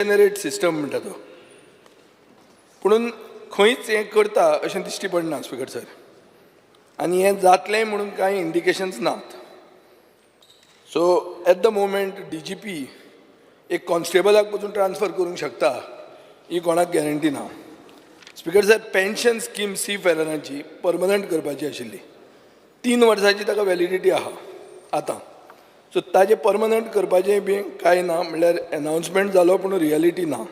Generate system म्हणटा तो. पुणून खंयच हें करता अशें दिश्टी पडना, स्पिकर सर. आनी हें जातलें म्हणून कांय इंडिकेशन्स नात. So at the moment DGP एक कॉन्स्टेबलाक पसून ट्रान्सफर करूंक शकता ही कोणाक गॅरंटी ना. स्पिकर सर, पेन्शन स्कीम सी फेररांची परमनंट करपाची आशिल्ली. 3 वर्सांची ताका व्हॅलिडिटी आहा आतां. सो ताजें परमनंट करपाचें बी कांय ना, म्हणल्यार एनावन्समेंट जालो पूण रियलिटी ना.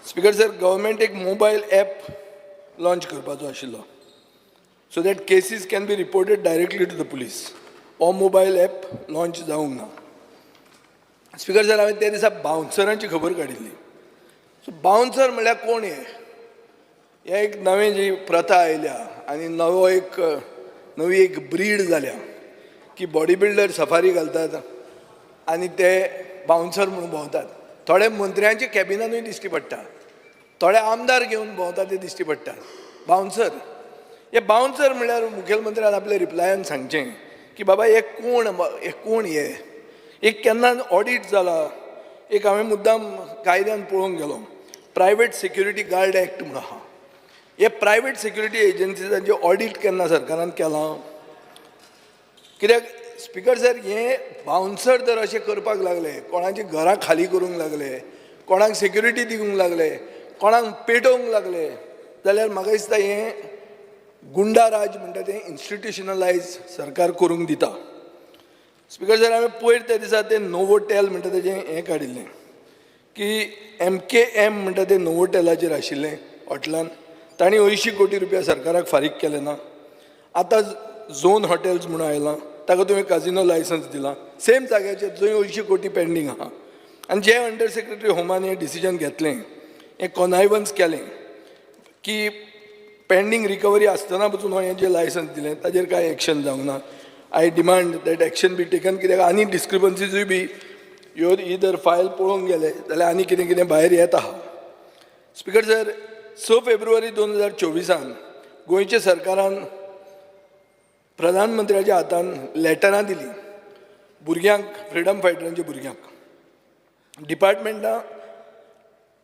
स्पिकर सर, गव्हर्मेंट एक मोबायल एप लॉन्च करपाचो आशिल्लो so that cases can be reported directly to the police. हो मोबायल एप लॉन्च जावंक ना. स्पिकर सर, हांवें त्या दिसा बाउन्सरांची खबर काडिल्ली. सो बाउन्सर म्हणल्यार कोण हे? हे एक नवें जी प्रथा आयल्या आनी नवो एक नवी एक ब्रीड जाल्या की बॉडी बिल्डर सफारी घालतात आनी ते बाउन्सर म्हणून भोंवतात. थोडे मंत्र्यांच्या कॅबिनानूय दिश्टी पडटा, थोडे आमदार घेवन भोंवतात ते दिश्टी पडटात बाउन्सर. हे बाउन्सर म्हणल्यार मुखेलमंत्र्यान आपल्या रिप्लायान सांगचें की बाबा, हे कोण, हे कोण, हे एक केन्ना ऑडीट जाला? एक हांवें मुद्दाम कायद्यान पळोवंक गेलो, प्रायवेट सेक्युरिटी गार्ड एक्ट म्हणून आहा. हे प्रायवेट सेक्युरिटी एजन्सीजांचे ऑडीट केन्ना सरकारान केलां? कित्याक स्पिकर सर, हे बाउन्सर जर अशें करपाक लागले, कोणाची घरां खाली करूंक लागले, कोणाक सेक्युरिटी दिवंक लागले, कोणाक पेटोवंक लागले जाल्यार म्हाका दिसता हें गुंडा राज म्हणटा तें इन्स्टिट्युशनलायज सरकार करूंक दिता. स्पिकर सर, हांवें पयर त्या दिसा तें नोवोटेल म्हणटा तेजें हें काडिल्लें की एमकेएम म्हणटा तें नोवोटेलाचेर आशिल्लें हॉटेलान, तांणी 80 कोटी रुपया सरकाराक फारीक केले ना. आतां झोन हॉटेल्स म्हणून आयलां, ताका तुवें काजिनो लायसन्स दिलां सेम जाग्याचेर जंय 80 कोटी पेंडींग आहा. आनी जे अंडर सेक्रेटरी होमान हें डिसिजन घेतलें, हें कॉनायवन्स केलें की पेंडींग रिकवरी आसतना पसून हें जें लायसन्स दिलें, ताजेर कांय एक्शन जावंक ना. I demand that action be taken, कित्याक आनी डिस्क्रिपन्सीजूय बी ह्यो ही जर फायल पळोवंक गेले जाल्यार आनी कितें कितें भायर येत आहा. स्पिकर सर, 6 फेब्रुवारी 2024आन गोंयच्या सरकारान प्रधानमंत्र्याच्या हातान लेटरां दिलीं भुरग्यांक, फ्रिडम फायटरांच्या भुरग्यांक.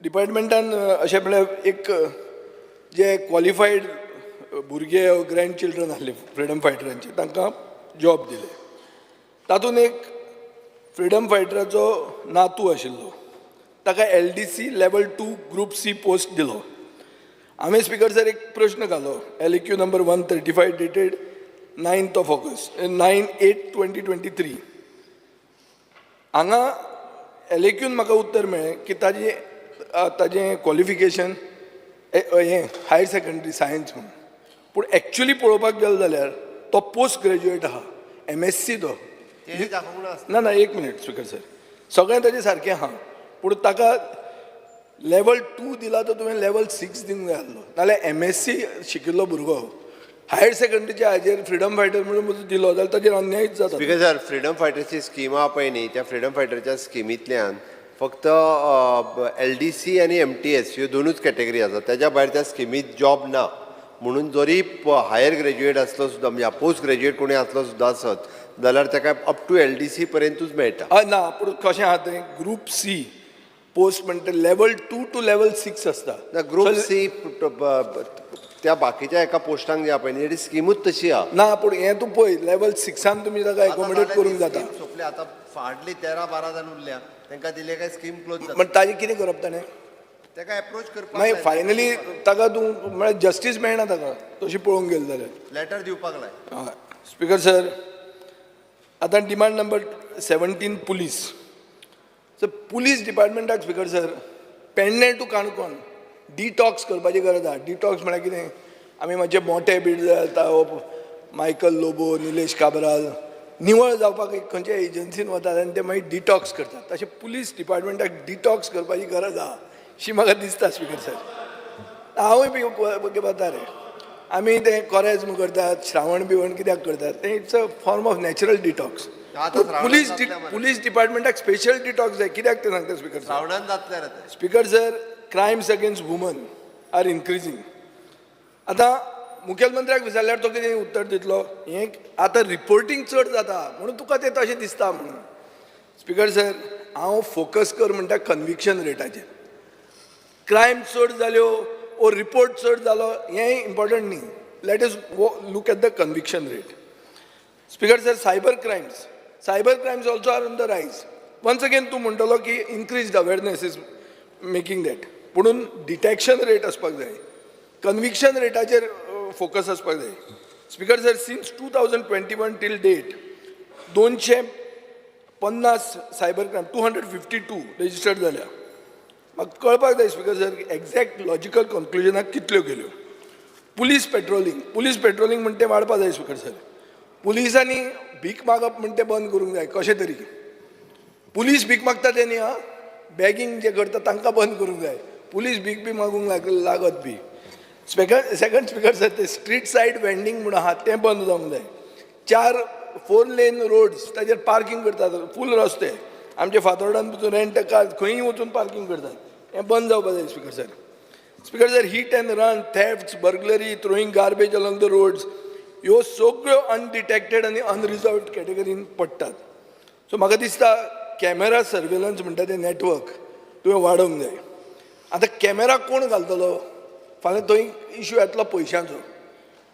डिपार्टमेंटान अशें म्हळ्यार एक जे क्वॉलिफायड भुरगे, ग्रँड चिल्ड्रन आसले फ्रिडम फायटरांचे, तांकां जॉब दिले. तातूंत एक फ्रिडम फायटराचो नातू आशिल्लो, ताका LDC level 2 group C post दिलो. हांवें स्पिकर सर एक प्रश्न घालो, LAQ number 135 dated 9th of August, 9/8/2023. हांगा एलएक्यून म्हाका उत्तर मेळ्ळें की ताजें क्वॉलिफिकेशन हें हायर सेकंडरी सायन्स म्हणून, पूण एक्चुली पळोवपाक गेलो जाल्यार तो पोस्ट ग्रॅज्युएट आहा, एमएससी तो. तेणी दाखोवंक ना. ना ना, एक मिनीट स्पिकर सर. सगळें ताजें सारकें आहा, पूण ताका लेवल टू दिला तो तुवें लेवल सिक्स दिवंक जाय आसलो. नाल्यार एमएससी शिकिल्लो भुरगो हायर सेकंडरीच्या हाजेर फ्रिडम फायटर म्हणून दिलो जाल्यार ताजेर अन्यायच जाता. स्पिकर सर, फ्रिडम फायटरची स्कीम आहा पळय न्ही, त्या फ्रिडम फायटरच्या स्किमींतल्यान फक्त एलडीसी आनी एमटीएस ह्यो दोनूच कॅटेगरी आसा. त्याच्या भायर त्या स्किमीत जॉब ना. म्हणून जरी हायर ग्रॅज्युएट आसलो सुद्दां, म्हणजे पोस्ट ग्रॅज्युएट कोणी आसलो सुद्दां आसत जाल्यार ताका अप टू एलडीसी पर्यंतूच मेळटा. हय, ना, पूण कशें आहा तें, ग्रूप सी पोस्ट म्हणटा level 2 to level 6 आसता. ना, ग्रुप सी त्या बाकीच्या एका पोस्टांक जे आहा पळय न्ही, तेजी स्किमूच तशी आहा. ना, पूण हें तूं पळय, लेवल सिक्सान तुमी ताका एकोमोडेट करूंक जाता. सोंपले आतां, हार्डली 13-12 जाण उरल्या. तांकां दिले काय स्कीम क्लोज जाता. पण ताजें कितें करप ताणें? ताका एप्रोच करपाक. मागीर फायनली ताका तूं म्हळ्यार जस्टीस मेळना ताका तशी पळोवंक गेले जाल्यार. लेटर दिवपाक लाय. हय स्पिकर सर, आतां demand number 17, police. So police डिपार्टमेंटाक, speaker sir, Pernem to Canacona detox करपाची गरज आहा. डिटॉक्स म्हळ्यार कितें? आमी मातशे मोटे बीड जाता, मायकल लोबो, निलेश काब्राल, निवळ जावपाक एक खंयच्या एजन्सीन वतात आनी ते मागीर डिटॉक्स करतात. तशें पुलीस डिपार्टमेंटाक डिटॉक्स करपाची गरज आहा शी म्हाका दिसता. स्पिकर सर, हांवूय बी वता रे. आमी तें कोरेज्म करतात, श्रावण बिवण कित्याक करतात तें? It's a form of natural detox. आतां श्रावणांत पुलीस जातलें मरे. पुलीस डिपार्टमेंटाक स्पेशल डिटॉक्स जाय. कित्याक तें सांगता, स्पिकर सर. श्रावणान जातलें रे तें. Speaker sir, crimes against women are increasing. आतां मुखेलमंत्र्याक विचारल्यार तो कितें उत्तर दितलो? हें आतां रिपोर्टींग चड जाता म्हणून तुका तें तशें दिसता म्हणून. Speaker sir, हांव फोकस कर म्हणटा कन्विक्शन रेटाचेर. क्रायम चड जाल्यो ओ रिपोर्ट चड जालो हें इम्पॉर्टंट न्ही. Let us look at the conviction rate. Speaker sir, cyber crimes, cyber crimes also are on the rise. Once again तूं म्हणटलो की increased awareness is making that, पुणून डिटॅक्शन रेट आसपाक जाय, कन्विक्शन रेटाचेर फोकस आसपाक जाय. Speaker sir, since 2021 till date 250 cyber crime, 252 registered जाल्या. म्हाका कळपाक जाय स्पीकर सर, एग्जॅक्ट लॉजिकल कन्क्लुजनाक कितल्यो गेल्यो. पुलीस पेट्रोलिंग, पुलीस पेट्रोलिंग म्हण तें वाडपा जाय स्पीकर सर. पुलिसांनी भीक मागप म्हण तें बंद करूंक जाय कशें तरी. पुलीस भीक मागता ते न्ही, आं, बॅगींग जे करता तांकां बंद करूंक जाय. पुलीस भीक बी मागूंक लागत बी. स्पीकर, सेकंड स्पीकर सर, ते स्ट्रीट सायड वेंडींग म्हूण आहा तें बंद जावंक जाय. चार फोर लेन रोड्स ताजेर पार्कींग करतात फूल रस्ते. आमचे फातोर्डान वचून रेंट कार खंयूय वचून पार्कींग करतात, हें बंद जावपाक जाय speaker sir. Speaker sir, hit and run, thefts, burglary, throwing garbage along the roads ह्यो सगळ्यो अनडिटेक्टेड आनी अनरिजॉल्वड कॅटेगरीन पडटात. सो म्हाका दिसता कॅमेरा सर्वेलन्स म्हणटा तें नॅटवर्क तुवें वाडोवंक जाय. आतां कॅमेरा कोण घालतलो? फाल्यां थंय इशू येतलो पयशांचो.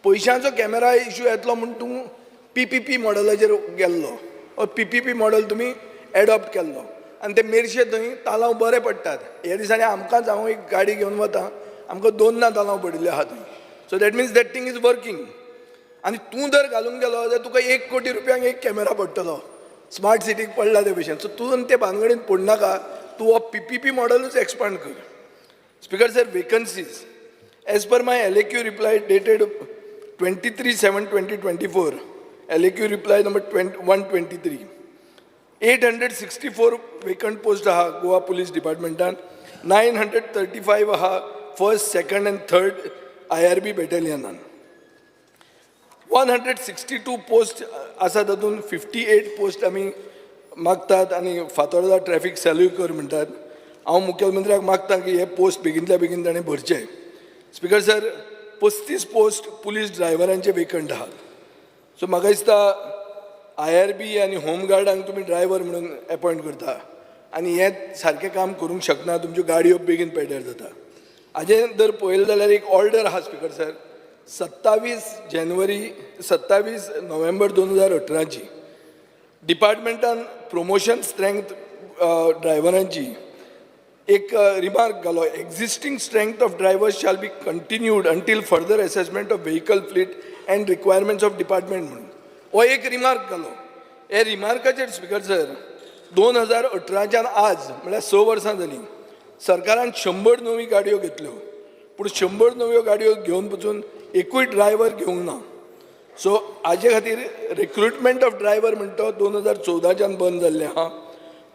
पयशांचो कॅमेरा इशू येतलो म्हूण तूं पीपीपी मॉडलाचेर गेल्लो. पीपीपी मॉडल तुमी एडॉप्ट केल्लो आनी ते मेरशे थंय तालांव बरे पडटात. ह्या दिसांनी आमकांच, हांव एक गाडी घेवन वता, आमकां दोनदा तालांव पडिल्ले आहा थंय. So that means that thing is working. आनी तूं जर घालूंक गेलो जाल्यार तुका 1 कोटी रुपयांक एक कॅमेरा पडटलो. स्मार्ट सिटीक पडला ते भशेन. सो तूं ते भानगडीन पडनाका. तूं हो पीपीपी मॉडलूच एक्सपांड कर. Speaker sir, vacancies. As per my LAQ reply dated 23/7/2024, LAQ reply number 123, 864 vacant post आहा गोवा पुलीस डिपार्टमेंटान, 935 आहा first, second and third IRB बॅटालियनान. 162 post आसा, तातूंत 58 पोस्ट आमी मागतात आनी फातोर्डा ट्रॅफीक सॅल्यूय कर म्हणटात. हांव मुखेलमंत्र्याक मागता की हे पोस्ट बेगीनल्या बेगीन ताणें भरचे. स्पीकर सर, 35 पोस्ट पुलीस ड्रायव्हरांचे वेकंट आहात. सो म्हाका दिसता आयआरबी आनी होमगार्डांक तुमी ड्रायव्हर म्हणून एपॉयंट करता आनी हें सारकें काम करूंक शकना. तुमच्यो गाडयो बेगीन पेड्ड्यार जाता. हाजें जर पळयलें जाल्यार एक ऑर्डर आहा स्पीकर सर, 27 जानेवारी, 27 नोव्हेंबर 2018ची. डिपार्टमेंटान प्रमोशन स्ट्रेंथ ड्रायव्हरांची एक रिमार्क घालो, "Existing strength of drivers shall be continued until further assessment of vehicle fleet and requirements of department" म्हणून हो एक रिमार्क घालो. हे रिमार्काचेर स्पीकर सर, 2018च्यान आज म्हळ्यार 6 वर्सां जालीं, सरकारान 100 नवी गाडयो घेतल्यो, पूण 100 नव्यो गाडयो घेवन पसून एकूय ड्रायव्हर घेवंक ना. सो हाजे खातीर रिक्रुटमेंट ऑफ ड्रायव्हर म्हणटा तो 2014च्यान बंद जाल्लें आहा.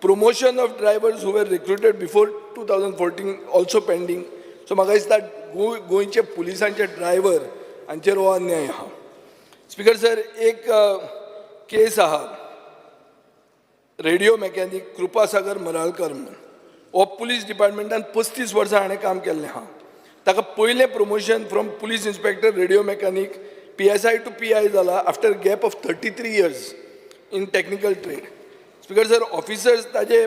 Promotion of drivers who were recruited before 2014 also pending. So म्हाका दिसता गोंयचे पुलिसांचे ड्रायव्हर हांचेर हो अन्याय आहा. स्पीकर सर, एक केस आहा, रेडिओ मेकॅनीक कृपासागर मराळकर म्हणून. हो पुलीस डिपार्टमेंटान 35 वर्सां हाणें काम केल्लें आहा. ताका पयलें promotion from police inspector radio mechanic PSI to PI जाला after gap of 33 years in technical trade. Speaker sir, officers ताजे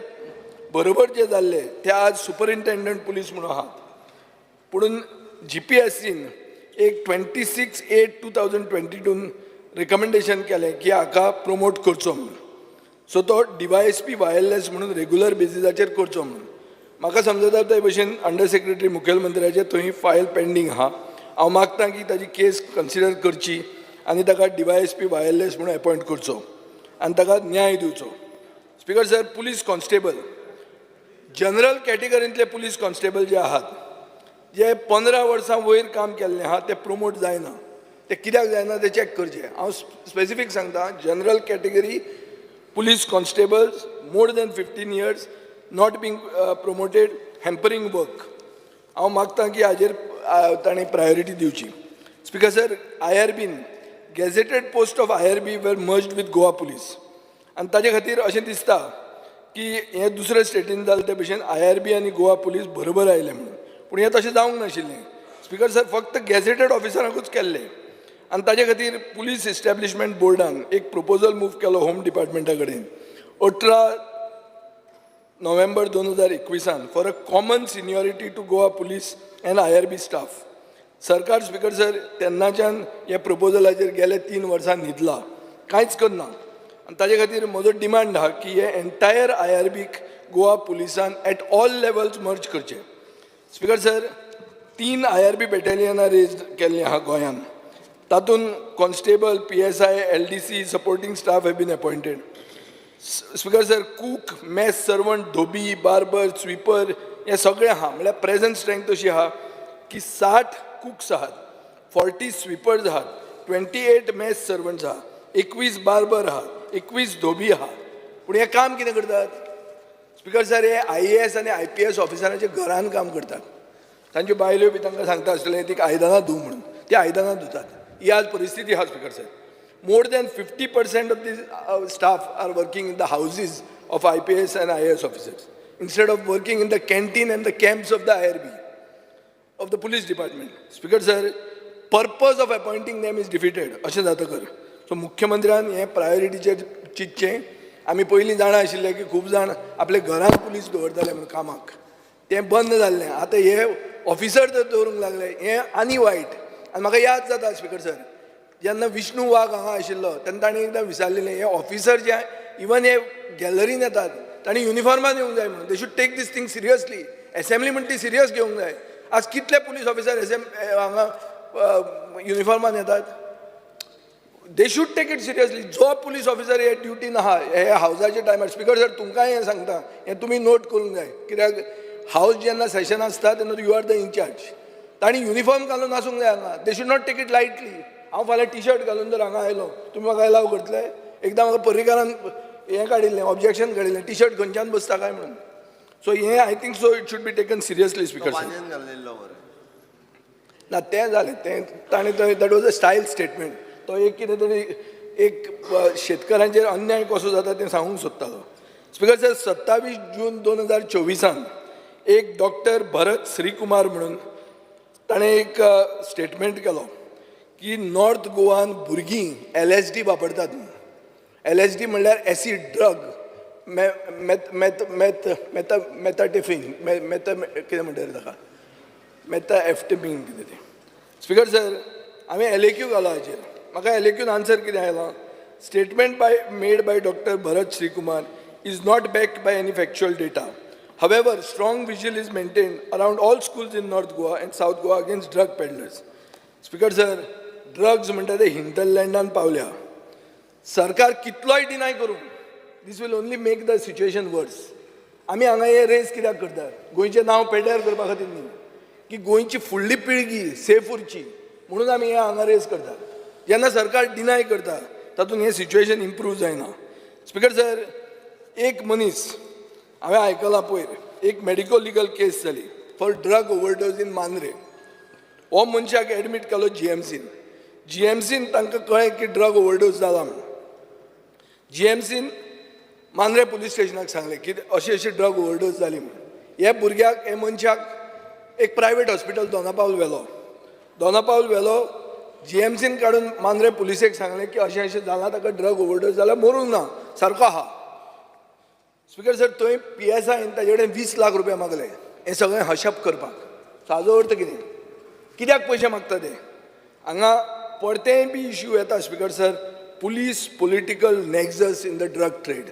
बरोबर जे जाल्ले ते आज सुपरिंटेंडंट पुलीस म्हणून आहात. पुणून जीपीएससीन एक 26/8/2022न रिकमेंडेशन केलें की हाका प्रमोट करचो म्हणून. सो तो डीवायएसपी वायरलेस म्हणून रेगुलर बेजिसाचेर करचो म्हणून. म्हाका समजता ते भशेन अंडर सेक्रेटरी मुखेलमंत्र्याचे थंय फायल पेंडींग आहा. हांव मागता की ताजी केस कन्सिडर करची आनी ताका डीवायएसपी वायरलेस म्हणून एपॉयंट करचो आनी ताका न्याय दिवचो. Speaker sir, police constable, general कॅटेगरींतले police constable जे आहात, जे 15 वर्सां वयर काम केल्लें आहा, ते प्रमोट जायना. ते कित्याक जायना तें चॅक करचें. हांव स्पेसिफीक सांगता, general category police constables more than 15 years not being promoted, hampering work. हांव मागता की हाजेर ताणें प्रायोरिटी दिवची. Speaker sir, I R been gazetted post of IRB were merged with Goa Police आनी ताजे खातीर अशें दिसता की हें दुसऱ्या स्टेटीन जालें ते भशेन आयआरबी आनी गोवा पुलीस बरोबर आयले म्हणून. पूण हें तशें जावंक नाशिल्लें स्पीकर सर. फक्त गॅझेटेड ऑफिसरांकूच केल्लें आनी ताजे खातीर पुलीस इस्टॅब्लिशमेंट बोर्डान एक प्रपोजल मूव केलो होम डिपार्टमेंटा कडेन 18 नोव्हेंबर 2021an for a common seniority to Goa Police and IRB staff. सरकार, स्पिकर सर, तेन्नाच्यान ह्या प्रपोजलाचेर गेले 3 वर्सां न्हिदला, कांयच करना. आनी ताजे खातीर म्हजो डिमांड आहा की हे एंटायर आयआरबीक गोवा पुलिसान एट ऑल लेवल्स मर्ज करचे. स्पिकर सर, तीन आयआरबी बॅटेलियनां रेज केल्लीं आहा गोंयांत. तातूंत constable, PSI, LDC, supporting staff have been appointed. Speaker sir, cook, mess servant, Dhobi, barber, sweeper हे सगळे आहा. म्हणल्यार प्रेझेंट स्ट्रेंथ अशी आहा की 60 कुक्स आहात, 40 स्वीपर्स आहात, 28 मेस सर्वंट्स आहा, 21 बार्बर आहा, 21 धोबी आहा. पूण हें काम कितें करतात, स्पिकर सर? हे आयएएस आनी आयपीएस ऑफिसरांच्या घरान काम करतात. तांच्यो बायल्यो बी तांकां सांगता आसतलें ती आयदनां धूव म्हणून, ती आयदनां धुतात. ही आज परिस्थिती आहा, speaker sir. More than 50% of the staff are working in the houses of IPS and IAS officers instead of working in the canteen and the camps of the IRB, of the police department. Speaker sir, purpose of appointing them is defeated अशें जातकर, so मुख्यमंत्र्यान हें प्रायोरिटीचेर चिंतचें. आमी पयलीं जाणा आशिल्ले की खूब जाण आपल्या घरांत पुलीस दवरताले म्हणून कामाक, तें बंद जाल्लें. आतां हे ऑफिसर जर दवरूंक लागले, हें आनी वायट. आनी म्हाका याद जाता, स्पिकर सर, जेन्ना विष्णू वाघ हांगा आशिल्लो तेन्ना ताणें एकदां विचारलेलें, हे ऑफिसर जे इवन हे गॅलरीन येतात तांणी युनिफॉर्मान येवंक जाय म्हणून. They should take this thing seriously. Assembly म्हण ती सिरियस घेवंक जाय. आज कितले पुलीस ऑफिसर एसेम हांगा युनिफॉर्मान येतात? They should take it seriously. जो पुलीस ऑफिसर हे ड्युटीन आहा हे हावजाच्या टायमार, स्पिकर सर, तुमकांय हें सांगता, हें तुमी नोट करूंक जाय, कित्याक हावज जेन्ना सेशन आसता तेन्ना you are the incharge. तांणी युनिफॉर्म घालून आसूंक जाय हांगा. They should not take it lightly. हांव फाल्यां टी शर्ट घालून जर हांगा आयलो, तुमी म्हाका एलाव करतले? एकदां म्हाका पर्रीकारान हें काडिल्लें, ऑब्जेक्शन काडिल्लें, टी शर्ट खंयच्यान बसता काय म्हणून. सो हें I think so it should be taken seriously, Speaker sir. बानयन घालिल्लो मरे. ना, तें जालें, तें ताणें थंय, that was a style statement. तो एक कितें तरी एक शेतकारांचेर अन्याय कसो जाता तें सांगूंक सोदतालो. स्पिकर सर, 27 जून 2024an एक डॉक्टर भरत श्रीकुमार म्हणून ताणें एक स्टेटमेंट केलो की नॉर्थ गोवान भुरगीं एलएसडी वापरतात म्हणून. एलएसडी म्हणल्यार acid drug, meth meth meth metha methamphetamine, metha कितें म्हणटा रे ताका, मेथाएम्फेटामीन कितें तें. स्पिकर सर, हांवें एलएक्यू घालो हाचेर. म्हाका एलएक्यून आन्सर कितें आयलां? Statement by made by Doctor Bharat Srikumar is not backed by any factual data. However, strong vigil is maintained around all schools in North Goa and South Goa against drug peddlers. Speaker sir, drugs म्हणटा ते हिंटरलँडान पावल्या. सरकार कितलोय deny करूं, this will only make the situation worse. आमी हांगा हे rays कित्याक करतात? गोंयचें नांव पेड्ड्यार करपा खातीर न्ही, की गोंयची फुडली पिळगी सेफ उरची म्हणून आमी हे हांगा रेज करतात. जेन्ना सरकार डिनाय करता, तातूंत हें सिच्युएशन इम्प्रूव जायना. स्पिकर सर, एक मनीस, हांवें आयकलां, पयर एक मेडिको लिगल केस जाली for drug overdose in Mandrem. हो मनशाक एडमीट केलो जीएमसीन. जीएमसीन तांकां कळ्ळें की ड्रग ओवरडोज जाला म्हणून. जीएमसीन मांद्रे पुलीस स्टेशनाक सांगलें की अशी अशी ड्रग ओवरडोज जाली म्हणून. हे भुरग्याक, हे मनशाक एक प्रायवेट हॉस्पिटल दोनापावल व्हेलो. दोनापावल व्हेलो, जीएमसीन काडून मांद्रे पुलिसेक सांगलें की अशें अशें जालां, ताका ड्रग ओवरडोज जाला, मरूंक ना, सारको आहा. स्पिकर सर, थंय पीएसआयन ताजे कडेन 20 लाख रुपया मागले हें सगळें हशप करपाक. सो हाजो अर्थ कितें? कित्याक पयशे मागता ते हांगा? परतेंय बी इश्यू येता, Speaker sir, police political nexus in the drug trade.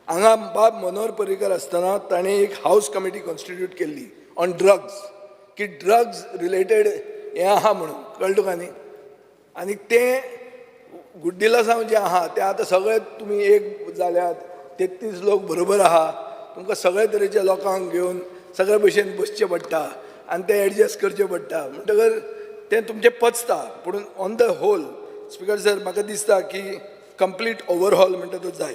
हांगा बाब मनोहर पर्रीकर आसतना ताणें एक हावज कमिटी कॉन्स्टिट्यूट केल्ली ऑन ड्रग्स, की ड्रग्स रिलेटेड हें आहा म्हणून. कळ्ळें तुका न्ही? आनी तें गुड्डिलासांव जें आहा तें आतां सगळे तुमी एक जाल्यात, 33 लोक बरोबर आहा. तुमकां सगळे तरेच्या लोकांक घेवन सगळे भशेन बसचें पडटा आनी तें एडजस्ट करचें पडटा, म्हणटकर तें तुमचें पचता. पूण on the whole, Speaker sir, म्हाका दिसता की कंप्लीट ओवरहॉल म्हणटा तो जाय.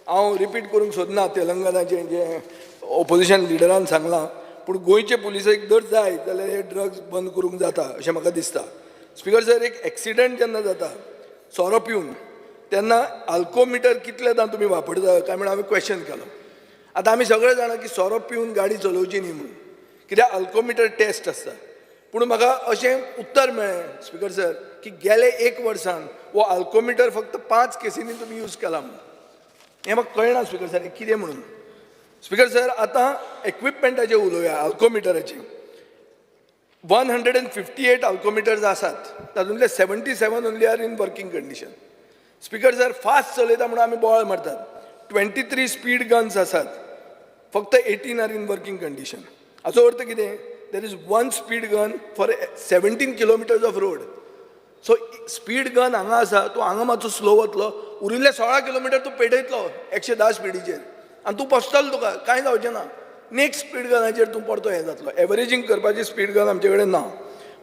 हांव रिपीट करूंक सोदना तेलंगनाचें जें ओपोजिशन लिडरान सांगलां, पूण गोंयचे पुलिसेक जर जाय जाल्यार हे ड्रग्स बंद करूंक जाता अशें म्हाका दिसता. स्पिकर सर, एक एक्सिडंट जेन्ना जाता सोरो पिवन, तेन्ना अल्कोमिटर कितलेदां तुमी वापरता काय म्हणून हांवें क्वेश्चन केलो. आतां आमी सगळे जाणा की सोरो पिवन गाडी चलोवची न्ही म्हणून, कित्याक अल्कोमिटर टेस्ट आसता. पूण म्हाका अशें उत्तर मेळ्ळें, स्पिकर सर, की गेले एक वर्सान हो अल्कोमिटर फक्त पांच केसींनी तुमी यूज केला म्हणून. हें म्हाका कळना, स्पिकर सर, हें कितें म्हणून. स्पीकर सर, आतां इक्विपमेंटाचेर उलोवया. अल्कोमिटराचे 158 alcometers आसात, तातूंतले 77 only are in working condition. Speaker sir, fast चलयता म्हणून आमी बोवाळ मारतात. 23 स्पीड गन्स आसात, फक्त 18 are in working condition. हाचो अर्थ कितें? There is one speed gun for 17 kilometers of road. So speed gun हांगा आसा, तूं हांगा मातसो स्लो वतलो, उरिल्ले 16 किलोमिटर तूं पेटयतलो 110 स्पिडीचेर आनी तूं पसतलो, तुका कांय जावचें ना. नेक्स्ट स्पीड गनाचेर तूं परतो हें जातलो. एवरेजींग करपाची स्पीड गन आमचे कडेन ना.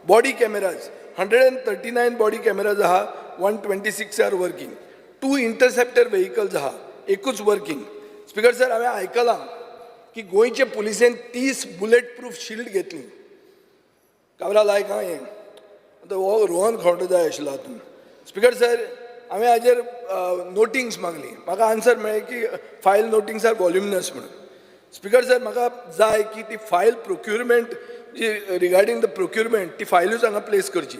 Body cameras, 139 body cameras आहा, 126 are working. Two interceptor vehicles आहा, एकूच वर्कींग. स्पीकर सर, हांवें आयकलां की गोंयचे पुलिसेन 30 बुलेट प्रूफ शिल्ड घेतली. काबरा लायक आं हें. आतां हो रोहन खंवटो जाय आशिल्लो हातूंत. स्पीकर सर, हांवें हाजेर नोटिंग्स मागली. म्हाका आन्सर मेळ्ळें की फायल नोटिंग्स are voluminous म्हणून. स्पीकर सर, म्हाका जाय की ती फायल प्रोक्युरमेंट जी रिगार्डींग the procurement, ती फायलूच हांगा प्लेस करची.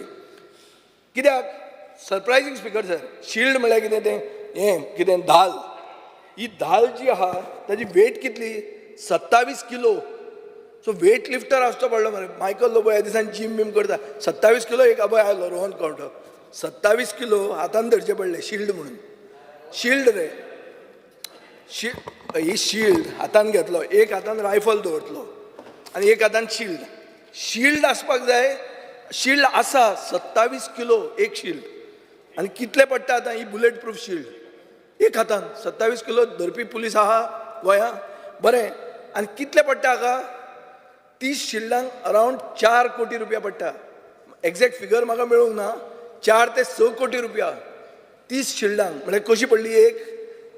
कित्याक सरप्रायजींग स्पीकर सर, शिल्ड म्हळ्यार कितें तें हें कितें धाल. ही धाल जी आहा ताजी वेट कितली? 27 किलो. सो वेट लिफ्टर आसचो पडलो मरे. मायकल लोबो ह्या दिसान जीम बीम करता. 27 किलो एक अबय आयलो रोहन खंवटो. 27 किलो हातान धरचे पडले शिल्ड म्हणून. शिल्ड रे, ही शिल्ड हातान घेतलो, एक हातान रायफल दवरतलो आनी एक हातान शिल्ड. शिल्ड आसपाक जाय. शिल्ड आसा, 27 किलो एक शिल्ड. आनी कितले पडटा आतां ही बुलेट प्रूफ शिल्ड? एक हातान 27 किलो धरपी पुलीस आहा गोंया? बरें, आनी कितले पडटा हाका? 30 शिल्डांक अरावंड 4 कोटी रुपया पडटा. एग्जॅक्ट फिगर म्हाका मेळूंक ना. 4 ते 6 कोटी रुपया 30 शिल्डांक. म्हळ्यार कशी पडली? एक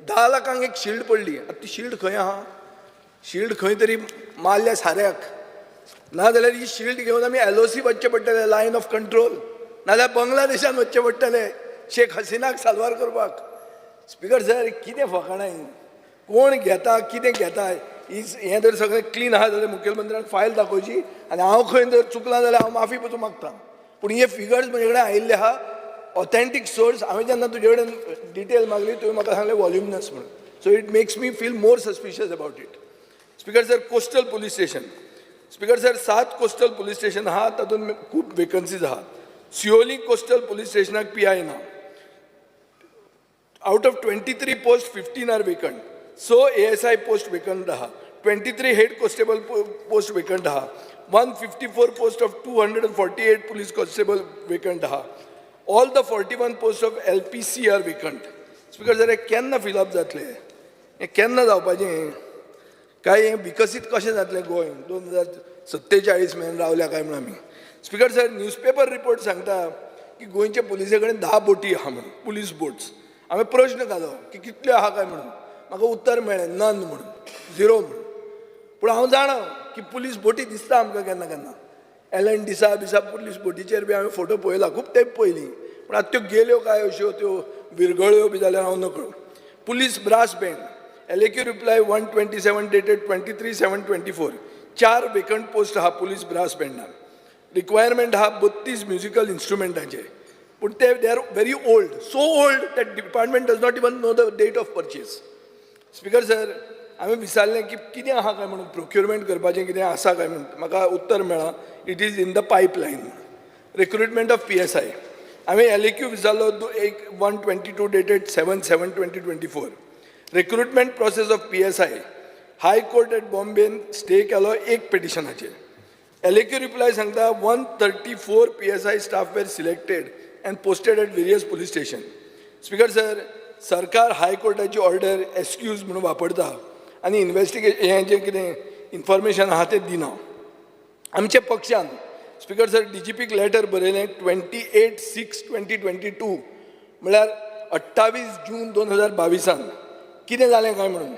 10 लाखांक एक शिल्ड पडली. आतां ती शिल्ड खंय आहा? शिल्ड खंय तरी मारल्या साऱ्याक. नाजाल्यार ही शिल्ड घेवन आमी एलओसी वचचें पडटलें, लायन ऑफ कंट्रोल. नाजाल्यार बांगलादेशान वचचें पडटलें शेख हसिनाक साल्वार करपाक. स्पीकर सर, कितें फकाणां हीं? कोण घेता, कितें घेता? ही हें जर सगळें क्लीन आहा जाल्यार मुखेलमंत्र्यान फायल दाखोवची आनी हांव खंय जर चुकलां जाल्यार हांव माफी पसून मागता. पूण हे फिगर्स म्हजे कडेन आयिल्ले आहा, ऑथेंटीक सोर्स. हांवें जेन्ना तुजे कडेन डिटेल मागली, तुवें म्हाका सांगलें वॉल्युमनस म्हणून. So it makes me feel more suspicious about it. Speaker sir, coastal police station. Speaker sir, सात कोस्टल पुलीस स्टेशन आहा, तातूंत खूब वेकन्सीज आहा. सिओली कोस्टल पुलीस स्टेशनाक पीआय ना. Out of 23 post, 15 are vacant. So ASI post vacant आहा, 23 head constable post vacant आहा, 154 post of 248 police constable vacant आहा. All the 41 post of LPC are vacant. Speaker sir, हे केन्ना fill up जातले? हें केन्ना जावपाचें? हें काय हें विकसीत कशें जातलें गोंय? 2047 मेरेन रावल्या काय म्हणून आमी? स्पीकर सर, न्यूजपेपर रिपोर्ट सांगता की गोंयच्या पुलिसे कडेन 10 बोटी आहा म्हणून, पुलीस बोट्स. हांवें प्रश्न घालो की कितल्यो आहा काय म्हणून. म्हाका उत्तर मेळ्ळें नन म्हणून, झिरो म्हणून. पूण हांव जाणा की पुलीस बोटी दिसता आमकां केन्ना केन्ना. एलन डिसा बिसा पुलीस बोटीचेर बी हांवें फोटो पळयला खूब तेंप पयलीं. पूण आतां त्यो गेल्यो काय, अश्यो त्यो विरगळ्यो बी जाल्यार हांव नकळो. Police brass band, LAQ reply 127 dated 23/7/24. चार वेकंट पोस्ट आहा पुलीस ब्रास बँडान. रिक्वायरमेंट आहा 32 म्युजिकल इन्स्ट्रुमेंटाचे, पूण ते they are very old, so old that department does not even know the date of purchase. Speaker sir, हांवें विचारलें की कितें आहा काय म्हणून, प्रोक्युरमेंट करपाचें कितें आसा काय म्हणून. म्हाका उत्तर मेळ्ळां, it is in the pipeline. Recruitment of PSI, हांवें एलएक्यू विचारलो एक 122 dated 7/7/2024, recruitment process of PSI. High Court at बॉम्बेन stay केलो एक पिटिशनाचेर. एलएक्यू रिप्लाय सांगता, 134 PSI staff were selected and posted at various police station. Speaker sir, सरकार हायकोर्टाची ऑर्डर एक्सक्यूज म्हणून वापरता आनी इन्वेस्टिगेशन हें जें कितें इन्फॉर्मेशन आहा तें दिना. आमच्या पक्षान, स्पीकर सर, डीजीपीक लेटर बरयलें 28/6/2022, म्हळ्यार 28 जून 2022. कितें जालें काय म्हणून.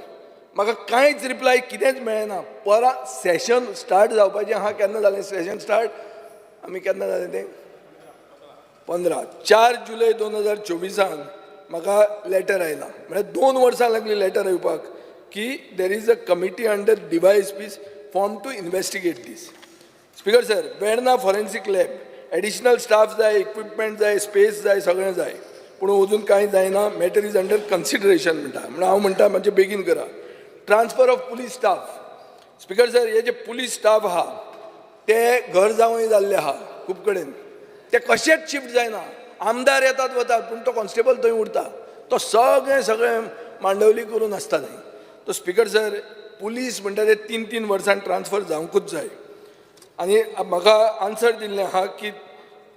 म्हाका कांयच रिप्लाय कितेंच मेळ्ळें ना. परत सेशन स्टार्ट जावपाचें आहा. केन्ना जालें सेशन स्टार्ट आमी? केन्ना जालें तें? 15, 4 जुलय 2024 म्हाका लेटर आयलां. म्हळ्यार 2 वर्सां लागलीं लेटर येवपाक की there is a committee under DySPs formed to investigate this. Speaker sir, Verna forensic lab, additional staff जाय, इक्विपमेंट जाय, स्पेस जाय, सगळें जाय, पूण अजून कांय जायना. Matter is under consideration म्हणटा. म्हणून हांव म्हणटा, मातशें बेगीन करा. Transfer of police staff. Speaker sir, हे जे पुलीस स्टाफ आहा ते घर जावंय जाल्ले आहा खूब कडेन, ते कशेच शिफ्ट जायना. आमदार येतात वतात, पूण तो कॉन्स्टेबल थंय उरता, तो सगळें सगळें मांडवली करून आसता थंय. तो स्पीकर सर, पुलीस म्हणटा ते 3-3 वर्सान ट्रान्सफर जावंकूच जाय. आनी म्हाका आन्सर दिल्लें आहा की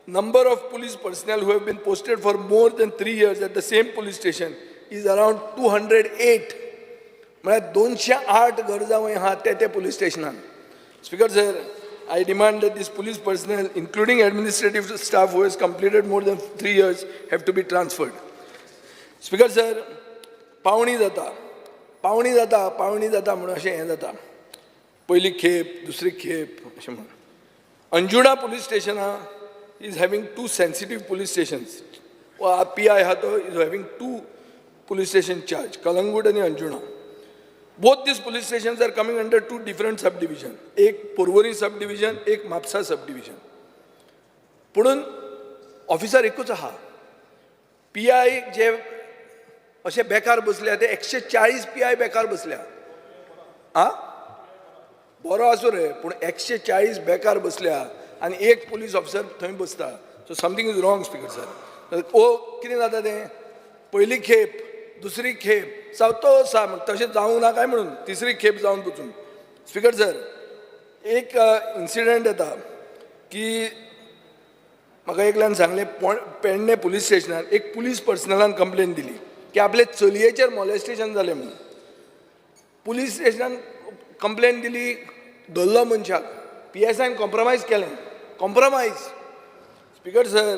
number of police personnel who have been posted for more than 3 years at the same police station is around 208. म्हळ्यार 208 घर जावंय आहा ते ते police स्टेशनान. Speaker sir, I demand that this police personnel, including administrative staff who has completed more than 3 years, have to be transferred. Speaker sir, पावणी जाता, पावणी जाता, पावणी जाता म्हणून अशें हें जाता, पयली खेप, दुसरी खेप अशें म्हणून. अंजुणा पुलीस स्टेशना is having two sensitive police stations. PI आहा तो is having two police station charge, Calangute आनी Anjuna. Both these police stations are coming under two different sub division, एक पोरवरी सब डिविजन, एक म्हापसा सब डिविजन. पुणून ऑफिसर एकूच आहा. P I जे अशे बेकार बसल्या ते 140 पी I बेकार बसल्या. आ बरो आसूं रे, पूण 140 बेकार बसल्या आनी एक पुलीस ऑफिसर थंय बसता. So something is wrong, Speaker sir. ओ कितें जाता तें, पयली खेप, दुसरी खेप, चवथो सा तशें जावंक ना काय म्हणून तिसरी खेप जावन पसून. स्पीकर सर, एक इन्सिडंट येता की म्हाका एकल्यान सांगलें, पेडणे पुलीस स्टेशनार एक पुलीस पर्सनलान कंप्लेन दिली की आपले चलयेचेर मॉलेस्टेशन जालें म्हणून. पुलीस स्टेशनान कंप्लेन दिली, धरलो मनशाक, पी एस आयन कॉम्प्रोमायज केलें. Compromise, speaker sir,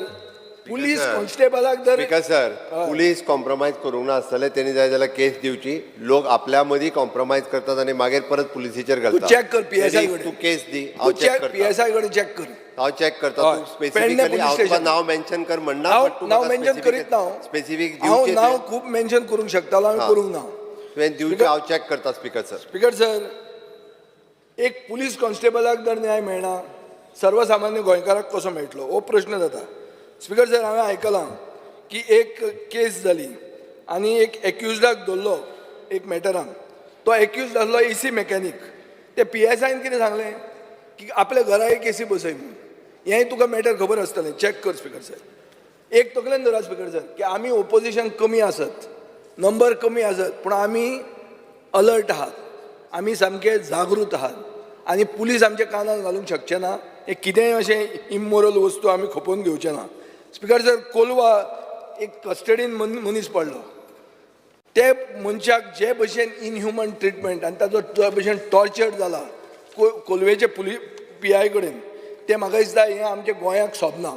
police sir. कॉन्स्टेबलाक जर स्पीकर सर, पुलीस कॉम्प्रोमायज करूंक ना आसतले, तेणी जाय जाल्यार केस दिवची. लोक आपल्या मदीं कॉम्प्रोमायज करतात आनी मागीर परत पुलिसीचेर घालतात. तूं check कर PSI कडेन. तूं केस दी, हांव तूं चॅक चॅक करता. पी एस I कडेन चॅक कर. हांव चॅक करता. हय. तूं पेडणे स्पेसिफिकली पुलीस हांव तुका स्टेशन. नांव मेन्शन कर म्हणना, हांव बट तूं नांव म्हाका मेन्शन करीत ना. स्पेसिफीक हांव दिवचें. नांव खूब मेन्शन करूंक शकतालो, हांवें करूंक ना. तुवें दिवचें, हांव चॅक करता स्पीकर सर. स्पीकर सर, एक पुलीस कॉन्स्टेबलाक जर न्याय मेळना, सर्वसामान्य गोंयकाराक कसो मेळटलो हो प्रश्न जाता. स्पीकर सर, हांवें आयकलां की एक केस जाली आनी एक एक्युजडाक धरलो एक मॅटरान. तो एक्युज आसलो एसी मॅकॅनीक. ते पी एस आयन कितें सांगलें की आपल्या घरा एक एसी बसय म्हणून. हेंय तुका मॅटर खबर आसतलें, चॅक कर स्पीकर सर. एक तकलेन धरा स्पीकर सर, की आमी ओपोजिशन कमी आसत, नंबर कमी आसत, पूण आमी अलर्ट आहात, आमी सामके जागृत आहात आनी पुलीस आमच्या कानाक घालूंक शकचे ना. हे कितेंय अशें इमोरल वस्तू आमी खपोवन घेवचे ना. स्पीकर सर, कोलवा एक कस्टडीन मनीस पडलो. ते मनशाक जे भशेन इनह्युमन ट्रिटमेंट आनी ताजो जे भशेन टॉर्चर जाला कोलवेचे पुलीस पी I कडेन, तें म्हाका दिसता हें आमच्या गोंयाक सोबना.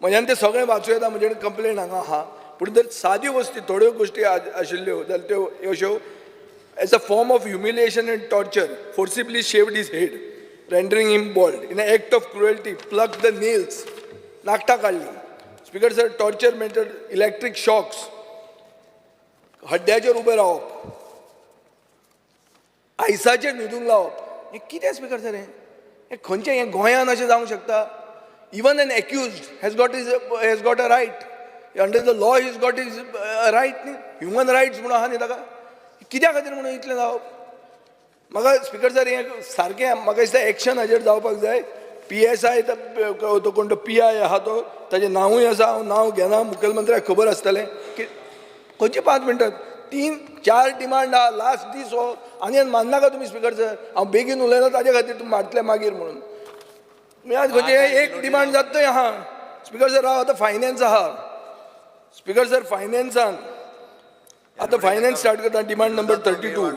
म्हज्यान तें सगळें वाचूं येता, म्हजे कडेन कंप्लेन हांगा आहा. पूण जर साद्यो गोश्टी, थोड्यो गोश्टी आशिल्ल्यो जाल्यार त्यो अश्यो: as a form of humiliation and torture, forcibly shaved his head, rendering him bald. In an act of cruelty, plucked the nails, नाकटां काडली. Speaker sir, torture method, electric shocks, हड्ड्याचेर उबें रावप, आयसाचेर न्हिदूंक लावप. हें कितें स्पीकर सर? हें हें खंयचें? हें गोंयान अशें जावंक शकता? Even an accused has got a right under the law, he's got his right न्ही, ह्युमन रायट्स म्हणून आहा न्ही ताका. कित्या खातीर म्हणून इतलें जावप? म्हाका स्पीकर सर, हें सारकें म्हाका दिसता एक्शन हाजेर जावपाक जाय. पी एस I तो कोण तो पी I आहा तो, ताजें नांवूय आसा, हांव नांव घेना, मुखेलमंत्र्याक खबर आसतलें की खंयची. 5 मिनटां, तीन चार डिमांड आहा. लास्ट दीस हो, आनी माननाका तुमी स्पीकर सर. हांव बेगीन उलयना ताजे खातीर, तुमी मारतले मागीर म्हणून. तुमी आज खंयचे एक डिमांड जाता थंय आहा. स्पीकर सर, हांव आतां फायनान्स आहा. स्पीकर सर, फायनान्सान आतां फायनान्स स्टार्ट करता, डिमांड नंबर 32.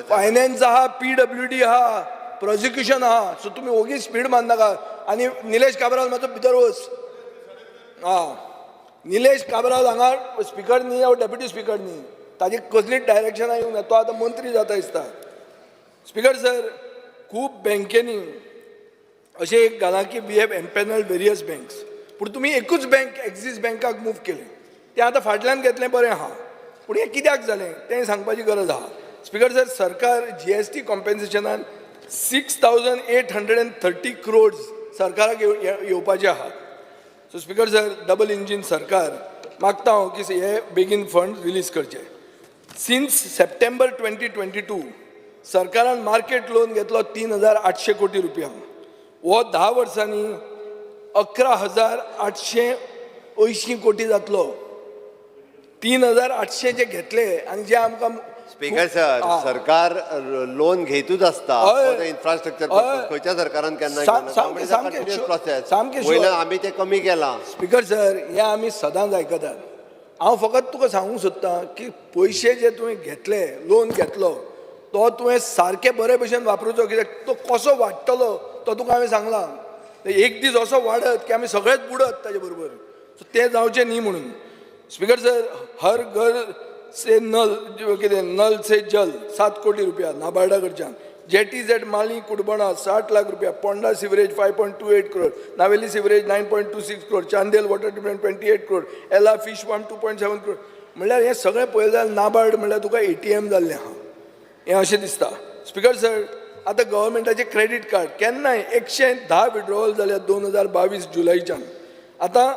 फायनान्स आहा, पीडब्ल्यूडी आहा, प्रोसिक्युशन आहा. सो तुमी ओगीच स्पीड मारनाका. आनी निलेश काब्राल, मातसो भितर वच. आं, निलेश काब्राल हांगा स्पिकर न्ही, हांव डेप्युटी स्पिकर न्ही, ताजी कसलीच डायरेक्शनां येवंक ना. तो आतां मंत्री जाता दिसता. स्पिकर सर, खूब बँकेनी अशें एक घालां की we have empanelled various banks, पूण तुमी एकूच बँक एक्झीस बँकाक मूव केलें. तें आतां फाटल्यान घेतलें, बरें आहा, पूण हें कित्याक जालें तें सांगपाची गरज आहा. स्पिकर सर, सरकार जीएसटी कॉम्पेन्सेशनान 6830 crores सरकाराक येवपाचे आहा. So speaker sir, double engine सरकार मागता हांव की हे बेगीन फंड रिलीज करचे. Since September 2022 सरकारान मार्केट लोन घेतलो 3800 कोटी रुपया. हो 10 वर्सांनी 11,880 कोटी जातलो. 3800 जे घेतले आनी जे आमकां स्पीकर सर, सरकार लोन घेतूच आसता फॉर the infrastructure. खंयच्या सरकारान केन्ना सामकें sure. Process सामकें sure. वयल्यान आमी ते कमी केलां. स्पीकर सर, हें आमी सदांच आयकतात. हांव फकत तुका सांगूंक सोदतां की पयशे जे तुवें घेतले, लोन घेतलो, तो तुवें सारके बरे भशेन वापरुचो, कित्याक तो कसो वाडटलो तो तुका हांवें सांगलां. एक दीस असो वाडत की आमी सगळेच बुडत ताजे बरोबर. सो तें जावचें न्ही म्हणून. स्पीकर सर, हर घर से नल, कितें नल से जल, 7 कोटी रुपया नाबार्डा कडच्यान. जेटीज एट माली कुडबणा 60 लाख रुपया. Ponda sewerage 5.28 crore, Navelim sewerage 9.26 crore, Chandel water treatment 28 crore, Ela fish farm 2.7 crore. म्हणल्यार हें सगळें पळयलें जाल्यार नाबार्ड म्हणल्यार तुका एटीएम जाल्लें आहा हें अशें दिसता. स्पीकर सर, आतां गव्हर्मेंटाचें क्रेडीट कार्ड केन्नाय 110 विड्रॉवल जाल्या 2022 जुलयच्यान. आतां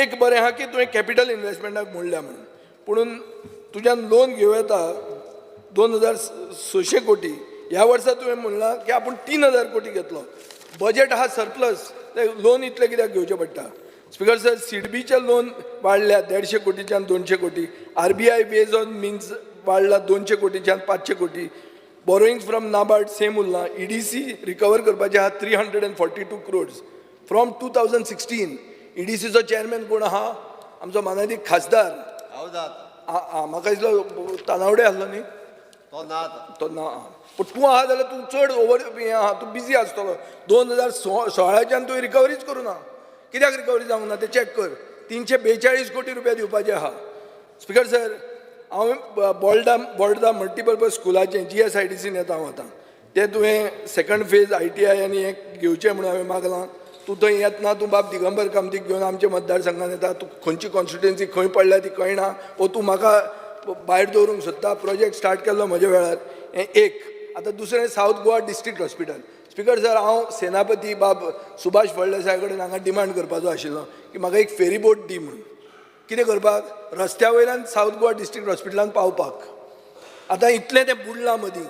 एक बरें आहा की तुवें कॅपिटल इन्वेस्टमेंटाक म्हणल्या म्हणून, पुणून तुज्यान लोन घेवं येता 2600 कोटी. ह्या वर्सा तुवें म्हणलां की आपूण 3000 कोटी घेतलो. बजेट आहा सरप्लस, लोन इतलें कित्याक घेवचें पडटा? स्पीकर सर, सिडबीचें लोन वाडल्या 150 कोटीच्यान 200 कोटी. आरबीआय वेज ऑन मिन्स वाडला 200 कोटीच्यान 500 कोटी. बोरोइंग्स फ्रॉम नाबार्ड सेम उरलां. ईडीसी रिकवर करपाचें आहा 342 crores from 2016. ईडीसीचो चेअरमॅन कोण आहा? आमचो मानादीक खासदार. हांव जात. आ आ, म्हाका दिसलो तानावडे आसलो न्ही. तो ना आतां. तो ना, पूण तूं आहा जाल्यार तूं चड ओवर हें आहा, तूं बिजी आसतलो. 2016च्यान तुवें रिकवरीच करूं ना. कित्याक रिकवरी जावंक ना तें चॅक कर. 342 कोटी रुपया दिवपाचे आहा. स्पीकर सर, हांव बोल्डा बोल्डा मल्टिपर्पज स्कुलाचें जीएसआयडीसीन येता हांव आतां. तें तुवें सेकंड फेज आयटीआय आनी हें घेवचें म्हणून हांवें मागलां. तूं थंय येतना तूं बाब दिगंबर कामतीक घेवन आमच्या मतदारसंघात येता. तूं खंयची कॉन्स्टिट्युएन्सी खंय पडल्या ती कळना. वो तूं म्हाका भायर दवरूंक सोदता. प्रोजेक्ट स्टार्ट केल्लो म्हज्या वेळार. हें एक. आतां दुसरें, south Goa district hospital. Speaker sir, हांव सेनापती बाब सुभाष फळदेसाय कडेन हांगा डिमांड करपाचो आशिल्लो की म्हाका एक फेरीबोट दी म्हणून. कितें करपाक? रस्त्या वयल्यान सावथ गोवा डिस्ट्रिक्ट हॉस्पिटलान पावपाक. आतां इतलें तें बुडलां मदीं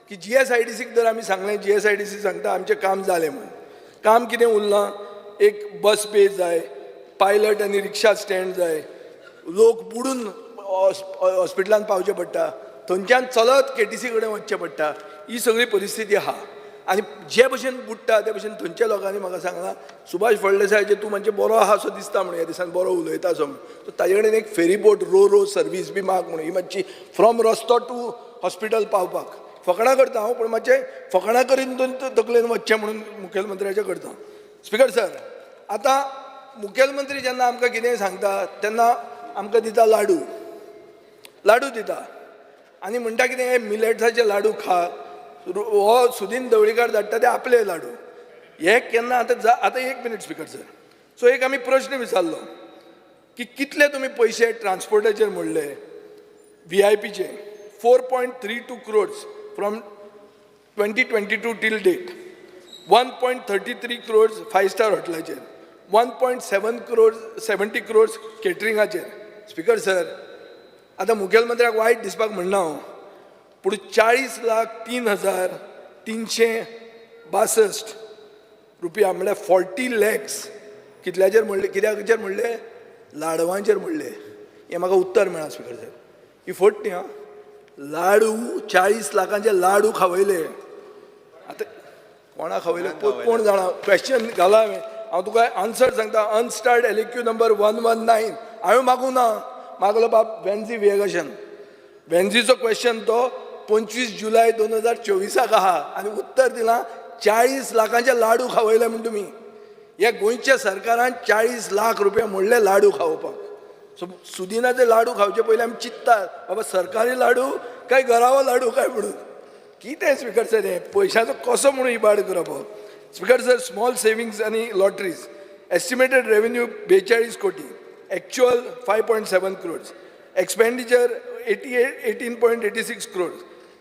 की जीएसआयडीसीक जर आमी सांगलें, जीएसआयडीसी सांगता आमचें काम जालें म्हणून. काम कितें उरलां? एक बस पे जाय, पायलट आनी रिक्षा स्टँड जाय. लोक बुडून हॉस्पिटलान पावचें पडटा, थंयच्यान चलत केटीसी कडेन वचचें पडटा. ही सगळी परिस्थिती आहा आनी जे भशेन बुडटा ते भशेन थंयच्या लोकांनी म्हाका सांगलां, सुभाष फळदेसायाचे तूं मातशें बरो आहा असो दिसता म्हणून, ह्या दिसान बरो उलयता असो म्हणून, सो ताजे कडेन एक फेरीबोट रो रो सर्वीस बी माग म्हणून. ही मातशी फ्रॉम रस्तो टू हॉस्पिटल पावपाक. फकाणां करता हांव, पूण मातशें फकाणां करीन तकलेन वचचें म्हणून मुखेलमंत्र्याचें करता. स्पीकर सर, आतां मुखेलमंत्री जेन्ना आमकां कितेंय सांगता तेन्ना आमकां दिता लाडू. लाडू दिता आनी म्हणटा कितें, हे मिलेट्साचे लाडू खा. हो सुदीन ढवळीकार धाडटा ते आपले लाडू. हे केन्ना आतां जा. आतां एक मिनीट स्पीकर सर. सो एक आमी प्रश्न विचारलो की कितले तुमी पयशे ट्रान्सपोर्टाचेर मोडले व्हीआयपीचे? 4.32 crores from 2022 till date, 1.33 crores five star हॉटेलाचेर, 1.7 crores, 70 crores केटरिंगाचेर. Speaker sir, आतां मुखेलमंत्र्याक वायट दिसपाक म्हणना हांव, पूण 40,03,362 रुपया म्हणल्यार 40 लॅक्स कितल्याचेर म्हणले? कित्याचेर म्हणले? लाडवांचेर म्हणले. हें म्हाका उत्तर मेळ्ळां स्पीकर सर. ही फट न्ही आं. लाडू, 40 लाखांचे लाडू खावयले. आतां कोणा खावयले कोण जाणा. क्वेश्चन घाला हांवें. हांव तुका आन्सर सांगता. Unstarred LAQ number 119 हांवें मागूं ना. मागलो बाब वेन्झी विएगाशान. वेन्झीचो क्वेश्चन तो 25 जुलय 2024 आहा आनी उत्तर दिलां, 40 लाखांचे लाडू खावयले म्हूण तुमी. ह्या गोंयच्या सरकारान 40 लाख रुपया मोडले लाडू खावोवपाक. सो सुदिनाचे लाडू खावचे पयलीं आमी चिंततात, बाबा सरकारी लाडू काय घरावो लाडू काय म्हणून. कितें स्पीकर सर, हें पयशाचो कसो म्हणून इबाड करप हो? स्पीकर सर, स्मॉल सेविंग्स आनी लॉटरीज एस्टिमेटेड रेवेन्यू 42 कोटी, actual 5.7 crores, expenditure 88 18.86 crores,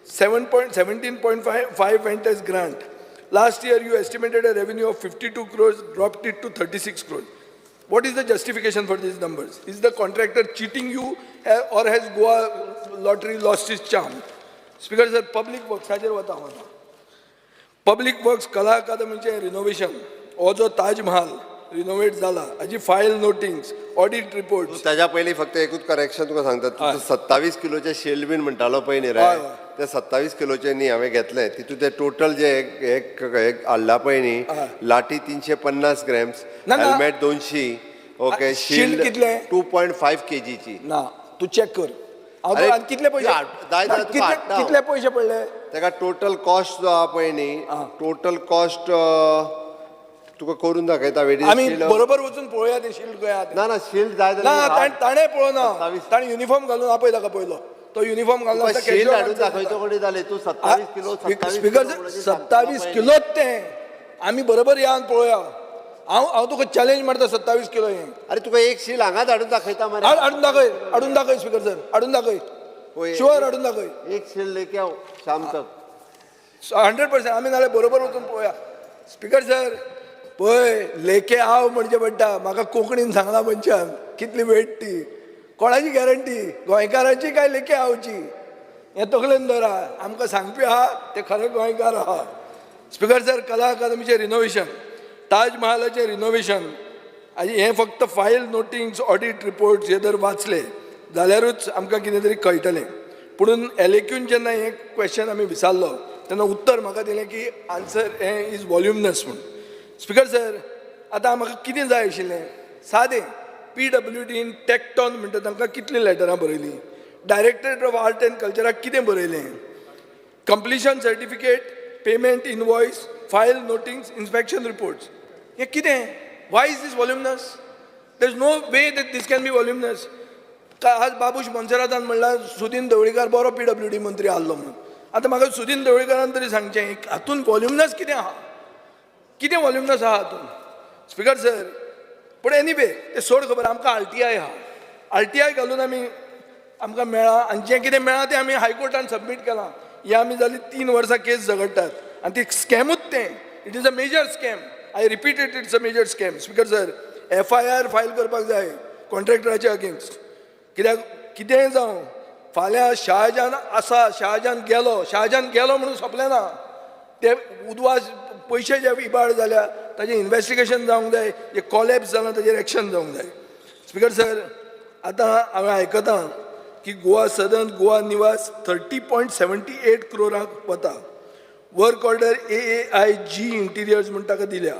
7 point 17.55 went as grant. Last year you estimated a revenue of 52 crores, dropped it to 36 crores. What is the justification for these numbers? Is the contractor cheating you or has Goa lottery lost its charm. Speaker sir, public वर्क्साचेर वता हांव आतां. Public works, कला अकादमीचें renovation, हो जो Taj Mahal renovate जाला हाजी file notings, audit reports. ताज्या पयलीं फक्त एकूच करेक्शन तुका सांगता. तूं 27 किलोचे शिल्ड बीन म्हणटालो पळय न्ही रे, हय, हय. ते 27 किलोचे न्ही हांवें घेतले. तितून ते टोटल जे एक एक एक हाडला पळय न्ही, लाठी 350 ग्रॅम्स, ना, ना. Helmet 200, okay. शिल्ड शिल्ड कितले? 2.5 केजीची. ना, तूं चॅक कर. हांव अरे, तुका आनी कितले पयशे तूं जाय जाल्यार तुका कितले हाडटा हांव. कितले पयशे पडले? ताका टोटल कॉस्ट जो आहा पळय न्ही, टोटल कॉस्ट तुका करून दाखयता वेडी. आमी बरोबर वचून पळोवया तें शिल्ड खंय आहा तें. ना ना, शिल्ड जाय ना. जाल्यार ताणें पळोवना. 27. ताणें युनिफॉर्म घालून आपय ताका पयलो, तो युनिफॉर्म घालून तुका आसता, शिल्ड casual हाडून आन्सर दिता. दाखयतो कडेन जालें. तूं 27 kilo, 27 speaker, kilo म्हणून सांगता 27 पळय न्ही. किलोच तें. आमी बरोबर या आनी पळोवया. हांव हांव तुका चॅलेंज मारता, 27 किलो हें. अरे, तुका एक शील हांगाच हाडून दाखयता मरे. हाडून दाखय, हाडून दाखय स्पीकर सर, हाडून दाखय. पळय. शुअर, हाडून दाखय. एक शील लेके आओ शाम तक. 100%. आमी नाल्यार बरोबर वचून पळोवया. स्पीकर सर, पळय, लेके हांव म्हणचें पडटा म्हाका. कोंकणीन सांगला मनशान कितली वेट ती. कोणाची गॅरंटी, गोंयकारांची काय लेके हांवची? हें तकलेन दवरा. आमकां सांगपी आहा ते खरे गोंयकार आहा. स्पीकर सर, कला अकादमीचें रिनोवेशन, ताजमहालाचें रिनोवेशन आनी हें फक्त फायल नोटिंग्स, ऑडीट रिपोर्ट्स हे जर वाचले जाल्यारूच आमकां कितें तरी कळटलें. पुणून एलएक्यून जेन्ना हें क्वेश्चन आमी विचारलो तेन्ना उत्तर म्हाका दिलें की आन्सर हें is वॉल्युमनस म्हूण. स्पीकर सर, आतां म्हाका कितें जाय आशिल्लें, सादें, पीडब्ल्यूडीन टॅक्टॉन म्हणटा तांकां कितलीं लेटरां बरयलीं, डायरेक्टरेट ऑफ आर्ट एंड कल्चराक कितें बरयलें, completion certificate, payment invoice, file notings, inspection reports, हें कितें? Why is this voluminous? There is no way that this can be voluminous. आज बाबूश मोन्सेरातान म्हणला सुदीन ढवळीकार बरो पीडब्ल्यूडी मंत्री आहलो म्हणून. आतां म्हाका सुदीन ढवळीकारान तरी सांगचें, हातून वॉल्युमनस कितें आहा? कितें वॉल्युमनस आहा हातून, स्पीकर सर? पूण एनीवे, तें सोड खबर. आमकां आरटीआय आहा. आरटीआय घालून आमी आमकां मेळ्ळां आनी जें कितें मेळ्ळां तें आमी हायकोर्टान सबमीट केलां. हें आमी जालीं 3 वर्सां केस झगडटात आनी ती स्कॅमूच तें. It is a major scam. I repeat it, it's a major scam. Speaker sir, FIR file करपाक जाय कॉन्ट्रॅक्टराच्या अगेन्स्ट. कित्याक, कितेंय जावं, फाल्यां शाहजहान आसा, शाहजहान गेलो, शाहजहान गेलो म्हणून सोंपलें ना ते. उदवास पयशे जे इबाड जाल्या ताजें इन्वेस्टिगेशन जावंक जाय. जे कॉलेप्स जाला ताजेर एक्शन जावंक जाय. स्पीकर सर, आतां हांवें आयकतां की गोवा सदन, गोवा निवास 30.78 क्रोराक वता. वर्क ऑर्डर एएआयजी इंटिरियर्स म्हूण ताका दिल्या.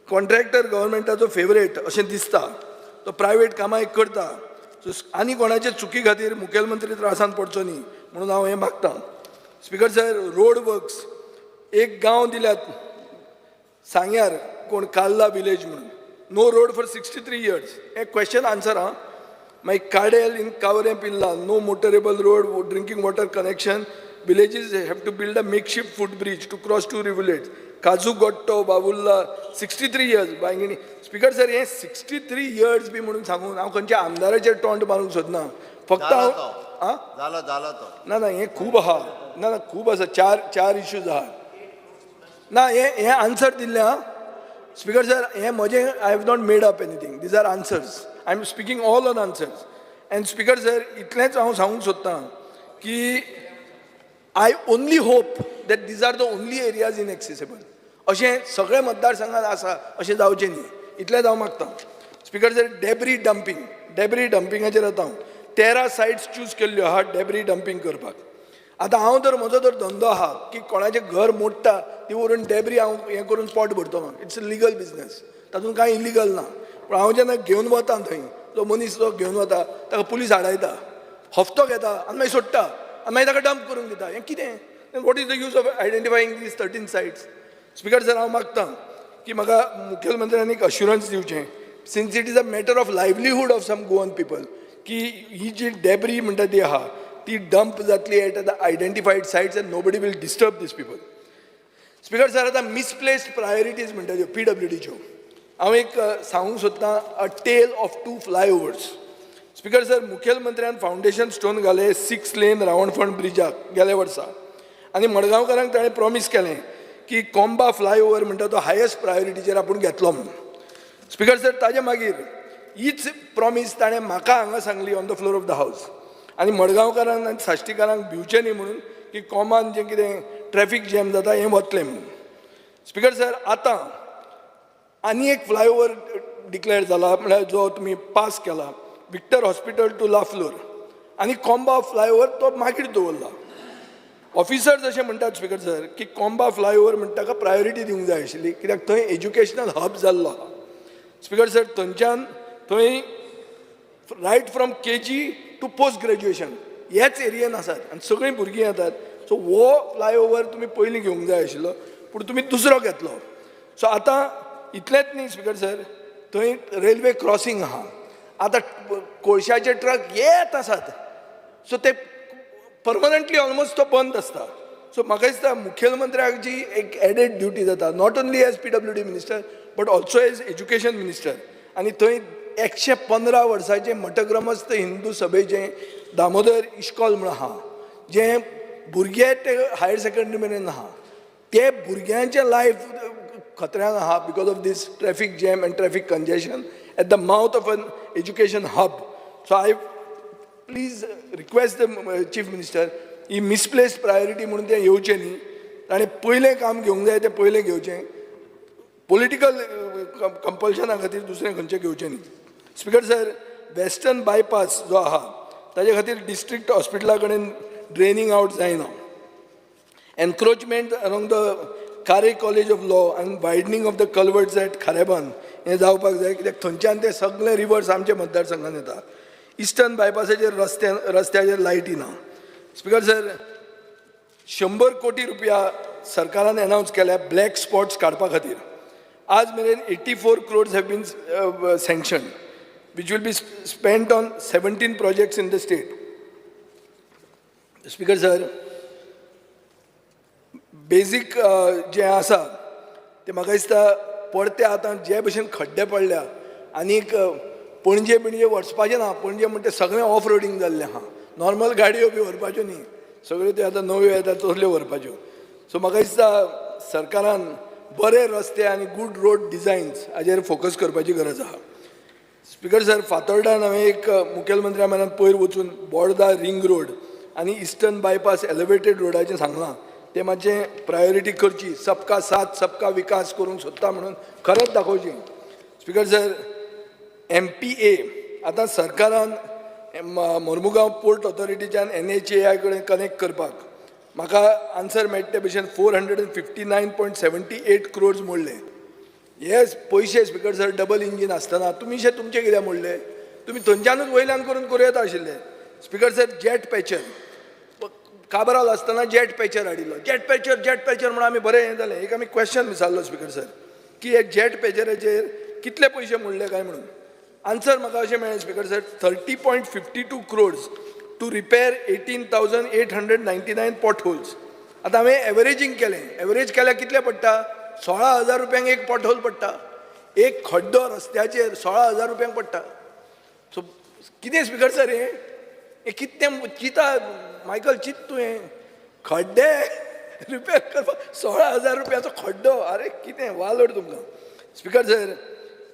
कॉन्ट्रॅक्टर गव्हर्मेंटाचो फेवरेट अशें दिसता. तो प्रायवेट कामां एक करता. सो आनी कोणाचे चुकी खातीर मुखेलमंत्री त्रासान पडचो न्ही म्हणून हांव हें मागतां. स्पीकर सर, रोड वर्क्स, एक गांव दिल्यात सांग्यार, कोण कार्ला विलेज म्हणून, no road for 63 years. हें क्वेश्चन आन्सर आं. मागीर काडेल इन कावरें पिल्ला, no motorable road, drinking water connection, villages have to build a makeshift foot bridge to cross two rivulets. काजू गोट्टो बाबुल्ला, 63 years Bainguinim. Speaker sir, हें 63 इयर्स बी म्हणून सांगून हांव खंयच्या आमदाराचेर टोंट मारूंक सोदना. फक्त जाला हांव तो. आं. जाला, जाला तो. ना ना, हें खूब आहा. ना ना, खूब आसा. चार चार इश्यूज आहा. ना, हें हें आन्सर दिल्लें आं. स्पीकर सर, हें म्हजें, I have not made up anything. These are answers. I am speaking all on answers. And speaker sir, इतलेंच हांव सांगूंक सोदतां की I only hope that these are the only areas inaccessible. अशें सगळे मतदारसंघात आसा अशें जावचें न्ही, इतलेंच हांव मागतां. Speaker sir, debris dumping, debris डंपिंगाचेर आतां हांव 13 सायट्स चूज केल्ल्यो आहा डेब्री डंपींग करपाक. आतां हांव तर म्हजो तर धंदो आहा की कोणाचें घर मोडटा ती व्हरून डेब्री हांव हें करून पोट भरतलो. It's a legal business, तातूंत कांय इलिगल ना. पूण हांव जेन्ना घेवन वता थंय, जो मनीस जो घेवन वता ताका पुलीस आडायता, हप्तो घेता आनी मागीर सोडटा आनी मागीर ताका डंप करूंक दिता. हें कितें? What is the use of identifying these 13 sites? Speaker sir, हांव मागतां की म्हाका मुखेलमंत्र्यांनी एक अश्युरन्स दिवचें, since it is a matter of livelihood of some Goan people, की ही जी डेब्री म्हणटा ती आहा ती डंप जातली at the identified sites and nobody will disturb these people. Speaker sir, आतां मिसप्लेस्ड प्रायोरिटीज म्हणटा त्यो पीडब्ल्यूडीच्यो. हांव एक सांगूंक सोदतां, a tale of two flyovers. Speaker sir, मुखेलमंत्र्यान foundation stone घाले सिक्स लेन रावणफण ब्रिजाक गेल्या वर्सा आनी मडगांवकारांक ताणें प्रॉमीस केलें की कोंबा फ्लायओवर म्हणटा तो हायस्ट प्रायोरिटीचेर आपूण घेतलो म्हणून. स्पीकर सर, ताजे मागीर हीच प्रॉमीस ताणें म्हाका हांगा सांगली on the floor of the house. आनी मडगांवकारांक आनी साश्टीकारांक भिवचें न्ही म्हणून की कोमान जें कितें ट्रॅफीक जॅम जाता हें वतलें म्हणून. स्पिकर सर, आतां आनी एक फ्लायओवर डिक्लेअर जाला, म्हळ्यार जो तुमी पास केला, विक्टर हॉस्पिटल टू लाफ्लोर, आनी कोंबा फ्लायओवर तो मागीर दवरला. ऑफिसर्स अशें म्हणटात स्पिकर सर की कोंबा फ्लायओवर म्हणटा ताका प्रायोरिटी दिवंक जाय आशिल्ली, कित्याक थंय एज्युकेशनल हब जाल्लो आहा. स्पिकर सर, थंयच्यान थंय right from KG to post graduation ह्याच एरियेन आसात आनी सगळीं भुरगीं येतात. सो हो फ्लायओवर तुमी पयलीं घेवंक जाय आशिल्लो, पूण तुमी दुसरो घेतलो. सो आतां इतलेंच न्ही स्पिकर सर, थंय रेल्वे क्रॉसींग आहा. आतां कोळशाचे ट्रक येत आसात, सो ते परमनंटली ऑलमोस्ट तो बंद आसता. सो म्हाका दिसता मुखेलमंत्र्याक जी एक एडेड ड्युटी जाता, not only as PWD minister but also as education minister, आनी थंय 115 वर्सांचें मठग्रमस्थ हिंदू सभेचें दामोदर इश्कॉल म्हूण आहा, जें भुरगे ते हायर सेकंडरी मेरेन आहा, ते भुरग्यांचें लायफ खतऱ्यान आहा because of this traffic jam and traffic congestion at the mouth of an education hub. So I please request the chief minister, he misplace priority म्हणून तें येवचें न्ही. ताणें पयलें काम घेवंक जाय तें पयलें घेवचें, पॉलिटिकल कंपल्शना खातीर दुसरें खंयचें घेवचें न्ही. स्पिकर सर, वेस्टर्न बायपास जो आहा ताजे खातीर डिस्ट्रिक्ट हॉस्पिटला कडेन ड्रेनींग आवट जायना. Encroachment along the Kare College of Law and widening of the culverts at Kharebandh हें जावपाक जाय, कित्याक थंयच्यान ते सगळे रिवर्स आमच्या मतदारसंघात येता. इस्टर्न बायपासाचेर रस्त्याचेर लायटी ना. स्पिकर सर, 100 कोटी रुपया सरकारान अनावन्स केल्या ब्लॅक स्पॉट्स काडपा खातीर. आज मेरेन 84 crores have been sanction, which will be spent on 17 projects in the state. Speaker sir, basic जें आसा तें म्हाका दिसता परते आतां जे भशेन खड्डे पडल्या आनीक पणजे बिणजे वचपाचें ना. पणजे म्हणटे सगळें ऑफ रोडींग जाल्लें आहा. नॉर्मल गाडयो बी व्हरपाच्यो न्ही, सगळ्यो त्यो आतां नव्यो येतात तसल्यो व्हरपाच्यो. सो म्हाका दिसता सरकारान बरे रस्ते आनी गूड रोड डिजायन्स हाजेर फोकस करपाची गरज आहा. स्पिकर सर, फातोर्डान हांवें एक मुखेलमंत्र्या म्हऱ्यान पयर वचून बोर्दा रिंग रोड आनी इस्टर्न बायपास एलिवेटेड रोडाचें सांगलां, तें मातशें प्रायोरिटी करची. सबका साथ सबका विकास करूंक सोदता म्हणून खरेंच दाखोवची. स्पिकर सर, एमपीए आतां सरकारान मोर्मुगांव पोर्ट ऑथॉरिटीच्यान एनएचएआय कडेन कनेक्ट करपाक म्हाका आन्सर मेळटा ते भशेन 459.78 crores मोडले. हे पयशे स्पिकर सर, डबल इंजीन आसतना तुमी शे तुमचे कित्याक मोडले? तुमी थंयच्यानूच वयल्यान करून करूं येता आशिल्ले. Speaker sir, jet patcher, Cabral आसतना जेट पॅचर हाडिल्लो. जेट पॅचर, जेट पॅचर म्हणून आमी बरें हें जालें. एक आमी क्वेश्चन विचारलो स्पिकर सर की हे जेट पॅचराचेर कितले पयशे मोडले काय म्हणून. आन्सर म्हाका अशें मेळ्ळें speaker sir, 30.52 crores to repair 18,899 pot holes. आतां हांवें एवरेजींग केलें. एवरेज केल्यार कितले पडटा? 16,000 रुपयांक एक पॉट होल पडटा. एक खड्डो रस्त्याचेर 16,000 रुपयांक पडटा. सो कितें स्पिकर सर, हें हें कितें चिंता? मायकल, चिंत तूं, हें खड्डे रिपेर करपाक 16,000 रुपयाचो खड्डो. अरे, कितें वालोर तुमकां! स्पिकर सर,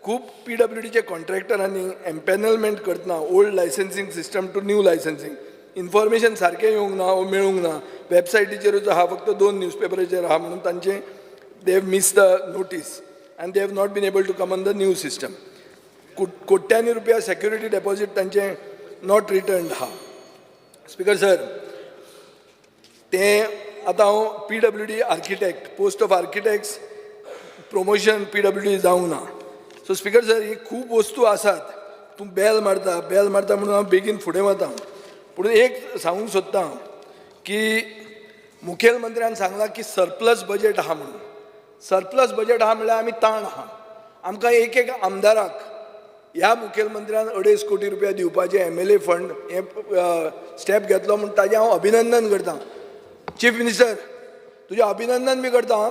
खूब पीडब्ल्यूडीचे कॉन्ट्रॅक्टरांनी एम्पॅनलमेंट करतना old licensing system to new licensing information सारकें येवंक ना वो मेळूंक ना. वेबसायटीचेरूच आहा, फक्त दोन न्यूजपेपराचेर आहा म्हणून तांचे they have miss the notice and they have not been able to come on the new system. कोट्यांनी रुपया सेक्युरिटी डेपॉझीट तांचे not return आहा. स्पिकर सर, तें आतां हांव PWD architect, post of architects promotion PWD जावंक ना. सो स्पिकर सर, ही खूब वस्तू आसात. तूं बेल मारता, बेल मारता म्हणून हांव बेगीन फुडें वता. पूण एक सांगूंक सोदतां की मुखेलमंत्र्यान सांगलां की सरप्लस बजेट आहा म्हणून. सरप्लस बजेट आहा म्हणल्यार आमी ताण आहा. आमकां एक एक आमदाराक ह्या मुखेलमंत्र्यान 2.5 कोटी रुपया दिवपाचे एमएलए फंड हे स्टेप घेतलो म्हूण ताजें हांव अभिनंदन करता. चीफ मिनिस्टर, तुजें अभिनंदन बी करता आं.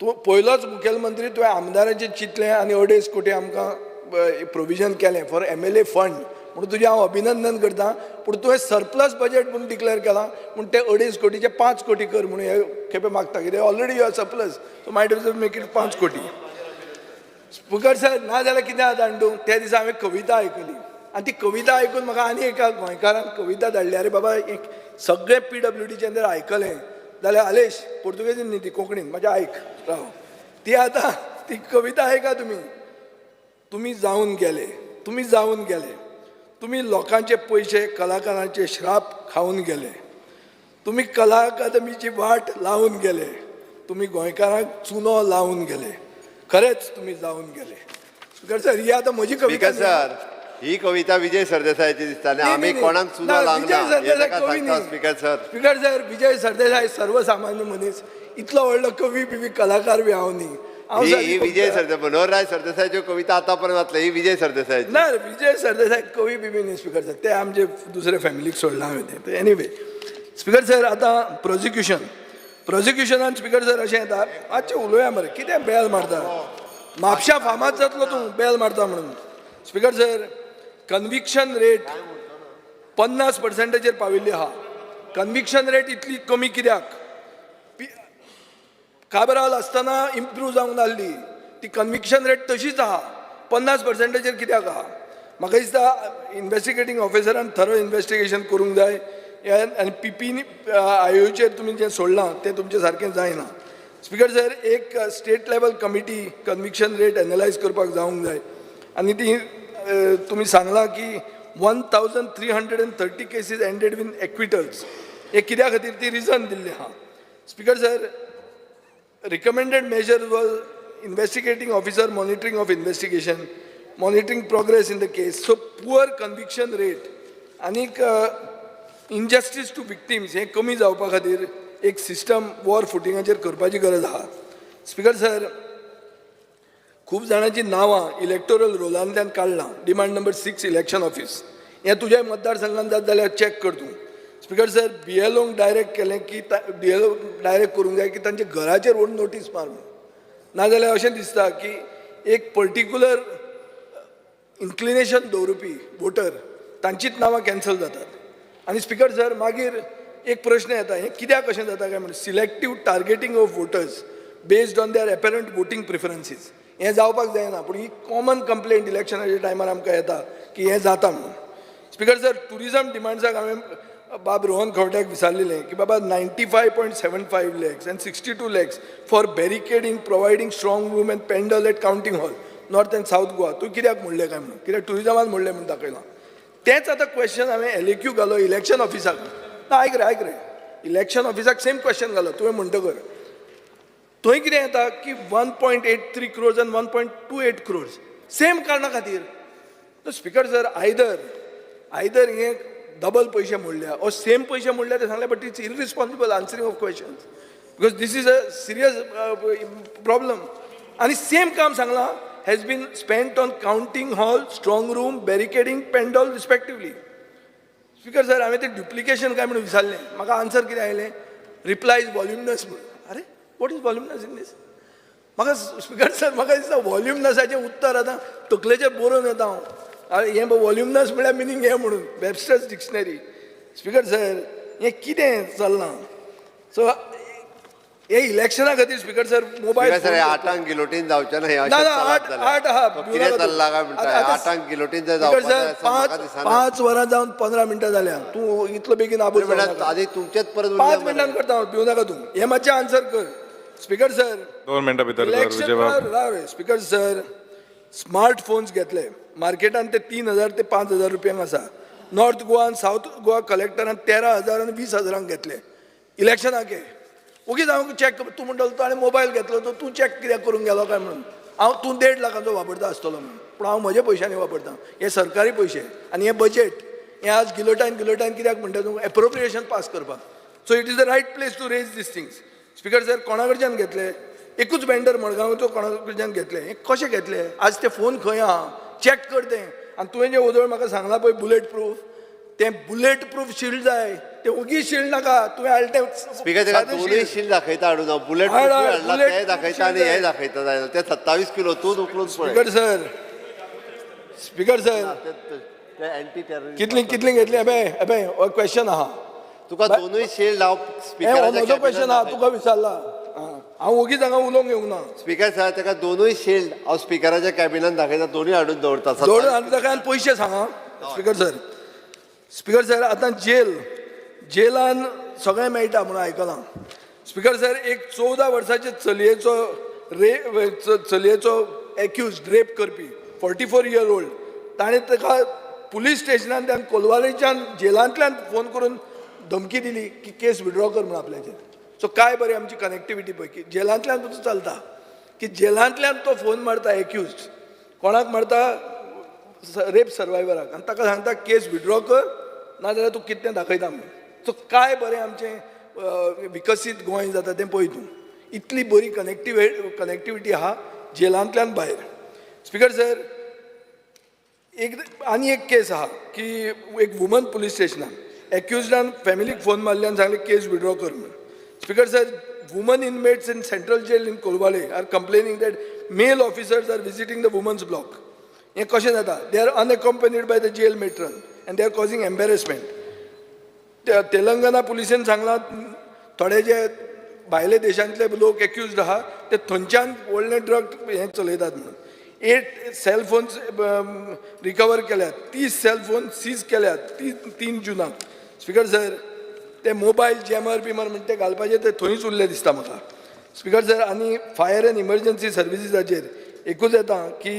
तूं पयलोच मुखेलमंत्री, तुवें आमदाराचें चिंतलें आनी 2.5 कोटी आमकां प्रोविजन केलें फॉर एमएलए फंड म्हणून तुजें हांव अभिनंदन करता. पूण तुवें सरप्लस बजेट म्हूण डिक्लेअर केलां म्हूण ते 2.5 कोटीचे 5 कोटी कर म्हणून हे खेपे मागता. कितें already you are surplus, so might make it 5 कोटी. स्पिकर सर, ना जाल्यार कितें जाता जाणा तूं, त्या दिसा हांवें कविता आयकली. आनी ती कविता आयकून म्हाका आनी एका गोंयकारान कविता धाडली, अरे बाबा, एक सगळें पीडब्ल्यूडीचें जर आयकलें जाल्यार, आलेश, पुर्तुगेजीन न्ही ती, कोंकणीन म्हाजें आयक राव. ती आतां ती कविता आयका तुमी. तुमी जावन गेले, तुमी जावन गेले, तुमी लोकांचे पयशे, कलाकारांचे श्राप खावन गेले, तुमी कला अकादमीची वाट लावन गेले, तुमी गोंयकारांक चुनो लावन गेले, खरेंच तुमी जावन गेले. स्पिकर सर, ही आतां म्हजी कविता स्पीकर न्ही. सर, ही कविता विजय सरदेसायाची दिसता आनी न्ही, आमी न्ही, कोणाक चुनो ना, लावंक विजय ना हें सरदेसाय ताका कवी सांगता. न्ही. Speaker sir. Speaker sir, Vijay Sardesai सर्वसामान्य मनीस, इतलो व्हडलो कवी बिवी कलाकार बी हांव न्ही. हांव ही सर ही विजय सरदेसाय, मनोहरराय सरदेसायाच्यो कविता आतां पर्यंत वाचल्या, ही विजय सरदेसायाची. ना रे, विजय सरदेसाय कवी बिबी न्ही स्पीकर सर, ते आमचे दुसरे फॅमिलीक सोडलां हांवें तें. एनिवे स्पीकर सर, आतां प्रोसिक्युशन, प्रोसिक्युशनान स्पीकर सर अशें येता, मातशें उलोवया मरे, कितें बेल मारता? म्हापशा फामाद जातलो तूं बेल मारता म्हणून. स्पीकर सर, कन्विक्शन रेट 50 पर्संटाचेर पाविल्ली आहा. कन्विक्शन रेट इतली कमी कित्याक? काबराल आसतना इम्प्रूव जावंक नासली ती कन्विक्शन रेट, तशीच आहा, 50 पर्संटाचेर कित्याक आहा? म्हाका दिसता इन्वेस्टिगेटींग ऑफिसरान थरो इन्वेस्टिगेशन करूंक जाय हे. आनी पीपी आयोचेर तुमी जें सोडलां तें तुमचें सारकें जायना. स्पीकर सर, एक state level committee conviction rate analyse करपाक जावंक जाय. आनी ती तुमी सांगलां की 1330 cases ended with acquittals, हे कित्या खातीर ती रिजन दिल्ली आहा. Speaker sir, recommended measure was investigating officer monitoring of investigation, monitoring progress in the case. So poor conviction rate आनीक इनजस्टीस टू विक्टिम्स हें कमी जावपा खातीर एक सिस्टम वॉर फुटिंगाचेर करपाची गरज आहा. स्पीकर सर, खूब जाणांची नांवां इलेक्टोरल रोलांतल्यान काडलां, demand number 6, election office. हें तुज्या मतदारसंघात जात जाल्यार चॅक कर तूं. स्पीकर सर, बीएलओंक डायरेक्ट केलें की, बीएलओ डायरेक्ट करूंक जाय की तांच्या घराचेर व्हरून नोटीस मार म्हणून. नाजाल्यार अशें दिसता की एक पर्टिक्युलर इन्क्लिनेशन दवरुपी वोटर तांचीच नांवां कॅन्सल जातात. आनी स्पीकर सर, मागीर एक प्रश्न येता, हें कित्याक अशें जाता काय म्हणून, selective targeting of voters based on their apparent voting preferences, हें जावपाक जायना. पूण ही कॉमन कंप्लेंट इलेक्शनाच्या टायमार आमकां येता की हें जाता म्हणून. स्पीकर सर, टुरिजम डिमांड्साक हांवें बाब रोहन खंवट्याक विचारलेलें की बाबा, 95.75 lakhs and 62 lakhs for barricading, providing strong room and pandal at counting hall, North and South Goa, तूं कित्याक म्हणलें काय म्हणून, कित्याक टुरिजमान म्हणलें म्हणून दाखयलां. तेंच आतां क्वेश्चन हांवें एलएक्यू घालो इलेक्शन ऑफिसाक. ना, आयक रे, आयक रे. इलेक्शन ऑफिसाक सेम क्वेश्चन घालो तुवें म्हणटकर थंय कितें येता की 1.83 crores आनी 1.28 crores same कारणा खातीर. स्पीकर सर, आयदर हे डबल पयशे मोडल्या ओ सेम पयशे मोडल्या ते सांगले, but it's irresponsible answering of questions because this is a serious problem. आनी सेम काम सांगलां, has been spent on counting hall, strong room, barricading, pandal respectively. Speaker sir, हांवें तें डुप्लिकेशन काय म्हणून विचारलें. म्हाका आन्सर कितें आयलें? रिप्लाय is voluminous म्हणून. अरे, what is voluminous in this? म्हाका स्पीकर सर, म्हाका दिसता वॉल्युमनसाचें उत्तर आतां तकलेचेर बरोवन येता हांव. अरे, हें वॉल्युमनस म्हळ्यार मिनींग हें म्हणून वेबस्टर्स डिक्शनरी. स्पीकर सर, हें कितें चल्लां? सो हे इलेक्शना खातीर speaker sir, mobile speaker sir, हे आठांक गिलोटीन जावचें ना हे. ना, अशें ना, चलत आठ जाल्यार. आहा. तो कितें चल्लां काय म्हणटा? आठांक गिलोटीन जर स्पीकर जावपाचें सर, आसा म्हाका पांच दिसना. 5 वरां जावन 15 मिनटां जाल्या. तूं इतलो बेगीन आबूज म्हणल्यार जावं नाका. आदी तुमचेच परत 5 उरल्या मरे. मिनटान करता हांव, भिवू नाका तूं. हें मातशें आन्सर कर स्पीकर सर. 2 मिनटां भितर कर. इलेक्शन विजयबाब. राव रे. स्पीकर सर, स्मार्ट फोन्स घेतले, मार्केटान ते 3000 ते 5000 रुपयांक आसा. नॉर्थ गोवा आनी सावथ गोवा कलेक्टरान 13,000 आनी 20 हजारांक घेतले इलेक्शनाक. ओगीच हांव चॅक, तूं म्हणटलो तो आनी मोबायल घेतलो तो तूं चॅक कित्याक करूंक गेलो काय म्हणून. हांव तूं 1.5 लाखांचो वापरता आसतलो म्हणून, पूण हांव म्हज्या पयशांनी वापरता. हे सरकारी पयशे आनी हे बजेट हें आज गिलोटायन गिलोटायन कित्याक म्हणटा तूं? एप्रोप्रिएशन पास करपाक. So it is the right place to raise these things. Speaker sir, कोणा कडच्यान घेतले? एकूच वेंडर मडगांवचो. कोणा कडच्यान घेतले? हे कशें घेतले? आज ते फोन खंय आहा चॅक कर तें. आनी तुवें जें ओदोळ म्हाका सांगलां पळय बुलेट प्रूफ, तें बुलेट प्रूफ शिल्ड जाय तें, ओगी शिल्ड नाका. तुवें हाडलें तें स्पीकर, ताका सादें दोनूय shield. Shield दाखयता हाडून हांव. बुलेट हाड, हाड, हाडला bullet तें दाखयता आनी shield. हे दाखयता जायना. ते 27 किलो तूंच उखलून पळय. Speaker sir, speaker sir. ते अँटी टेररिस्ट. कितली कितली घेतली? अबे अबे, हो क्वेश्चन आहा. तुका दोनूय शिल्ड हांव हें हो स्पिकराच्या म्हजो क्वेश्चन आहा, तुका विचारला. आं, हांव ओगीच हांगा उलोवंक येवंक ना. स्पीकर सर, ताका दोनूय शिल्ड हांव स्पिकराच्या कॅबिनान दाखयता, दोनूय हाडून दवरता. दोन आनी ताका आनी पयशे सांगा. स्पीकर सर, स्पीकर सर, आतां जेल जेलान सगळें मेळटा म्हणून आयकलां. स्पीकर सर, एक 14 वर्साचे चलयेचो रे चलयेचो एक्यूज, रेप करपी, 44 इयर ओल्ड, ताणें ताका पुलीस स्टेशनांतल्यान, कोलवालेच्यान जेलांतल्यान फोन करून धमकी दिली की केस विड्रॉ कर म्हणून आपल्याचेर. सो काय बरी आमची कनेक्टिविटी पळय की जेलांतल्यान सुद्दां चलता, की जेलांतल्यान तो फोन मारता एक्यूज. कोणाक मारता? रेप सर्वायवराक. आनी ताका सांगता, केस विड्रॉ कर, नाजाल्यार तूं कितें दाखयता म्हणून. सो काय बरें आमचें विकसीत गोंय जाता तें पळय तूं. इतली बरी कनेक्टिविटी आहा जेलांतल्यान भायर. स्पीकर सर, एक आनी एक केस आहा की एक वुमन पुलीस स्टेशनान एक्युजडान फॅमिलीक फोन मारले आनी सांगलें, केस विड्रॉ कर म्हणून. Speaker sir, women inmates in Central Jail in Colvale are complaining that male officers are visiting the women's block. हें कशें जाता? They are unaccompanied by the jail matron and they are causing embarrassment. Telangana पुलिसेन सांगलां, थोडे जे भायले देशांतले लोक accused आहा ते थंयच्यान व्हडलें ड्रग हें चलयतात म्हणून. एट सेलफोन्स रिकवर केल्यात, 30 सेलफोन सीज केल्यात 3 जुनाक. स्पीकर सर, ते मोबायल जॅमर बिमर म्हणटा ते घालपाचे ते थंयच उरले दिसता म्हाका. स्पीकर सर, आनी फायर एंड इमर्जन्सी सर्विसीसाचेर एकूच येता की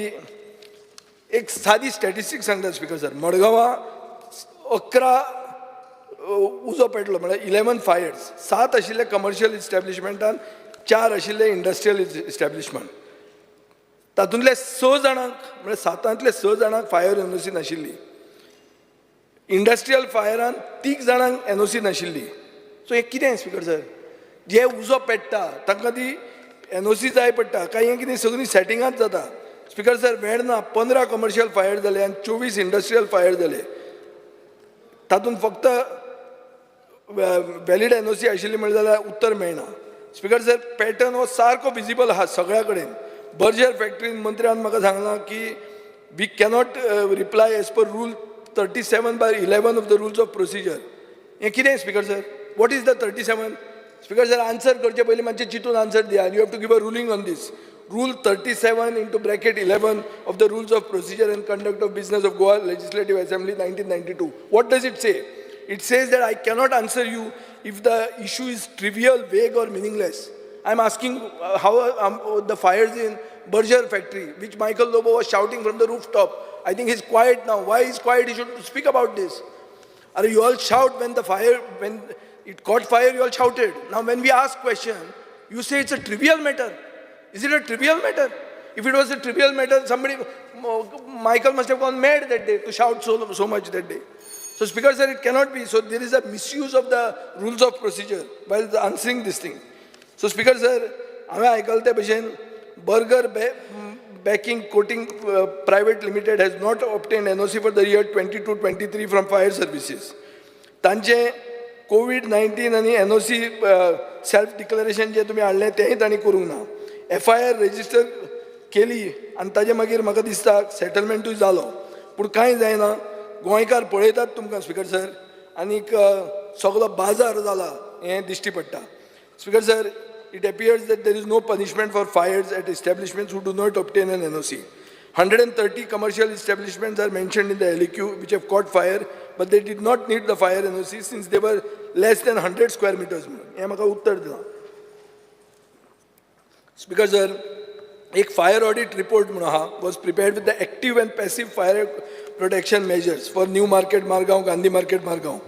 एक सादी स्टॅटिस्टीक सांगता स्पीकर सर. मडगांवां 11 उजो पेटलो, म्हळ्यार 11 फायर्स. सात आशिल्ले कमर्शियल इस्टॅब्लिशमेंटान, चार आशिल्ले इंडस्ट्रियल इस्टॅब्लिशमेंट. तातूंतले स जाणांक, म्हळ्यार सातांतले स जाणांक फायर एनओसी नाशिल्ली. इंडस्ट्रियल फायरान तीग जाणांक एनओसी नाशिल्ली. सो हें कितें स्पीकर सर? जे उजो पेट्टा तांकां ती एनओसी जाय पडटा काय हें कितें सगळीं सेटिंगांच जाता? Speaker sir, Verna 15 commercial fire जाले आनी 24 इंडस्ट्रियल फायर जाले. तातूंत फक्त व्हॅलीड एनओसी आशिल्ली म्हणलें जाल्यार उत्तर मेळना. स्पीकर सर, पॅटर्न हो सारको विजिबल आहा सगळ्या कडेन. बर्जर फॅक्टरीन मंत्र्यान म्हाका सांगलां की we cannot reply as per rule 37/11 of the rules of procedure. हें कितें speaker sir? What is the 37? Speaker sir, answer करचे पयलीं मातशें चिंतून आन्सर दिया. You have to give a ruling on this. Rule 37 into bracket 11 of the Rules of Procedure and Conduct of Business of Goa Legislative Assembly, 1992. What does it say? It says that I cannot answer you if the issue is trivial, vague, or meaningless. I'm asking how the fires in Berger factory, which Michael Lobo was shouting from the rooftop. I think he's quiet now. Why he's quiet? He should speak about this. Or you all shout when it caught fire, you all shouted. Now when we ask question, you say it's a trivial matter. Is it a trivial matter? If it was a trivial matter, somebody, Michael must have gone mad that day to shout so, so much that day. So, Speaker sir, it cannot be. So there is a misuse of the rules of procedure while answering this thing. So, Speaker sir, हांवें आयकलें ते भशेन Burger Baking Coating Private Limited has not obtained NOC for the year 22-23 from fire services. तांचे Covid 19 आनी NOC self declaration जे तुमी हाडलें तेंय तांणी करूंक ना. एफआयआर रजिस्टर केली आनी ताजे मागीर म्हाका दिसता सेटलमेंटूय जालो, पूण कांय जायना. गोंयकार पळयतात तुमकां स्पीकर सर, आनीक सगलो बाजार जाला हें दिश्टी पडटा. Speaker sir, it appears that there is no punishment for fires at establishments who do not obtain an NOC. 130 commercial establishments are mentioned in the LAQ which have caught fire, but they did not need the fire NOC since they were less than 100 square meters म्हणून हें म्हाका उत्तर दिलां. Speaker sir, एक fire audit report म्हणून आहा, was prepared with the active and passive fire protection measures for New Market Margao, Gandhi Market Margao.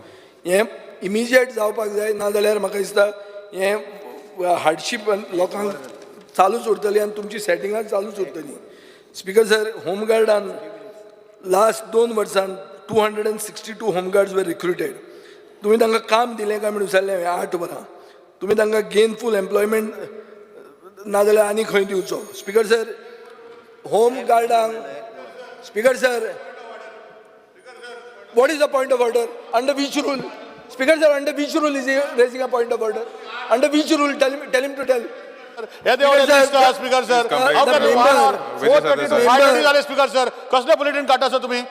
हें immediate जावपाक जाय, नाजाल्यार म्हाका दिसता हें हार्डशीप लोकांक चालूच उरतली आनी तुमची सेटिंगां चालूच उरतली. स्पीकर सर, होमगार्डान लास्ट 2 वर्सान 262 home guards were recruited. तुमी तांकां काम दिलें काय म्हणून विचारलें हांवें. 8 वरां तुमी तांकां गेनफूल एम्प्लॉयमेंट नाजाल्यार आनी खंय दिवचो. स्पीकर सर, होम गार्डांक, Speaker sir, what is the point of order? Under which rule? Speaker sir, under which rule is raising a point of order? Under which rule? Tell him to tell. हे देवळे दिसता speaker sir. 4:30 to 5:30 जाले speaker sir. कसले bulletin काडटा sir तुम्ही?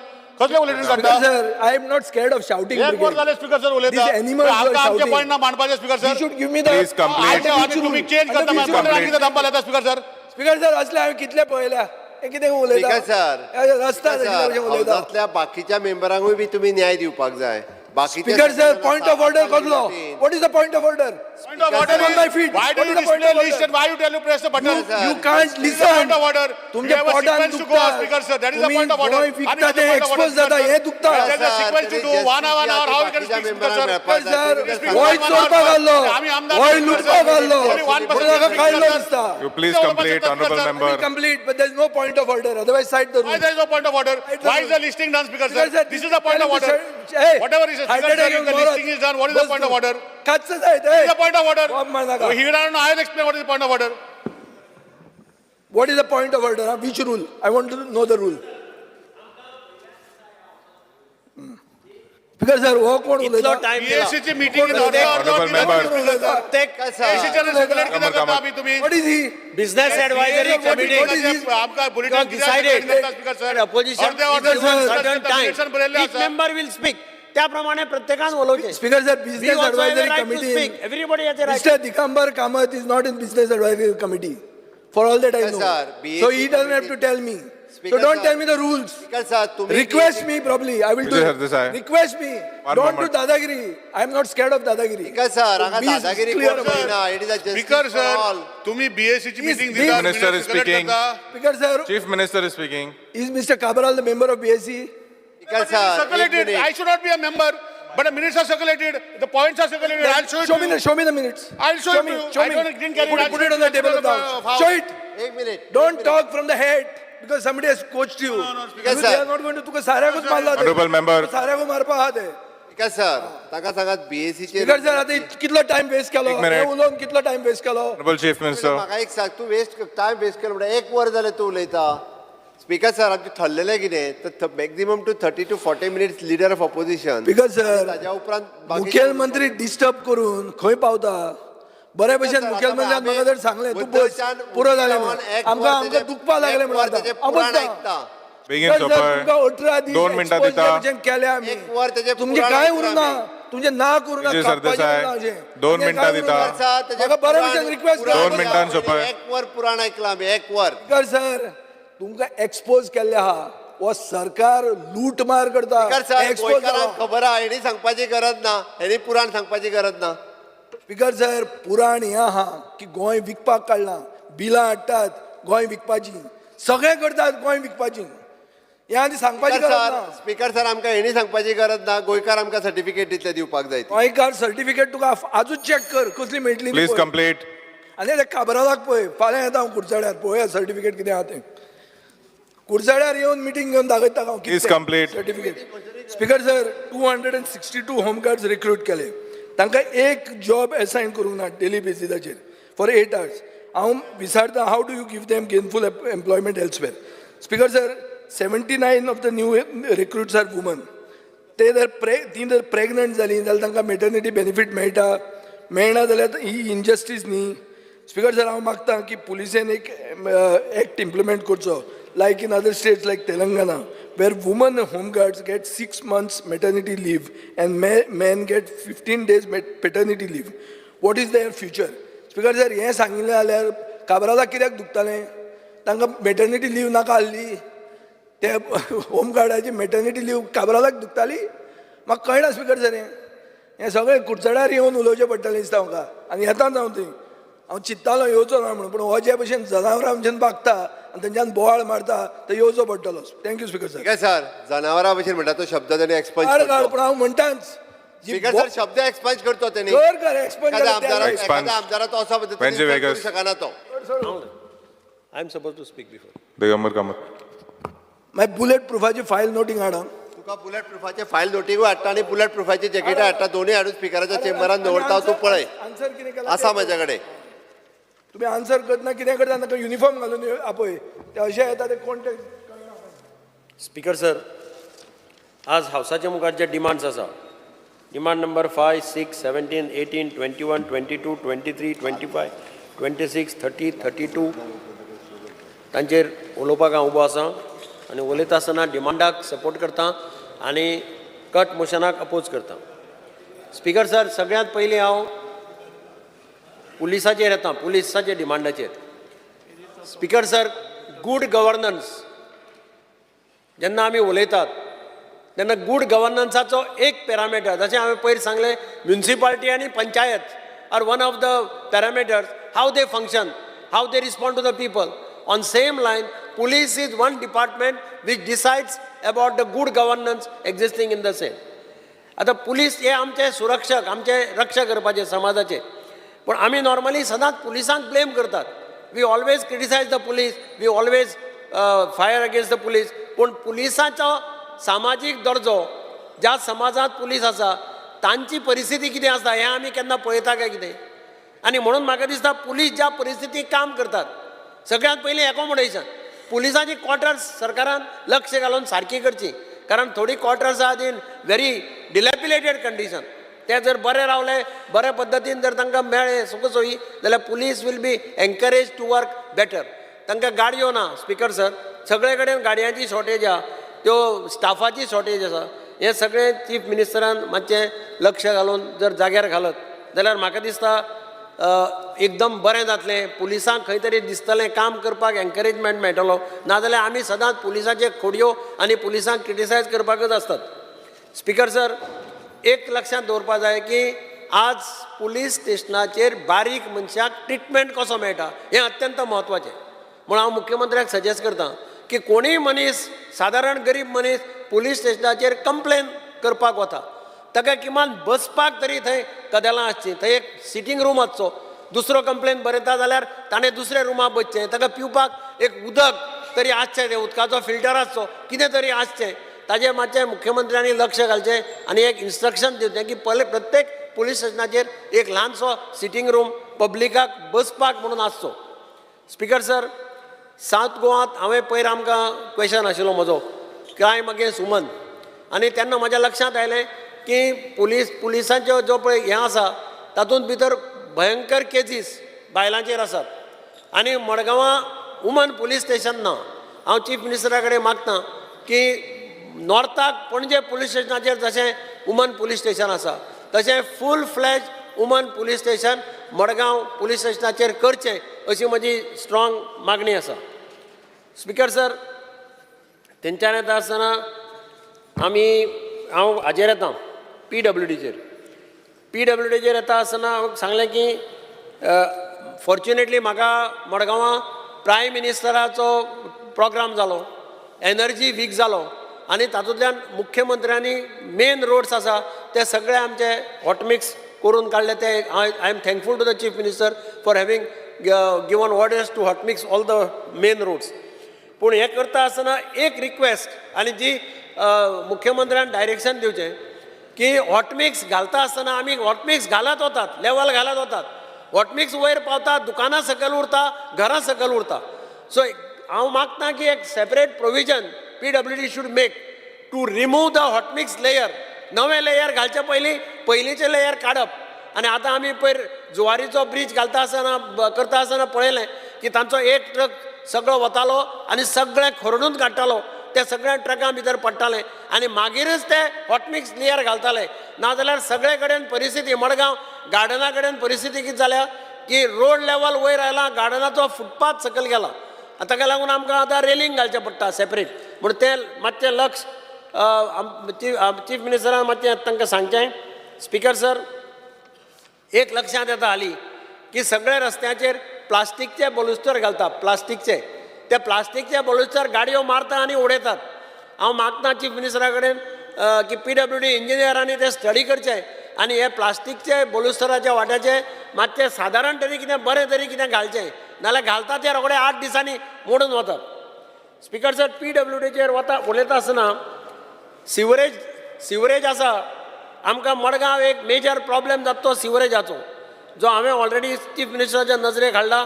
कसले bulletin काडटा? Sir, I am not scared of shouting. एक वर जाले स्पीकर सर उलयता. आमकां आमचे पॉयंट ना मांडपाचे speaker sir. Should give me the Please complete. तुम्ही चेंज करता, कितें थांबपाक येता स्पीकर सर? स्पीकर सर, असले हांवें कितले पळयल्या. हे कितें उलयता? स्पीकर सर, हे रस्ता आशिल्ल्या भशेन उलयता. हावजांतल्या बाकीच्या मेंबरांकूय बी तुमी न्याय दिवपाक जाय. बाकीचे speaker sir, point of order कसलो? What is the point of order? Point of order I'm on my feet. Why do What you is the point display of list order? and why you tell you press the button? You- You can't This is the listen. point of order. तुमच्या You have a पोटान sequence to go, दुखता. Speaker sir. That is the तुम्ही point of order. Goa विकता ते expose जाता हे दुखता. There is a sequence to do. 1 hour, 1 hour. How we can speak, Speaker sir? Sir, Speaker, Goa one hour, चोरपाक आल्लो, आम्ही आमदार, Goa Speaker लुटपाक sir. आल्लो, Only one person म्हणून ताका speak, काडलो sir. दिसता. You please complete, honorable member. Complete, but there is no point of order, otherwise cite the Why rule. there is no point of order? Cite the Why is rule. the listing done, Speaker Speaker sir? sir, This is the point of tell order. him to hey, Whatever is, heart Speaker sir, attack if the येवन listing is done, what is the bus point of तूं. order? काच्च जायत, What is the point of order? Bomb मार नाका. Oh, Here I don't know. I will explain what is the point of order. What is the point of order? Which rule? I want to know the rule. Speaker sir, हो कोण इतलो उलयता? Time दिला. PAC ची meeting in order or not? Honorable member. प्रत्येक PAC च्या circulate कित्याक करता आमी तुम्ही? What is he? Business advisory What committee is he? आमकां bulletin कित्याक decided circulate करता, Speaker sir? that opposition अर्धे is order given sir. certain time. Minutes बरयल्ले Each आसा. member will speak. त्याप्रमाणे प्रत्येकान उलोवचें. Speaker sir, We business also have a advisory right to committee. speak. Everybody has a right. Mr. Digambar Kamath is not in business advisory committee, for all that I Speaker know. sir, BAC So he doesn't have to committee- tell me. So Speaker don't sir. tell me the rules. Speaker sir, तुम्ही Request me probably, I will do Vijay it. Sardesai. Request me. One Don't do moment. dadagiri. I am not scared of dadagiri. Speaker sir, हांगा Be दादागिरी clear कोण about it. करिना. It is a Speaker justice for sir, all. तुम्ही BAC ची meeting This- दिता, Minister minutes is circulate speaking. करता. Speaker sir, Chief Minister is speaking. is Mr. Cabral the member of BSc? Speaker But it is sir, एक circulated. Minute. I should not be a member, but the minutes are circulated. The points are circulated. I'll show it Show to me you. the, show me the minutes. I'll show Show it me, to you. show I me. didn't carry Put it. it, put it on the table of the house. Show it. एक minute. Don't talk from the head because somebody has coached you. Speaker You- They sir. are not going to, तुका साऱ्याकूच मारला ते. Honorable member. साऱ्याकू मारपा आहा ते. Speaker sir, ताका सांगात BAC चे. स्पीकर सर, आता कितलो टाइम वेस्ट केलो? एक minute. हे उलोवन कितलो टाइम वेस्ट केलो? Honorable Chief Minister. म्हाका एक सांग, तूं वेस्ट टायम वेस्ट केलो म्हणटा, एक वर जालें तूं उलयता. स्पीकर सर, आमचें ठरलेलें कितें तर maximum to 30 to 40 minutes leader of opposition. Speaker sir, ताज्या उपरांत बाकीचे- मुखेलमंत्री डिस्टर्ब करून खंय पावता? बरे भशेन सर, मुखेलमंत्र्यान आता म्हाका जर सांगलें तूं बस, बुद्धाच्यान पुरो जालें म्हणून. उच्चावन एक आमकां वर आमकां तेजें- दुखपाक लागलें एक म्हणून वर आतां. तेजें हांव पुराण बसता. आयकता. बेगीन सर, सर, सोंपय. तुमकां 18 दीस दोन मिनटां expose दिता. भशेन केल्या आमी. एक वर तेजें तुमचें पुराण कांय आयकता उरूंक ना, आमी. तुमचें नाक उरूंक ना, विजय कापपाचें सरदेसाय, उरूंक ना अशें. दोन तुमचें मिनटां कांय उरूंक दिता. ना. सर, तेजें म्हाका बरे पुराण- भशेन रिक्वेस्ट पुराण दोन मिनटां सोंपय. एक वर पुराण आयकलां आमी, एक वर. स्पीकर सर, तुमकां एक्सपोज केल्लें आहा. हो सरकार लूटमार करता. स्पीकर सर, एक्सपोज गोंयकारांक जाला. खबर आहा, हेणी सांगपाची गरज ना, हेणी पुराण सांगपाची गरज ना. स्पीकर सर, पुराण हें आहा की गोंय विकपाक काडलां, बिलां हाडटात गोंय विकपाची, सगळें करतात गोंय विकपाची. हें आनी सांगपाची स्पीकर गरज सर, ना. स्पीकर सर, आमकां हेणी सांगपाची गरज ना, गोंयकार आमकां सर्टिफिकेट दितले दिवपाक जाय ती. गोंयकार सर्टिफिकेट तुका आजूच चॅक कर कसली मेळटली ती Please पळय. complete. आनी ते काबरालाक पळय, फाल्यां येता हांव कुडचड्यार, पळोवया सर्टिफिकेट कितें आहा तें. कुडचड्यार येवन मिटींग घेवन दाखयता हांव. Please complete. Certificate. Speaker sir, 262 home guards recruit केले, तांकां एक जॉब एसायन करूंक ना डेली बेसिसाचेर फॉर 8 आवर्स. हांव विचारता, how do you give them gainful employment elsewhere? Speaker sir, 79 of the new recruits are women. ते जर प्रे ती जर प्रेग्नंट जालीं जाल्यार तांकां मेटर्निटी बेनिफीट मेळटा? मेळना जाल्यार ही इनजस्टीस न्ही? स्पीकर सर, हांव मागता की पुलिसेन एक एक्ट इम्प्लिमेंट करचो like in other states like Telangana, where women home guards get 6 months maternity leave and men get 15 days paternity leave. What is their future? Speaker sir, हें सांगिल्लें जाल्यार काबरालाक कित्याक दुखतालें? तांकां मेटर्निटी लीव नाका आसली? ते होम गार्डाची मेटर्निटी लीव काबरालाक दुखताली? म्हाका कळना स्पीकर सर. हें हें सगळें कुडचड्यार येवन उलोवचें पडटलें दिसता म्हाका. आनी येताच हांव थंय. हांव चिंत्तालो येवचो ना म्हणून, पूण हो जे भशेन जनावरां भशेन वागता आनी तेंच्यान बोवाळ मारता, ते येवचो पडटलो. Thank you speaker sir. Speaker sir, जनावरां भशेन म्हणटा तो शब्द ताणी एक्सपंज काड काड, करतो. पूण हांव म्हणटाच जी स्पीकर सर, शब्द एक्सपंज करतो तेणी. कर कर एक्सपंज. एखाद्या आमदाराक Expunge. एखाद्या आमदाराचो असो पद्दतीन Venji insult करूं Vegas. शकना तो. I am suppose to speak before. Digambar Kamat. मागीर बुलेट प्रुफाची फायल नोटींग हाड हां. तुका बुलेट प्रुफाचे फायल नोटिंगूय हाडटा आनी बुलेट प्रुफाची जॅकेटां हाडटा, दोनूय हाडून स्पिकराच्या चेंबरान दवरता, तूं पळय. आन्सर कितें केलां आसा तें. म्हाज्या कडेन. तुमी आन्सर करतना कितें करता नाका, युनिफॉर्म घालून आपय. ते अशें येता ते कोण ते. स्पीकर सर, आज हावसाच्या मुखार जे डिमांड्स आसा, demand number 5, 6, 17, 18, 21, 22, 23, 25, 26, 30, 32, तांचेर उलोवपाक हांव उबो आसा आनी उलयता आसतना डिमांडाक सपोर्ट करता आनी कट मोशनाक अपोज करता. स्पीकर सर, सगळ्यांत पयलीं हांव पुलिसाचेर येता, पुलिसाच्या डिमांडाचेर. Speaker sir, good governance जेन्ना आमी उलयतात तेन्ना गूड गवर्नन्साचो एक पॅरामिटर, जशें हांवें पयर सांगलें, म्युनिसिपालिटी आनी panchayat are one of the parameters, how they function, how they respond to the people. On same line, police is one department which decides about the good governance existing in the same. आतां police हे आमचे सुरक्षक, आमचे रक्षा करपाचे समाजाचे. पूण आमी normally सदांच पुलिसांक ब्लेम करतात. We always criticize the police, we always fire against the police. पूण पुलिसांचो सामाजीक दर्जो, ज्या समाजांत पुलीस आसा तांची परिस्थिती कितें आसा हें आमी केन्ना पळयता काय कितें? आनी म्हणून म्हाका दिसता, पुलीस ज्या परिस्थितीक काम करतात, सगळ्यांत पयलीं एकोमोडेशन, पुलिसांची क्वॉर्टर्स सरकारान लक्ष घालून सारकी करची, कारण थोडी क्वॉर्टर्स आहात इन व्हेरी डिलेपिलेटेड कंडिशन. ते जर बरे रावले, बरे पद्दतीन जर तांकां मेळ्ळे सुखसोयी, जाल्यार police will be encourage to work better. तांकां गाडयो ना स्पिकर सर, सगळे कडेन गाडयांची शॉर्टेज आहा, त्यो स्टाफाची शॉर्टेज आसा. हें सगळें चीफ मिनिस्टरान मातशें लक्ष घालून जर जाग्यार घालत जाल्यार म्हाका दिसता एकदम बरें जातलें. पुलिसांक खंय तरी दिसतलें, काम करपाक एनकरेजमेंट मेळटलो. नाजाल्यार आमी सदांच पुलिसाचे खोडयो आनी पुलिसांक क्रिटिसायज करपाकच आसतात. स्पिकर सर, एक लक्षांत दवरपा जाय की आज पुलीस स्टेशनाचेर बारीक मनशाक ट्रिटमेंट कसो मेळटा हें अत्यंत म्हत्वाचें. म्हूण हांव मुख्यमंत्र्याक सजेस्ट करता की कोणीय मनीस, सादारण गरीब मनीस पुलीस स्टेशनाचेर कंप्लेन करपाक वता, ताका किमान बसपाक तरी थंय कदेलां आसचीं, थंय एक सिटींग रूम आसचो. दुसरो कंप्लेन बरयता जाल्यार ताणें दुसऱ्या रुमां बसचें, ताका पिवपाक एक उदक तरी आसचें, तें उदकाचो फिल्टर आसचो, कितें तरी आसचें. ताजेर मातशें मुख्यमंत्र्यांनी लक्ष घालचें आनी एक इन्स्ट्रक्शन दिवचें की पले प्रत्येक पुलीस स्टेशनाचेर एक ल्हानसो सिटींग रूम पब्लिकाक बसपाक म्हणून आसचो. स्पिकर सर, सावथ गोवात हांवें पयर आमकां क्वेशन आशिल्लो म्हजो क्रायम अगेन्स्ट वुमन, आनी तेन्ना म्हज्या लक्षांत आयलें की पुलिसांच्यो जो पळय हें आसा, तातूंत भितर भयंकर केजीस बायलांचेर आसात आनी मडगांवां वुमन पुलीस स्टेशन ना. हांव चीफ मिनिस्टरा कडेन मागता की नॉर्थाक पणजे पुलीस स्टेशनाचेर जशें वुमन पुलीस स्टेशन आसा, तशें full fledge woman police station Madgaon police स्टेशनाचेर करचें, अशी म्हजी स्ट्रॉंग मागणी आसा. स्पिकर सर, थंयच्यान येता आसतना आमी हांव हाजेर येता, पीडब्ल्यूडीचेर. पीडब्ल्यूडीचेर येता आसतना हांव सांगलें की फॉर्च्युनेटली म्हाका मडगांवां प्रायम मिनिस्टराचो प्रोग्राम जालो, एनर्जी वीक जालो आनी तातूंतल्यान मुख्यमंत्र्यांनी मेन रोड्स आसा ते सगळे आमचे हॉटमिक्स करून काडले. ते I am thankful to the Chief Minister for having given orders to hotmix all the main roads. पूण हें करता आसतना एक रिक्वेस्ट आनी जी मुख्यमंत्र्यान डायरेक्शन दिवचें की हॉटमिक्स घालता आसतना आमी हॉटमिक्स घालत वतात, लेवल घालत वतात, हॉटमिक्स वयर पावता, दुकानां सकयल उरता, घरां सकयल उरता. सो हांव मागता की एक separate provision PWD should make to remove the hot mix layer. नवें लेयर घालचे पयलीं पयलींचें लेयर काडप. आनी आतां आमी पयर जुवारीचो ब्रीज घालता आसतना करता आसतना पळयलें की तांचो एक ट्रक सगळो वतालो आनी सगळें खरडून काडटालो, ते सगळ्या ट्रकां भितर पडटाले आनी मागीरच ते हॉटमिक्स लेयर घालताले. नाजाल्यार सगळे कडेन परिस्थिती, मडगांव गार्डना कडेन परिस्थिती कितें जाल्या की रोड लेवल वयर आयला, गार्डनाचो फुटपाथ सकयल गेला. आनी ताका लागून आमकां आतां रेलिंग घालचें पडटा सेपरेट. म्हूण तें मातशें लक्ष चीफ मिनिस्टरान मातशें तांकां सांगचें. स्पिकर सर, एक लक्षांत येता हालीं की सगळ्या रस्त्यांचेर प्लास्टीकचे बलुस्तर घालता, प्लास्टीकचे. ते प्लास्टीकचे बलुस्तर गाडयो मारता आनी उडयतात. हांव मागता चीफ मिनिस्टरा कडेन की पीडब्ल्यूडी इंजिनियरांनी ते स्टडी करचे आनी हे प्लास्टीकचे बलुस्तराच्या वाट्याचे मातशें सादारण तरी कितें बरें तरी कितें घालचें, नाल्यार घालता ते रोखडे 8 दिसांनी मोडून वतात. स्पिकर सर, पीडब्ल्यूडीचेर वता उलयता आसतना सिवरेज, सिवरेज आसा. आमकां मडगांव एक मेजर प्रॉब्लेम जाता तो सिवरेजाचो, जो हांवें ऑलरेडी चीफ मिनिस्टराच्या नजरेक हाडला.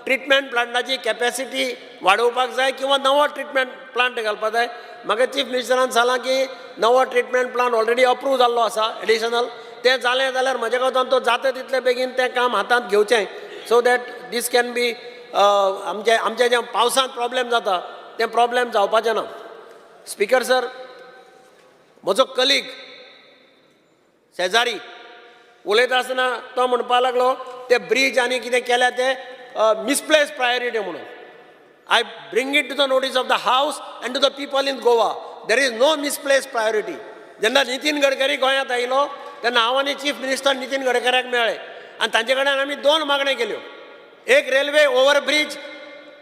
ट्रिटमेंट प्लांटाची कॅपॅसिटी वाडोवपाक जाय किंवा नवो ट्रिटमेंट प्लांट घालपाक जाय. म्हाका चीफ मिनिस्टरान सांगलां की नवो ट्रिटमेंट प्लांट ऑलरेडी अप्रूव जाल्लो आसा एडिशनल. तें जालें जाल्यार म्हज्या कोतान तो जाता तितले बेगीन तें काम हातांत घेवचें, so that this can be आमचे जें पावसांत प्रॉब्लेम जाता तें प्रॉब्लेम जावपाचें ना. स्पिकर सर, म्हजो कलीग शेजारी उलयता आसतना तो म्हणपाक लागलो, ते ब्रीज आनी कितें केल्या ते मिसप्लेस प्रायोरिटी म्हणून. I bring it to the notice of the House and to the people in Goa, there is no misplaced priority. जेन्ना नितीन गडकरी गोंयांत आयलो तेन्ना हांव आनी चीफ मिनिस्टर नितीन गडकऱ्याक मेळ्ळे आनी तांचे कडेन आमी दोन मागण्यो केल्यो. एक, railway overbridge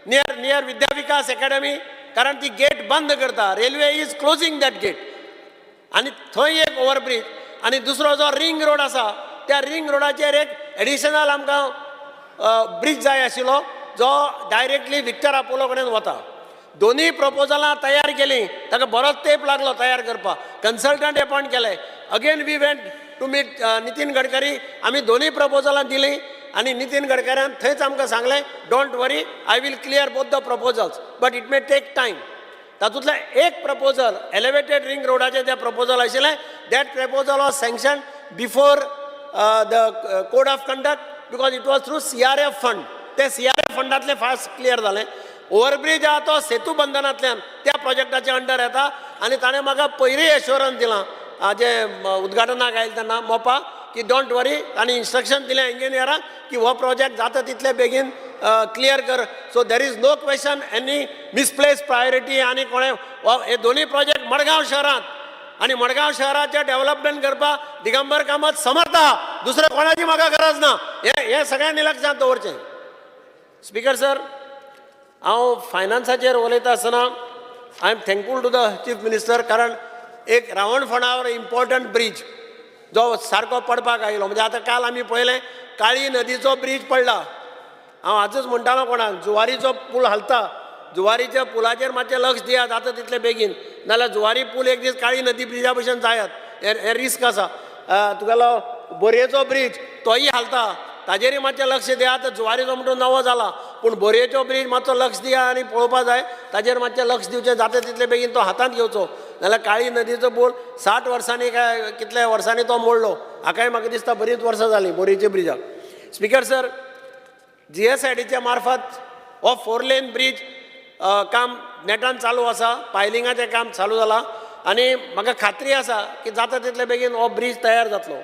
near Vidya Vikas Academy, कारण ती गेट बंद करता, railway is closing that gate, आनी थंय एक ओवरब्रीज. आनी दुसरो जो रिंग रोड आसा, त्या रिंग रोडाचेर एक एडिशनल आमकां ब्रीज जाय आशिल्लो, जो डायरेक्टली विक्टर आपोलो कडेन वता. दोनूय प्रपोजलां तयार केलीं. ताका बरोच तेंप लागलो तयार करपाक. कन्सल्टंट एपॉयंट केले. Again we went to meet Nitin Gadkari. आमी दोनूय प्रपोजलां दिलीं आनी नितीन गडकऱ्यान थंयच आमकां सांगलें, "Don't worry, I will clear both the proposals, but it may take time." तातूंतलें एक प्रपोजल, एलिवेटेड रिंग रोडाचें जें प्रपोजल आशिल्लें, that proposal was sanction before the code of conduct because it was through CRF fund. ते CRF फंडांतलें fast clear जालें. Overbridge आहा तो सेतू बंधनांतल्यान त्या प्रोजेक्टाच्या अंडर येता आनी ताणें म्हाका पयरूय एश्योरन्स दिलां हाजें उद्घाटनाक आयलें तेन्ना मोपा की don't worry, आनी इन्स्ट्रक्शन दिलें इंजिनियराक की हो प्रोजेक्ट जाता तितले बेगीन क्लियर कर. So there is no question any misplaced priority. आनी कोणें हे दोनूय प्रोजेक्ट मडगांव शहरांत आनी मडगांव शहराचें डेव्हलपमेंट करपाक दिगंबर कामत समर्थ आहा, दुसरें कोणाची म्हाका गरज ना. हें हें सगळ्यांनी लक्षांत दवरचें. स्पीकर सर, हांव फायनान्साचेर उलयता आसतना I am thankful to the Chief Minister, कारण एक रावणफोंडावर इम्पॉर्टंट ब्रीज जो सारको पडपाक आयलो. म्हणजे आतां काल आमी पळयलें, काळी नदीचो ब्रीज पडला. हांव आजच म्हणटालो कोणाक, जुवारीचो पूल हालता, जुवारीच्या पुलाचेर मातशें लक्ष दियात जाता तितले बेगीन, नाल्यार जुवारी पूल एक दीस काळी नदी ब्रिजा भशेन जायत, हें हें रिस्क आसा. तुगेलो बोरयेचो ब्रीज तोय हालता, ताजेरय मातशें लक्ष दिया. आतां जुवारीचो म्हणटून नवो जाला, पूण बोरयेचो ब्रीज मातसो लक्ष दिया आनी पळोवपा जाय. ताजेर मातशें लक्ष दिवचें, जाता तितले बेगीन तो हातांत घेवचो. नाल्यार काळी नदीचो पूल 60 वर्सांनी काय कितल्या वर्सांनी तो मोडलो, हाकाय म्हाका दिसता बरीच वर्सां जालीं बोरयेच्या ब्रिजाक. स्पीकर सर, जीएसआयडीच्या मार्फत हो फोर लेन ब्रीज काम नेटान चालू आसा. पायलिंगाचें काम चालू जालां आनी म्हाका खात्री आसा की जाता तितले बेगीन हो ब्रीज तयार जातलो.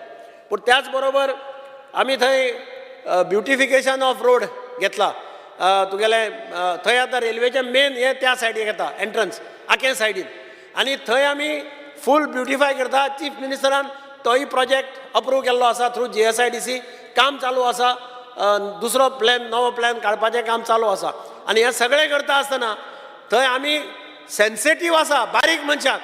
पूण त्याच बरोबर आमी थंय ब्युटिफिकेशन ऑफ रोड घेतला. तुगेले थंय आतां रेल्वेचें मेन हें त्या सायडीक येता, एंट्रन्स आकें सायडीन, आनी थंय आमी फूल ब्युटिफाय करता. चीफ मिनिस्टरान तोय प्रोजेक्ट अप्रूव केल्लो आसा. थ्रू जीएसआयडीसी काम चालू आसा. दुसरो प्लॅन, नवो प्लॅन काडपाचें काम चालू आसा. आनी हें सगळें करता आसतना थंय आमी सेन्सिटीव आसा बारीक मनशाक,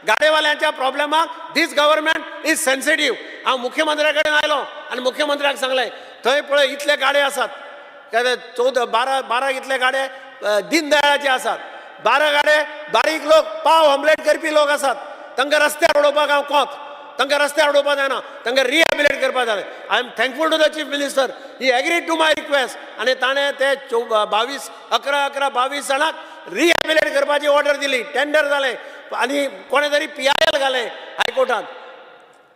गाडेवाल्यांच्या प्रॉब्लेमाक this government is sensitive. हांव मुख्यमंत्र्या कडेन आयलो आनी मुख्यमंत्र्याक सांगलें, थंय पळय इतले गाडे आसात, काय 14 12 12 इतले गाडे दीनदयाळाचे आसात, 12 गाडे बारीक लोक, पाव ऑमलेट करपी लोक आसात. तांकां रस्त्यार उडोवपाक हांव कोत, तांकां रस्त्यार उडोवपाक जायना, तांकां रिहेबिलिटेट करपाक जाय. I am thankful to the Chief Minister, he agree to my request आनी ताणें ते चो 22, 11 11 22 जाणांक रिहेबिलिटेट करपाची ऑर्डर दिली. टेंडर जालें आनी कोणें तरी पीआयएल घालें हायकोर्टात.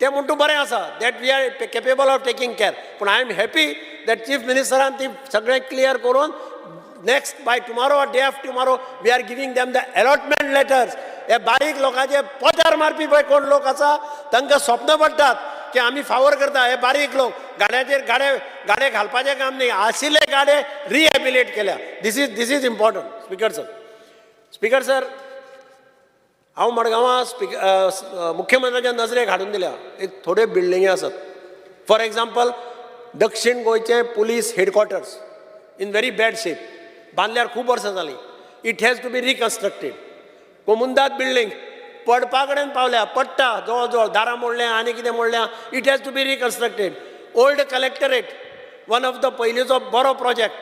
तें म्हणटू बरें आसा that we are capable of taking care, पूण I am happy that chief मिनिस्टरान ती सगळें क्लियर करून next by tomorrow or day after tomorrow we are giving them the allotment letters. हे बारीक लोकांचे पोटार मारपी पळय कोण लोक आसा, तांकां स्वप्न पडटात की आमी फावर करता. हे बारीक लोक गाड्याचेर गाडे गाडे घालपाचें काम न्ही, आशिल्ले गाडे रिहेबिलिटेट केल्या. This is important, Speaker sir. Speaker sir, हांव मडगांवां मुख्यमंत्र्याच्या नजरेक हाडून दिल्या, एक थोड्यो बिल्डिंगी आसात. फॉर एग्जाम्पल, दक्षिण गोंयचें police headquarters in very bad shape, बांदल्यार खूब वर्सां जालीं. It has to be reconstructed. Comunidade building पडपा कडेन पावल्या, पडटा जवळ जवळ, दारां मोडल्या आनी कितें मोडल्या. It has to be reconstructed. Old collectorate, one of the पयलींचो बरो project,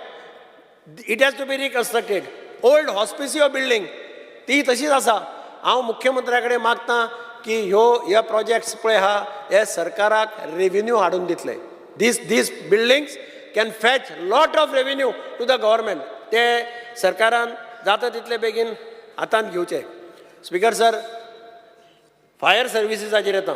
it has to be reconstructed. Old Hospicio building ती तशीच आसा. हांव मुख्यमंत्र्या कडेन मागता की ह्यो हे प्रोजेक्ट्स पळय आहा, हे सरकाराक रेविन्यू हाडून दितले. These buildings can fetch lot of revenue to the government. ते सरकारान जाता तितले बेगीन हातांत घेवचे. स्पीकर सर, फायर सर्विसीसाचेर येता.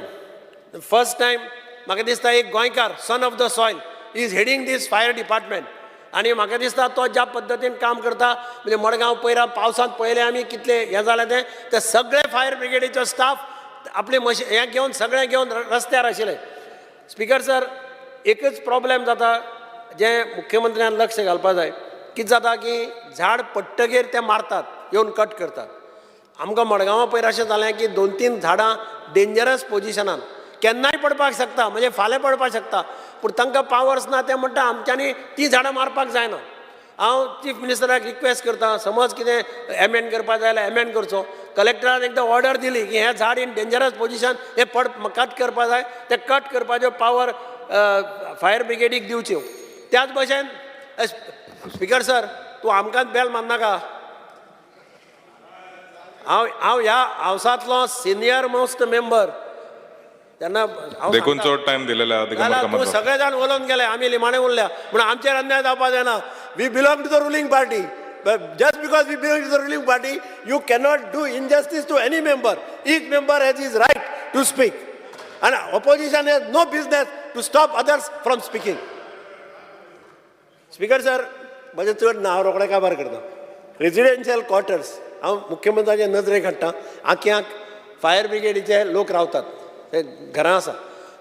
फर्स्ट टायम म्हाका दिसता एक गोंयकार, son of the soil, is heading this fire department आनी म्हाका दिसता तो ज्या पद्दतीन काम करता, म्हणजे मडगांव पयरा पावसांत पळयलें आमी कितलें हें जालें तें, ते सगळे फायर ब्रिगेडीचो स्टाफ आपले मशी हें घेवन, सगळें घेवन रस्त्यार आशिल्ले. स्पीकर सर, एकच प्रॉब्लेम जाता, जें मुख्यमंत्र्यान लक्ष घालपा जाय. कितें जाता की झाड पडटगीर ते मारतात, येवन कट करतात. आमकां मडगांवां पयर अशें जालें की दोन तीन झाडां डेंजरस पोजिशनान, केन्नाय पडपाक शकता, म्हणजे फाल्यां पडपाक शकता, पूण तांकां पावर्स ना. ते म्हणटा आमच्यांनी ती झाडां मारपाक जायना. हांव चीफ मिनिस्टराक रिक्वेस्ट करता, समज कितें एमेंड करपाक जाय जाल्यार एमेंड करचो. कलेक्टरान एकदां ऑर्डर दिली की हें झाड इन डेंजरस पोजिशन, हें पड कट करपा जाय, तें कट करपाच्यो पावर फायर ब्रिगेडीक दिवच्यो. त्याच भशेन स्पिकर सर, तूं आमकांच बेल मारनाका. हांव ह्या हावसांतलो सिनियर मोस्ट मेंबर तेन्ना हांव देखून सांगता. चड टायम दिलेला दिगंबर जाल्यार तूं कामत. सगळे जाण उलोवन गेले, आमी निमाणे उरल्या म्हणून आमचेर अन्याय जावपा जायना. We belong to the ruling party. Just because we belong to the ruling party, you cannot do injustice to any member. Each member has his right to speak. And opposition has no business to stop others from speaking. Speaker sir, म्हजें चड ना, हांव रोखडें काबार करता. Residential quarters, हांव मुख्यमंत्र्याचे नदरेक हाडटा, आक्याक फायर ब्रिगेडीचे लोक रावतात, ते घरां आसा,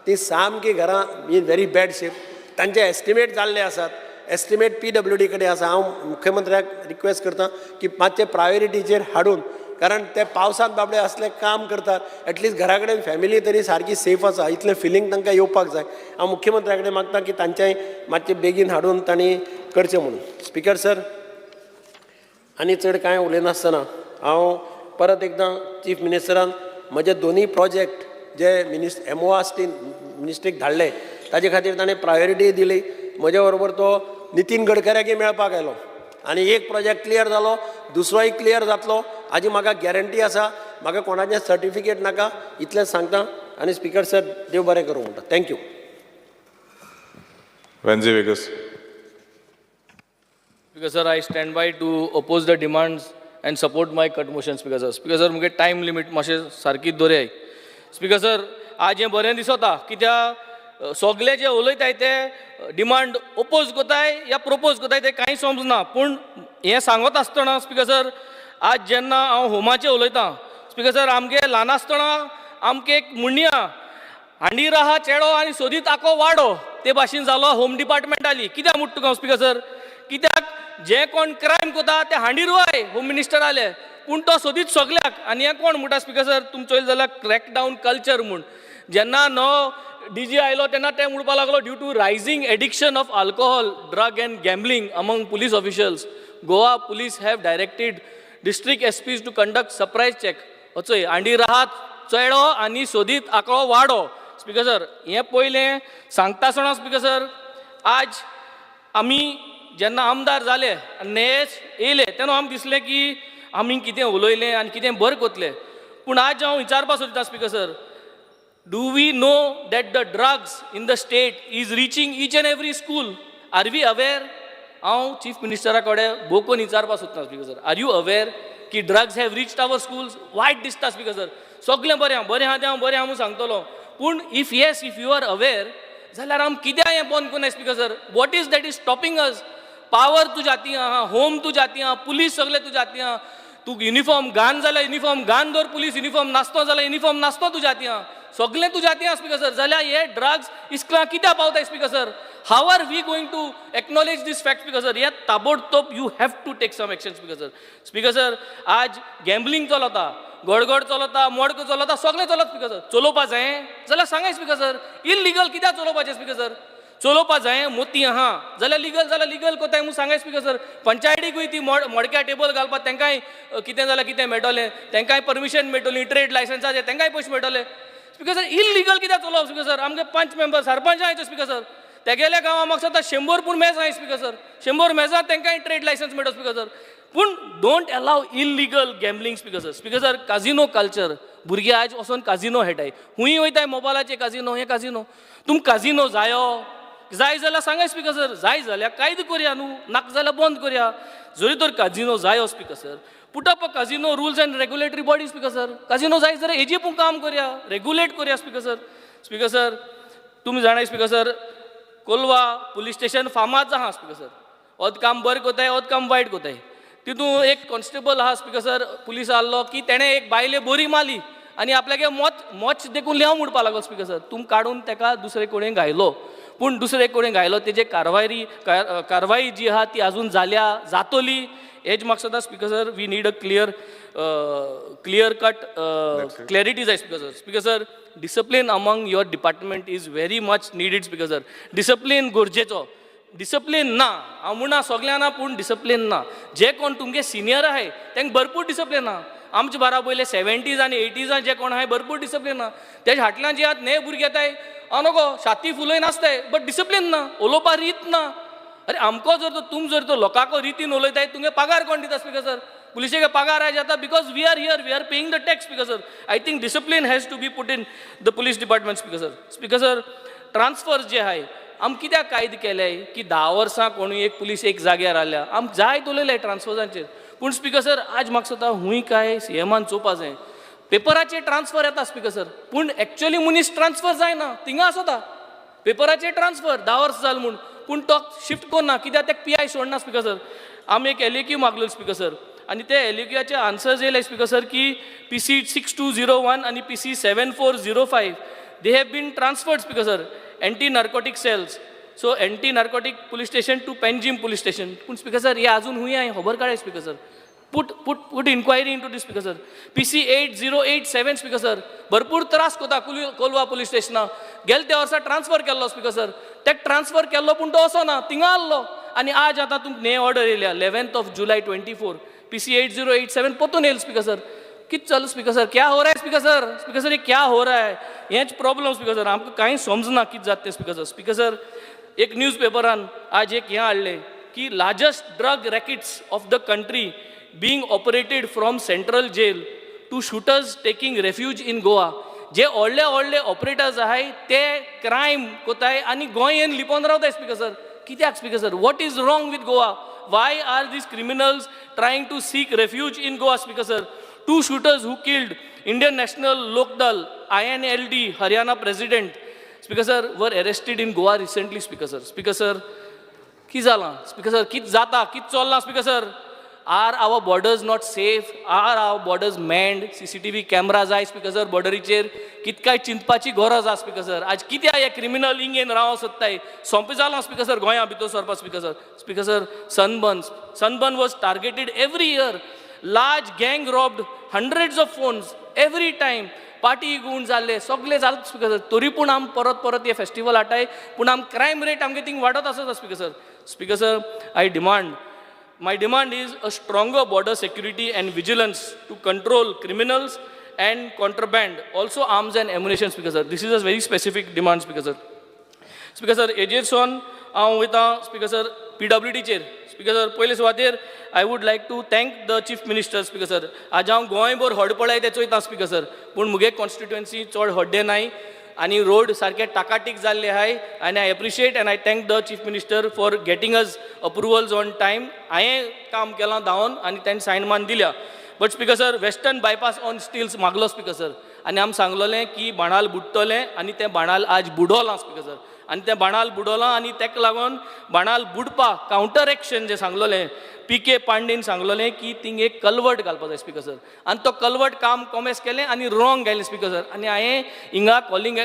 ती सामकी घरां इन व्हेरी बॅड शेप. तांचे एस्टिमेट जाल्ले आसात, एस्टिमेट पीडब्ल्यूडी कडेन आसा. हांव मुख्यमंत्र्याक रिक्वेस्ट करता की मातशें प्रायोरिटीचेर हाडून, कारण ते पावसांत बाबडे असले काम करतात, एटलिस्ट घरा कडेन फॅमिली तरी सारकी सेफ आसा इतलें फिलींग तांकां येवपाक जाय. हांव मुख्यमंत्र्या कडेन मागता की तांचें मातशें बेगीन हाडून तांणी करचें म्हणून. स्पिकर सर, आनी चड कांय उलयनासतना हांव परत एकदां चीफ मिनिस्टरान म्हजे दोनूय प्रोजेक्ट जे मिनिस एमओआसटी मिनिस्ट्रीक धाडले, ताजे खातीर ताणें प्रायोरिटी दिली. म्हजे बरोबर तो नितीन गडकऱ्याकय मेळपाक आयलो आनी एक प्रोजेक्ट क्लियर जालो, दुसरोय क्लियर जातलो हाजी म्हाका गॅरंटी आसा. म्हाका कोणाचें सर्टिफिकेट नाका, इतलेंच सांगता आनी स्पिकर सर, देव बरें करूं म्हणटा. Thank you. Venzy Viegas. Speaker sir, I stand by to oppose the demands and support my cut motion, Speaker sir. Speaker sir, मुगे टायम लिमीट मातशें सारकीच दवरयाय. स्पीकर सर, आज हें बरें दिसता कित्याक सगळे जे उलयताय ते डिमांड ओपोज कोताय या प्रपोज कोताय ते कांय समजना. पूण हें सांगत आसतना स्पीकर सर, आज जेन्ना हांव होमाचें उलयतां स्पीकर सर, आमगे ल्हान आसतना आमकां एक म्हणणी आहा, हांडीर आहा चेडो आनी सोदीत आको वाडो, ते भाशेन जालो होम डिपार्टमेंट आली. कित्याक म्हणटा तुका हांव स्पीकर सर, कित्याक जे कोण क्रायम कोता ते हांडीर वय होम मिनिस्टर आले, पूण तो सोदीत सगल्याक. आनी हें कोण म्हणटा स्पीकर सर, तुमी चोयलें जाल्यार क्रॅकडावन कल्चर म्हूण जेन्ना नवो डीजी आयलो तेन्ना ते म्हणपाक लागलो, due to rising addiction of alcohol, drug and gambling among police officials, Goa Police have directed district SPs to conduct surprise check. वचय हांडीर आहात चेडो आनी सोदीत आंकडो वाडो. स्पीकर सर, हें पयलें सांगता आसतना स्पीकर सर, आज आमी जेन्ना आमदार जाले आनी नेच येयले तेन्ना आमकां दिसलें की आमी कितें उलयलें आनी कितें बरें कोतलें. पूण आज हांव विचारपाक सोदता speaker sir, do we know that the drugs in the state is reaching each and every school? Are we aware? हांव चीफ मिनिस्टरा कडेन भोव विचारपाक सोदता speaker sir, are you aware की drugs have reached our schools? वायट दिसता speaker sir. सगलें बरें आहा, बरें आहा तें हांव बरें आहा म्हूण सांगतलो, पूण if yes, if you are aware जाल्यार आम कित्याक हें बंद करुनाय speaker sir? What is that is stopping us? Power तुज्या हाती आहा, होम तुज्या हाती आहा, पुलीस सगळे तुज्या हाती आहा. तूं युनिफॉर्म घान जाल्यार युनिफॉर्म घान दवर, पुलीस युनिफॉर्म नासतो जाल्यार युनिफॉर्म नासतो तुज्या हाती आहा, सगळें तुज्या हाती आहा स्पीकर सर. जाल्यार हे ड्रग्स इस्कुलां कित्याक पावताय speaker sir? How are we going to acknowledge this fact, speaker sir? हे ताबडतोब you have to take some action, speaker sir. Speaker sir, आज गॅम्बलिंग चलता, गडगड चलता, मडको चलता, सगळें चलत स्पीकर सर. चलोवपा जाय जाल्यार सांगाय स्पीकर सर, इलिगल कित्याक चलोवपाचें स्पीकर सर? चलोवपा जाय मोती आहा जाल्यार लिगल, जाल्यार लिगल कोताय म्हूण सांगाय स्पीकर सर. पंचायतीकूय ती मोडक्या टेबल घालपाक तांकांय कितें जाल्यार कितें मेळटलें, तांकांय परमिशन मेळटली, ट्रेड लायसन्साचें तांकांय पयशे मेळटले स्पीकर सर. इलिगल कित्याक चलोवप स्पीकर सर? आमगे पंच मेंबर सरपंच आहाय स्पीकर सर, तेगेल्या गांवां म्हाका दिसता 100 पूण मेजां आहाय स्पीकर सर. 100 मेजां तांकांय ट्रेड लायसन्स मेळटा स्पीकर सर. पूण don't allow illegal gambling, speaker sir. Speaker sir, casino culture, भुरगे आयज वचोन काजिनो खेळटाय, हुंय वयताय मोबायलाचे काजिनो, हे काजिनो. तुमकां काजिनो जायो जाय जाल्यार सांगाय स्पीकर सर, जाय जाल्यार कायदो करया न्हू, नाका जाल्यार बंद करया. जरी तर काजिनो जायो speaker sir, put up a casino rules and regulatory body, speaker sir. Casino जाय जाल्यार हेजी पूण काम करया, रेगुलेट करया स्पीकर सर. स्पीकर सर, तुमी जाणाय speaker sir, Colva police station फामाद आहा स्पीकर सर. अर्द काम बरें कोताय, अर्द काम वायट कोताय. तितून एक कॉन्स्टेबल आहा स्पीकर सर, पुलीस आहलो की तेणें एक बायले बरी मारली आनी आपल्यागे मोच मोच देखून लेव म्हणपा लागलो स्पीकर सर. तुम काडून तेका दुसरे कडेन घायलो. पूण पूण दुसरे कोणी घायलो तेजे कारवाई कारवाई जी आहा ती अजून जाल्या जातली हेज म्हाका दिसता. Speaker sir, we need a clear cut clarity जाय. Speaker sir, speaker sir, discipline among your department is very much needed. Speaker sir, discipline गरजेचो. डिसिप्लीन ना, हांव म्हणना सगळ्यां ना, पूण डिसिप्लीन ना. जे कोण तुमगे सिनियर आहाय तांकां भरपूर डिसिप्लीन आहा. आमचे बारा पयले सेवेंटीज आनी एटीजान जे कोण आहाय भरपूर डिसिप्लीन आहा. तेजे फाटल्यान जे आतां ने भुरगे येताय, हांव नको छाती फुलय नासताय, बट डिसिप्लीन ना, उलोवपा रीत ना. अरे, आमको जर तो तुम जर तो लोकांको रितीन उलयताय, तुमगे पगार कोण दिता? स्पीकर सर, पुलिशेक पगार आयज जाता because we are here, we are paying the tax. Speaker sir, I think discipline has to be put in the police department. Speaker sir, speaker sir, transfer जे आहाय, आम कित्याक कायदे केले की 10 वर्सां कोणूय एक पुलीस एक जाग्यार आल्या? आम जायत उलयले ट्रान्सफर्सांचेर, पूण स्पीकर सर, आज म्हाका दिसता हूंय काय सीएमान चोवपा जाय. पेपराचेर ट्रान्सफर येता स्पीकर सर, पूण एक्चुअली मनीस ट्रान्सफर जायना, थिंगा आसता. पेपराचेर ट्रान्सफर 10 वर्सां जाल म्हूण, पूण तो शिफ्ट करना कित्याक तेका पी I सोडना. स्पीकर सर, आमी एक एलएक्यू मागलेलो स्पीकर सर, आनी ते एलएक्यूचे आन्सर्स येयले स्पीकर सर की PC 6201 आनी PC 7405, they have been transferred, speaker sir, anti narcotic cells, so anti narcotic police station to Panjim police station. पूण स्पीकर सर, हे अजून हुंय हांवें खबर काडय. Speaker sir, put inquiry into this. Speaker sir, PC 8087, speaker sir, भरपूर त्रास कोता Colva police स्टेशना. गेले त्या वर्सा ट्रान्सफर केल्लो स्पीकर सर, तेका ट्रान्सफर केल्लो, पूण तो वचना, थिंगा आहलो. आनी आज आतां तुमकां ने ऑर्डर येयल्या 11th of July 24, PC 8087 पोतून येयल. Speaker sir, कित चालू? स्पीकर सर, क्या हो रहा है? स्पीकर सर, स्पीकर सर, ये क्या हो रहा है? हेंच प्रॉब्लम स्पीकर सर, आमकां कांय समजना कितें जाता तें. स्पीकर सर, स्पीकर सर, एक न्यूज पेपरान आज एक हें हाडलें की largest drug rackets of the country being operated from central jail to shooters taking refuge in Goa. जे व्हडले व्हडले ऑपरेटर्स आहाय ते क्रायम कोताय आनी गोंय येवन लिपोन रावताय. स्पीकर सर, कित्याक? Speaker sir, what is wrong with Goa? Why are these criminals trying to seek refuge in Goa? Speaker sir, two shooters who killed Indian National Lok Dal, INLD, Haryana president, speaker sir, were arrested in Goa recently. Speaker sir, speaker sir, कित जालां? Speaker sir, कित जाता, कित चल्लां? Speaker sir, are our borders not safe? Are our borders manned? CCTV camera जाय speaker sir बॉर्डरीचेर. कित काय चिंतपाची गरज आसा. स्पीकर सर, आज कित्याक हे क्रिमिनल हिंग येवन रावंक सोदताय? सोंपें जालां स्पीकर सर गोंया भितर सरपा. Speaker sir, speaker sir, sunburn, sunburn was targeted every year. Large gang robbed hundreds of phones every time. Party गुण जाल्ले सगळे जाले स्पीकर सर, तरी पूण आम परत परत हे फेस्टिवल हाडटाय, पूण आम क्रायम रेट आमगे थिंग वाडत आसता. Speaker sir, speaker sir, I demand my demand is a stronger border security and vigilance to control criminals and contraband, also arms and ammunition. Speaker sir, this is a very specific demand. Speaker sir, speaker sir, हेजेर सावन हांव वयता speaker sir पीडब्ल्यूडीचेर. Speaker sir, पयले सुवातेर I would like to thank the chief minister. Speaker sir, आज हांव गोंयभर हड पळय ते चोयता स्पीकर सर, पूण मुगे कॉन्स्टिट्युएन्सी चड हड्डे नाय आनी रोड सारके टाकाटीक जाल्ले आहाय. आनी I appreciate and I thank the chief minister for getting us approvals on time. हांवें काम केलां धांवन आनी तांणी सायन मान दिल्या. But speaker sir, western bypass on stilts मागलो स्पीकर सर, आनी आमी सांगलोलें की बाणाल बुडटलें आनी तें बाणाल आज बुडोलां स्पीकर सर. आनी तें बाणाल बुडोलां आनी तेका लागून बाणाल बुडपा कावंटर एक्शन जें सांगलोलें, P K Pandian सांगलोलें key thing एक कलवर्ट घालपा जाय स्पीकर सर, आनी तो कलवर्ट काम कॉमेस केलें आनी रॉंग घायलें स्पीकर सर. आनी हांवें हिंगा कॉलिंग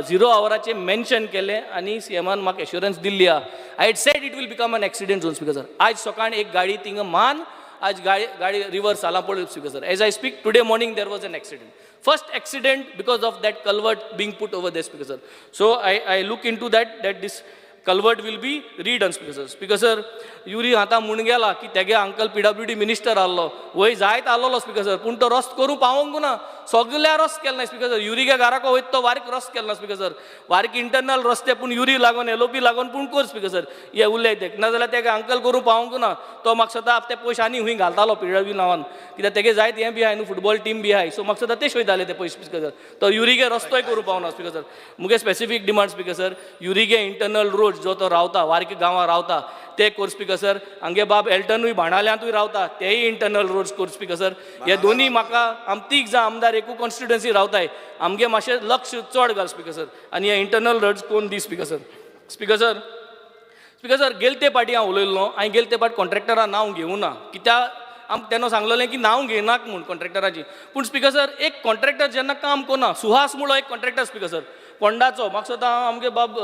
झिरो आवराचेर मेन्शन केलें आनी सीएमान म्हाका एश्योरन्स दिल्ली आहा. I had said it will become an accident zone, speaker sir. आज सकाळी एक गाडी थिंगा मान आज गाडी रिवर्स जाला पळय. Speaker sir, as I speak today morning there was an accident, first accident because of that culvert being put over there, speaker sir. So I look into that this culvert will be redone. Speaker sir, speaker sir, Yuri आतां म्हूण गेला की तेगे uncle PWD minister आहलो, वय जायत आहलोलो speaker sir, पूण तो रस्तो करूंक पावोंक ना. सगल्या रस्तो केलो ना स्पीकर सर. युरीगे घराको वयता तो वारीक रस्तो केलो ना स्पीकर सर. वारीक इंटरनल रस्ते, पूण युरी लागून एलओपी लागून पूण कर स्पीकर सर हे उलय ते, नाजाल्यार तेगे अंकल करूंक पावोंक ना. तो म्हाका सदां ते पयशे आनी हुंय घालतालो पीडब्ल्यू नांवान, कित्याक तेगे जायत हें बी आहाय न्हू, फुटबॉल टीम बी आहाय. सो म्हाका सदां ते वयताले ते पयशे स्पीकर सर. तो युरीगे रस्तोय करूंक पावना स्पीकर सर. मुगे स्पेसिफीक डिमांड स्पीकर सर, युरीगे इंटरनल रोड जो तो रावता, वारके गांवां रावता ते कोर स्पीकर सर. हांगे बाब एल्टनूय बाणाल्यांतूय रावता, तेय इंटरनल रोड्स कोर स्पीकर सर. हे दोनी म्हाका, आम तीग जाण आमदार एकू कॉन्स्टिट्युएन्सी रावताय, आमगे मातशें लक्ष चड घाल स्पीकर सर आनी हे इंटरनल रोड्स कोन दी speaker sir. Speaker sir, speaker sir, गेल ते पाटी हांव उलयल्लो. हांवें गेल ते पाट कॉन्ट्रॅक्टरा नांव घेवना कित्याक आम तेन्ना सांगलेलें की नांव घेयनाक म्हूण कॉन्ट्रॅक्टराची. पूण स्पीकर सर, एक कॉन्ट्रॅक्टर जेन्ना काम करना, सुहास म्हणलो एक कॉन्ट्रॅक्टर स्पीकर सर, फोंडाचो, म्हाका दिसता आमगे बाब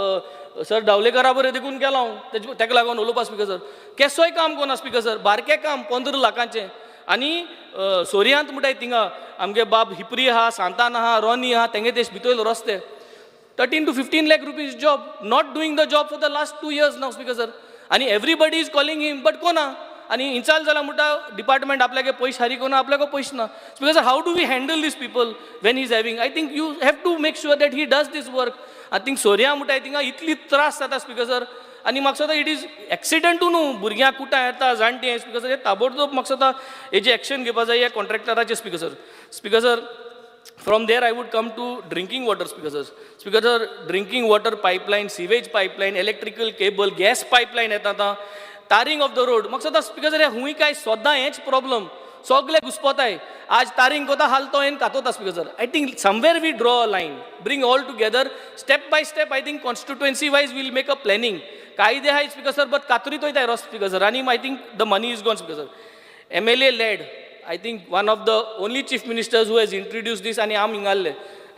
सर डावलेकरा बरें देखून गेलो हांव तेजे तेका लागून उलोवपा स्पीकर सर. केसोय काम कोना स्पीकर सर, बारकें काम 15 लाखांचें. आनी सोरयांत म्हणटाय थिंगा आमगे बाब हिपरी आहा, सांतान आहा, रोनी आहा, तेंगे ते भितर रस्ते 13 to 15 lakh rupees job, not doing the job for the last 2 years now, Speaker sir. आनी everybody is calling him, but कोना आनी इन्चाल जाला म्हणटा डिपार्टमेंट आपल्याक पयशे हारी कोना, आपल्याक पयशे ना. Speaker sir, how do we handle these people when is having? I think you have to make sure that he does this work. I think सोरया म्हणटाय थिंगा इतली त्रास जाता स्पीकर सर. आनी म्हाका दिसता it is एक्सिडंटू न्हू, भुरग्यांक कुटां येता, जाणटीं. स्पीकर सर, हे ताबडतोब म्हाका दिसता हेजी एक्शन घेवपा जाय ह्या कॉन्ट्रॅक्टराचेर, speaker sir. Speaker sir, from there I would come to drinking water, Speaker sir. Speaker sir, drinking water pipeline, sewage pipeline, electrical cable, gas pipeline येता आतां, तारींग ऑफ the road. म्हाका दिसता स्पीकर सर, हे हुंय काय सद्दां हेंच प्रॉब्लम, सगळे घुसपोताय. आज तारींग कोता, हाल तो हेन कातोता. Speaker sir, I think somewhere we draw a line, bring all together step by step. I think constituency wise we'll make a planning. कायदे आहाय स्पीकर सर, बट कातरीत वयताय रस्तो स्पीकर सर, आनी I think the money is gone, Speaker sir. MLA LED, I think one of the only chief ministers who has introduced this. आनी आम हिंगाल्ले,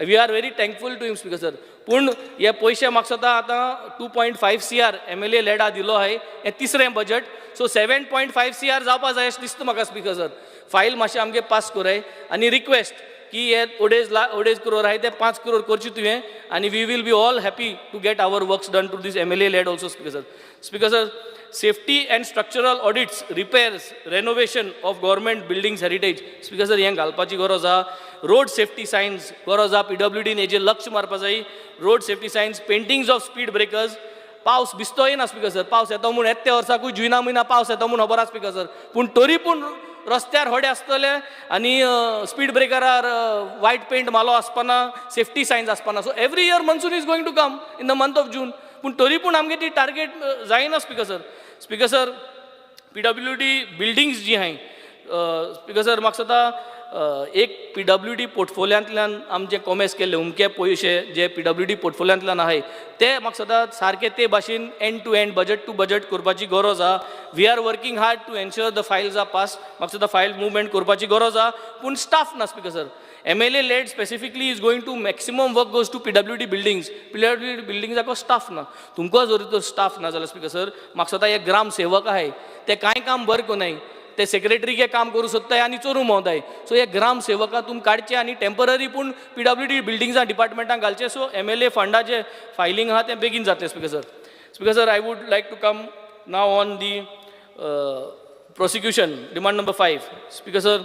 we are very thankful to him, Speaker sir. पूण हे पयशे म्हाका दिसता आतां 2.5 CR MLA लेडा दिलो आहे, हें तिसरें budget, so 7.5 CR जावपा जाय अशें दिसता म्हाका. स्पीकर सर, फायल मातशें आमगे पास कोराय आनी रिक्वेस्ट की हे अडेज करोड आहाय ते 5 करोड करचे तुवें आनी we will be all happy to get our works done to this MLA LED also, Speaker sir. Speaker sir, safety and structural audits, repairs, renovation of government buildings heritage. Speaker sir, हें घालपाची गरज आहा. Road safety science गरज आहा, पीडब्ल्यूडीन हेजेर लक्ष मारपा जाय. Road safety signs, paintings of speed breakers. पावस बिस्तो येना स्पीकर सर. पावस येता म्हूण येत्या वर्साकूय जुना म्हयना पावस येता म्हूण खबर आसा स्पीकर सर, पूण तरी पूण रस्त्यार होडे आसतले आनी स्पीड ब्रेकरार वायट पेंट मालो आसपाना, सेफ्टी सायन्स आसपाना. So every year monsoon is going to come in the month of June, पूण तरी पूण आमगे ती टार्गेट जायना, speaker sir. Speaker sir, PWD buildings जी आहाय स्पीकर सर, म्हाका दिसता एक पीडब्ल्यूडी पोर्टफोलियांतल्यान आमचे कॉमेस केल्ले उमके पयशे जे पीडब्ल्यूडी पोर्टफोलियांतल्यान आहाय ते म्हाका दिसता सारके ते भाशेन end to end, budget to budget करपाची गरज आहा. We are working hard to ensure the files are pass. म्हाका दिसता फायल मुवमेंट करपाची गरज आहा, पूण स्टाफ ना, speaker sir. MLA LED specifically is going to, maximum work goes to PWD buildings. PWD बिल्डिंग्साको staff ना. तुमकां जर तर स्टाफ ना जाल्यार स्पीकर सर, म्हाका दिसता हे ग्राम सेवक आहाय ते कांय काम बरें कोनाय, ते सेक्रेटरीके काम करूं सोदताय आनी चोरूं भोंवताय. सो हे ग्राम सेवका तुम काडचे आनी टेंपररी पूण पीडब्ल्यूडी बिल्डिंग्सां डिपार्टमेंटाक घालचे, सो एमएलए फंडाचे फायलींग आहा तें बेगीन जातलें, speaker sir. Speaker sir, I would like to come now on the prosecution, demand number 5. Speaker sir,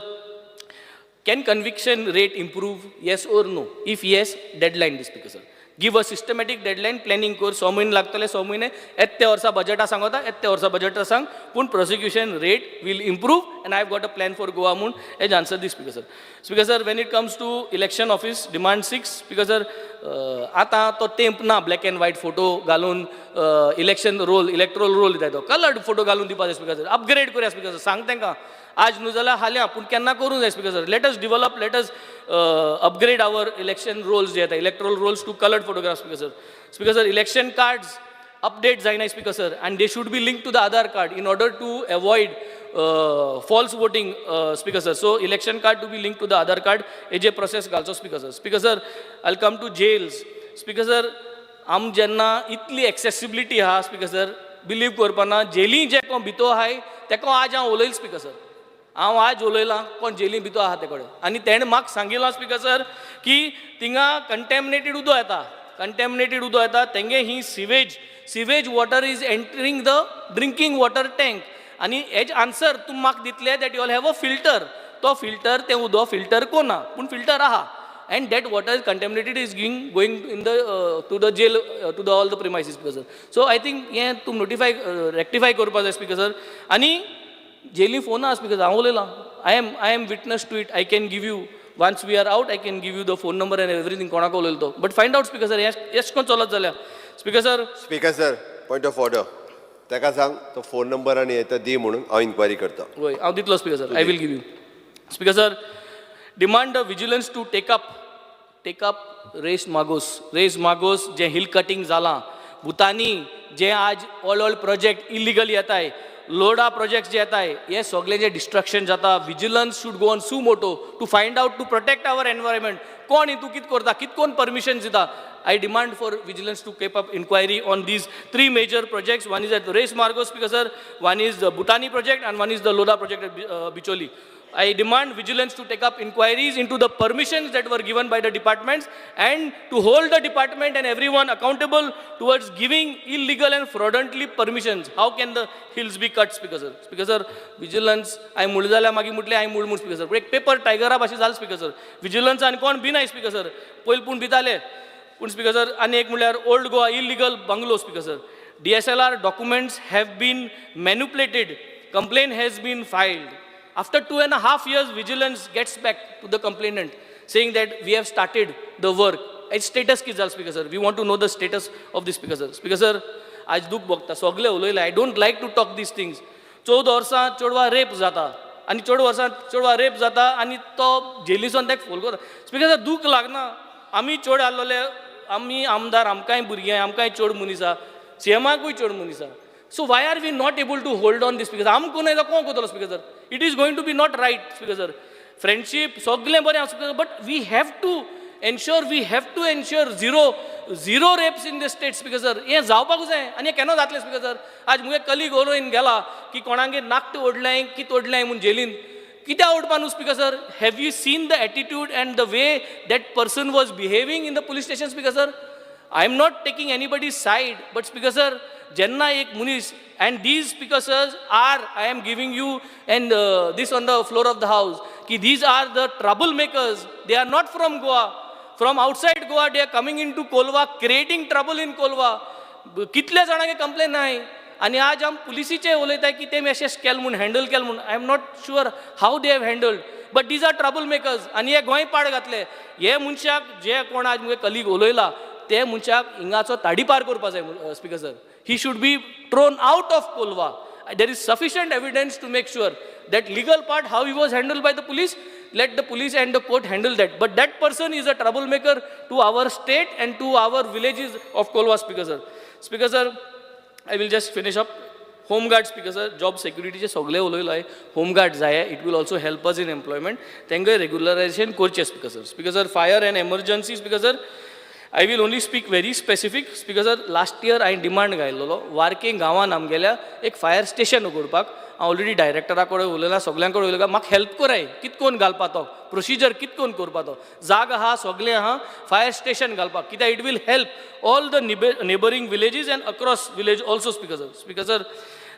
can conviction rate improve? Yes or no? If yes, deadline this, Speaker sir. Give a systematic deadline, planning कर, 6 म्हयने लागतले, 6 म्हयने. येत्या वर्सा बजेटा सांगता, येत्या वर्सा बजेटा सांग, पूण prosecution rate will improve and I have got a plan for Goa म्हूण has answer the, Speaker sir. Speaker sir, when it comes to election office, demand 6, Speaker sir, आतां तो तेंप ना ब्लॅक अँड व्हायट फोटो घालून election role, electoral role दिता, तो coloured photo घालून दिवपा जाय. स्पीकर सर, अपग्रेड करूया. स्पीकर सर, सांग तांकां आज न्हू जाल्यार हाल्या, पूण केन्ना करूंक जाय. Speaker sir, let us develop, let us upgrade our election rolls जे येता, electoral rolls to coloured photograph, Speaker sir. Speaker sir, election cards update जायना, Speaker sir, and they should be link to the Aadhaar card in order to avoid false voting, Speaker sir. So election card to be link to the Aadhaar card, हेजे process घालचो, Speaker sir. Speaker sir, I come to jails. Speaker sir, आम जेन्ना इतली accessibility आहा speaker sir, believe करपाना, jelly जे कोण भितर आहाय तेका आज हांव उलयलां. स्पीकर सर, हांव आज उलयलां कोण जेली भितर आहा ते कडेन आनी तेणें म्हाका सांगिलां स्पीकर सर की थिंगा कंटेमिनेटेड उदक येता, कंटेमिनेटेड उदक येता. तेंगे ही sewage water is entering the drinking water tank. आनी हेज आन्सर तुमी म्हाका दितले that you all have a filter. तो फिल्टर तें उदक फिल्टर कोना, पूण फिल्टर आहा and that water is contaminated, is going in the to the jail, to the all the premises, Speaker sir. So I think हें तूं notify, rectify करपा जाय, स्पीकर सर. आनी जेली फोन आहा स्पीकर, हांव उलयलां, I am witness to it. I can give you, once we are out, I can give you the phone number and everything कोणाक उलयलो तो. But find out, Speaker sir, हें एश कोन चलत जाल्यार speaker sir. Speaker sir, point of order. ताका सांग तो फोन नंबर आनी येता दी म्हणून, हांव इन्क्वायरी करता. वय, हांव दितलो, Speaker sir, I will give you. Speaker sir, demand the vigilance to take up Reis Magos. Reis Magos J hill cutting जालां भुतानी, जे आज ऑल ऑल प्रोजेक्ट इलिगल येताय. लोडा प्रोजेक्ट जे येताय, हे सगळे जे डिस्ट्रक्शन जाता, vigilance should go on suo moto to find out, to protect our environment. कोण हितू कित करता, कित कोण परमिशन दिता? I demand for vigilance to keep up inquiry on these three major projects. One is at Reis Magos, Speaker sir, one is the Bhutani project and one is the Lodha project at Bicholi. I demand vigilance to take up inquiries into the permissions that were given by the departments and to hold the department and everyone accountable towards giving illegal and fraudulently permissions. How can the hills be cut, Speaker sir? Speaker sir, vigilance, हांवें म्हणलें जाल्यार मागीर म्हटलें हांवें म्हूण speaker sir. एक paper टायगरा भाशेन जालें स्पीकर सर. विजिलन्स आनी कोण भिनाय स्पीकर सर. पयलीं पूण भिताले. पूण स्पीकर सर, आनी एक म्हणल्यार Old Goa illegal bungalow, Speaker sir. DSLR documents have been manipulated, complaint has been filed. After 2.5 years, vigilance gets back to the complainant saying that we have started the work. Its status कितें जालें, Speaker sir? We want to know the status of this, Speaker sir. Speaker sir, आज दूख भोगता, सगळे उलयले. I don't like to talk these things. 14 वर्सां चेडवा rape जाता आनी 14 वर्सां चेडवा रेप जाता आनी तो जेलीसून ताका फोन करता. स्पीकर सर, दूख लागना. आमी चेड आहलोले, आमी आमदार, आमकांय भुरगीं, आमकांय चेड मनीस आहा, सीएमाकूय चेड मनीस आहा. So why are we not able to hold on this, Speaker? आमकां न्हय जाल्यार कोण करतलो, Speaker sir? It is going to be not right, Speaker sir. Friendship सगळें बरें आसा, but we have to ensure, we have to ensure zero rapes in the state, Speaker sir. हें जावपाकूच जाय आनी हें केन्ना जातलें, स्पीकर सर? आज मुगे कलीग उलोवन गेला की कोणागेर नाकट ओडलें, कित ओडलें म्हूण जेलीन. कित्याक ओडपा न्हू, Speaker sir? Have you seen the attitude and the way that person was behaving in the police station, Speaker sir? I am not taking anybody side, but Speaker sir, जेन्ना एक मनीस, and these, Speaker sirs, are, I am giving you and this on the floor of the house की these are the trouble makers. They are not from Goa. From outside Goa they are coming into Colva, creating trouble in Colva. कितल्या जाणांक complain नाय आनी आज आम पुलिसीचे उलयताय की ते अशें केल म्हूण, हँडल केल म्हूण. I am not sure how they have handled, but these are trouble makers आनी हे गोंय पाड घातले. हे मनशाक जे कोण आज मुगे कलीग उलयला, ते मनशाक हिंगाचो ताडीपार करपा जाय, Speaker sir. He should be thrown out of Colva. There is sufficient evidence to make sure that legal part, how he was handled by the police, let the police and the court handle that. But that person is a troublemaker to our state and to our villages of Colva, Speaker sir. Speaker sir, I will just finish up. Home guard, Speaker sir, job security सगळे उलयलो. Home guard जाय, it will also help us in employment. तांकां regularisation करचें, Speaker sir. Speaker sir, fire and emergency, Speaker sir, I will only speak very specific, Speaker sir. Last year हांवें demand घायलेलो वार्के गांवान आमगेल्या एक fire station उगडपाक. हांव already डायरेक्टरा कडेन उलयलां, सगळ्यां कडेन उलयलां. म्हाका हेल्प कराय, कित कोन घालपा तो प्रोसिजर, कित कोन करपा तो. जाग आहा, सगळें आहा, फायर स्टेशन घालपाक, कित्याक it will help all the neighbouring villages and across village also, Speaker sir. Speaker sir,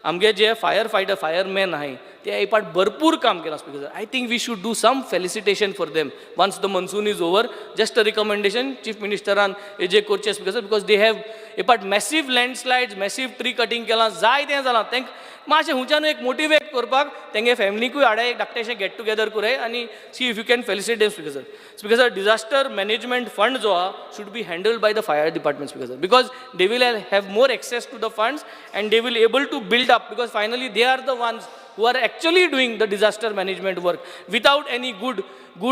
आमगे जे फायर फायटर, फायरमॅन आहाय, ते हे पाट भरपूर काम केलां, Speaker sir. I think we should do some felicitation for them once the monsoon is over. Just a recommendation, chief मिनिस्टरान हे जे करचें, Speaker sir, because they have हे पाट massive landslides, massive tree cutting केलां, जाय तें जालां. तांकां मातशें हुंच्यान एक मोटिवेट करपाक तेंगे फॅमिलीकूय हाडाय, एक धाकटेशें गेट टुगेदर कराय आनी see if you can felicitate, Speaker sir. Speaker sir, disaster management fund जो आहा should be handled by the fire department, Speaker sir, because they will have more access to the funds and they will able to build up, because finally they are the ones who are actually doing the disaster management work without any good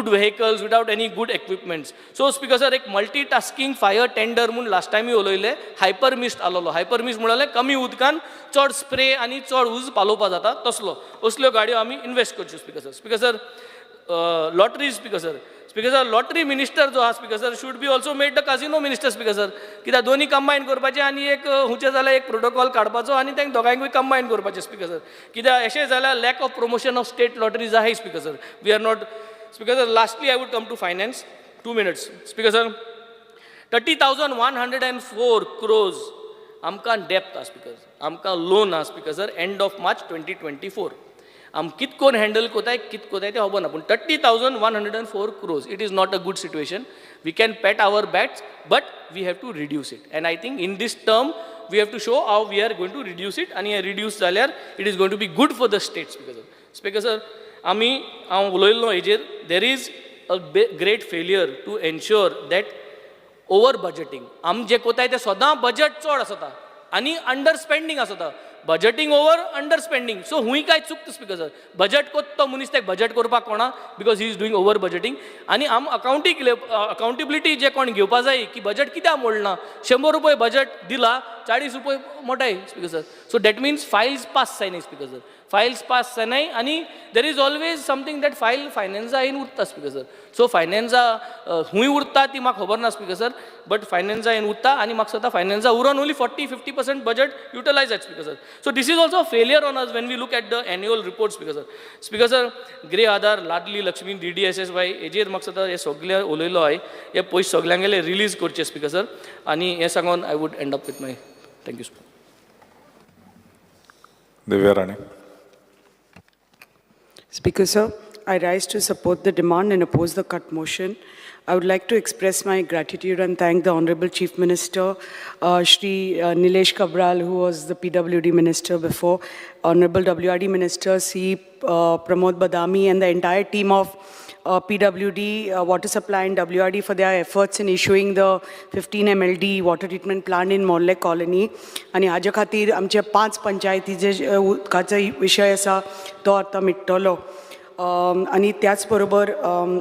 vehicles, without any good equipments. So, Speaker sir, एक multitasking fire tender म्हूण last टायमूय उलयले. Hyper mist आलोलो. Hyper mist म्हळ्यार कमी उदकान चड spray आनी चड उज पालोवपा जाता तसलो. असल्यो गाडयो आमी इन्वेस्ट करच्यो, Speaker sir. Speaker sir, lottery, Speaker sir. Speaker sir, lottery minister जो आहा, Speaker sir, should be also made the casino minister, Speaker sir. कित्याक दोनी कंबायन करपाचें आनी एक हुंचे जाल्यार एक प्रोटोकॉल काडपाचो आनी तांकां दोगांयकूय कंबायन करपाचें, स्पीकर सर. कित्याक अशें जाल्यार lack of promotion of state lotteries आहाय, Speaker sir. We are not, Speaker sir. Lastly, I would come to finance, 2 minutes, Speaker sir. 30,104 crores आमकां डेप्थ आहा, स्पीकर. आमकां लोन आहा, Speaker sir. End of March 2024 आम कित कोण handle कोताय, कित कोताय तें खबर ना, पूण 30,104 crores, it is not a good situation. We can pat our backs, but we have to reduce it, and I think in this term we have to show how we are going to reduce it. आनी हें reduce जाल्यार it is going to be good for the state, Speaker sir. Speaker sir, आमी हांव उलयल्लो हेजेर, there is a great failure to ensure that over budgeting. आमी जे कोताय ते सदां बजट चड आसता आनी अंडर स्पेंडींग आसता. Budgeting over under spending. So हुंय काय चुकता स्पीकर सर. बजट कोत्ता तो मनीस तेका बजट करपाक कोणा, because he is doing over budgeting. आनी आम अकावंटी अकाउंटेबिलिटी जे कोण घेवपा जाय की बजट कित्याक मोडना. 100 रुपये बजट दिला, 40 रुपये मोटाय, speaker sir. So that means files pass जायनाय, स्पीकर सर, फायल्स पास जायनाय. आनी there is always something that file फायनान्सा येवन उरता, स्पीकर सर. सो फायनान्सा खूंय उरता ती म्हाका खबर ना, स्पीकर सर, बट फायनान्सा येवन उरता. आनी म्हाका दिसता फायनान्सा उरोन only 40-50% budget utilize जाता, speaker sir. So this is also failure on us when we look at the annual report, speaker sir. Speaker sir, Griha Aadhaar, Ladli Lakshmi, DDSSY हेजेर म्हाका दिसता हे सगळे उलयलो हांवें. हे पयशे सगल्यांगेले रिलीज करचे, स्पीकर सर. आनी हें सांगून I would end up with my thank you. Divya Rane. Speaker, sir, I rise to support the demand and oppose the cut motion. I would like to express my gratitude and thank the Honorable Chief Minister, Shri Nilesh Cabral, who was the PWD Minister before, Honorable WRD Minister, C. Pramod Badami, and the entire team of PWD, Water Supply and WRD for their efforts in issuing the 15 MLD water treatment plant in Morle Colony. आनी हाजे खातीर आमचे पांच पंचायतीचे जे उदकाचो विशय आसा तो आतां मिट्टलो. आनी त्याच बरोबर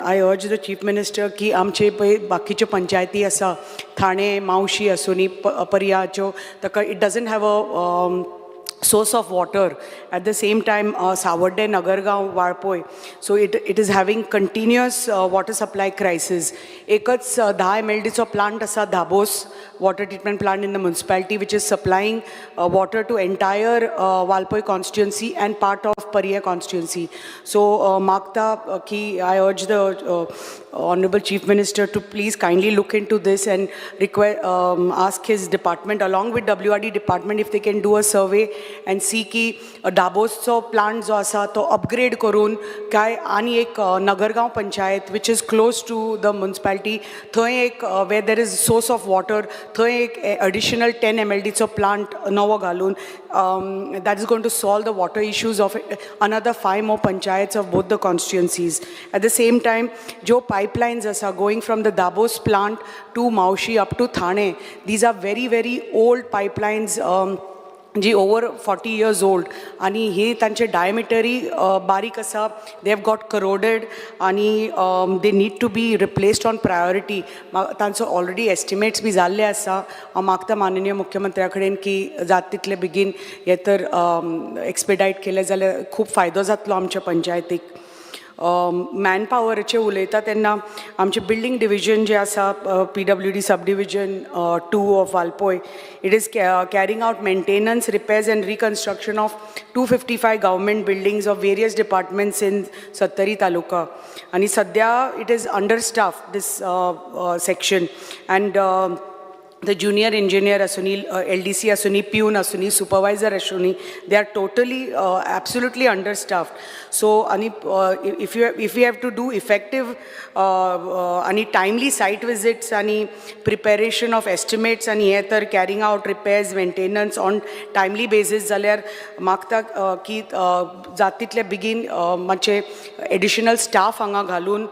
I urge the Chief Minister की आमचे पळय बाकीच्यो पंचायती आसा, ठाणे, मावशी आसूनी, पर्याच्यो, ताका it doesn't have a source of water. At the same time, Savarde, Nagargaon, Valpoi. So it is having continuous water supply crisis. एकच 10 एमएलडीचो प्लांट आसा, धाबोस water treatment plant in the municipality, which is supplying water to entire Valpoi constituency and part of Parye constituency. So मागता की I urge the Honorable Chief Minister to please kindly look into this and request, ask his department along with WRD department if they can do a survey and see की डाबोसचो plant जो आसा तो upgrade करून काय आनी एक Nagargao panchayat, which is close to the municipality, थंय एक where there is source of water, थंय एक एडिशनल 10 एमएलडीचो प्लांट नवो घालून that is going to solve the water issues of another five more panchayats of both the constituencies. At the same time, ज्यो pipelines आसा going from the Dabos plant to Maushi up to Thane, these are very, very old pipelines, ji over 40 years old. आनी ही तांचे डायमिटरी बारीक आसा, they have got corroded आनी they need to be replaced on priority. तांचो already estimates बी जाल्ले आसा. हांव मागता माननीय मुख्यमंत्र्या कडेन की जात तितले बेगीन हे तर एक्सपेडायट केले जाल्यार खूब फायदो जातलो आमच्या पंचायतीक. मॅन पावराचेर उलयता तेन्ना आमचें बिल्डींग डिविजन जें आसा, PWD sub division 2 of Valpoi, it is carrying out maintenance, repairs and reconstruction of 255 government buildings of various departments in Sattari taluka. आनी सद्या it is under staff, this section, and the junior engineer आसूनी, LDC आसूनी, peon आसूनी, supervisor आसूनी, they are totally, absolutely under staffed. So आनी if you have to do effective आनी timely site visits आनी preparation of estimates आनी हे तर carrying out repairs, maintenance on timely basis जाल्यार मागता की जात तितले बेगीन मातशे एडिशनल स्टाफ हांगा घालून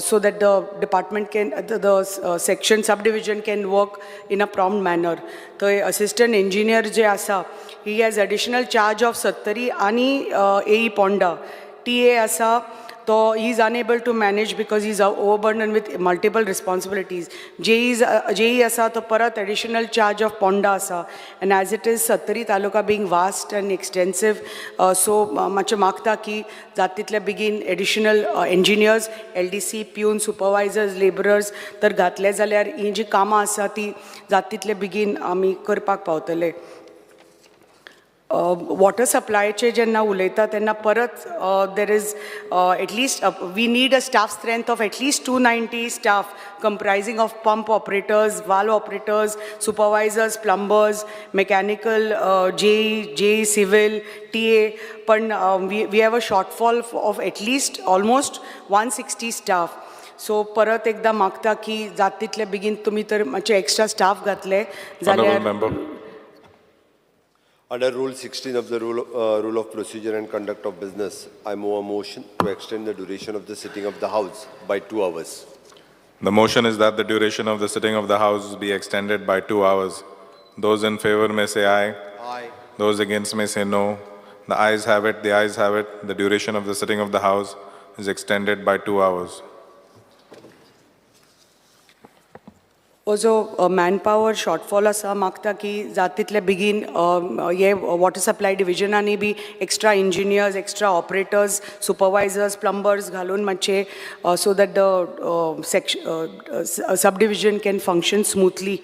so that the department can the section, sub division can work in a prompt manner. थंय असिस्टंट इंजिनियर जे आसा, he has additional charge of Sattari आनी एई पोंडा. टीए आसा तो he is unable to manage because he is overburden with multiple responsibilities. JEE JEE आसा तो परत additional charge of Ponda आसा. And as it is, Sattari taluka being vast and extensive, so मातशें मागता की जात तितले बेगीन additional engineers, LDC, peon, supervisors, labourers तर घातले जाल्यार ही जी कामां आसा ती जात तितले बेगीन आमी करपाक पावतले. वॉटर सप्लायचे जेन्ना उलयता तेन्ना परत there is at least we need a staff strength of at least 290 staff comprising of pump operators, valve operators, supervisors, plumbers, mechanical, JE, JE civil, TA. पण we have a shortfall of at least almost 160 staff. So परत एकदा मागता की जात तितले बेगीन तुमी तर मातशे एक्स्ट्रा स्टाफ घातले Honorable जाल्यार member. Under Rule 16 of the Rule of Procedure and Conduct of Business, I move a motion to extend the duration of the sitting of the House by 2 hours. The motion is that the duration of the sitting of the House be extended by 2 hours. Those in favor may say aye. Aye. Those against may say no. The ayes have it, the ayes have it. The duration of the sitting of the House is extended by 2 hours. हो जो manpower shortfall आसा, मागता की जात तितले बेगीन हे water supply डिविजनांनी बी extra engineers, extra operators, supervisors, plumbers घालून मातशे, so that the sub division can function smoothly.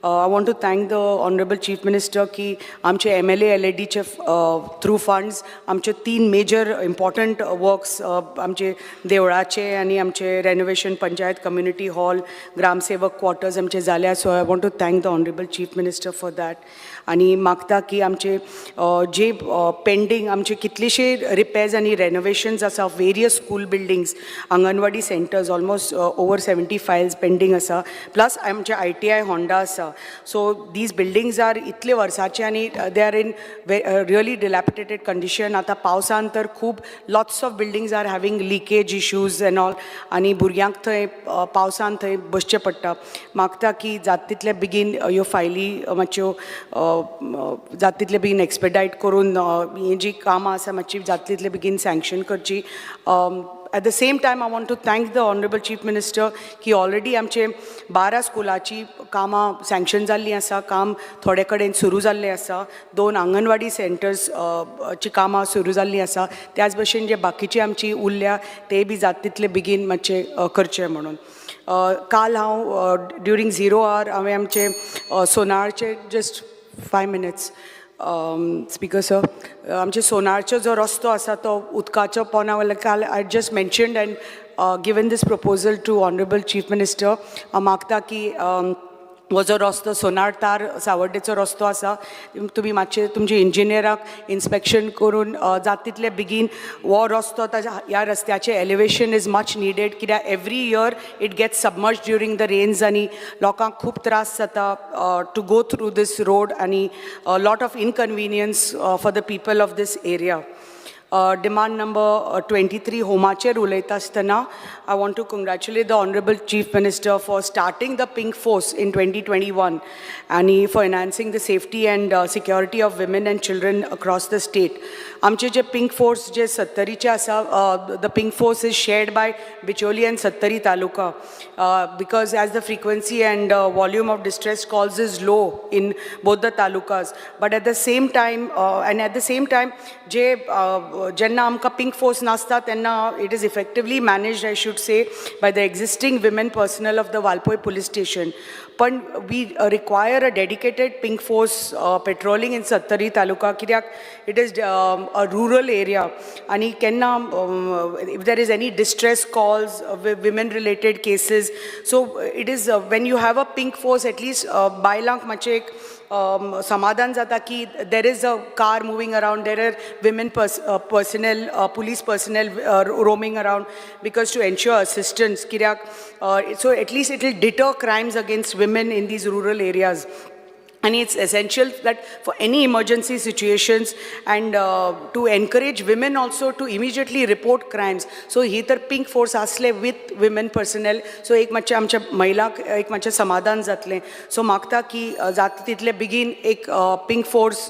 I want to thank the Honorable Chief Minister की आमचे एमएलए एलएडीचे थ्रू फंड्स आमचे तीन मेजर इम्पॉर्टंट वर्क्स, आमचे देवळाचे आनी आमचे रेनोवेशन पंचायत कम्युनिटी हॉल, ग्रामसेवक क्वॉर्टर्स आमचे जाल्या. So I want to thank the Honorable Chief Minister for that. आनी मागता की आमचे जे पेंडींग आमचे कितलेशे रिपेर्स आनी रेनोवेशन्स आसा, various school buildings, anganwadi centres, almost over 70 files pending आसा, प्लस आमचे आयटीआय होंडा आसा. सो these buildings are इतले वर्साचे आनी they are in really dilapidated condition. आतां पावसान तर खूब lots of buildings are having leakage issues and all, आनी भुरग्यांक थंय पावसान थंय बसचें पडटा. मागता की जात तितले बेगीन ह्यो फायली मातश्यो जात तितले बेगीन एक्सपेडायट करून ही जी कामां आसा मातशी जात तितले बेगीन सँक्शन करची. At the same time, I want to thank the Honorable Chief Minister की ऑलरेडी आमचे 12 स्कुलाची कामां सँक्शन जाल्लीं आसा, काम थोडे कडेन सुरू जाल्लें आसा. दोन आंगणवाडी सेंटर्स ची कामां सुरू जाल्लीं आसा. त्याच भशेन जे बाकीची आमची उरल्या ते बी जात तितले बेगीन मातशे करचे म्हणून. काल हांव ड्युरींग झिरो our हांवें आमचे सोनारचे, just 5 minutes, Speaker sir, आमचे सोनारचो जो रस्तो आसा तो उदकाचो पोना वयल्या काल I just mentioned and given this proposal to Honorable Chief Minister. हांव मागता की हो जो रस्तो सोनार तार सावर्डेचो रस्तो आसा, तुमी मातशे तुमचे इंजिनियराक इन्स्पेक्शन करून जात तितले बेगीन हो रस्तो, ताच्या ह्या रस्त्याचें एलिवेशन is much needed, कित्याक every year it gets submerge during the rains आनी लोकांक खूब त्रास जाता to go through this road आनी lot of inconvenience for the people of this area. Demand number 23, होमाचेर उलयता आसतना I want to congratulate the Honorable Chief Minister for starting the Pink Force in 2021 आनी for enhancing the safety and security of women and children across the state. आमचे जे pink force जे सत्तरीचे आसा, the Pink Force is shared by Bicholim and Sattari taluka, because as the frequency and volume of distress calls is low in both the talukas, but at the same time and at the same time जे जेन्ना आमकां pink force नासता तेन्ना it is effectively managed, I should say, by the existing women personnel of the Valpoi police station. पण we require a dedicated Pink Force patrolling in Sattari taluka, कित्याक it is a rural area आनी केन्ना if there is any distress calls, women related cases, so it is when you have a Pink Force, at least बायलांक मातशें एक समाधान जाता की there is a car moving around, there are women personnel, police personnel roaming around, because to ensure assistance, कित्याक so at least it will deter crimes against women in these rural areas. And it's essential that for any emergency situations and to encourage women also to immediately report crimes. So ही तर pink force आसले with women personnel, so एक मातशें आमच्या महिलांक एक मातशें समाधान जातलें. सो मागता की जाता तितले बेगीन एक पिंक फोर्स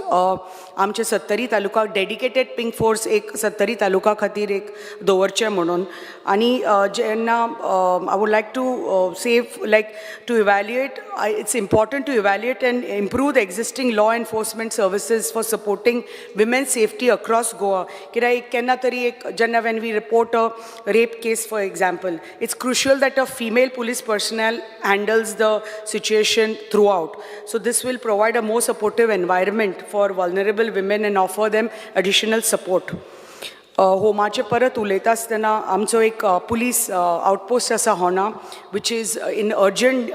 आमचे Sattari taluka, dedicated pink force एक सत्तरी तालुका खातीर एक दवरचें म्हणून. आनी जेन्ना I would like to say, like, to evaluate, it's important to evaluate and improve the existing law enforcement services for supporting women's safety across Goa. कित्याक एक केन्ना तरी एक जेन्ना when we report a rape case, for example, it's crucial that a female police personnel handles the situation throughout. So this will provide a more supportive environment for vulnerable women and offer them additional support. होमाचे परत उलयता आसतना आमचो एक police outpost आसा होना, which is in urgent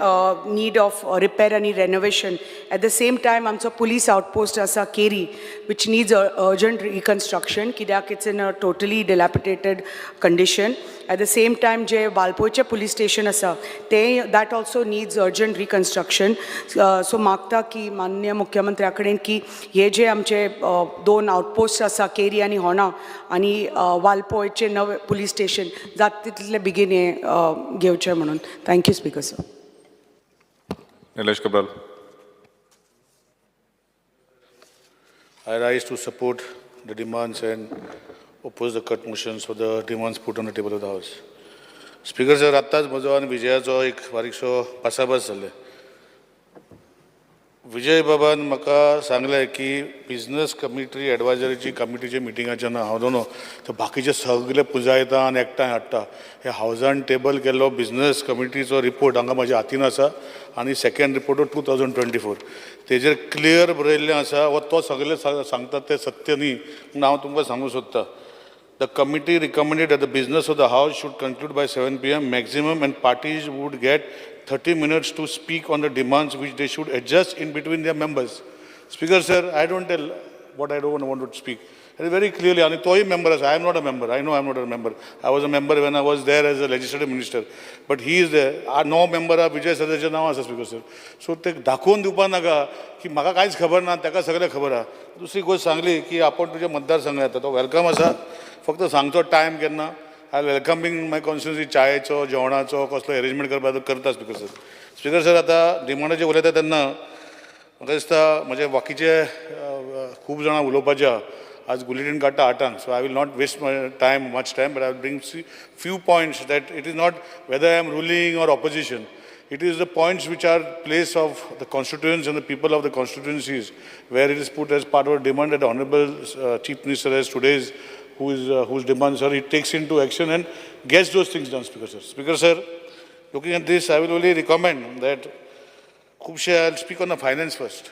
need of repair आनी renovation. At the same time, आमचो police outpost आसा केरी, which needs urgent reconstruction, कित्याक it's in a totally dilapidated condition. At the same time, जे वालपोयचे पुलीस स्टेशन आसा ते that also needs urgent reconstruction. So मागता की माननीय मुख्यमंत्र्या कडेन की हे जे आमचे दोन आउटपोस्ट आसा, केरी आनी होना, आनी वालपोयचे नवे पुलीस स्टेशन जाता तितले बेगीन हे घेवचें म्हणून. Thank you, Speaker sir. Nilesh Cabral. I rise to support the demands and oppose the cut motions for the demands put on the table of the house. Speaker sir, आत्ताच म्हजो आनी विजयाचो एक बारीकसो भासाभास जाले. विजय बाबान म्हाका सांगलें की बिजनस कमिटी एडवायजरीची कमिटीच्या मिटिंगाचें ना हांव दोनो ते बाकीचे सगळे पुंजायता आनी एकठांय हाडटा. हे हावजान टेबल केल्लो बिजनस कमिटीचो रिपोर्ट हांगा म्हज्या हातीन आसा आनी सेकंड रिपोर्ट 2024 तेजेर क्लियर बरयल्लें आसा व तो सगळे सांगता तें सत्य न्ही म्हूण हांव तुमकां सांगूंक सोदतां. The committee recommended that the business of the House should conclude by 7 p.m. maximum and parties would get 30 minutes to speak on the demands which they should adjust in between their members. Speaker sir, I don't tell what I don't want to speak. And very clearly, आणि तोही member आसा. I am not a member. I know I am not a member. I was a member when I was there as a legislative minister. But he is there. No member Vijay सदाचें नांव आसा speaker sir. So ते दाखोवन दिवपा नाका की म्हाका कांयच खबर ना, ताका सगळें खबर आहा. दुसरी गोश्ट सांगली की आपण तुज्या मतदारसंघात येता, तो welcome आसा. फक्त सांगचो टायम केन्ना. I welcoming my constituency. चायेचो, जेवणाचो कसलो एरेंजमेंट करपाचो करता स्पीकर सर. स्पीकर सर, आतां डिमांडाचेर उलयता तेन्ना म्हाका दिसता म्हजे बाकीचे खूब जाणां उलोवपाचे आहा. आज बुलेटीन काडटा 8आंक, so I will not waste my time, much time, but I will bring few points that it is not whether I am ruling or opposition. It is the points which are place of the constituents and the people of the constituencies where it is put as part of a demand that the Honorable Chief Minister has today's, who is, whose demands are, he takes into action and gets those things done, Speaker sir. Speaker sir, looking at this, I will only recommend that खुबशे, I speak on the finance first.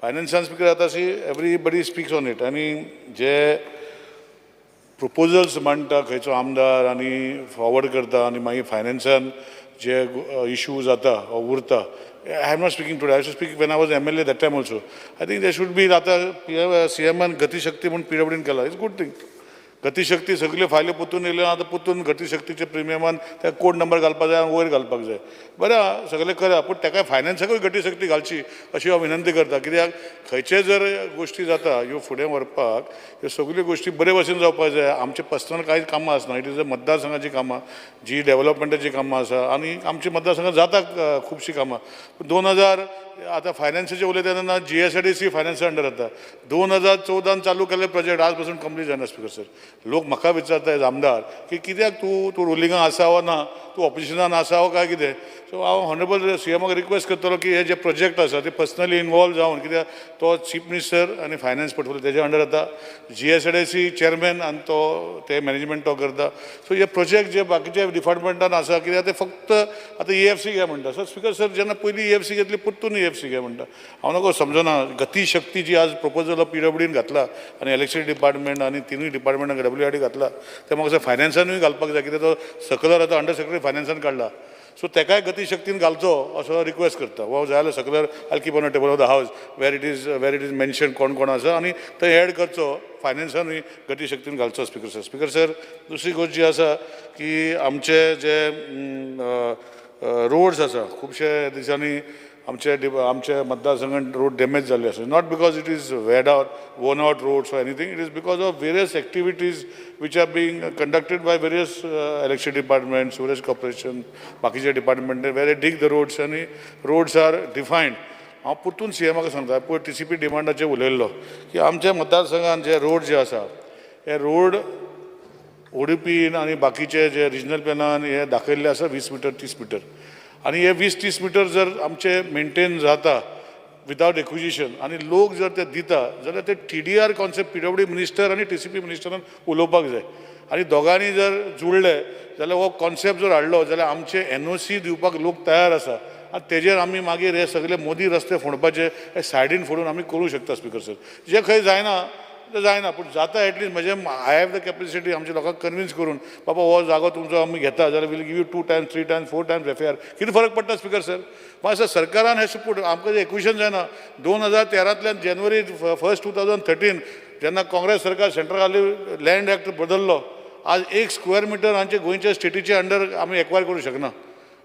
फायनान्सान speaker जाता C everybody speaks on it आनी जे proposals मांडटा खंयचो आमदार आनी forward करता आनी मागीर फायनान्सान जे इशू जाता वा उरता. I am not speaking today, I to speak when I was MLA that time also. I think they should be आतां सीएमान गतीशक्ती म्हूण पीडब्ल्यूडीन केला, it's good thing. गतीशक्ती सगल्यो फायल्यो पोतून येयल्यो, आतां पोतून गतीशक्तीचे प्रिमियमान त्या कोड नंबर घालपाक जाय आनी वयर घालपाक जाय. बरें आहा, सगळें करा, पूण ताका फायनान्साकूय गतीशक्ती घालची अशी हांव विनंती करता. कित्याक खंयचे जर गोश्टी जाता ह्यो फुडें व्हरपाक ह्यो सगल्यो गोश्टी बरे भशेन जावपाक जाय. आमचे पर्सनल कांय कामां आसना, it is a मतदारसंघाची कामां, जी डेवलपमेंटाची कामां आसा आनी आमच्या मतदारसंघात जाता खुबशीं कामां. पूण 2000 आतां फायनान्साचें उलयता तेन्ना जीएसआयडीसी फायनान्सा अंडर जाता. 2014न चालू केल्ले प्रोजेक्ट आज पासून कंप्लीट जायना स्पीकर सर. लोक म्हाका विचारता एज आमदार की कित्याक तूं तूं रुलिंगाक आसा वा ना, तूं ऑपोजिशनान आसा वा काय कितें. सो हांव हॉनरेबल सीएमाक रिक्वेस्ट करतलो की हे जे प्रोजेक्ट आसा ते पर्सनली इनवॉल्व जावन, कित्याक तो चीफ मिनिस्टर आनी फायनान्स पोर्टफोलियो तेज्या अंडर जाता, जीएसआयडीसी चेअरमॅन आनी तो ते मॅनेजमेंट तो करता. सो हे प्रोजेक्ट जे बाकीच्या डिपार्टमेंटान आसा, कित्याक ते फक्त आतां ईएफसी घे म्हणटा. सो स्पीकर सर, जेन्ना पयलीं ईएफसी घेतली, परतून ईएफसी घे म्हणटा, हांव नको समजना. गतीशक्ती जी आज प्रपोजल पीडब्ल्यूडीन घातला आनी इलेक्ट्रिसिटी डिपार्टमेंट आनी तिनूय डिपार्टमेंटाक डब्ल्यूआरडी घातला, ते म्हाका दिसता फायनान्सानूय घालपाक जाय, कित्याक तो सकलर आतां अंडर सेक्रेटरी फायनान्सान काडला. सो तेकाय गतीशक्तीन घालचो असो रिक्वेस्ट करता. हो जाय जाल्यार सकलर I keep on a table of the house where it is mention कोण कोण आसा आनी थंय एड करचो, फायनान्सानूय गतीशक्तीन घालचो स्पीकर सर. स्पीकर सर, दुसरी गोश्ट जी आसा की आमचे जे रोड्स आसा, खुबशे दिसांनी आमचे मतदारसंघात रोड डॅमेज जाल्ले आसा. Not because it is wear out, worn out roads or anything, it is because of various activities which are being conducted by various electricity department, sewerage corporation, बाकीचे department where dig the roads आनी roads are defined. हांव परतून C एमाक सांगता, पयर TCP डिमांडाचेर उलयल्लो की आमच्या मतदारसंघात जे road जे आसा, हे रोड ओडीपीन आनी बाकीचे जे रिजनल प्लॅनान हे दाखयल्ले आसा 20 मिटर, 30 मिटर आनी हे 20-30 मिटर जर आमचे मेंटेन जाता विदावट एक्विजिशन आनी लोक जर ते दिता जाल्यार ते टीडीआर कॉन्सेप्ट पीडब्ल्यूडी मिनिस्टर आनी टीसीपी मिनिस्टरान उलोवपाक जाय आनी दोगांनी जर जुळ्ळे जाल्यार हो कॉन्सेप्ट जर हाडलो जाल्यार आमचे एनओसी दिवपाक लोक तयार आसा आनी तेजेर आमी मागीर हे सगळे मोदी रस्ते फोंडपाचे हे सायडीन फोडून आमी करूं शकता स्पीकर सर. जे खंय जायना ते जायना, पूण जाता एटलिस्ट म्हजें I have the capacity आमच्या लोकांक कन्विन्स करून, बाबा हो जागो तुमचो आमी घेता जाल्यार we'll give you two times, three times, four times FAR. कितें फरक पडटा स्पीकर सर? मातसो सरकारान हें सपोर्ट आमकां एक्विशन जायना. 2013तल्यान January 1, 2013 जेन्ना काँग्रेस सरकार सेंट्रल आली, लँड एक्ट बदललो. आज एक स्क्वेअर मिटर आमचे गोंयच्या स्टेटीचे अंडर आमी एक्वायर करूं शकना.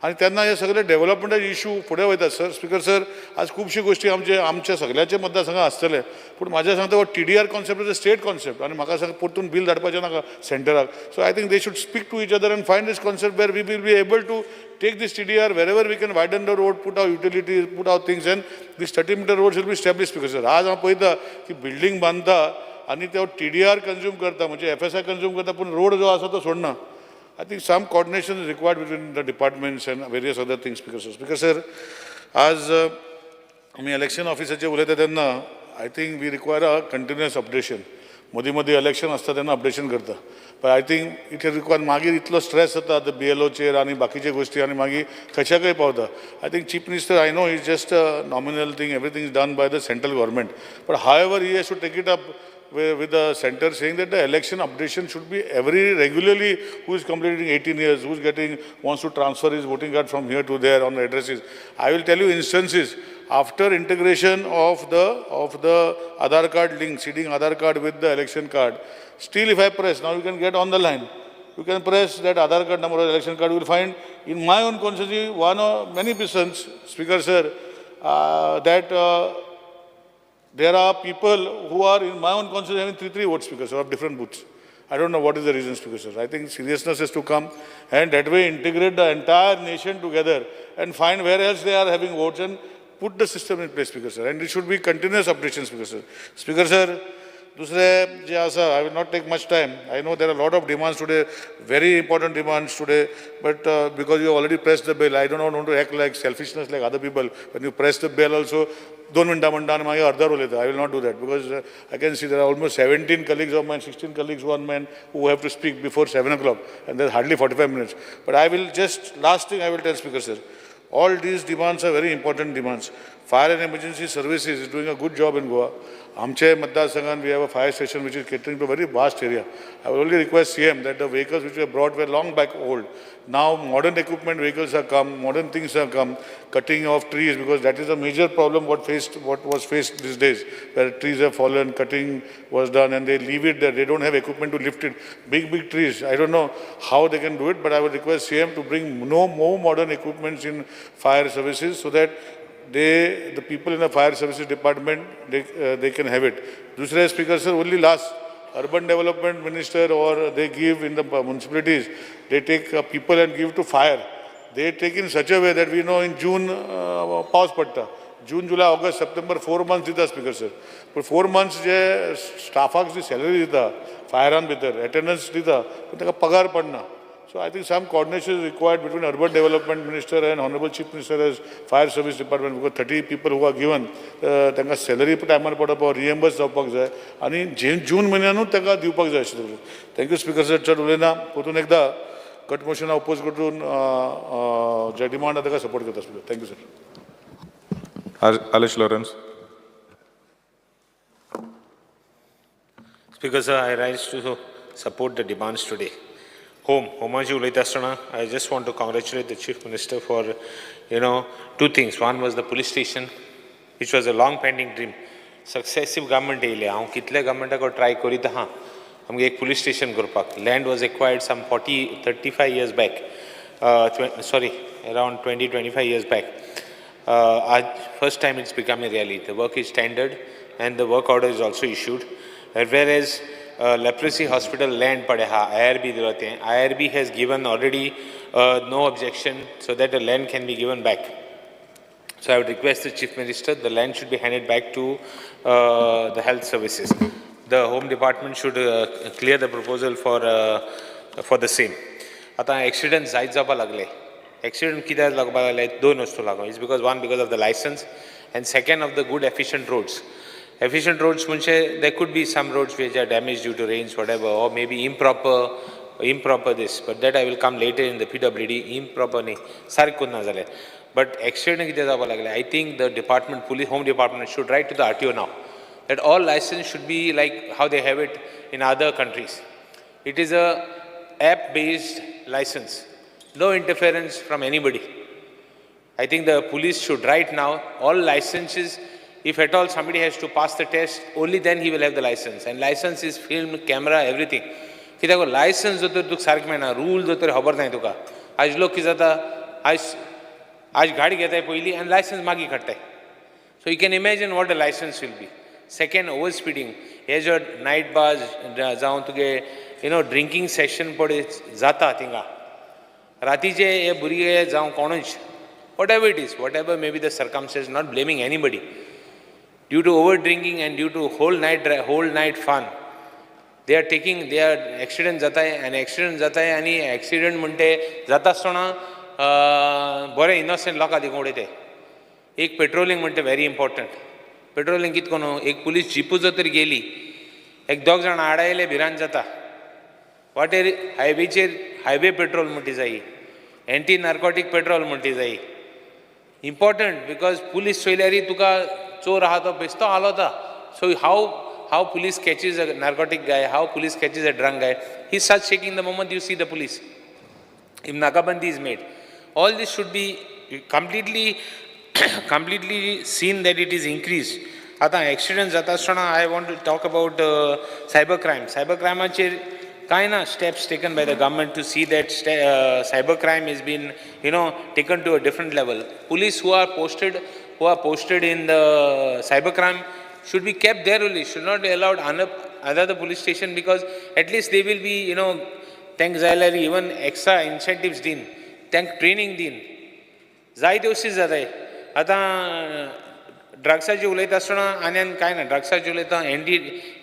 आनी तेन्ना हे सगळे डेव्हलपमेंटाचे इशू फुडें वयता. सर, स्पिकर सर, आज खुबश्यो गोश्टी आमचे आमच्या सगळ्याचे मतदारसंघात आसतले, पूण म्हाज्या सांगता हो TDR concept is a state concept आनी म्हाका सांग परतून बील धाडपाचें नाका सेंटराक. So I think they should speak to each other and find this concept where we will be able to take this TDR wherever we can widen the road, put our utilities, put our things, and these 30-meter roads will be established. Because sir, आज हांव पळयता की building बांदता आनी तो TDR consume करता, म्हणजे FSI consume करता, पूण रोड जो आसा तो सोडना. I think some coordination is required between the departments and various other things. Because sir, आज आमी इलेक्शन ऑफिसाचेर उलयता तेन्ना I think we require a continuous updation. मदीं मदीं इलेक्शन आसता तेन्ना अपडेशन करता, but I think it require मागीर इतलो स्ट्रेस जाता आतां बीएलओचेर आनी बाकीचे गोश्टी आनी मागीर खंयच्याकय पावता. I think Chief Minister, I know is just a nominal thing, everything is done by the central government, but however he has to take it up with the center, saying that the election updation should be every regularly, who is completing 18 years, who is getting, wants to transfer his voting card from here to there on the addresses. I will tell you instances, after integration of the Aadhaar card link, seeding Aadhaar card with the election card, still if I press, now you can get on the line, you can press that Aadhaar card number or election card, you will find in my own constituency, one or many persons, Speaker sir, that there are people who are in my own constituency having three votes, Speaker sir, of different booths. I don't know what is the reason, Speaker sir. I think seriousness has to come and that way integrate the entire nation together and find where else they are having votes and put the system in place, Speaker sir. And it should be continuous updation, Speaker sir. Speaker sir, दुसरें जें आसा, I will not take much time. I know there are lot of demands today, very important demands today, but because you already press the bell, I don't want to act like selfishness like other people. When you press the bell also, दोन मिनटां म्हणटा आनी मागीर अर्दर उलयता. I will not do that because I can see there are almost 17 colleagues of mine, 16 colleagues who are mine who have to speak before 7 o'clock, and there's hardly 45 minutes. But I will just, last thing I will tell, Speaker sir, all these demands are very important demands. Fire and Emergency Services is doing a good job in Goa. आमचे मतदारसंघात we have a fire station which is catering to a very vast area. I will only request CM that the vehicles which were brought were long back old. Now modern equipment vehicles have come, modern things have come, cutting of trees, because that is a major problem what was faced these days, where trees have fallen, cutting was done, and they leave it there. They don't have equipment to lift it. Big, big trees. I don't know how they can do it, but I would request CM to bring no more modern equipments in fire services so that the people in the fire services department, they can have it. दुसरे Speaker sir, only last, urban development minister or they give in the municipalities, they take people and give to fire. They take in such a way that we know in June पावस पडटा. June, July, August, September, 4 months दिता speaker sir. पूण 4 months जे स्टाफाक जी salary दिता फायरान भितर एटेंडन्स दिता, पूण ताका पगार पडना. So I think some coordination is required between Urban Development Minister and Honorable Chief Minister as Fire Service Department, because 30 people who are given, तांकां सॅलरी टायमार पडप, रिएम्बर्स जावपाक जाय आनी जे जून म्हयन्यानूच तांकां दिवपाक जाय आशिल्लें. Thank you speaker sir. चड उलयना. परतून एकदां कट मोशना ओपोज करून जे डिमांड आहा ताका सपोर्ट करता, speaker. Thank you sir. Alish Lawrence. Speaker sir, I rise to support the demands today. Home, होमाची उलयता आसतना I just want to congratulate the Chief Minister for two things. One was the police station, which was a long pending dream. Successive government येयले, हांव कितले गव्हर्मेंटाक try करीत आहा आमगे एक police station करपाक. Land was acquired some 40, 35 years back, sorry, around 20, 25 years back. आज first time it's become a reality. The work is tendered and the work order is also issued. Whereas leprosy hospital land पडे हा IRB दिलो तें, IRB has given already no objection so that the land can be given back. So I would request the Chief Minister, the land should be handed back to the health services. The Home Department should clear the proposal for the same. आतां accident जायत जावपा लागले. Accident कित्याक लागपा लागले? दोन वस्तू लागून. It's because, one, because of the license and second of the good efficient roads. Efficient roads म्हणजे there could be some roads which are damaged due to rains, whatever, or maybe improper this, but that I will come later in the PWD. Improper न्ही, सारकें करना जाल्यार. But accident कितें जावपा लागले, I think the department, police, home department should write to the RTO now that all license should be like how they have it in other countries. It is a app based license, no interference from anybody. I think the police should write now, all licenses, if at all somebody has to pass the test, only then he will have the license. And license is film, camera, everything. कित्याक licence जर तुका सारकें मेळना, rule जर तर खबर नाय तुका. आयज लोक कितें जाता, आयज आयज गाडी घेताय पयलीं आनी लायसन्स मागीर काडटाय. So you can imagine what a licence will be. Second, over speeding. हे जो नायट बार्स जावं तुगे you know drinking session पळय जाता थिंगा रातीचे हे भुरगे जावं कोणूच, whatever it is, whatever may be the circumstance, not blaming anybody, due to over drinking and due to whole night fun, they are taking, they are accident जाताय आनी accident जाताय आनी एक्सिडंट म्हणटे जाता आसतना बरें इनोसंट लोकां देखून उडयताय. एक पेट्रोलिंग म्हणटा व्हेरी इम्पॉर्टंट. पेट्रोलिंग कित करून एक पुलीस जिपू जर तर गेली, एक दोग जाण आडायले, भिरांत जाता वाटेर हायवेचेर. हायवे पेट्रोल म्हणटी जायी, एंटी नार्कोटीक पेट्रोल म्हणटी जायी. इम्पॉर्टंट because police चोयल्यारी तुका चोर आहा तो बेस्तो हालोता. So how police catches a narcotic guy, how police catches a drunk guy? He start shaking the moment you see the police. If nakabandi is made, all this should be completely seen that it is increased. आतां accident जाता आसतना I want to talk about cyber crime. Cyber क्रायमाचेर कांय ना steps taken by the government to see that cyber crime is been taken to a different level. Police who are posted in the cyber crime should be kept there only, should not be allowed another police station, because at least they will be तांकां जाय जाल्यार even extra इन्सेंटिव्स दीन, तांकां training दीन. जायते अशी जाताय. आतां ड्रग्साची उलयता आसतना आनी आनी कांय ना. ड्रग्साची उलयता,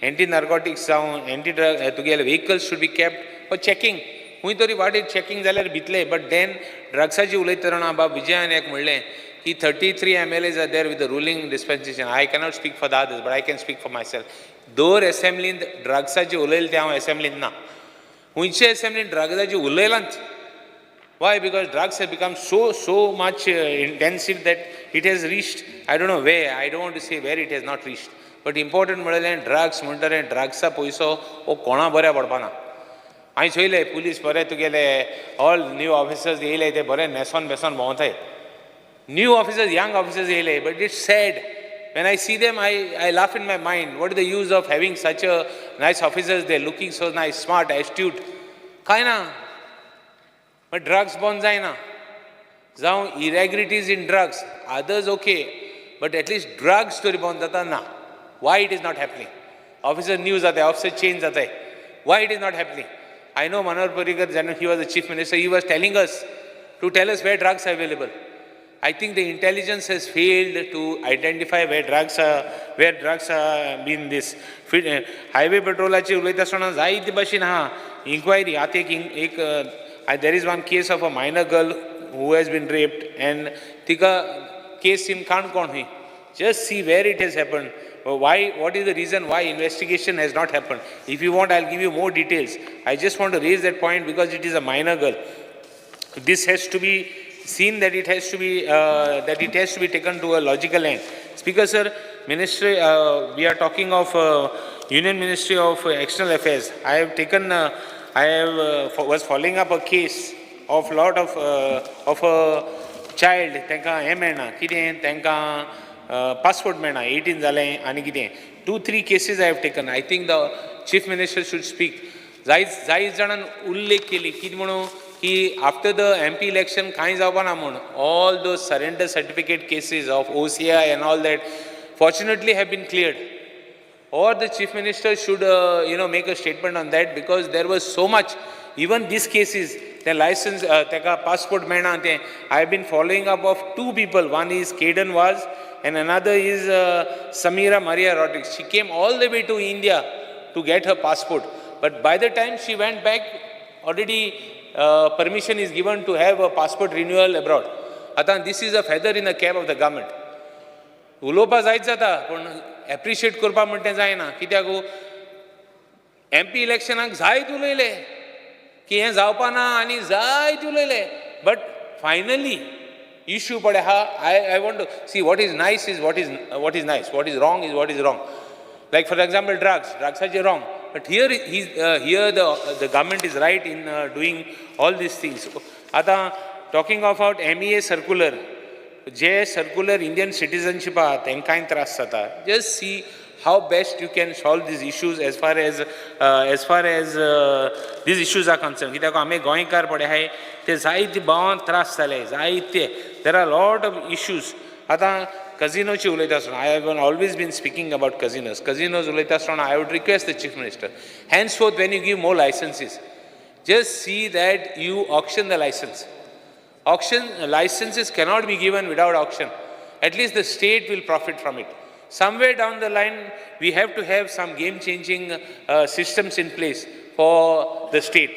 एंटी नार्कोटिक्स जावं एंटी ड्रग तुगेले vehicles should be kept for checking. खंय तरी वाटेर चॅकिंग जाल्यार भितले. बट then ड्रग्साची उलयतना बाब विजयान एक म्हणलें की 33 MLAs are there with the ruling dispensation. I cannot speak for the others, but I can speak for myself. दर एसेंब्लींत ड्रग्साची उलयले ते हांव एसेंब्लींत ना. खंयचे एसेंब्लीन ड्रग्साची उलयलांच. Why? Because drugs have become so much intensive that it has reached, I don't know where, I don't want to say where it has not reached. But important म्हणलें drugs म्हणटरे ड्रग्सा पयसो हो कोणा बऱ्या पडपाना. हांवें चोयले पुलीस बरे तुगेले ऑल न्यू ऑफिसर्स येयले, ते बरे न्हेसोन बेसोन भोंवताय. न्यू ऑफिसर्स, यंग ऑफिसर्स येयले, but it's sad. When I see them, I laugh in my mind. What is the use of having such a nice officers? They're looking so nice, smart, astute. काय ना, but drugs बंद जायना. जावं irregularities in drugs, others okay, but at least drugs तरी बंद जाता ना. Why it is not happening? Officer new जाताय, ऑफिसर चेंज जाताय, why it is not happening? I know Manohar Parrikar, जेन्ना he was the chief minister, he was telling us to tell us where drugs are available. I think the intelligence has failed to identify where drugs are been this. Highway पेट्रोलाची उलयता आसतना जायते भाशेन आहा enquiry. आतां एक there is one case of a minor girl who has been raped and तिका case in Canacona हुंय. Just see where it has happened. Why, what is the reason why investigation has not happened? If you want, I'll give you more details. I just want to raise that point because it is a minor girl. This has to be seen that it has to be taken to a logical end. Speaker sir, ministry, we are talking of Union Ministry of External Affairs. I have taken, I have was following up a case of lot of a child. तांकां हें मेळना कितें, तांकां passport मेळना 18 जालें आनी कितें. Two three cases I have taken. I think the chief minister should speak. जायत जायत जाणान उल्लेख केली कितें म्हणून की after the MP election कांय जावपा ना म्हूण. All those surrender certificate cases of OCI and all that fortunately have been cleared, or the chief minister should make a statement on that, because there was so much, even these cases, the license, ताका passport मेळना तें. I have been following up of two people. One is Caden Vaz and another is Samira Maria Rodriguez. She came all the way to India to get her passport, but by the time she went back, already permission is given to have a passport renewal abroad. आतां this is a feather in the cap of the government. उलोवपा जायत जाता पूण appreciate करपा म्हणटा तें जायना. कित्याक एमपी इलेक्शनाक जायत उलयले की हें जावपा ना आनी जायत उलयले, बट फायनली इशू पळय आहा. I want to see what is nice is what is nice, what is wrong is what is wrong. Like, for example, drugs, ड्रग्साचे wrong, but here the government is right in doing all these things. आतां talking about MEA circular, J circular Indian citizenship आहा, तांकांय त्रास जाता. Just see how best you can solve these issues as far as these issues are concerned. कित्याक आमी गोंयकार पळय आहाय ते जायते भावान त्रास जाले जायते, there are lot of issues. आतां कजिनोची उलयता आसतना I have always been speaking about casinos. Casinos उलयता आसतना I would request the Chief Minister, henceforth when you give more licenses, just see that you auction the license. Auction licenses cannot be given without auction. At least the state will profit from it. Somewhere down the line, we have to have some game-changing systems in place for the state.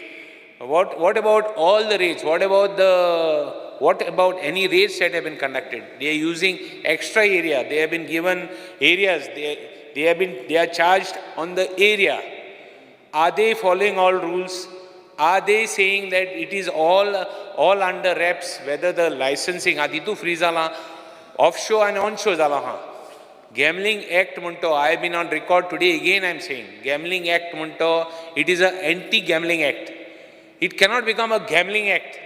What about all the raids? What about any raids that have been conducted? They are using extra area. They have been given areas. They are charged on the area. Are they following all rules? Are they saying that it is all under wraps, whether the licensing, तितू free जाला, offshore and onshore जाला हा. Gambling Act म्हणतो, I have been on record today again I am saying, Gambling Act म्हणतो, it is an anti-gambling act. It cannot become a gambling act.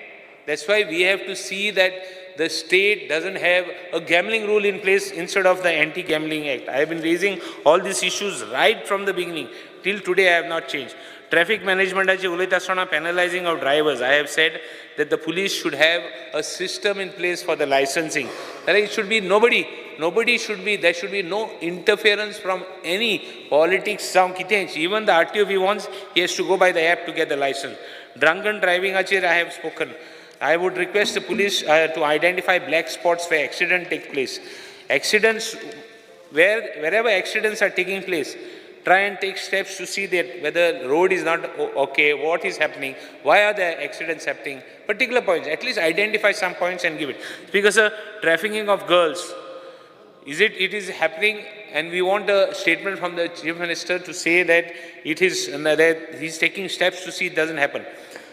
That's why we have to see that the state doesn't have a gambling rule in place instead of the anti-gambling act. I have been raising all these issues right from the beginning. Till today I have not changed. Traffic management उलयता आसतना penalizing of drivers. I have said that the police should have a system in place for the licensing. That it should be nobody should be, there should be no interference from any politics, even the RTO if he wants, he has to go by the app to get the license. Drunken driving, I have spoken. I would request the police to identify black spots where accident take place. Accidents, wherever accidents are taking place, try and take steps to see that whether road is not okay, what is happening, why are the accidents happening, particular points, at least identify some points and give it. Because trafficking of girls, it is happening, and we want a statement from the Chief Minister to say that it is, that he is taking steps to see it doesn't happen.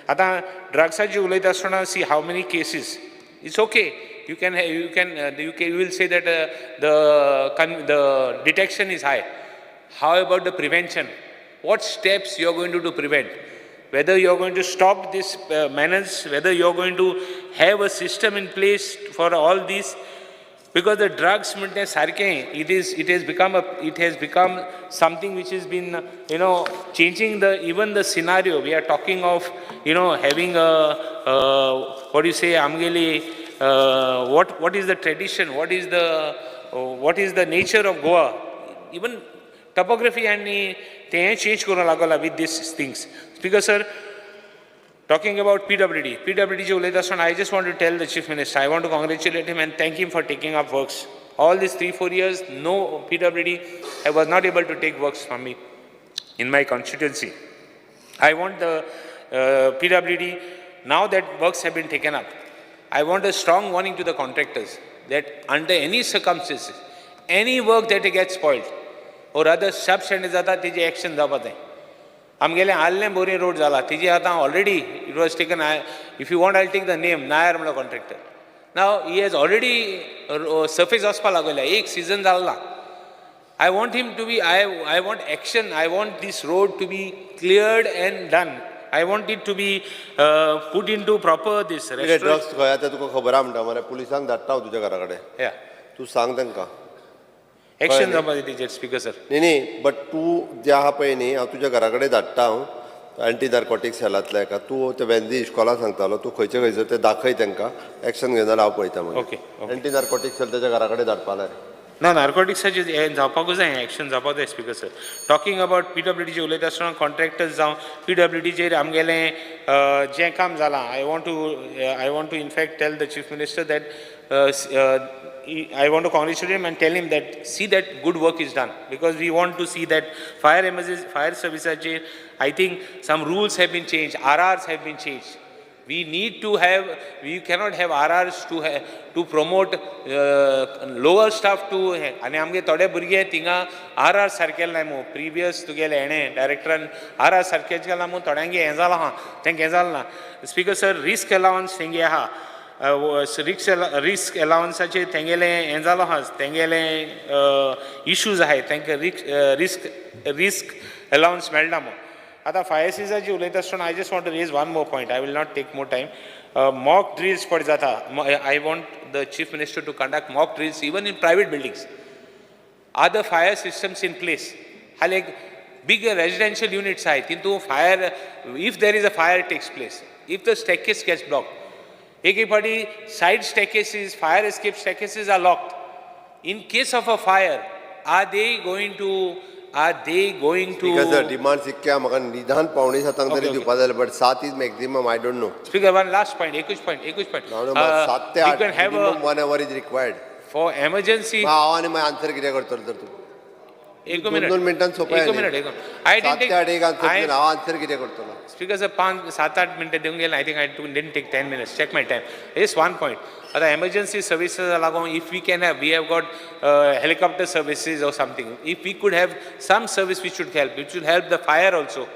Ata drugs उलयता आसतना see how many cases. It's okay. You will say that the detection is high. How about the prevention? What steps you are going to do to prevent? Whether you are going to stop this menace, whether you are going to have a system in place for all these, because the drugs it has become something which has been, you know, changing the even the scenario. We are talking of, you know, having a what do you say, amgeli, what is the tradition, what is the nature of Goa, even topography and they change करूंक लागला with these things. Because sir, talking about PWD, PWD उलयता आसतना I just want to tell the Chief Minister, I want to congratulate him and thank him for taking up works. All these 3-4 years, no PWD, I was not able to take works from me in my constituency. I want the PWD, now that works have been taken up, I want a strong warning to the contractors that under any circumstances, any work that gets spoiled, or rather substandard जाता तेजी action जावपा जाय. आमगेले आल्लें बोरी road जाला तेजी आतां already it was taken. If you want I take the name, Nair म्हणलो contractor. Now he has already surface वचपा लागल्या, एक सिजन जाला ना. I want him to be, I want action, I want this road to be cleared and done. I want it to be put into proper this restaurant. Drugs खंय आतां तुका खबर आहा म्हणटा मरे, पुलिसांक धाडटा हांव तुज्या घरा कडेन, तूं सांग तांकां एक्शन जावपा जाय तेजेर. स्पीकर सर न्ही न्ही, बट तूं जे आहा पळय न्ही, हांव तुज्या घरा कडेन धाडटा हांव एंटी नार्कोटीक सेलांतल्या एका, तूं ते वेंदी इश्कोला सांगतालो, तूं खंयचे खंयसर ते दाखय तांकां, एक्शन घेवन जाल्यार हांव पळयता मागीर. ओके. एंटी नार्कोटीक सेल तेच्या घरा कडेन धाडपा जाय. ना, नार्कोटिक्साचें हें जावपाकूच जाय, एक्शन जावपाक जाय. स्पीकर सर, टॉकिंग अबावट पीडब्ल्यूडीचेर उलयता आसतना कॉन्ट्रॅक्टर्स जावं पीडब्ल्यूडीचेर आमगेलें जें काम जालां, I want to in fact tell the Chief Minister that I want to congratulate him and tell him that see that good work is done, because we want to see that fire emergency, fire service, I think some rules have been changed, RRs have been changed. We need to have, we cannot have RRs to promote lower staff to, आनी आमगे थोडे भुरगे थिंगा RR सारकेले ना मू, previous तुगेले हेणें डायरेक्टरान RR सारकें केलां मू, थोड्यांगे हें जालां आहा, तेंकां हें जालें ना. स्पीकर सर, रिस्क एलावन्स तेंगे आहा, रिस्क एलावन्साचेर तेंगेलें हें जालो आहा, तेंगेलें इश्यूज आहाय, तेंकां रिस्क एलावन्स मेळना मू. आतां फायर सिजाची उलयता आसतना I just want to raise one more point, I will not take more time. Mock drills पळय जाता, I want the Chief Minister to conduct mock drills even in private buildings. Are the fire systems in place? हाले एक big residential units आहाय तितून fire, if there is a fire takes place, if the staircase gets blocked, एक एक फावटी side staircases, fire escape staircases are locked. In case of a fire, are they going to are they going to Speaker sir, demand इतक्या म्हाका निदान पावणे सातांक तरी Okay, okay. दिवपा जाय, but सात is maximum, I don't know. Speaker, one last point, एकूच पॉयंट, एकूच पॉयंट. सात ते आठ, minimum one hour is required. For emergency. हांव आनी मागीर आन्सर कितें करतलो तर तूं? एक दोन मिनिट, दोन मिनटान सोंपें. एक मिनिट, एक I सात ते आठ एक आन्सर I दिवन हांव आन्सर कितें करतलो? स्पीकर सर, पांच सात आठ मिनटां दिवंक गेले. I think I didn't take 10 minutes. Check my time. Just one point. आतां एमर्जन्सी सर्विसीस लागून if we can have, we have got helicopter services or something, if we could have some service which should help, which should help the fire also.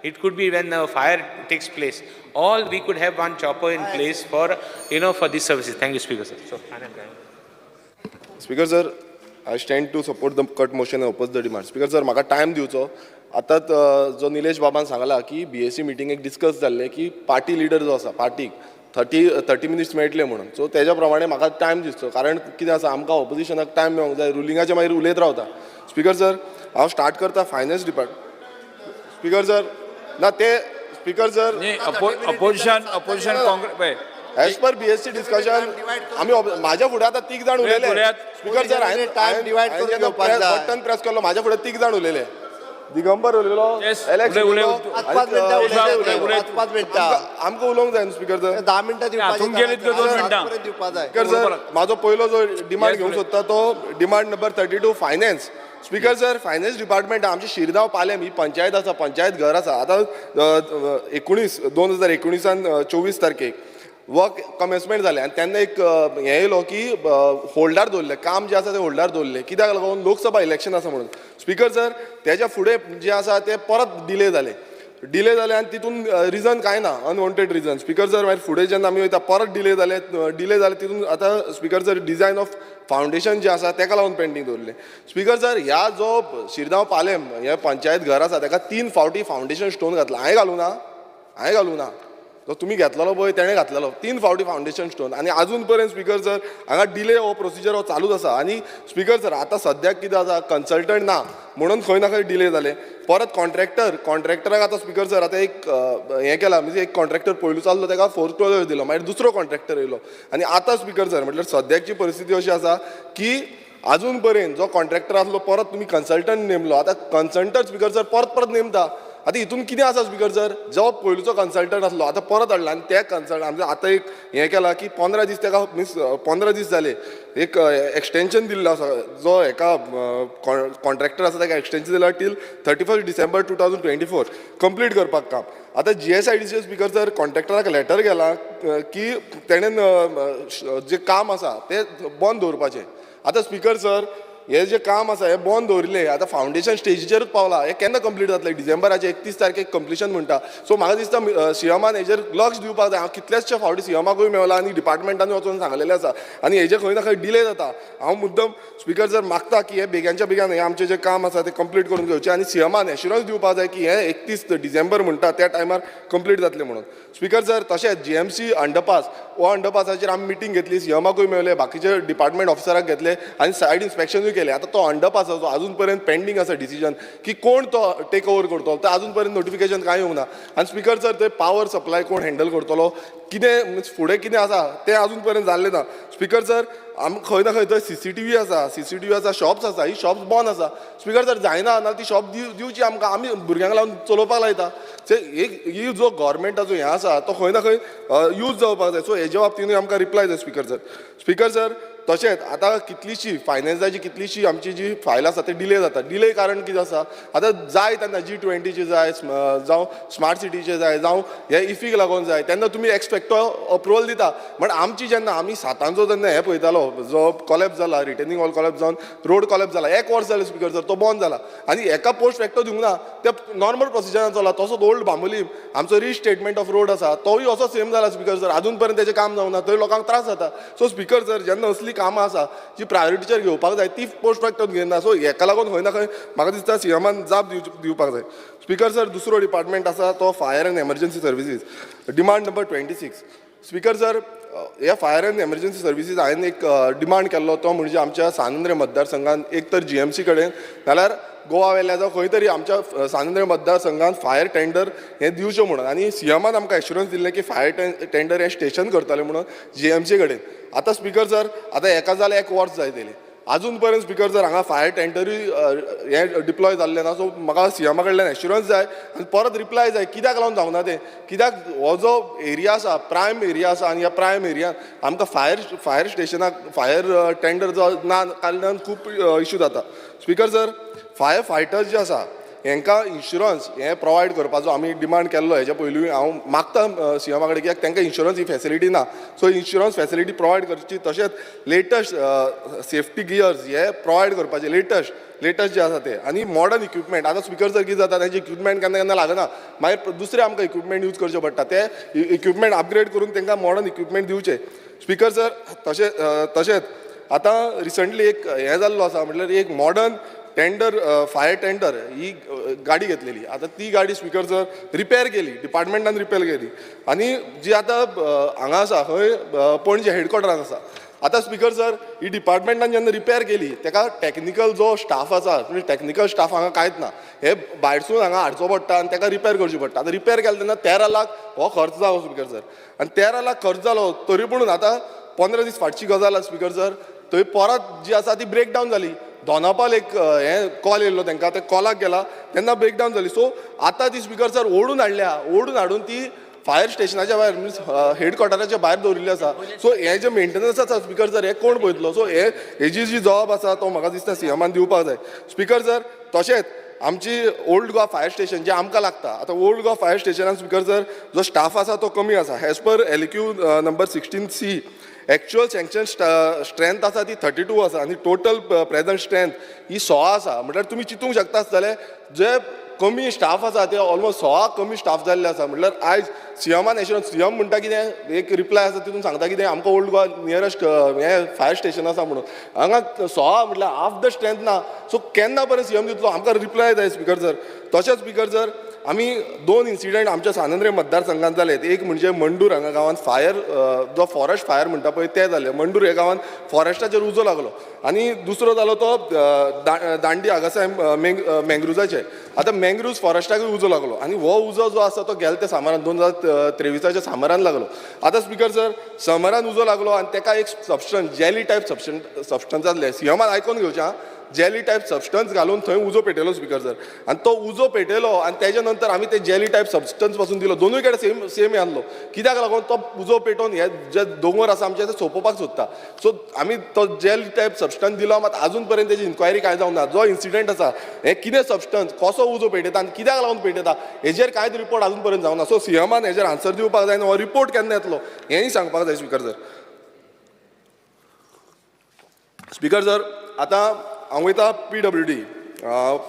It could be when the fire takes place, all we could have one chopper in place for you know for this services. Thank you, Speaker sir. So Speaker sir, I stand to support the cut motion and oppose the demand. Speaker sir, म्हाका time दिवचो. आतांच जो निलेश बाबान सांगला की बी S C मिटिंगेक discuss जाल्लें की party leader जो आसा पार्टीक थर्टी मिनिट्स मेळटले म्हणून. सो तेज्या प्रमाणे म्हाका टायम दिसचो, कारण कितें आसा, आमकां ऑपोजिशनाक टायम मेळोंक जाय, रुलिंगाचे मागीर उलयत रावता. स्पीकर सर, हांव स्टार्ट करता फायनान्स डिपार्ट. स्पीकर सर, ना ते स्पीकर सर, न्ही, अपोजिशन अपोजिशन काँग्रेस पळय. As per BSC discussion आमी म्हाज्या फुडें आतां तीग जाण उलयले. उलयात. स्पीकर सर, हांवें Time divide करून घेवपाक जाय. बटन प्रेस केलो, म्हाज्या फुडें तीग जाण उलयले. दिगंबर उलयलो, Yes, Alex उलय, उलय. उलयलो. पांच पांच मिनटां आनी, उलयले उलय, ते, उलय. पांच पांच मिनटां. आमकां उलोवंक जाय न्हू स्पीकर सर. 10 मिनटां दिवपाची. हातूंत गेलीं तुका दोन मिनटां. पर्यंत दिवपा जाय. स्पीकर सर, म्हाजो पयलो जो डिमांड Yes, घेवंक उलय. सोदता तो demand number 32, finance. Speaker sir, finance department आमची शिरगांव पालेम ही पंचायत आसा, पंचायत घर आसा. आतां 19 2019 24 तारखेक वर्क कमेन्समेंट जालें आनी तेन्ना एक हें येयलो की होल्डार दवरलें काम, जें आसा तें होल्डार दवरलें. कित्याक लागून? लोकसभा इलेक्शन आसा म्हणून. स्पीकर सर, तेज्या फुडें जें आसा तें परत डिले जालें, डिले जालें आनी तितून रिजन कांय ना, अनवॉन्टेड रिजन. स्पीकर सर, मागीर फुडें जेन्ना आमी वयता परत डिले जाले, डिले जाले. तितून आतां speaker sir, design of foundation जें आसा तेका लागून पेंडींग दवरलें. स्पीकर सर, ह्या जो शिरगांव पालेम हे पंचायत घर आसा तेका तीन फावटी फावंडेशन स्टोन घातला. हांवें घालूं ना, हांवें घालूं ना, जो तुमी घेतलेलो पळय तेणें घातलेलो तीन फावटी फावंडेशन स्टोन. आनी आजून पर्यंत स्पीकर सर हांगा डिले हो प्रोसिजर हो चालूच आसा. आनी स्पीकर सर, आतां सद्याक कितें आसा, कन्सल्टंट ना म्हणून खंय ना खंय डिले जाले. परत कॉन्ट्रॅक्टर, कॉन्ट्रॅक्टराक आतां स्पीकर सर आतां एक हें केलां, म्हणजे एक कॉन्ट्रॅक्टर पयलू चाललो तेका फोर्थ क्लोजर दिलो, मागीर दुसरो कॉन्ट्रॅक्टर येयलो. आनी आतां स्पीकर सर म्हटल्यार सद्याची परिस्थिती अशी आसा की आजून पर्यंत जो कॉन्ट्रॅक्टर आसलो परत तुमी कन्सल्टंट नेमलो. आतां कन्सल्टंट स्पीकर सर परत परत नेमता. आतां हितून कितें आसा स्पीकर सर, जो पयलूचो कन्सल्टंट आसलो आतां परत हाडला आनी त्या कन्सल्टंट आमचो आतां एक हें केलां की 15 दीस तेका, मिन्स 15 दीस जाले, एक एक्सटेंशन दिल्लो आसा. जो हेका कॉन्ट्रॅक्टर आसा तेका एक्सटेंशन दिला till 31 December 2024 complete करपाक काम. आतां जीएसआयडीसी स्पीकर सर कॉन्ट्रॅक्टराक लेटर गेला की तेणेन जें काम आसा तें बंद दवरपाचें. आतां स्पीकर सर, हे जे काम आसा हें बंद दवरिल्लें, आतां फावंडेशन स्टेजीचेरूच पावला. हें केन्ना कंप्लीट जातलें? डिसेंबराचे 31 तारखेक कंप्लिशन म्हणटा. सो म्हाका दिसता सीएमान हेजेर लक्ष दिवपाक जाय. हांव कितलेशे फावटी सीएमाकूय मेवला आनी डिपार्टमेंटानूय वचून सांगलेलें आसा आनी हेजे खंय ना खंय डिले जाता. हांव मुद्दम स्पीकर सर मागता की हे बेग्यांच्या बेग्यान हें आमचें जें काम आसा तें कंप्लीट करून घेवचें आनी सीएमान एश्युरन्स दिवपाक जाय की हें 31 डिसेंबर म्हणटा त्या टायमार कंप्लीट जातलें म्हणून. स्पीकर सर, तशेंच जीएमसी अंडरपास, हो अंडरपासाचेर आमी मिटींग घेतली, सीएमाकूय मेवले, बाकीचे डिपार्टमेंट ऑफिसराक घेतले आनी सायड इन्स्पेक्शनूय केलें. आतां तो अंडरपासाचो अजून पर्यंत पेंडींग आसा डिसिजन की कोण तो टेक ओवर करतलो, तो अजून पर्यंत नोटिफिकेशन कांय येवंक ना. आनी स्पीकर सर, थंय पावर सप्लाय कोण हँडल करतलो, कितें मिन्स फुडें कितें आसा तें अजून पर्यंत जाल्लें ना. स्पीकर सर, आम खंय ना खंय थंय सीसीटीव्ही आसा, सीसीटीव्ही आसा, शॉप्स आसा, ही शॉप्स बंद आसा. स्पीकर सर, जायना ना ती शॉप दिवची आमकां, आमी भुरग्यांक लावन चलोवपाक लायता. एक ही जो गव्हर्मेंटाचो हें आसा तो खंय ना खंय यूज जावपाक जाय. सो हेजे बाबतीनूय आमकां रिप्लाय जाय स्पीकर सर. स्पीकर सर, तशेंच आतां कितलीशी फायनान्साची कितलीशी आमची जी फायल आसा ती डिले जाता. डिले कारण कितें आसा, आतां जाय तेन्ना G20चे जाय, जावं स्मार्ट सिटीचे जाय, जावं हे इफीक लागून जाय, तेन्ना तुमी एक्सपेक्टो अप्रुवल दिता. बट आमची जेन्ना आमी सातांचो जेन्ना हें पळयतालो जो कॉलेप्स जाला, रिटेनिंग वॉल कॉलेप्स जावन रोड कॉलेप्स जाला, एक वर्स जालें स्पीकर सर तो बंद जाला आनी एका पोस्ट फॅक्टो दिवंक ना, ते नॉर्मल प्रोसिजरान चला. तसोच ओल्ड बांबोलीम आमचो रिस्टेटमेंट ऑफ रोड आसा तोय असो सेम जाला स्पीकर सर, आजून पर्यंत तेजें काम जावंक ना, थंय लोकांक त्रास जाता. सो स्पीकर सर, जेन्ना असली कामां आसा जी प्रायोरिटीचेर घेवपाक जाय ती पोस्ट फॅक्टोन घेयना. सो हेका लागून खंय ना खंय म्हाका दिसता सीएमान जाप दिवपाक जाय. स्पीकर सर, दुसरो डिपार्टमेंट आसा तो fire and emergency services, demand number 26. Speaker sir, ह्या फायर अँड एमर्जन्सी सर्विसीस हांवें एक डिमांड केल्लो, तो म्हणजे आमच्या सांत आंद्रे मतदारसंघात एक तर जीएमसी कडेन नाल्यार गोवा वेल्या जावं खंय तरी आमच्या सांत आंद्रे मतदारसंघात फायर टेंडर हें दिवचें म्हणून. आनी सीएमान आमकां एश्युरन्स दिल्लें की फायर टेंडर हें स्टेशन करतले म्हणून जीएमसी कडेन. आतां स्पीकर सर, आतां एका जाल्यार एक वर्स जायत येयलें, आजून पर्यंत स्पीकर सर हांगा फायर टेंडरूय हें डिप्लॉय जाल्लें ना. सो म्हाका सीएमा कडल्यान एश्युरन्स जाय आनी परत रिप्लाय जाय, कित्याक लागून जावना तें, कित्याक हो जो एरिया आसा प्रायम एरिया आसा आनी ह्या प्रायम एरियान आमकां फायर स्टेशनाक फायर टेंडर जो ना कारणान खूब इशू जाता. स्पीकर सर, फायर फायटर्स जे आसा हेंकां इन्शुरन्स हें प्रोवायड करपाचो आमी डिमांड केल्लो. हेच्या पयलूय हांव मागता सीएमा कडेन, कित्याक तांकां इन्शुरन्स ही फेसिलिटी ना. सो इन्शुरन्स फेसिलिटी प्रोवायड करची, तशेंच लेटस्ट सेफ्टी गियर्स हे प्रोवायड करपाचे, लेटस्ट जे आसा ते, आनी मॉडर्न इक्विपमेंट. आतां स्पीकर सर, कितें जाता, तांचे इक्विपमेंट केन्ना केन्ना लागना, मागीर दुसरे आमकां इक्विपमेंट यूज करचे पडटा. ते इक्विपमेंट अपग्रेड करून तांकां मॉडर्न इक्विपमेंट दिवचे. स्पीकर सर, तशेंच आतां रिसंटली एक हें जाल्लो आसा, म्हटल्यार एक मॉडर्न टेंडर, फायर टेंडर ही गाडी घेतलेली. आतां ती गाडी स्पीकर सर रिपेर केली, डिपार्टमेंटान रिपेर केली आनी जी आतां हांगा आसा, खंय, पणजे हेडक्वॉर्टरान आसा. आतां स्पीकर सर, ही डिपार्टमेंटान जेन्ना रिपेर केली, तेका टॅक्निकल जो स्टाफ आसा, म्हणजे टॅक्निकल स्टाफ हांगा कांयच ना, हे भायरसून हांगा हाडचो पडटा आनी तेका रिपेर करची पडटा. आतां रिपेर केलें तेन्ना 13 लाख हो खर्च जालो स्पीकर सर. आनी 13 लाख खर्च जालो तरी पूण आतां 15 दीस फाटची गजाल आसा स्पीकर सर, थंय परत जी आसा ती ब्रेक डावन जाली. दोनापाल एक हें कॉल येयल्लो तांकां, ते कॉलाक गेला तेन्ना ब्रेक डावन जाली. सो आतां ती स्पीकर सर ओडून हाडल्या, ओडून हाडून ती फायर स्टेशनाच्या भायर, मिन्स हेडक्वॉर्टराच्या भायर दवरिल्ली आसा. सो हे जे मेंटेनन्स आसा स्पीकर सर, हे कोण पळयतलो? सो हे हेजी जी जबाब आसा तो म्हाका दिसता सीएमान दिवपाक जाय. स्पीकर सर, तशेंच आमची ओल्ड गोवा फायर स्टेशन जे आमकां लागता, आतां ओल्ड गोवा फायर स्टेशनान स्पीकर सर जो स्टाफ आसा तो कमी आसा. As per LQ number 16C, actual sanction strength आसा ती 32 आसा आनी टोटल प्रेझंट स्ट्रेंथ ही 16 आसा. म्हटल्यार तुमी चिंतूंक शकता आसतले, जे कमी स्टाफ आसा ते ऑलमोस्ट 16 कमी स्टाफ जाल्ले आसा. म्हटल्यार आयज सीएमान एश्युरन्स, सीएम म्हणटा कितें, एक रिप्लाय आसा तितून सांगता कितें, आमकां ओल्ड गोवा नियरस्ट हें फायर स्टेशन आसा म्हणून. हांगा 16 म्हटल्यार हाफ the strength ना. सो केन्ना पर्यंत सीएम दितलो, आमकां रिप्लाय जाय स्पीकर सर. तशेंच स्पीकर सर, आमी दोन इन्सिडंट आमच्या सांत आंद्रे मतदारसंघात जाले. एक म्हणजे मंडूर हांगा गांवांत फायर, जो फॉरेस्ट फायर म्हणटा पळय ते जाले. मंडूर ह्या गांवांत फॉरेस्टाचेर उजो लागलो आनी दुसरो जालो तो दांडी हांगासर मँग्रुजाचे. आतां मँग्रुज फॉरेस्टाकूय उजो लागलो आनी हो उजो जो आसा तो गेले ते समरान, 2023च्या समरान लागलो. आतां स्पीकर सर, समरान उजो लागलो आनी ताका एक सबस्टन्स, जेली टायप सबस्टन्स आसले, सीएमान आयकोन घेवचें आं, जेली टायप सबस्टन्स घालून थंय उजो पेटयलो स्पीकर सर. आनी तो उजो पेटयलो आनी तेज्या नंतर आमी ते जेली टायप सबस्टन्स पासून दिलो, दोनूय कडेन सेम सेम आहलो. कित्याक लागून तो उजो पेटोवन हे जे दोंगर आसा आमचे ते सोंपोवपाक सोदता. सो आमी तो जेल टायप सबस्टन्स दिलो, मात आजून पर्यंत तेजी इन्क्वायरी कांय जावंक ना. जो इन्सिडंट आसा, हे कितें सबस्टन्स, कसो उजो पेटयता आनी कित्याक लागून पेटयता, हेजेर कांयच रिपोर्ट आजून पर्यंत जावना. सो सीएमान हेजेर आन्सर दिवपाक जाय आनी हो रिपोर्ट केन्ना येतलो हेंय सांगपाक जाय स्पीकर सर. स्पीकर सर, आतां हांव वयता PWD,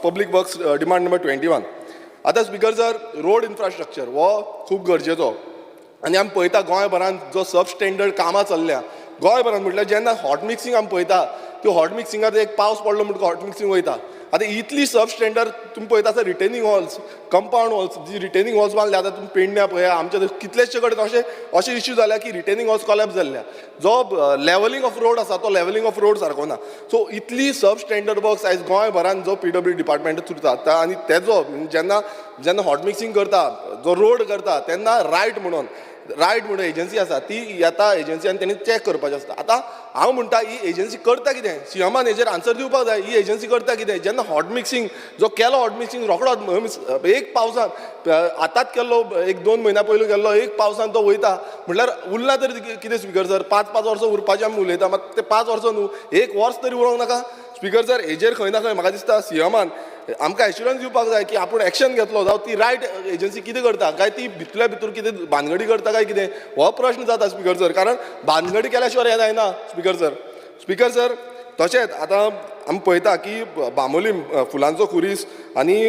public works, demand number 21. आतां स्पीकर सर, रोड इन्फ्रास्ट्रक्चर हो खूब गरजेचो आनी आमी पळयता गोंयभरान जो सब स्टँडर्ड कामां चल्ल्या गोंयभरान. म्हटल्यार जेन्ना हॉट मिक्सिंग आमी पळयता, त्यो हॉट मिक्सिंगार एक पावस पडलो म्हणटकूच हॉट मिक्सिंग वयता. आतां इतली सब स्टँडर्ड तुमी पळयता आसतना रिटेनिंग वॉल्स, कंपावंड वॉल्स, जी रिटेनिंग वॉल्स बांदल्या, आतां तुमी पेडण्या पळया, आमच्या कितलेशे कडेन अशे अशे इश्यू जाल्या की रिटेनिंग वॉल्स कॉलॅप्स जाल्ल्या. जो लेवलिंग ऑफ रोड आसा तो लेवलिंग ऑफ रोड सारको ना. सो इतली सब स्टँडर्ड वर्क्स आयज गोंयभरान जो पीडब्ल्यू डिपार्टमेंट चलता आनी तेजो जेन्ना जेन्ना हॉट मिक्सिंग करता, जो रोड करता, तेन्ना रायट म्हणून एजन्सी आसा, ती येता एजन्सी आनी तेणी चॅक करपाचें आसता. आतां हांव म्हणटा, ही एजन्सी करता कितें? सीएमान हेजेर आन्सर दिवपाक जाय. ही एजन्सी करता कितें? जेन्ना हॉट मिक्सिंग जो केलो, हॉट मिक्सिंग रोखडो मिन्स एक पावसान, आतांच केल्लो, एक दोन म्हयन्या पयलू केल्लो, एक पावसान तो वयता म्हटल्यार उरला तरी कितें स्पीकर सर? 5-5 वर्सां उरपाचें आमी उलयता, मात ते 5 वर्सां न्हू, एक वर्स तरी उरोंक नाका स्पीकर सर? हेजेर खंय ना खंय म्हाका दिसता सीएमान आमकां एश्युरन्स दिवपाक जाय की आपूण एक्शन घेतलो, जावं ती रायट एजन्सी कितें करता, काय ती भितरल्या भितर कितें भानगडी करता काय कितें, हो प्रश्न जाता स्पीकर सर. कारण भानगडी केल्या शिवाय हें जायना स्पीकर सर. स्पीकर सर, तशेंच आतां आमी पळयता की बांबोलीम फुलांचो खुरीस आनी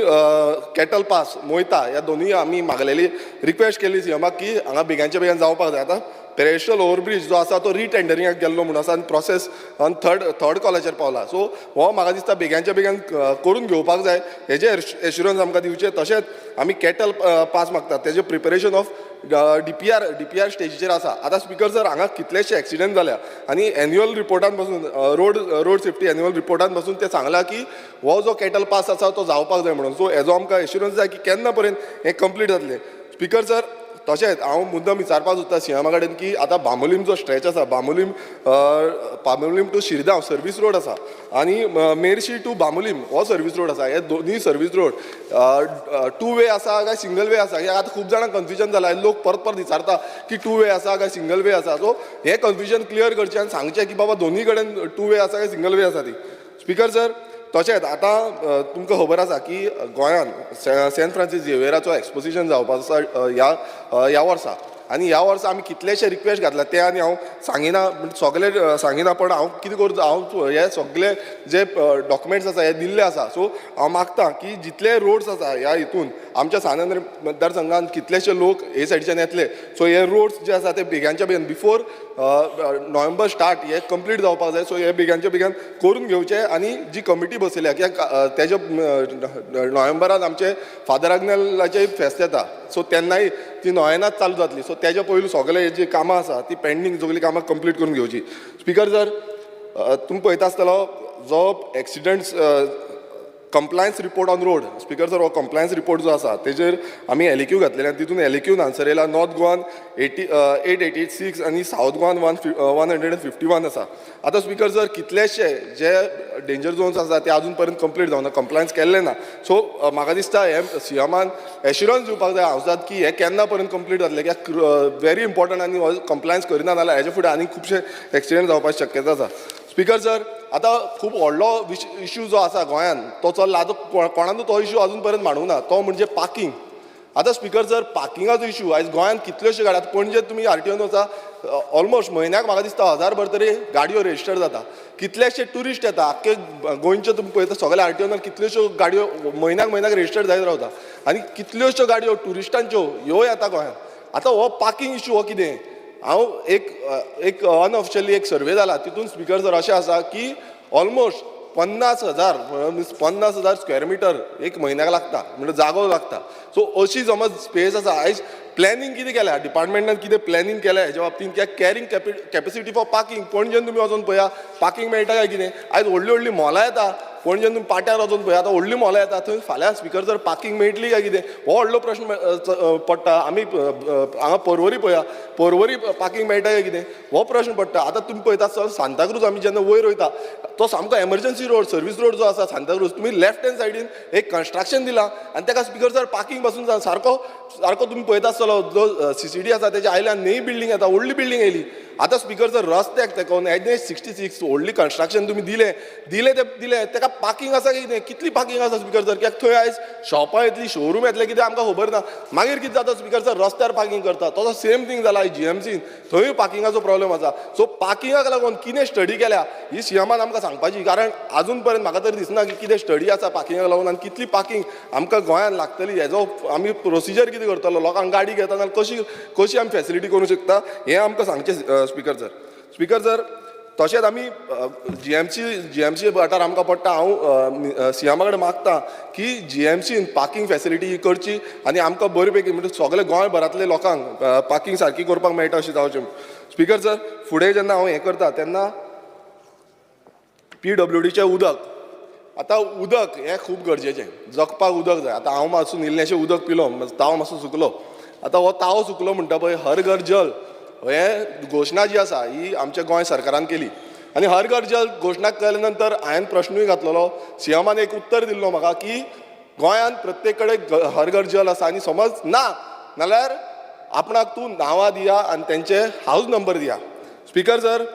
कॅटल पास मोयता ह्या दोनूय आमी मागलेली, रिक्वेस्ट केली सीएमाक की हांगा बेगानच्या बेगान जावपाक जाय. आतां पेडेस्ट्रियल ओवरब्रीज जो आसा तो रिटेंडरिंगाक गेल्लो म्हणून आसा आनी प्रोसेस ऑन थर्ड थर्ड कॉलाचेर पावला. सो हो म्हाका दिसता बेगानच्या बेगान करून घेवपाक जाय, हेजे एश्युरन्स आमकां दिवचें. तशेंच आमी कॅटल पास मागतात, तेजें प्रिपेरेशन ऑफ डीपीआर स्टेजीचेर आसा. आतां स्पिकर सर, हांगा कितलेशे एक्सिडंट जाल्या आनी एन्युअल रिपोर्टान पासून, रोड सेफ्टी एन्युअल रिपोर्टान पासून ते सांगलां की हो जो कॅटल पास आसा तो जावपाक जाय म्हणून. सो हेजो आमकां एश्युरन्स जाय की केन्ना पर्यंत हें कंप्लीट जातलें. स्पिकर सर, तशेंच हांव मुद्दम विचारपाक सोदता सीएमा कडेन की आतां बांबोलीम जो स्ट्रेच आसा, Bambolim to Shirgaon service road आसा आनी मेर्शी टू बांबोलीम हो सर्वीस रोड आसा, हे दोनूय सर्वीस रोड टू वे आसा काय सिंगल वे आसा, हे आतां खूब जाणांक कन्फ्युजन जालां. लोक परत परत विचारता की टू वे आसा काय सिंगल वे आसा. सो हें कन्फ्युजन क्लियर करचें आनी सांगचें की बाबा दोनूय कडेन टू वे आसा काय सिंगल वे आसा ती. स्पिकर सर, तशेंच आतां तुमकां खबर आसा की गोंयांत सेंट फ्रांसीस झेवियराचो एक्सपोजिशन जावपाचो आसा ह्या वर्सा, आनी ह्या वर्सा आमी कितलेशे रिक्वेस्ट घातला ते आनी हांव सांगिना, सगळे सांगिना, पण हांव कितें करता, हांव हे सगळे जे डॉक्युमेंट्स आसा हे दिल्ले आसा. सो हांव मागता की जितले रोड्स आसा ह्या हितून आमच्या सान आंद्रे मतदारसंघान कितलेशे लोक हे सायडीच्यान येतले, सो हे रोड्स जे आसा ते बेग्यांच्या बेगीन बिफोर नोव्हेंबर स्टार्ट हे कंप्लीट जावपाक जाय. सो हे बेग्यांच्या बेगीन करून घेवचे आनी जी कमिटी बसयल्या कित्याक तेज्या नोव्हेंबरान आमचे फादर आग्नेलाचें फेस्त येता, सो तेन्नाय ती नोव्हेंनात चालू जातली. सो तेज्या पयलू सगळे जी कामां आसा ती पेंडींग सगळीं कामां कंप्लीट करून घेवची. स्पिकर सर, तुमी पळयता आसतलो जो accidents compliance report on road, speaker sir, हो कंप्लायन्स रिपोर्ट जो आसा तेजेर आमी एलएक्यू घातलेले आनी तितून एलएक्यून आन्सर येयला नॉर्थ गोवान 886 आनी सावथ गोवान 151 आसा. आतां स्पिकर सर, कितलेशे जे डेंजर झोन्स आसा ते आजून पर्यंत कंप्लीट जावना, कंप्लायन्स केल्लें ना. सो म्हाका दिसता हे सीएमान एश्युरन्स दिवपाक जाय हावजात की हे केन्ना पर्यंत कंप्लीट जातलें, कित्याक व्हेरी इम्पॉर्टंट आनी हो कंप्लायन्स करिना जाल्यार हेजे फुडें आनी खुबशे एक्सिडंट जावपाची शक्यता आसा. स्पिकर सर, आतां खूब व्हडलो इशू जो आसा गोंयांत तो चल्ला, आतां कोणानूच तो इशू अजून पर्यंत मांडूंक ना, तो म्हणजे पार्किंग. आतां स्पिकर सर, पार्किंगाचो इशू आयज गोंयांत कितल्योश्यो गाडयो, आतां पणजे तुमी आरटीओन वचा, ऑलमोस्ट म्हयन्याक म्हाका दिसता 1000 तरी गाडयो रजिस्टर जाता, कितलेशे ट्युरिस्ट येता आख्खे गोंयचे, तुमी पळयता सगळे आरटीओन कितल्योश्यो गाडयो म्हयन्याक म्हयन्याक रजिस्टर जायत रावता आनी कितल्योश्यो गाडयो ट्युरिस्टांच्यो ह्यो येता गोंयांत. आतां हो पार्किंग इशू हो कितें, हांव एक अनऑफिशियली एक सर्वे जाला तितून स्पिकर सर अशें आसा की ऑलमोस्ट 50,000 मिन्स 50,000 स्क्वेअर मिटर एक म्हयन्याक लागता, म्हणजे जागो लागता. सो अशी समज स्पेस आसा. आयज प्लॅनिंग कितें केल्या डिपार्टमेंटान, कितें प्लॅनिंग केल्या हेज्या बाबतींत, कित्याक कॅरिंग कॅपेसिटी फॉर पार्किंग पणजेन तुमी वचोन पळया पार्किंग मेळटा काय कितें. आयज व्हडलीं व्हडलीं मॉलां येता पणजेन, तुमी पाट्यार वचोन पळया आतां व्हडलीं मॉलां येता, थंय फाल्यां स्पिकर जर पार्किंग मेळटली काय कितें हो व्हडलो प्रश्न पडटा. आमी हांगा पर्वरी पळया, पर्वरी पार्किंग मेळटा काय कितें हो प्रश्न पडटा. आतां तुमी पळयता सर, सांताक्रूज आमी जेन्ना वयर वयता तो सामको एमर्जन्सी रोड, सर्वीस रोड जो आसा सांताक्रूज, तुमी लेफ्ट हँड सायडीन एक कन्स्ट्रक्शन दिलां आनी ताका स्पिकर सर पार्किंग पासून सारको सारको तुमी पळयता आसतलो जो सीसीडी आसा तेज्या आयल्यान न्ही बिल्डींग येता, व्हडली बिल्डींग येयली. आतां स्पिकर सर रस्त्याक तेकोन NH 66 व्हडली कन्स्ट्रक्शन तुमी दिलें दिलें तें दिलें, ताका पार्किंग आसा कितें, कितली पार्किंग आसा स्पिकर सर, कित्याक थंय आयज शॉपां येतली, शोरूम येतले, कितें आमकां खबर ना. मागीर कितें जाता स्पिकर सर, रस्त्यार पार्किंग करता. तसो सेम थींग जाला जीएमसीन, थंय पार्किंगाचो प्रॉब्लेम आसा. सो पार्किंगाक लागून कितें स्टडी केल्या ही सीएमान आमकां सांगपाची, कारण आजून पर्यंत म्हाका तरी दिसना की कितें स्टडी आसा पार्किंगाक लागून आनी कितली पार्किंग आमकां गोंयांत लागतली, हेजो आमी प्रोसिजर कितें करतलो, लोकांक गाडी घेता जाल्यार कशी कशी आमी फेसिलिटी करूंक शकता हें आमकां सांगचें स्पिकर सर. स्पिकर सर, तशेंच आमी जीएमसी वाठार आमकां पडटा, हांव सीएमा कडेन मागता की जीएमसीन पार्किंग फेसिलिटी ही करची आनी आमकां बरे पैकी म्हणजे सगळे गोंयभरांतले लोकांक पार्किंग सारकी करपाक मेळटा अशें जावचें. स्पिकर सर, फुडें जेन्ना हांव हें करता तेन्ना पीडब्ल्यूडीचें उदक, आतां उदक हें खूब गरजेचें, जगपाक उदक जाय. आतां हांव मातसो इल्लेंशें उदक पिलो, ताव मातसो सुकलो, आतां हो ताव सुकलो म्हणटा पळय, हर घर जल हे घोशणा जी आसा ही आमच्या गोंय सरकारान केली आनी हर घर जल घोशणा केले नंतर हांवें प्रश्नूय घातलेलो, सीएमान एक उत्तर दिल्लो म्हाका की गोंयांत प्रत्येक कडेन हर घर जल आसा आनी समज ना नाल्यार आपणाक तूं नांवां दिया आनी तेंचे हावज नंबर दिया. स्पिकर सर,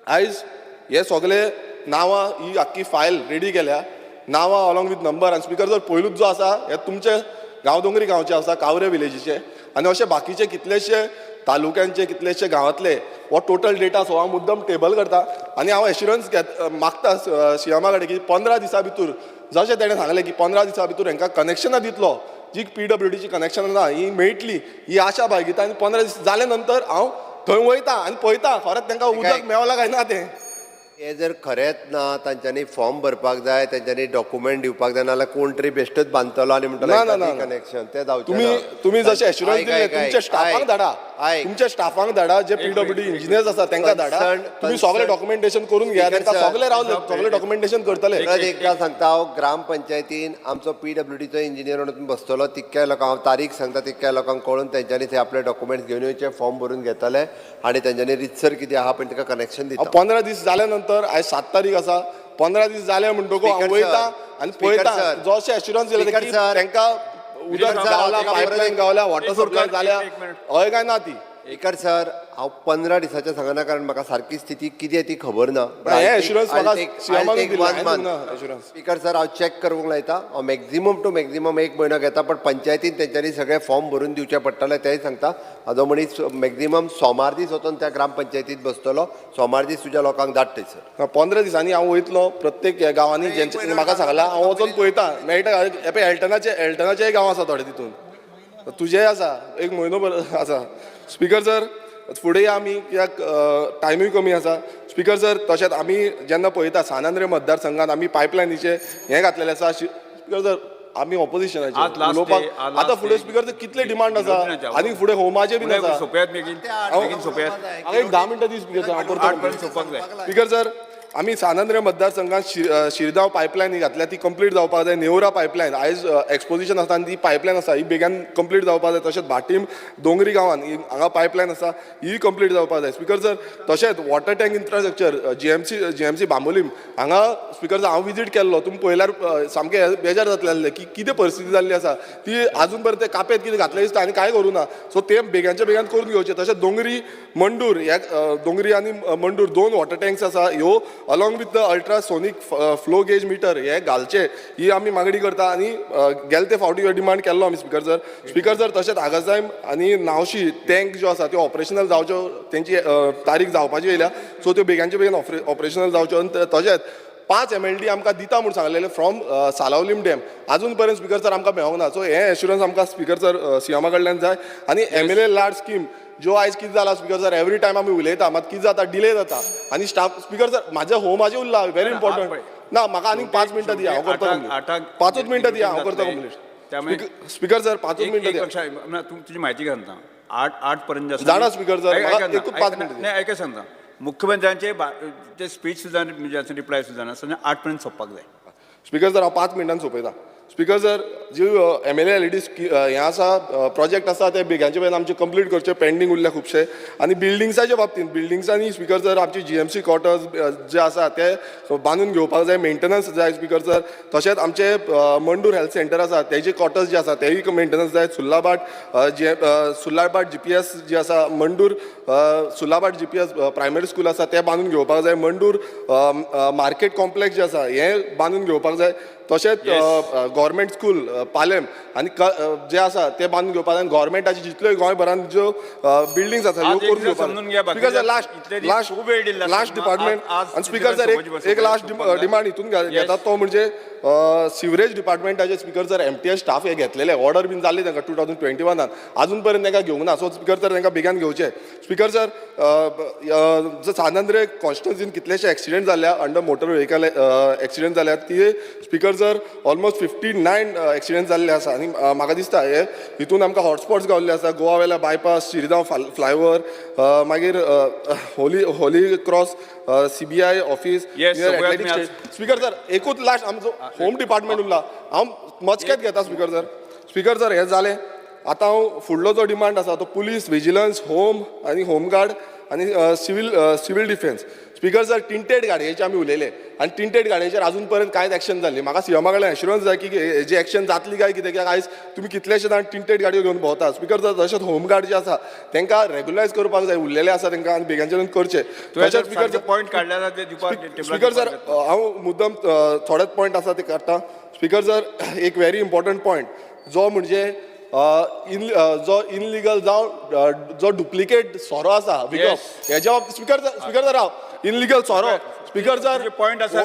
आयज हे सगळे नांवां ही आख्खी फायल रेडी केल्या, नांवां अलॉंग विथ नंबर. आनी स्पिकर सर, पयलूच जो आसा हे तुमचे गांवदोंगरी गांवचे आसा, कावरे विलेजीचे, आनी अशे बाकीचे कितलेशे तालुक्यांचे कितलेशे गांवांतले हो टोटल डेटा सो हांव मुद्दम टेबल करता आनी हांव एश्युरन्स घेत मागता सीएमा कडेन की 15 दिसां भितर, जशें तेणें सांगलें की 15 दिसां भितर हांकां कनेक्शनां दितलो, जी पीडब्ल्यूडीची कनेक्शनां ना ही मेळटली ही आशा बाळगिता आनी 15 दीस जाले नंतर हांव थंय वयता आनी पळयता खरेंच तांकां उदक मेवलां काय ना तें. हे जर खरेंच ना तांच्यांनी फॉर्म भरपाक जाय, तांच्यांनी डॉक्युमेंट दिवपाक जाय, नाजाल्यार कोण तरी बेश्टच बांदतलो आनी म्हणटलो ना, ना, ना, ना. कनेक्शन ते जावचें तुम्ही ना. तुम्ही जशें एश्युरन्स आयक, दिले आयक, तुमच्या आयक, स्टाफांक धाडा, आयक. तुमच्या स्टाफांक धाडा, जे पीडब्ल्यूडी इंजिनियर्स आसा तांकां धाडा, Concerned- तुम्ही सगळे concerned- documentation करून घ्या, Speaker तांकां sir, सगळे रावले सगळे डॉक्युमेंटेशन करतले. परत एकदां सांगता हांव, ग्रामपंचायतीन आमचो पीडब्ल्यूडीचो इंजिनियर म्हणून बसतलो, तितक्या लोकांक हांव तारीख सांगता, तितक्या लोकांक कळून तेंच्यांनी थंय आपले डॉक्युमेंट्स घेवन येवचे, फॉर्म भरून घेतले आनी तेंच्यांनी रितसर कितें आहा पळय ताका कनेक्शन दिता. 15 दीस जाल्या नंतर आयज 7 तारीख आसा, 15 दीस जाले म्हणटकूच हांव Speaker वयता sir, आनी Speaker पळयता sir, जशें एश्युरन्स दिलें Speaker की sir, तांकां उदक Speaker sir, गावला, हांव पायपलायन गावल्या, वॉटर सप्लाय जाल्या, एक मिनिट. हय काय ना ती? स्पीकर सर, हांव 15 दिसाचें सांगना कारण म्हाका सारकी स्थिती कितें ती खबर ना. ना, हे assurance म्हाका CM दिल्लें, हांवें दिवंक ना assurance. Speaker sir, हांव चॅक करूंक लायता, हांव मॅक्झिमम टू मॅक्झिमम 1 म्हयनो घेता, पण पंचायतीन तेंच्यांनी सगळे फॉर्म भरून दिवचे पडटले तेंय सांगता. हाजो मनीस मॅक्झिमम सोमार दीस वचोन त्या ग्रामपंचायतीत बसतलो, सोमार दीस तुज्या लोकांक धाड थंयसर. 15 दिसांनी हांव वयतलो प्रत्येक ह्या गांवांनी, जेंचे म्हाका सांगला हांव वचोन पळयता मेळटा. हे पळय एल्टनाचेय गांव आसा थोडे तितून, तुजेय आसा, 1 म्हयनो भर आसा. स्पीकर सर, फुडें आमी कित्याक टायमूय कमी आसा. स्पीकर सर, तशेंच आमी जेन्ना पळयता सान आंद्रे मतदारसंघात आमी पायपलायनीचे हें घातलेलें आसा. स्पीकर सर, आमी आज ऑपोजिशनाचे last उलोवपाक day, आज आतां last फुडें day. Speaker sir कितले डिमांड आसा विनोदीनाचे आनी फुडें होमाचे बीन फुडें आसा. सोंपयात बेगीन, बेगीन सोंपयात. हांव एक 10 मिनटां दी स्पीकर सर, हांव करता. 8 पर्यंत सोंपपाक जाय. स्पीकर सर, आमी सान आंद्रे मतदारसंघात शिरदांव पायपलायन ही घातल्या ती कंप्लीट जावपाक जाय. नेवरा पायपलायन आयज एक्सपोजिशन आसा आनी ती पायपलायन आसा ही बेगीन कंप्लीट जावपाक जाय. तशेंच भाटीम दोंगरी गांवान हांगा पायपलायन आसा ही कंप्लीट जावपाक जाय. स्पीकर सर, तशेंच water tank infrastructure GMC Bambolim हांगा स्पीकर सर हांव विजीट केल्लो, तुमी पळयल्यार सामकें बेजार जातले आसले की कितें परिस्थिती जाल्ली आसा ती, आजून पर्यंत ते कापेत कितें घातलें दिसता आनी कांय करूं ना. सो ते बेगानच्या बेगान करून घेवचें. तशेंच दोंगरी मंडूर ह्या दोंगरी आनी मंडूर 2 वॉटर टँक्स आसा ह्यो along with the ultrasonic flow gauge meter हे घालचे ही आमी मागणी करता. आनी गेले ते फावटी डिमांड केल्लो आमी स्पीकर सर. स्पीकर सर, तशेंच आगासायम आनी नावशी टँक ज्यो आसा त्यो ऑपरेशनल जावच्यो, तेंची तारीख जावपाची येयल्या, सो त्यो बेगानच्या बेगीन ऑपरेशनल जावच्यो. आनी तशेंच 5 MLD आमकां दिता म्हूण सांगलेलें फ्रॉम सालावलीम डॅम, आजून पर्यंत स्पीकर सर आमकां मेळोंक ना. सो हे एश्युरन्स आमकां स्पीकर सर सीएमा कडल्यान जाय. आनी MLA large scheme ज्यो आयज कितें जाला स्पीकर सर, एवरी टायम आमी उलयता मात कितें जाता डिले जाता. आनी स्टाफ स्पीकर सर म्हाजें होमाचें उरला व्हेरी इम्पॉर्टंट ना, म्हाका आनीक 5 मिनटां दिया हांव करता कंप्लीट. 5 मिनटां दिया हांव करता कंप्लीट. स्पीकर सर 5 मिनटां दिया. तुजी म्हायती सांगता, 8 पर्यंत जाणा स्पीकर सर, म्हाका एकूच 5 मिनटां. नाही ऐका सांगता, मुख्यमंत्र्यांचे ते स्पीच सुद्दां म्हणजे रिप्लाय सुद्दां ना, 8 पर्यंत सोंपपाक जाय. स्पीकर सर हांव 5 मिनटान सोंपयता. स्पीकर सर, जी MLA LED हें आसा प्रोजेक्ट आसा ते बेगानचे बेगीन आमचे कंप्लीट करचे, पेंडींग उरल्या खुबशे. आनी बिल्डिंग्साच्या बाबतींत बिल्डिंग्सांनी स्पीकर सर आमची GMC quarters जे आसा ते बांदून घेवपाक जाय, मेंटेनन्स जाय स्पीकर सर. तशेंच आमचे मंडूर हेल्थ सेंटर आसा तेजे क्वॉर्टर्स जे आसा तेय मेंटेनन्स जाय. सुर्लाभाट सुर्लाभाट GPS जे आसा, मंडूर सुर्लाभाट GPS primary school आसा ते बांदून घेवपाक जाय. मंडूर मार्केट कॉम्प्लेक्स जे आसा हें बांदून घेवपाक जाय. तशेंच गव्हर्मेंट स्कूल पालेम आनी जे आसा ते बांदून घेवपाक जाय. गव्हर्मेंटाचे जितल्यो गोंयभरान ज्यो बिल्डिंग्स आसा ह्यो करून घेवपाक. Speaker sir last last department आनी स्पीकर सर एक लास्ट डिमांड हितून घेता तो म्हणजे सिवरेज डिपार्टमेंटाचे स्पीकर सर MTS staff हे घेतलेले ऑर्डर बीन जाल्ली तांकां 2021 आजून पर्यंत तांकां घेवंक ना. सो स्पीकर सर तांकां बेगान घेवचे. स्पीकर सर सान आंद्रे कॉन्स्टिट्युन्सीन कितलेशे एक्सिडेंट जाल्या अंडर मोटर व्हेकल एक्सिडेंट जाल्यात ती स्पीकर सर ऑलमोस्ट 59 एक्सिडेंट जाल्ले आसा. आनी म्हाका दिसता हे हितून आमकां हॉटस्पॉट्स गावल्ले आसा, गोवा वेल्या बायपास, शिरगांव फ्लायओवर, मागीर Holy Cross CBI office. Speaker sir एकूच लास्ट आमचो होम डिपार्टमेंट उरला, हांव मचकेत घेता स्पीकर सर. स्पीकर सर हें जालें, आतां हांव फुडलो जो डिमांड आसा तो पुलीस, विजिलन्स, होम आनी होमगार्ड आनी civil defence. Speaker sir tinted गाडयेचे आमी उलयले आनी टिंटेड गाडयेचेर आजून पर्यंत कांयच एक्शन जाल्ली. म्हाका सीएमा कडल्यान एश्युरन्स जाय की हेजी एक्शन जातली काय कितें, कित्याक आयज तुमी कितलेशे जाण टिंटेड गाडयो घेवन भोंवता. स्पीकर सर तशेंच होमगार्ड जे आसा तांकां रेगुलरायज करपाक जाय, उरलेले आसा तांकां आनी बेगानच्यान करचे. तशेंच स्पीकर सर पॉयंट काडले. स्पीकर सर हांव मुद्दम थोडेच पॉयंट आसा ते काडटा. स्पीकर सर एक व्हेरी इम्पॉर्टंट पॉयंट जो म्हणजे जो इनलिगल जावं जो डुप्लिकेट सोरो आसा विकप हेज्या बाबतींत स्पीकर सर हांव इनलिगल सोरो स्पीकर सर पॉयंट आसा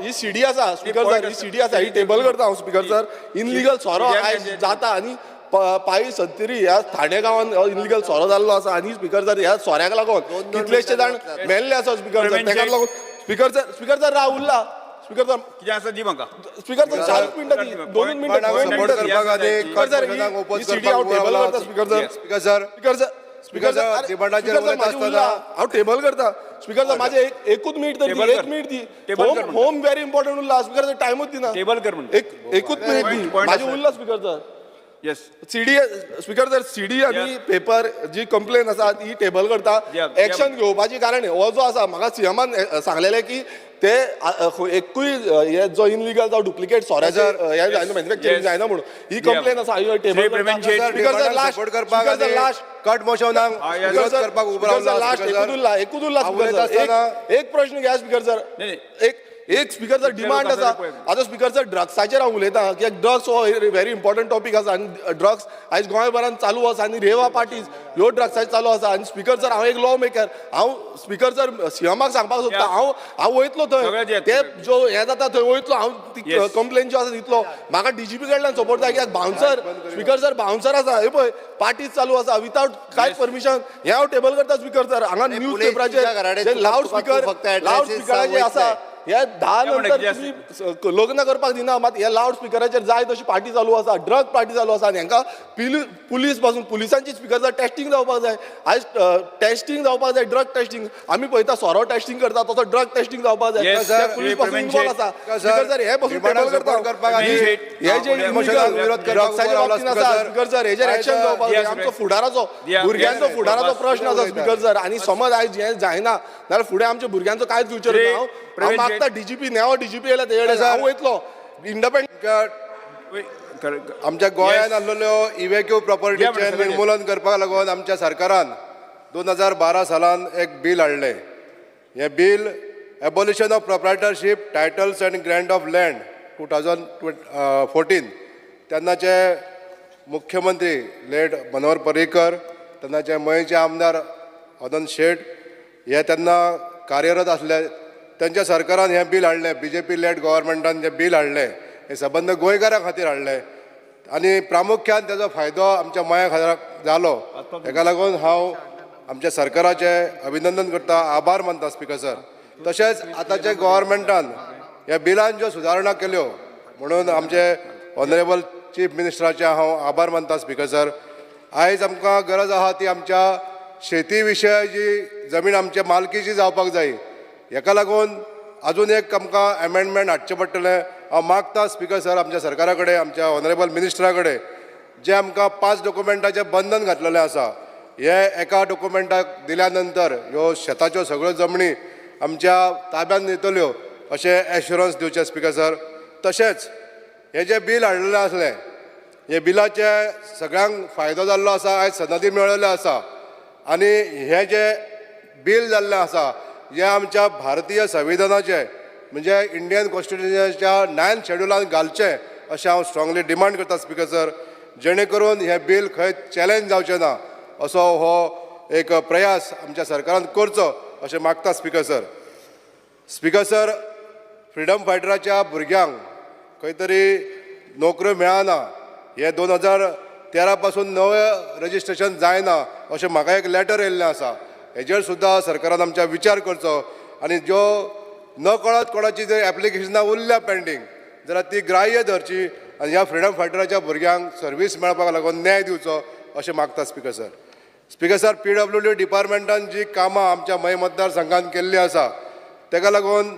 ही सीडी आसा स्पीकर सर, ही सीडी आसा, ही टेबल करता हांव स्पीकर सर. इनलिगल सोरो आयज जाता आनी पाळी सत्तरी ह्या ठाणे गांवान इनलिगल सोरो जाल्लो आसा आनी स्पीकर सर ह्या सोऱ्याक लागून कितलेशे जाण मेल्ले आसा स्पीकर सर. तेका लागून स्पीकर सर, स्पीकर सर, राव उरला स्पीकर सर. कितें आसा दी म्हाका. स्पीकर सर, चारूच मिनटां दी, दोनूच मिनटां. डिमांडाक सपोर्ट करपाक आनी स्पीकर सर, कट ही ओपोज सीडी हांव करपाक टेबल करता speaker sir. Speaker sir. Speaker sir, speaker sir, अरे, डिमांडाचेर स्पीकर सर, उलयता म्हाजें आसतना- उरला. हांव टेबल करता स्पीकर सर. माझे एकूच मिनिट तरी टेबल दी, कर. एक मिनिट दी. टेबल होम कर म्हणटा. होम व्हेरी इम्पॉर्टंट उरला स्पीकर सर, टायमूच दिना. टेबल कर म्हणटा. एक एकूच मिनिट दी. Point म्हाजें आसा. उरला speaker sir. Yes. CD, speaker sir, CD आनी Yes. Paper जी कंप्लेन आसा ती टेबल करता. Yeah, action घेवपाची, कारण हो जो आसा, म्हाका सीएमान सांगलेलें की ते एकूय हे जो इनलिगल जावं डुप्लिकेट सोऱ्याचे हे जायना, मॅन्युफॅक्चरिंग जायना म्हणून ही कंप्लेन आसा. हांवें Shri table. Praveen Shet. Speaker sir, last. Support करपाक स्पीकर सर, आनी लास्ट. कट मोशनाक yes. विरोध करपाक उबो रावला. लास्ट. स्पीकर एकूच सर. उरला, एकूच उरला हांव स्पीकर उलयता सर. आसतना- एक प्रश्न घ्या स्पीकर सर. नाही, एक एक स्पीकर सर, डिमांड लोक आसा. आसा पळय. आतां स्पीकर सर, ड्रग्साचेर हांव उलयतां, कित्याक ड्रग्स हो व्हेरी इम्पॉर्टंट टॉपीक आसा आनी ड्रग्स आयज गोंयभरान चालू आसा आनी रेवा पार्टीज ह्यो ड्रग्साच्यो चालू आसा. आनी स्पीकर सर, हांव एक लॉ मेकर. हांव स्पीकर सर, सीएमाक सांगपाक सोदता, हांव वयतलो थंय, सगळें जे ते जो हें जाता थंय वयतलो हांव, ती कंप्लेन ज्यो आसा दितलो. म्हाका डीजीपी कडल्यान सपोर्ट जाय, कित्याक बाउन्सर, स्पीकर सर, बाउन्सर आसा हे पळय, पार्टीज चालू आसा विथआउट कांय परमिशन. हें हांव टेबल करता स्पीकर सर. हांगा नाही, न्यूज पुलीस तुझ्या पेपराचेर घराकडेन जे तुका- लावड तुका स्पीकर, तूं फक्त लावड addresses स्पिकराचे सांग. आसा हे 10 काय म्हणटा नंतर कितें तुमी लग्न करपाक दिना, मात हे लावड स्पिकराचेर जाय तशी पार्टी चालू आसा, ड्रग पार्टी चालू आसा. आनी हांकां पुलीस पासून, पुलिसांची स्पिकर टेस्टिंग जावपाक जाय. आयज टेस्टिंग जावपाक जाय, ड्रग टेस्टिंग. आमी पळयता सोरो टेस्टिंग करता तसो ड्रग टेस्टिंग जावपाक जाय. Yes, ते sir. Police पासून Praveen involve Shet. आसा स्पीकर सर. हे पासून डिमांडाक टेबल सपोर्ट करता. करपाक आनी हे जे मोशनाक विरोध करपाक ड्रग्साच्या उबो रावला बाबतींत आसा स्पीकर सर. स्पीकर सर, हेजेर एक्शन जावपाक जाय. आमचो फुडाराचो, भुरग्यांचो फुडाराचो प्रश्न आसा स्पीकर सर. आनी समज आयज हें जायना जाल्यार फुडें आमच्या भुरग्यांचो कांयच फ्युचर ना. हांव प्रवीण मागता डीजीपी, नेवो डीजीपी येयला तेजे कडेन हांव वयतलो इंडिपेंडंट. आमच्या गोंयांत आसलेल्यो इव्हेक्यू प्रॉपर्टीचें या म्हणटा. निर्मूलन करपाक लागून आमच्या सरकारान 2012 सालान एक बील हाडलें. हें bill Abolition of Proprietorship Titles and Grant of Land 2014. तेन्नाचे मुख्यमंत्री लेट मनोहर पर्रीकर, तेन्नाचे मयेंचे आमदार अनंत शेट हे तेन्ना कार्यरत आसले. तेंच्या सरकारान हें बील हाडलें. बीजेपी लेड गव्हर्मेंटान जें बील हाडलें हें सबंद गोंयकारां खातीर हाडलें आनी प्रामुख्यान तेजो फायदो आमच्या मयां खातीर जालो. हेका लागून हांव आमच्या सरकाराचें अभिनंदन करता, आभार मानता स्पीकर सर. तशेंच आतांच्या गव्हर्मेंटान ह्या बिलान ज्यो सुदारणा केल्यो म्हणून आमचे ऑनरेबल चीफ मिनिस्टराचे हांव आभार मानता स्पीकर सर. आयज आमकां गरज आहा ती आमच्या शेती विशय, जी जमीन आमच्या मालकीची जावपाक जाय. हेका लागून अजून एक आमकां एमेंडमेंट हाडचें पडटलें. हांव मागता स्पीकर सर, आमच्या सरकारा कडेन, आमच्या ऑनरेबल मिनिस्टरा कडेन, जे आमकां पांच डॉक्युमेंटाचें बंधन घातलेलें आसा, हे एका डॉक्युमेंटाक दिल्या नंतर ह्यो शेताच्यो सगळ्यो जमनी आमच्या ताब्यांत येतल्यो अशें एश्युरन्स दिवचें स्पीकर सर. तशेंच हें जें बील हाडलेलें आसलें, हे बिलाचे सगळ्यांक फायदो जाल्लो आसा. आयज सनदी मेळिल्ल्यो आसा आनी हें जें बील जाल्लें आसा हें आमच्या भारतीय संविधानाचें, म्हणजे इंडियन कॉन्स्टिट्युशनाच्या नायन्थ शेड्युलान घालचें अशें हांव स्ट्रांगली डिमांड करता स्पीकर सर, जेणे करून हें बील खंय चॅलेंज जावचें ना असो हो एक प्रयास आमच्या सरकारान करचो अशें मागता speaker sir. Speaker sir, freedom फायटराच्या भुरग्यांक खंय तरी नोकऱ्यो मेळना, हे 2013 पासून नवें रजिस्ट्रेशन जायना अशें म्हाका एक लॅटर येयल्लें आसा. हेजेर सुद्दां सरकारान आमच्या विचार करचो आनी ज्यो न कळत कोणाची जर एप्लिकेशनां उरल्या पेंडींग जाल्यार ती ग्राह्य धरची आनी ह्या फ्रिडम फायटराच्या भुरग्यांक सर्वीस मेळपाक लागून न्याय दिवचो अशें मागता speaker sir. Speaker sir, PWD डिपार्टमेंटान जी कामां आमच्या मये मतदारसंघान केल्लीं आसा, तेका लागून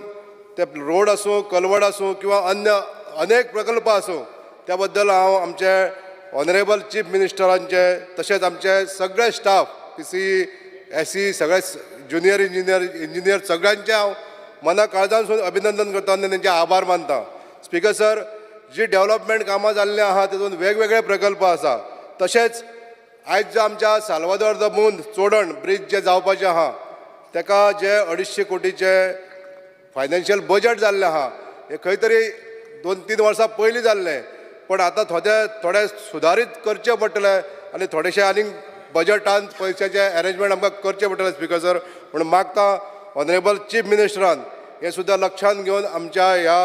ते रोड आसूं, कलवड आसूं किंवा अन्य अनेक प्रकल्प आसूं, त्या बद्दल हांव आमचे ऑनरेबल चीफ मिनिस्टरांचे, तशेंच आमचे सगळे स्टाफ, पीसी, एसी, सगळे ज्युनियर इंजिनियर, इंजिनियर, सगळ्यांचे हांव मना काळजानसून अभिनंदन करता आनी तेंचे आभार मानता. स्पीकर सर, जी डेव्हलपमेंट कामां जाल्लीं आहा तेतून वेगवेगळे प्रकल्प आसा. तशेंच आयज जो आमच्या Salvador the Mund Chodan bridge जे जावपाचें आहा, तेका जे 250 कोटीचे फायनान्शियल बजट जाल्लें आहा, हें खंय तरी 2-3 वर्सां पयलीं जाल्लें, पण आतां थोडे थोडे सुदारीत करचें पडटलें आनी थोडेशे आनीक बजटान पयशाचें एरेंजमेंट आमकां करचें पडटलें स्पीकर सर. म्हणून मागता, ऑनरेबल चीफ मिनिस्टरान हें सुद्दां लक्षांत घेवन आमच्या ह्या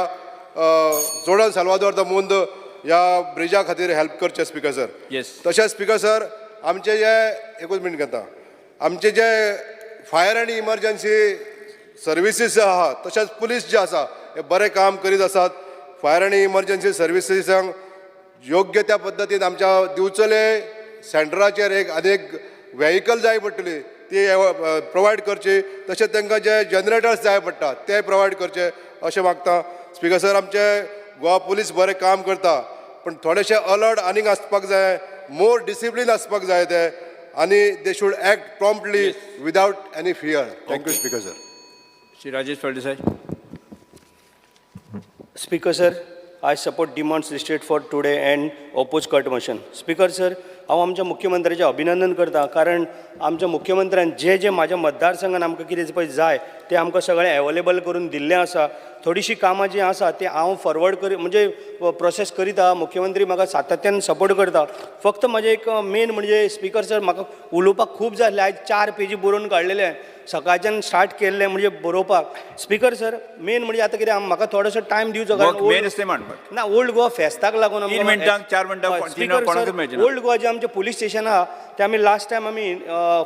चोडण साल्वादोर the Mund ह्या ब्रिजा खातीर हेल्प करचें स्पीकर सर. तशेंच स्पीकर सर, आमचे जे, एकूच मिनट घेता, आमचे जे फायर आनी इमर्जन्सी सर्विसीस जे आहा तशेंच पुलीस जे आसा हे बरें काम करीत आसात. फायर आनी इमर्जन्सी सर्विसीसांक योग्य त्या पद्दतीन आमच्या दिवचले सेंटराचेर एक आनी एक व्हेहिकल जाय पडटली ती प्रोवायड करची, तशेंच तांकां जे जनरेटर्स जाय पडटा ते प्रोवायड करचे अशें मागता. स्पिकर सर, आमचे गोवा पुलीस बरें काम करता पण थोडेशे अलर्ट आनीक आसपाक जाय, मोर डिसिप्लीन आसपाक जाय ते, आनी they should act promptly without any fear. Thank you speaker sir. Shri Rajesh Phaldesai. Speaker sir, I support demands listed for today and oppose cut motion. Speaker sir, हांव आमच्या मुख्यमंत्र्याचें अभिनंदन करता, कारण आमच्या मुख्यमंत्र्यान जे जे म्हाज्या मतदारसंघान आमकां कितें पळय जाय तें आमकां सगळें एवेलेबल करून दिल्लें आसा. थोडीशीं कामां जीं आसा तीं हांव फॉरवर्ड करी म्हणजे प्रोसेस करीत आहा. मुख्यमंत्री म्हाका सातत्यान सपोर्ट करता. फक्त म्हाजें एक मेन म्हणजे स्पिकर सर, म्हाका उलोवपाक खूब जाय आसलें. आयज 4 पेजी बरोवन काडलेले, सकाळच्यान स्टार्ट केल्लें म्हणजे बरोवपाक. स्पिकर सर, मेन म्हणजे आतां कितें म्हाका थोडोसो टायम दिवचो, कारण मेन आसता मांडपाक ना ओल्ड गोवा फेस्ताक लागून 3 मिनटांक 4 मिनटांक स्पिकर सर, ओल्ड गोवा जें आमचें पुलीस स्टेशन आहा तें आमी लास्ट टायम आमी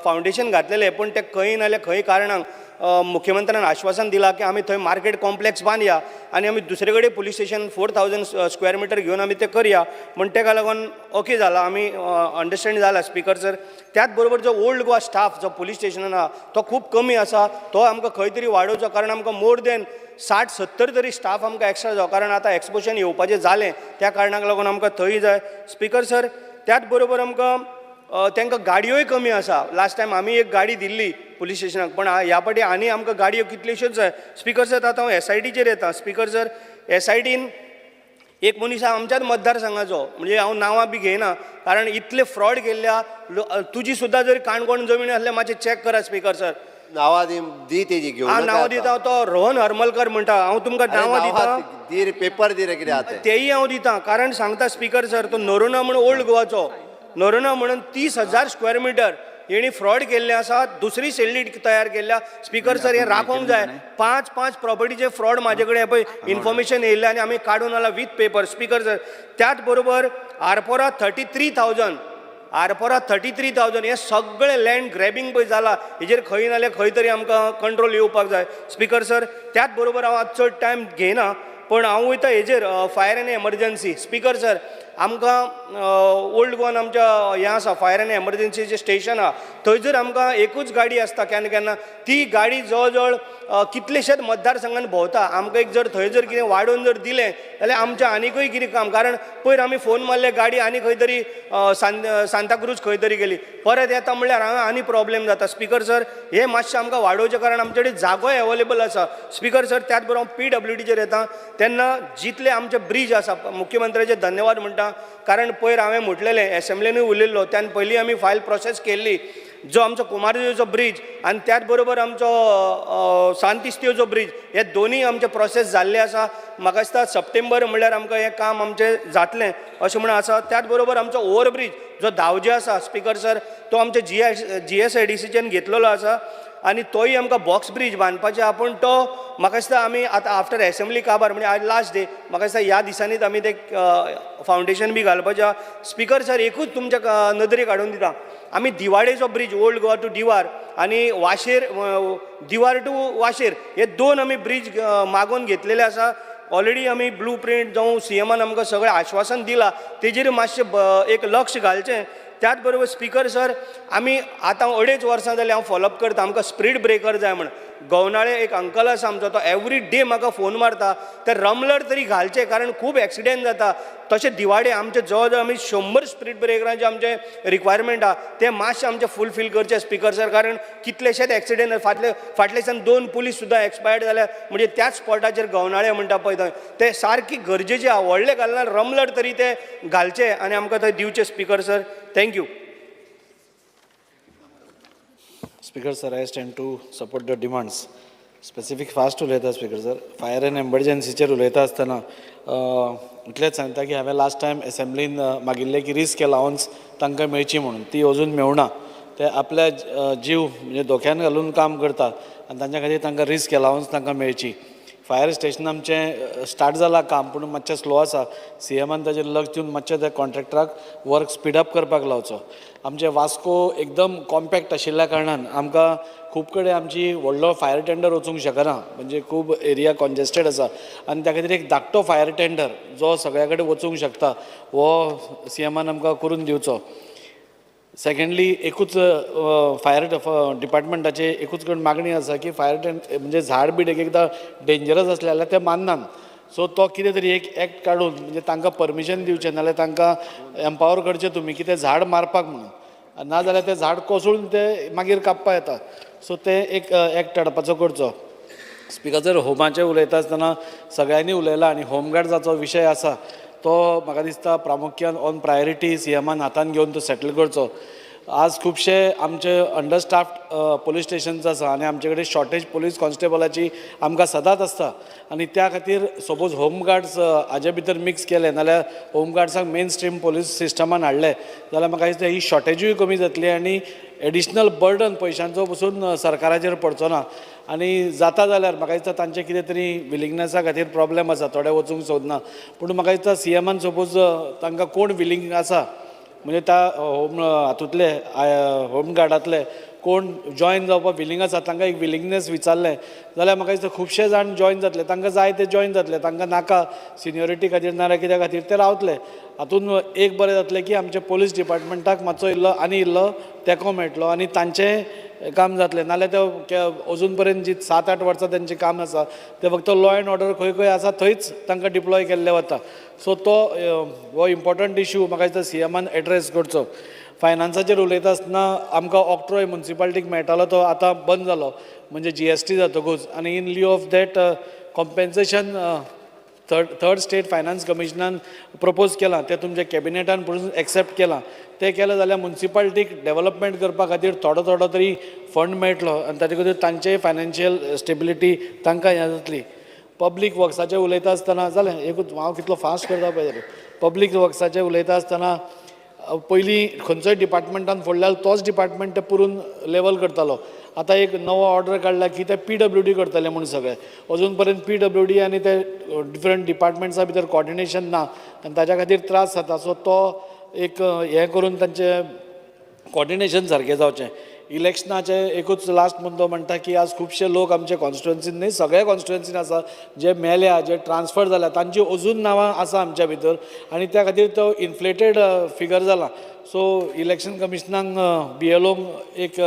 फावंडेशन घातलेलें, पूण तें खंय नाल्यार खंय कारणाक मुख्यमंत्र्यान आश्वासन दिलां की आमी थंय मार्केट कॉम्प्लेक्स बांदया आनी आमी दुसरे कडेन police station 4000 square metre घेवन आमी तें करया म्हण तेका लागून ओके जाला, आमी अंडरस्टँड जाला स्पिकर सर. त्याच बरोबर जो ओल्ड गोवा स्टाफ जो पुलीस स्टेशनान आहा तो खूब कमी आसा, तो आमकां खंय तरी वाडोवचो, कारण आमकां मोर देन 60-70 तरी स्टाफ आमकां एक्स्ट्रा जावो, कारण आतां एक्सपोशन येवपाचें जालें, त्या कारणाक लागून आमकां थंय जाय. स्पिकर सर, त्याच बरोबर आमकां तांकां गाडयोय कमी आसा. लास्ट टायम आमी एक गाडी दिल्ली पुलीस स्टेशनाक, पण ह्या फावटी आनी आमकां गाडयो कितल्योश्योच जाय. स्पिकर सर, आतां हांव SITचेर येता. स्पिकर सर, SITन एक मनीस आहा आमच्याच मतदारसंघाचो, म्हणजे हांव नांवां बी घेयना, कारण इतले फ्रॉड केल्ल्या तुजी सुद्दां जर काणकोण जमीन आसल्यार मातशें चॅक करा स्पिकर सर. नांवां दी तेजी घेवन हांव नांवां दिता, तो रोहन हरमलकर म्हणटा, हांव तुमकां नांवां दिता, दी पेपर दी रे कितें आहा तें. तेयी हांव दिता, कारण सांगता स्पिकर सर, तो नरोना म्हण ओल्ड गोवाचो नरोना म्हणून 30,000 स्क्वेअर मिटर हेणी फ्रॉड केल्ले आसा, दुसरी सेल्ली तयार केल्ल्या. स्पिकर सर, हें राखोवंक जाय. 5-5 प्रॉपर्टीचे फ्रॉड म्हाजे कडेन पळय इन्फॉर्मेशन येयल्लें आनी आमी काडून आला विथ पेपर. स्पिकर सर, त्याच बरोबर आरपोरा 33,000, आरपोरा 33,000 हें सगळें लँड ग्रॅबिंग पळय जाला, हेजेर खंय नाल्यार खंय तरी आमकां कंट्रोल येवपाक जाय. स्पिकर सर, त्याच बरोबर हांव आतां चड टायम घेयना, पण हांव वयता हेजेर fire and emergency. Speaker sir, आमकां ओल्ड गोवान आमच्या हें आसा फायर एंड एमर्जन्सीचें स्टेशन आहा, थंय जर आमकां एकूच गाडी आसता केन्ना केन्ना, ती गाडी जवळ जवळ कितलेशेच मतदारसंघान भोंवता. आमकां एक जर थंय जर कितें वाडोवन जर दिलें जाल्यार आमचें आनिकूय कितें काम, कारण पयर आमी फोन मारले गाडी आनी खंय तरी सांताक्रूज खंय तरी गेली, परत येता म्हणल्यार हांगा आनी प्रॉब्लेम जाता. स्पिकर सर, हें मातशें आमकां वाडोवचें, कारण आमचे कडेन जागोय एवेलेबल आसा. स्पिकर सर, त्याच बरोबर हांव PWDचेर येता तेन्ना जितले आमचे ब्रीज आसा, मुख्यमंत्र्याचे धन्यवाद म्हणटा, कारण पयर हांवें म्हटलेलें एसेंब्लीनूय उलयल्लो, त्यान पयलीं आमी फायल प्रोसेस केल्ली, जो आमचो कुमारजुंवेचो ब्रीज आनी त्याच बरोबर आमचो सांतिस्तीवचो ब्रीज, हे दोनूय आमचे प्रोसेस जाल्ले आसा. म्हाका दिसता सप्टेंबर म्हणल्यार आमकां हें काम आमचें जातलें अशें म्हण आसा. त्याच बरोबर आमचो ओवरब्रीज जो धावजे आसा स्पिकर सर, तो आमच्या GSIDCच्यान घेतलेलो आसा आनी तोय आमकां बॉक्स ब्रीज बांदपाचें आहा, पूण तो म्हाका दिसता आमी आतां आफ्टर एसेंब्ली काबार म्हणजे आज लास्ट डे, म्हाका दिसता ह्या दिसांनीच आमी ते फावंडेशन बी घालपाचें आहा. स्पिकर सर, एकूच तुमच्या नदरेक हाडून दिता, आमी दिवाडेचो bridge old Goa to Divar आनी वाशेर दिवार टू वाशेर हे 2 आमी ब्रीज मागोवन घेतलेले आसा. ऑलरेडी आमी ब्लू प्रिंट जावं CMान आमकां सगळें आश्वासन दिलां, तेजेर मातशें एक लक्ष घालचें. त्याच बरोबर स्पिकर सर, आमी आतां 2.5 वर्सां जालीं हांव फॉलोअप करता, आमकां स्प्रीड ब्रेकर जाय म्हण. गवनाळे एक अंकल आसा आमचो, तो एवरी डे म्हाका फोन मारता, ते रमलर तरी घालचे, कारण खूब एक्सिडेंट जाता. तशें दिवाडे आमचे जवळ जवळ आमी 100 स्प्रीड ब्रेकरांचे आमचे रिक्वायरमेंट आहा, ते मातशें आमचें फुलफील करचें स्पिकर सर, कारण कितलेशेच एक्सिडेंट फाटले दिसान 2 पुलीस सुद्दां एक्सपायर्ड जाल्या, म्हणजे त्याच स्पॉटाचेर गवनाळे म्हणटा पळय थंय, ते सारकी गरजेचे आहा, व्हडले घालना रमलर तरी ते घालचे आनी आमकां थंय दिवचे speaker sir. Thank you. Speaker sir, I stand to support the demands. Specific fast उलयता स्पीकर सर. फायर एंड एमर्जन्सीचेर उलयता आसतना इतलेंच सांगता की हांवें लास्ट टायम एसेंब्लीन मागिल्लें की रिस्क अलावन्स तांकां मेळची म्हणून, ती अजून मेळना. ते आपल्या जीव म्हणजे धोक्यान घालून काम करता आनी तांच्या खातीर तांकां रिस्क अलावन्स तांकां मेळची. फायर स्टेशन आमचें स्टार्ट जालां काम, पूण मातशें स्लो आसा. सीएमान ताजेर लक्ष दिवन मातशें त्या कॉन्ट्रॅक्टराक वर्क स्पीड अप करपाक लावचो. आमचें वास्को एकदम कॉम्पॅक्ट आशिल्ल्या कारणान आमकां खूब कडेन आमची व्हडलो फायर टेंडर वचूंक शकना, म्हणजे खूब एरिया कॉन्जेस्टेड आसा आनी त्या खातीर एक धाकटो फायर टेंडर जो सगळ्या कडेन वचूंक शकता हो सीएमान आमकां करून दिवचो. सेकेंडली, एकूच फायर डिपार्टमेंटाचे एकूच कडेन मागणी आसा की फायर म्हणजे झाड बीड एक एकदां डेंजरस आसलें जाल्यार ते माननात. सो तो कितें तरी एक एक्ट काडून म्हणजे तांकां परमिशन दिवचें, नाल्यार तांकां एम्पावर करचें तुमी की तें झाड मारपाक म्हणून, नाजाल्यार तें झाड कोसळून तें मागीर कापपा येता. सो तें एक एक्ट हाडपाचो करचो. स्पिकर सर, होमाचें उलयता आसतना सगळ्यांनी उलयलां आनी होमगार्ड्साचो विशय आसा तो म्हाका दिसता प्रामुख्यान ऑन प्रायोरिटी सीएमान हातान घेवन तो सेटल करचो. आज खुबशे आमचे अंडरस्टाफ्ड पोलीस स्टेशन्स आसा आनी आमचे कडेन शॉर्टेज पोलीस कॉन्स्टेबलाची आमकां सदांच आसता आनी त्या खातीर सपोज होमगार्ड्स हाजे भितर मिक्स केले नाल्यार होमगार्ड्सांक मेन स्ट्रीम पोलीस सिस्टमान हाडले जाल्यार म्हाका दिसता ही शॉर्टेजूय कमी जातली आनी एडिशनल बर्डन पयशांचो पसून सरकाराचेर पडचो ना. आनी जाता जाल्यार म्हाका दिसता तांचे कितें तरी विलिंगनेसा खातीर प्रॉब्लेम आसा, थोडे वचूंक सोदना, पूण म्हाका दिसता सीएमान सपोज तांकां कोण विलींग आसा म्हणजे त्या होम हातूंतले होमगार्डांतले कोण जॉयन जावपाक विलींग आसा तांकां एक विलिंगनेस विचारलें जाल्यार म्हाका दिसता खुबशे जाण जॉयन जातले. तांकां जाय ते जॉयन जातले, तांकां नाका सिनियोरिटी खातीर नाल्यार कित्या खातीर ते रावतले. हातूंत एक बरें जातलें की आमच्या पोलीस डिपार्टमेंटाक मातसो इल्लो आनी इल्लो तेंको मेळटलो आनी तांचें काम जातलें. नाल्यार ते अजून पर्यंत जी 7-8 वर्सां तेंचें काम आसा तें फक्त लॉ एंड ऑर्डर खंय खंय आसा थंयच तांकां डिप्लॉय केल्लें वता. सो तो हो इम्पॉर्टंट इशू म्हाका दिसता सीएमान एड्रेस करचो. फायनान्साचेर उलयता आसतना आमकां ऑक्ट्रॉय मुन्सिपालिटीक मेळटालो तो आतां बंद जालो, म्हणजे जीएसटी जातकूच, आनी in lieu of that compensation third state finance कमिशनान propose केलां तें तुमच्या कॅबिनेटान पसून एक्सेप्ट केलां. तें केलें जाल्यार मुन्सिपालिटीक डेवलपमेंट करपा खातीर थोडो थोडो तरी फंड मेळटलो आनी ताजे खातीर तांचेय फायनान्शियल स्टेबिलिटी तांकां हें जातली. पब्लीक वर्क्साचें उलयता आसतना जालें एकूच हांव कितलो फास्ट करता पळय. पब्लीक वर्क्साचें उलयता आसतना पयलीं खंयचोय डिपार्टमेंटान फोडल्यार तोच डिपार्टमेंट ते पुरून लेवल करतालो. आतां एक नवो ऑर्डर काडला की ते पीडब्ल्यूडी करतले म्हूण सगळे. अजून पर्यंत पीडब्ल्यूडी आनी ते डिफरंट डिपार्टमेंट्सा भितर कॉर्डिनेशन ना आनी ताज्या खातीर त्रास जाता. सो तो एक हें करून तांचें कॉर्डिनेशन सारकें जावचें. इलेक्शनाचे एकूच लास्ट मुद्दो म्हणटा की आज खुबशे लोक आमचे कॉन्स्टिट्युएन्सीन न्ही सगळे कॉन्स्टिट्युएन्सीन आसा जे मेल्या, जे ट्रान्सफर जाल्या तांची अजून नांवां आसा आमच्या भितर आनी त्या खातीर तो इन्फ्लेटेड फिगर जाला. सो इलेक्शन कमिशनाक बीएलओंक एक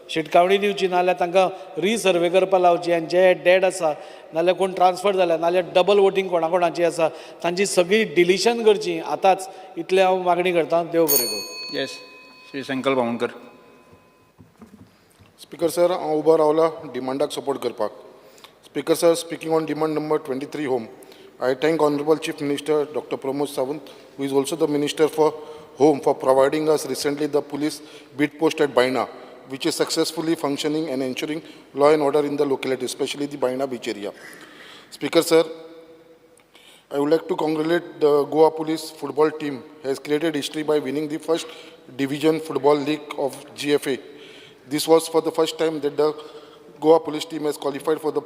शिटकावणी दिवची, नाल्यार तांकां रिसर्वे करपाक लावची आनी जे डेड आसा नाल्यार कोण ट्रान्सफर जाल्या नाल्यार डबल वोटींग कोणा कोणाची आसा तांची सगळी डिलिशन करची आतांच. इतलें हांव मागणी करता. देव बरें करूं. Yes, Shri Sankalp Amonkar. Speaker sir, हांव उबो रावला डिमांडाक सपोर्ट करपाक. Speaker sir, speaking on demand number 23 home, I thank honourable chief minister doctor Pramod Sawant, who is also the minister for home, for providing us recently the police beat post at Baina, which is successfully functioning and ensuring law and order in the locality, especially the Baina beach area. Speaker sir, I would like to congratulate the Goa Police football team has created history by winning the first division football league of GFA. This was for the first time that the Goa Police team has qualified for the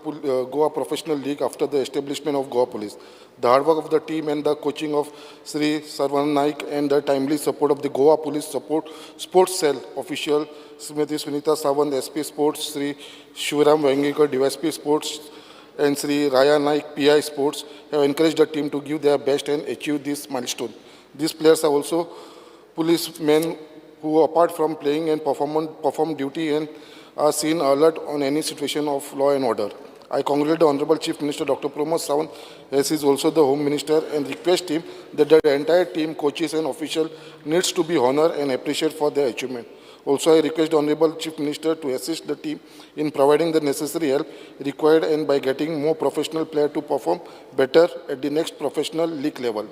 Goa Professional League after the establishment of Goa Police. The hard work of the team and the coaching of Sri Sarvan Naik and the timely support of the Goa Police Support Sports Cell official Srimati Sunita Sawant, SP Sports, Sri Shivaram Vengekar, DSP Sports, and Sri Raya Naik, PI Sports, have encouraged the team to give their best and achieve this milestone. These players are also policemen who, apart from playing and perform duty and are seen alert on any situation of law and order. I congratulate the Honorable Chief Minister Dr. Pramod Sawant, as he is also the Home Minister, and request him that the entire team, coaches and officials needs to be honored and appreciated for their achievement. Also, I request the Honorable Chief Minister to assist the team in providing the necessary help required and by getting more professional players to perform better at the next professional league level.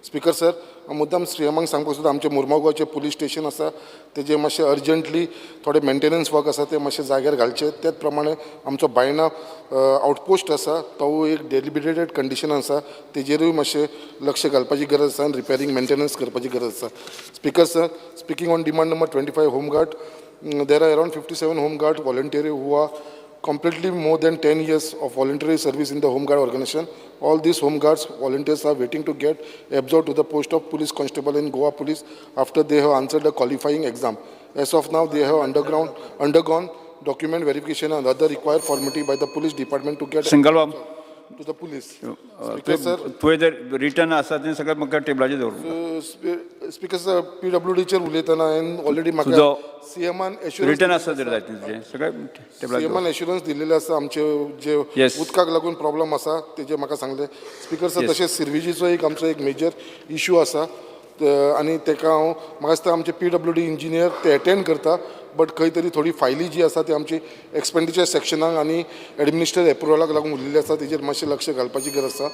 Speaker sir, मुद्दाम सीएमाक सांगपाक सोदता, आमचें मुर्मागांवचें police station आसा तेजें मातशें urgently थोडें maintenance work आसा तें मातशें जाग्यार घालचें. तेच प्रमाणे आमचो बायणा आउटपोस्ट आसा तो एक डेलिबिरेटेड कंडिशन आसा तेजेरूय मातशें लक्ष घालपाची गरज आसा आनी रिपेरींग मेंटेनन्स करपाची गरज आसा. Speaker sir, speaking on demand number 25 home guard, there are around 57 home guard volunteer who are completely more than 10 years of voluntary service in the Home Guard organization. All these Home Guards volunteers are waiting to get absorbed to the post of police constable in Goa Police after they have answered the qualifying exam. As of now, they have undergone document verification and other required formality by the police department to get Singhal Babu to the police. Speaker sir, तुवें जर return आसा तें सगळें म्हाका टेबलाचेर दवर. Speaker sir, पीडब्ल्यूडीचेर उलयतना हांवें already म्हाका तुजो सीएमान एश्युरन्स रिटर्न आसा जर जाय तुजें सगळें टेबलार सीएमान दवर. एश्युरन्स दिलेले आसा. आमचे जे उदकाक लागून प्रॉब्लम आसा तेजे म्हाका सांगले स्पीकर सर. तशेंच सिर्विजीचो एक आमचो एक मेजर इशू आसा आनी तेका हांव म्हाका दिसता आमचे पीडब्ल्यूडी इंजिनियर ते एटेंड करता, बट खंय तरी थोडी फायली जी आसा ती आमची एक्सपेंडिचर सेक्शनाक आनी एडमिनिस्ट्रेटिव एप्रुवलाक लागून उरलेली आसा. तेजेर मातशें लक्ष घालपाची गरज आसा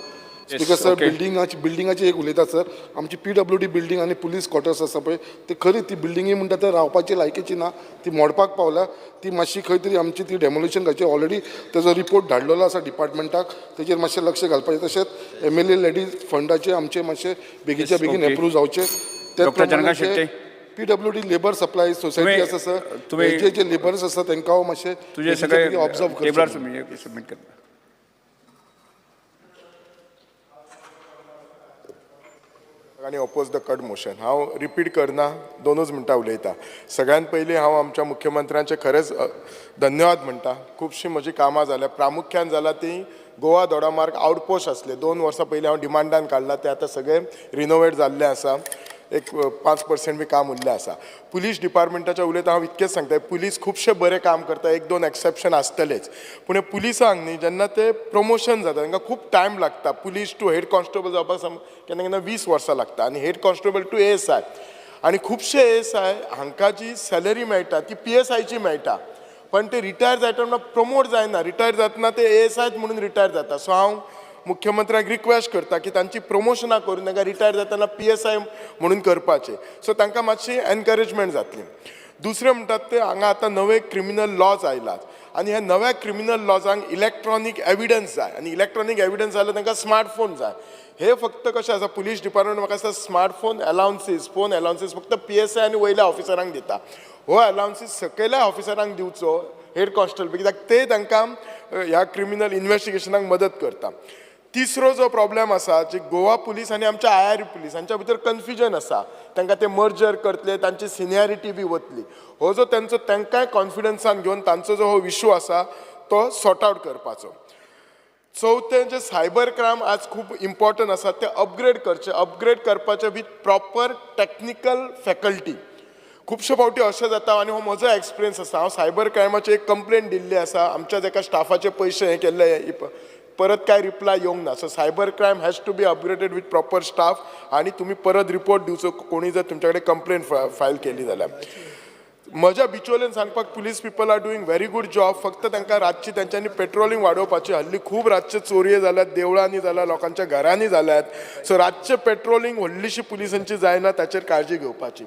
स्पीकर सर. बिल्डिंगाची एक उलयता सर. आमची पीडब्ल्यूडी बिल्डींग आनी पुलीस क्वॉर्टर्स आसा पळय, ते खरी ती बिल्डिंगी म्हणटा ते रावपाची लायकीची ना, ती मोडपाक पावल्या. ती मातशी खंय तरी आमची ती डेमोलिशन घालची. ऑलरेडी तेजो रिपोर्ट धाडलेलो आसा डिपार्टमेंटाक, तेजेर मातशें लक्ष घालपाचें. तशेंच एमएलए लेडीज फंडाचे आमचे मातशे बेगीनच्या बेगीन एप्रूव जावचे. डॉक्टर जानका Shetty. PWD labour supply society आसा सर, जे जे लेबर्स आसा तांकां हांव मातशें तुजें सगळें ऑब्जर्व टेबलार करचें. सबमीट कर. आनी ओपोज the cut motion. हांव रिपीट करना, दोनूच मिनटां उलयता. सगळ्यात पयलीं हांव आमच्या मुख्यमंत्र्यांचे खरेंच धन्यवाद म्हणटा. खुबशीं म्हजीं कामां जाल्या, प्रामुख्यान जाला ती गोवा दोडामार्ग आउटपोस्ट आसले 2 वर्सां पयलीं हांव डिमांडान काडला, ते आतां सगळे रिनोवेट जाल्ले आसा. एक 5% बी काम उरलें आसा. पुलीस डिपार्टमेंटाच्या उलयता हांव इतकेंच सांगता, पुलीस खुबशे बरें काम करता, 1-2 एक्सेप्शन आसतलेच, पूण हे पुलिसांक न्ही जेन्ना ते प्रमोशन जाता तांकां खूब टायम लागता. पुलीस टू हेड कॉन्स्टेबल जावपाक केन्ना केन्ना 20 वर्सां लागता आनी head constable to ASI. आनी खुबशे एएसआय हांकां जी सॅलरी मेळटा ती पीएसआयची मेळटा, पण ते रिटायर जायतना प्रमोट जायना, रिटायर जातना ते एएसआयच म्हणून रिटायर जाता. सो हांव मुख्यमंत्र्याक रिक्वेस्ट करता की तांची प्रमोशनां करून तांकां रिटायर जातना पीएसआय म्हणून करपाचें, सो तांकां मातशी एनकरेजमेंट जातली. दुसरें म्हणटात ते हांगा आतां नवे क्रिमिनल लॉज आयलात आनी ह्या नव्या क्रिमिनल लॉजांक इलेक्ट्रॉनीक एविडन्स जाय आनी इलेक्ट्रॉनीक एविडन्स जाल्यार तांकां स्मार्टफोन जाय. हे फक्त कशें आसा, पुलीस डिपार्टमेंट म्हाका दिसता स्मार्टफोन अलावन्सीस, फोन अलावन्सीस फक्त पीएसआय आनी वयल्या ऑफिसरांक दिता. हो अलावन्सीस सकयल्या ऑफिसरांक दिवचो, हेड कॉन्स्टेबल, कित्याक ते तांकां ह्या क्रिमिनल इन्वेस्टिगेशनाक मदत करता. तिसरो जो प्रॉब्लेम आसा, जे गोवा पुलीस आनी आमच्या आयआरयू पुलीस हांच्या भितर कन्फ्युजन आसा, तांकां ते मर्जर करतले, तांची सिनियरिटी बी वतली. हो जो तांचो तांकांय कॉन्फिडन्सान घेवन तांचो जो हो इशू आसा तो सॉर्ट आवट करपाचो. चवथें जे सायबर क्रायम आज खूब इम्पॉर्टंट आसा, ते अपग्रेड करचे, अपग्रेड करपाचे वीथ प्रॉपर टॅक्निकल फॅकल्टी. खुबशे फावटी अशें जाता आनी हो म्हजो एक्सपिरियन्स आसा, हांव सायबर क्रायमाची एक कंप्लेन दिल्ली आसा, आमच्याच एका स्टाफाचे पयशे हे केल्ले, परत काय रिप्लाय येवंक ना. So cyber crime has to be upgraded with proper staff आनी तुमी परत रिपोर्ट दिवचो कोणी जर तुमच्या कडेन कंप्लेन फायल केली जाल्यार. म्हज्या बिचोलेन सांगपाक police people are doing very good job, फक्त तांकां रातची तेंच्यांनी पेट्रोलिंग वाडोवपाची. हल्ली खूब रातचे चोरयो जाल्यात, देवळांनी जाल्या, लोकांच्या घरांनी जाल्यात, सो रातचें पेट्रोलिंग व्हडलीशी पुलिसांची जायना, ताचेर काळजी घेवपाची.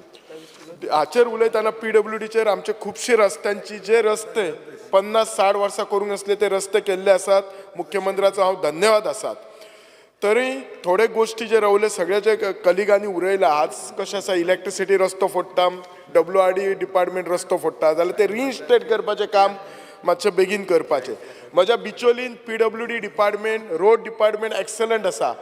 हाचेर उलयतना पीडब्ल्यूडीचेर आमचे खुबशे रस्त्यांची जे रस्ते 50-60 वर्सां करूंक नासले ते रस्ते केल्ले आसात, मुख्यमंत्र्याचो हांव धन्यवाद आसात. तरी थोडे गोश्टी जे रावले सगळ्याचे कलिगांनी उरयला, आज कशें आसा इलेक्ट्रिसिटी रस्तो फोडटा, डब्ल्यूआरडी डिपार्टमेंट रस्तो फोडटा, जाल्यार ते रिइन्स्टेट करपाचें काम मातशें बेगीन करपाचें. म्हज्या बिचोलीन PWD department, road department excellent आसा.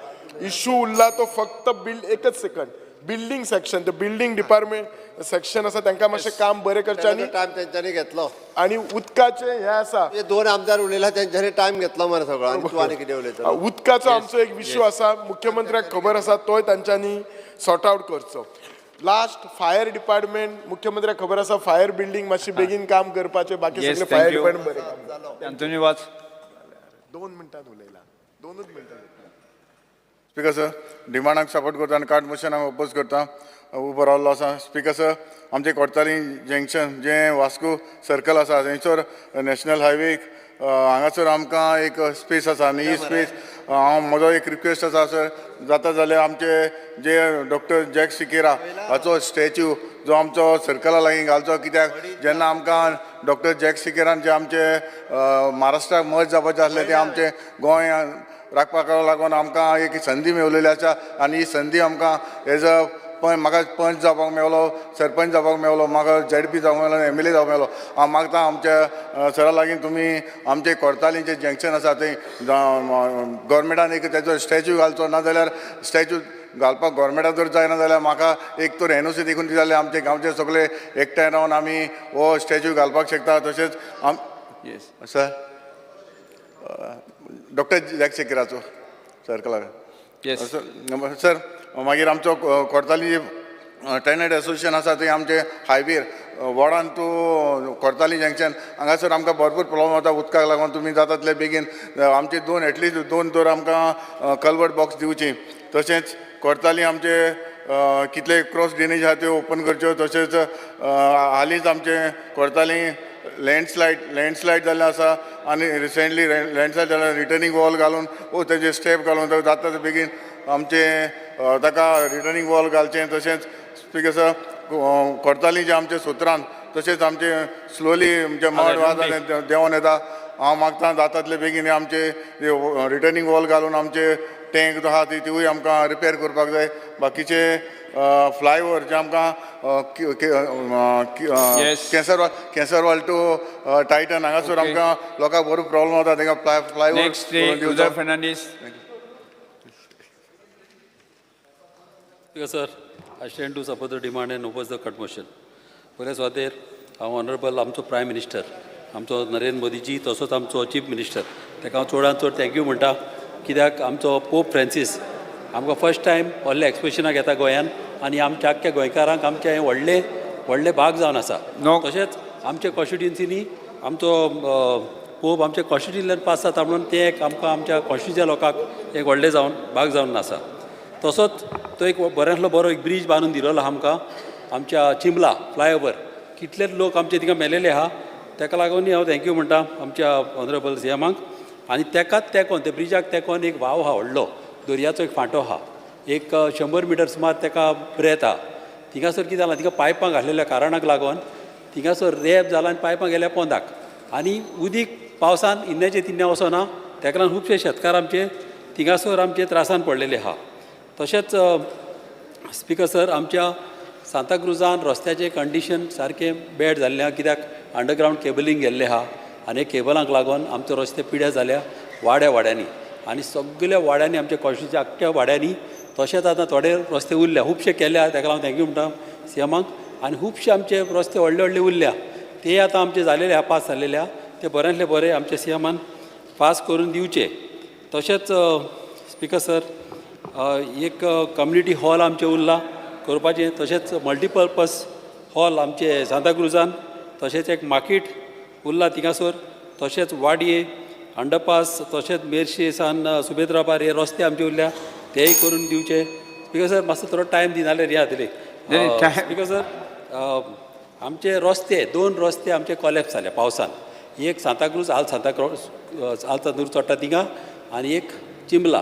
इशू उरला तो फक्त एकच सेकंड, बिल्डींग सेक्शन, ते बिल्डींग डिपार्टमेंट सेक्शन आसा तांकां मातशें काम बरें करचें आनी टायम तेंच्यांनी घेतलो आनी उदकाचें हें आसा, 2 आमदार उलयला तेंच्यांनी टायम घेतलो मरे सगळो, आनी तूं आनी कितें उलयतलो. उदकाचो आमचो एक इशू आसा, मुख्यमंत्र्याक खबर आसा, तोय तांच्यांनी सॉर्ट आवट करचो. लास्ट फायर डिपार्टमेंट, मुख्यमंत्र्याक खबर आसा फायर बिल्डींग मातशी बेगीन काम करपाचें, बाकी सगळें फायर डिपार्टमेंट बरें काम. अंतोनी वाच. 2 मिनटां उलयला, 2 मिनटां. स्पीकर सर, डिमांडाक सपोर्ट करता आनी कार्ड मोशनाक ओपोज करता उबो रावल्लो आसा. स्पीकर सर, आमचें कोडचारी जंक्शन जें वास्को सर्कल आसा थंयसर नॅशनल हायवेक हांगासर आमकां एक स्पेस आसा आनी ही स्पेस हांव म्हजो एक रिक्वेस्ट आसा सर, जाता जाल्यार आमचे जे डॉक्टर जॅक सिकेरा हाचो स्टॅच्यू जो आमचो सर्कला लागीं घालचो, कित्याक जेन्ना आमकां डॉक्टर जॅक सिकेरान जे आमचे महाराष्ट्राक मर्ज जावपाचें आसलें तें आमचें गोंय राखपाक लागून आमकां एक संदी मेवलेली आसा आनी ही संदी आमकां एज अ म्हाका पंच जावपाक मेवलो, सरपंच जावपाक मेवलो, म्हाका झेडपी जावपाक मेवलो, एमएलए जावपाक मेवलो. हांव मागता आमच्या सरा लागीं तुमी आमचे कोर्तालीचें जंक्शन आसा थंय गव्हर्मेंटान एक तेजो स्टॅच्यू घालचो, नाजाल्यार स्टॅच्यू घालपाक गव्हर्मेंटाक जर जायना जाल्यार म्हाका एक तर एनओसी देखून दी जाल्यार आमचे गांवचे सगळे एकठांय रावन आमी हो स्टॅच्यू घालपाक शकता. तशेंच आम सर डॉक्टर जॅक सेकिराचो सर्कलाक सर. मागीर आमचो कोर्ताली टेनंट एसोसिएशन आसा थंय आमचे हायवेर वॉर्डान टू कोर्ताली जंक्शन हांगासर आमकां भरपूर प्रॉब्लम जाता उदकाक लागून. तुमी जाता तितले बेगीन आमचे दोन एटलिस्ट दोन तर आमकां कलवर्ट बॉक्स दिवची. तशेंच कोर्ताली आमचे कितले क्रॉस ड्रेनेज आहा त्यो ओपन करच्यो. तशेंच हालींच आमचे कोर्ताली लँडस्लायड जाल्लें आसा आनी रिसेंटली लँडस्लायड जाल्यार रिटर्निंग वॉल घालून ओ तेजे स्टेप घालून जाता ते बेगीन आमचे ताका रिटर्निंग वॉल घालचें. तशेंच स्पीकर सर कोर्ताली जे आमचे सुत्रान तशेंच आमचे स्लोली आमचे मड आसा देंवोन येता. हांव मागता जाता तितले बेगीन आमचे रिटर्निंग वॉल घालून आमचे टँक आहा ती तिवूय आमकां रिपेर करपाक जाय. बाकीचे फ्लायओवर जे आमकां केसरवाल टू टायटन हांगासर आमकां लोकांक बरो प्रॉब्लम जाता तांकां flyover. Fernandes. Sir, I stand to support the demand and oppose the cut motion. पयल्या सुवातेर हांव ऑनरेबल आमचो प्रायम मिनिस्टर आमचो नरेंद्र मोदीजी तसोच आमचो चीफ मिनिस्टर ताका हांव चडांत चड thank you म्हणटा, कित्याक आमचो पोप फ्रांसीस आमकां फर्स्ट टायम व्हडल्या एक्सपिशनाक येता गोंयान आनी आमच्या आख्ख्या गोंयकारांक आमचें हें व्हडलें व्हडलें भाग जावन आसा. तशेंच आमच्या कॉन्स्टिट्युएन्सीनी आमचो पोप आमच्या कॉन्स्टिट्युएन्सींतल्यान पास जाता म्हणून तें एक आमकां आमच्या कॉन्स्टिट्युएन्सीच्या लोकांक एक व्हडलें जावन भाग जावन आसा. तसोच तो एक बऱ्यांतलो बरो एक ब्रीज बांदून दिलेलो आहा आमकां आमच्या चिंबला फ्लायओवर, कितलेच लोक आमचे थिंगा मेलेले आहा, ताका लागूनय हांव thank you म्हणटा आमच्या ऑनरेबल सी एमाक. आनी तेकाच तेंकोन त्या ब्रिजाक तेंकोन एक वाव आहा व्हडलो दर्याचो एक फांटो आहा, एक 100 मिटर सुमार ताका ब्रेथ आहा. थिंगासर कितें जालां, थिंगा पायपां घातलेल्या कारणाक लागून थिंगासर रेप जाला आनी पायपां गेल्या पोंदाक आनी उदीक पावसान इन्नेचें तिन्ने वचना, ताका लागून खुबशे शेतकार आमचे थिंगासर आमचे त्रासान पडलेले आहा. तशेंच स्पिकर सर आमच्या सांताक्रुजान रस्त्याचें कंडिशन सारकें बॅड जाल्लें आहा, कित्याक अंडरग्रावंड केबलींग गेल्लें आहा आनी केबलांक लागून आमचो रस्ते पिड्या जाल्या वाड्या वाड्यांनी आनी सगल्या वाड्यांनी आमच्या कॉन्स्टिट्युएन्सीच्या आख्ख्या वाड्यांनी. तशेंच आतां थोडे रस्ते उरल्या खुबशे केल्या, ताका लागून thank you म्हणटा सी एमाक. आनी खुबशे आमचे रस्ते व्हडले व्हडले उरल्या ते आतां आमचे जालेले आहा, पास जालेले आहा, ते बऱ्यांतले बरे आमचे सी एमान पास करून दिवचे. तशेंच स्पिकर सर एक कम्युनिटी हॉल आमचें उरलां करपाचें, तशेंच मल्टिपर्पज हॉल आमचे सांताक्रुजान, तशेंच एक मार्केट उरलां थिंगासर, तशेंच वाडये अंडरपास, तशेंच मेरशे सान सुबेद्राबार हे रस्ते आमचे उरल्या तेय करून दिवचे. स्पिकर सर मातसो थोडो टायम दिना जाल्यार हें जातलें. स्पिकर सर आमचे रस्ते दोन रस्ते आमचे कॉलेप्स जाले पावसान, एक सांताक्रूज आल सांताक्रूज आल सांताक्रूज चडटा थिंगा आनी एक चिंबला.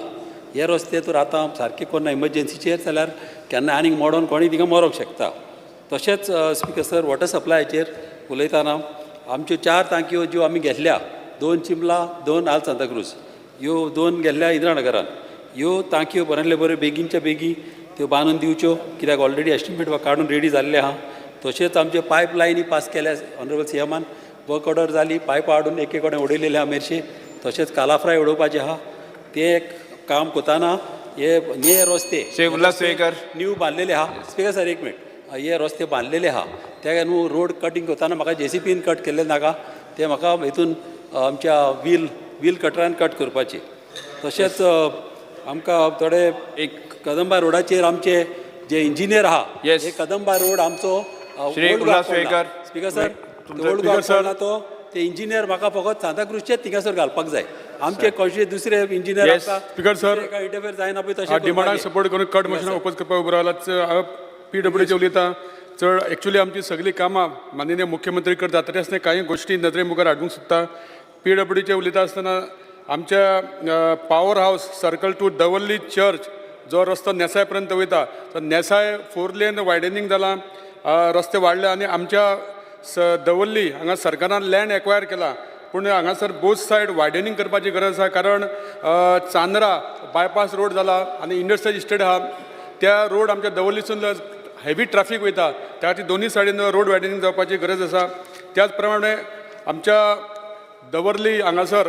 हे रस्ते तर आतां सारके कोन्ना इमर्जन्सीचेर जाल्यार केन्ना आनीक मोडोन कोणूय थिंगा मरोंक शकता. तशेंच स्पिकर सर वॉटर सप्लायाचेर उलयतना आमच्यो 4 टांकयो ज्यो आमी घेतल्या, 2 चिंबला 2 आल सांताक्रूज, ह्यो 2 घेतल्या इंदिरानगरान, ह्यो टांकयो बऱ्यांतले बऱ्यो बेगीनच्या बेगीन त्यो बांदून दिवच्यो, कित्याक ऑलरेडी एस्टिमेट काडून रेडी जाल्ले आहा. तशेंच आमच्यो पायप लायनी पास केल्या ऑनरेबल सी एमान, वर्क ऑर्डर जाली, पायपां हाडून एके कडेन उडयलेले आहा मेरशे. तशेंच कालाफ्राय उडोवपाचें आहा, तें एक काम करतना हे ने रस्ते न्यू बांदलेले आहा. स्पिकर सर एक मिनट, हे रस्ते बांदलेले आहा ते न्हू रोड कटींग करतना म्हाका जेसीबीन कट केल्ले नाका, ते म्हाका हितून आमच्या व्हील कटरान कट करपाचे. तशेंच आमकां थोडे एक कदंबा रोडाचेर आमचे जे इंजिनियर आहा, हे कदंबा रोड आमचो स्पिकर सर ओल्ड गोवा पडला तो ते इंजिनियर म्हाका फकत सांताक्रुजचेच थिंगासर घालपाक जाय. आमचे कॉन्स्टिट्युएन्सी दुसरे engineer speaker sir interfere जायना पळय तशें डिमांडाक सपोर्ट करून कट मोशनाक ओपोज करपाक उबो रावला. हांव पीडब्ल्यूडीचेर उलयता. चड एक्चुअली आमची सगळीं कामां माननीय मुख्यमंत्री करता, तरी आसतना कांय गोश्टी नदरे मुखार हाडूंक सोदता. पीडब्ल्यूडीचेर उलयता आसतना आमच्या power house circle to Davorlim church जो रस्तो नेसाय पर्यंत वयता, तो नेसाय 4 लेन वायडनींग जाला, रस्ते वाडले आनी आमच्या दवर्ली हांगा सरकारान लँड एक्वायर केला, पूण हांगासर बोथ सायड वायडनींग करपाची गरज आसा. कारण चांदरा बायपास रोड जाला आनी इंडस्ट्रियल इस्टेट आहा, त्या रोड आमच्या दवर्लीसून हेवी ट्राफीक वयता, त्या खातीर दोनूय सायडीन रोड वायडनिंग जावपाची गरज आसा. त्याच प्रमाणे आमच्या दवर्ली हांगासर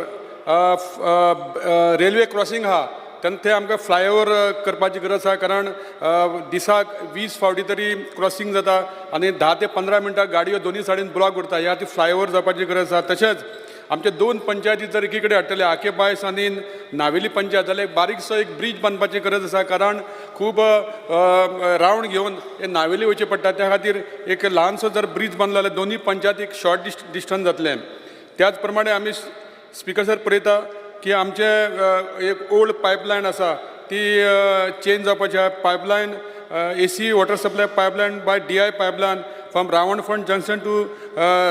रेल्वे क्रॉसिंग आहा, तेन्ना थंय आमकां फ्लायओवर करपाची गरज आसा, कारण दिसाक 20 फावटी तरी क्रॉसिंग जाता आनी 10 ते 15 मिनटां गाडयो दोनूय सायडीन ब्लॉक उरता. ह्या खातीर फ्लायओवर जावपाची गरज आसा. तशेंच आमचे 2 पंचायती जर एकी कडेन हाडटले, आके बायस आनी नावेली पंचायत, जाल्यार एक बारीकसो एक ब्रीज बांदपाची गरज आसा, कारण खूब रावंड घेवन हे नावेली वयचें पडटा. त्या खातीर एक ल्हानसो जर ब्रीज बांदलो जाल्यार दोनूय पंचायतीक शॉर्ट डिस्टन्स जातलें. त्याच प्रमाणे आमी स्पिकर सर पळयता की आमचे एक ओल्ड पायपलायन आसा ती चेंज जावपाची आहा. Pipeline AC water supply pipeline by DI pipeline from Ravanfond junction to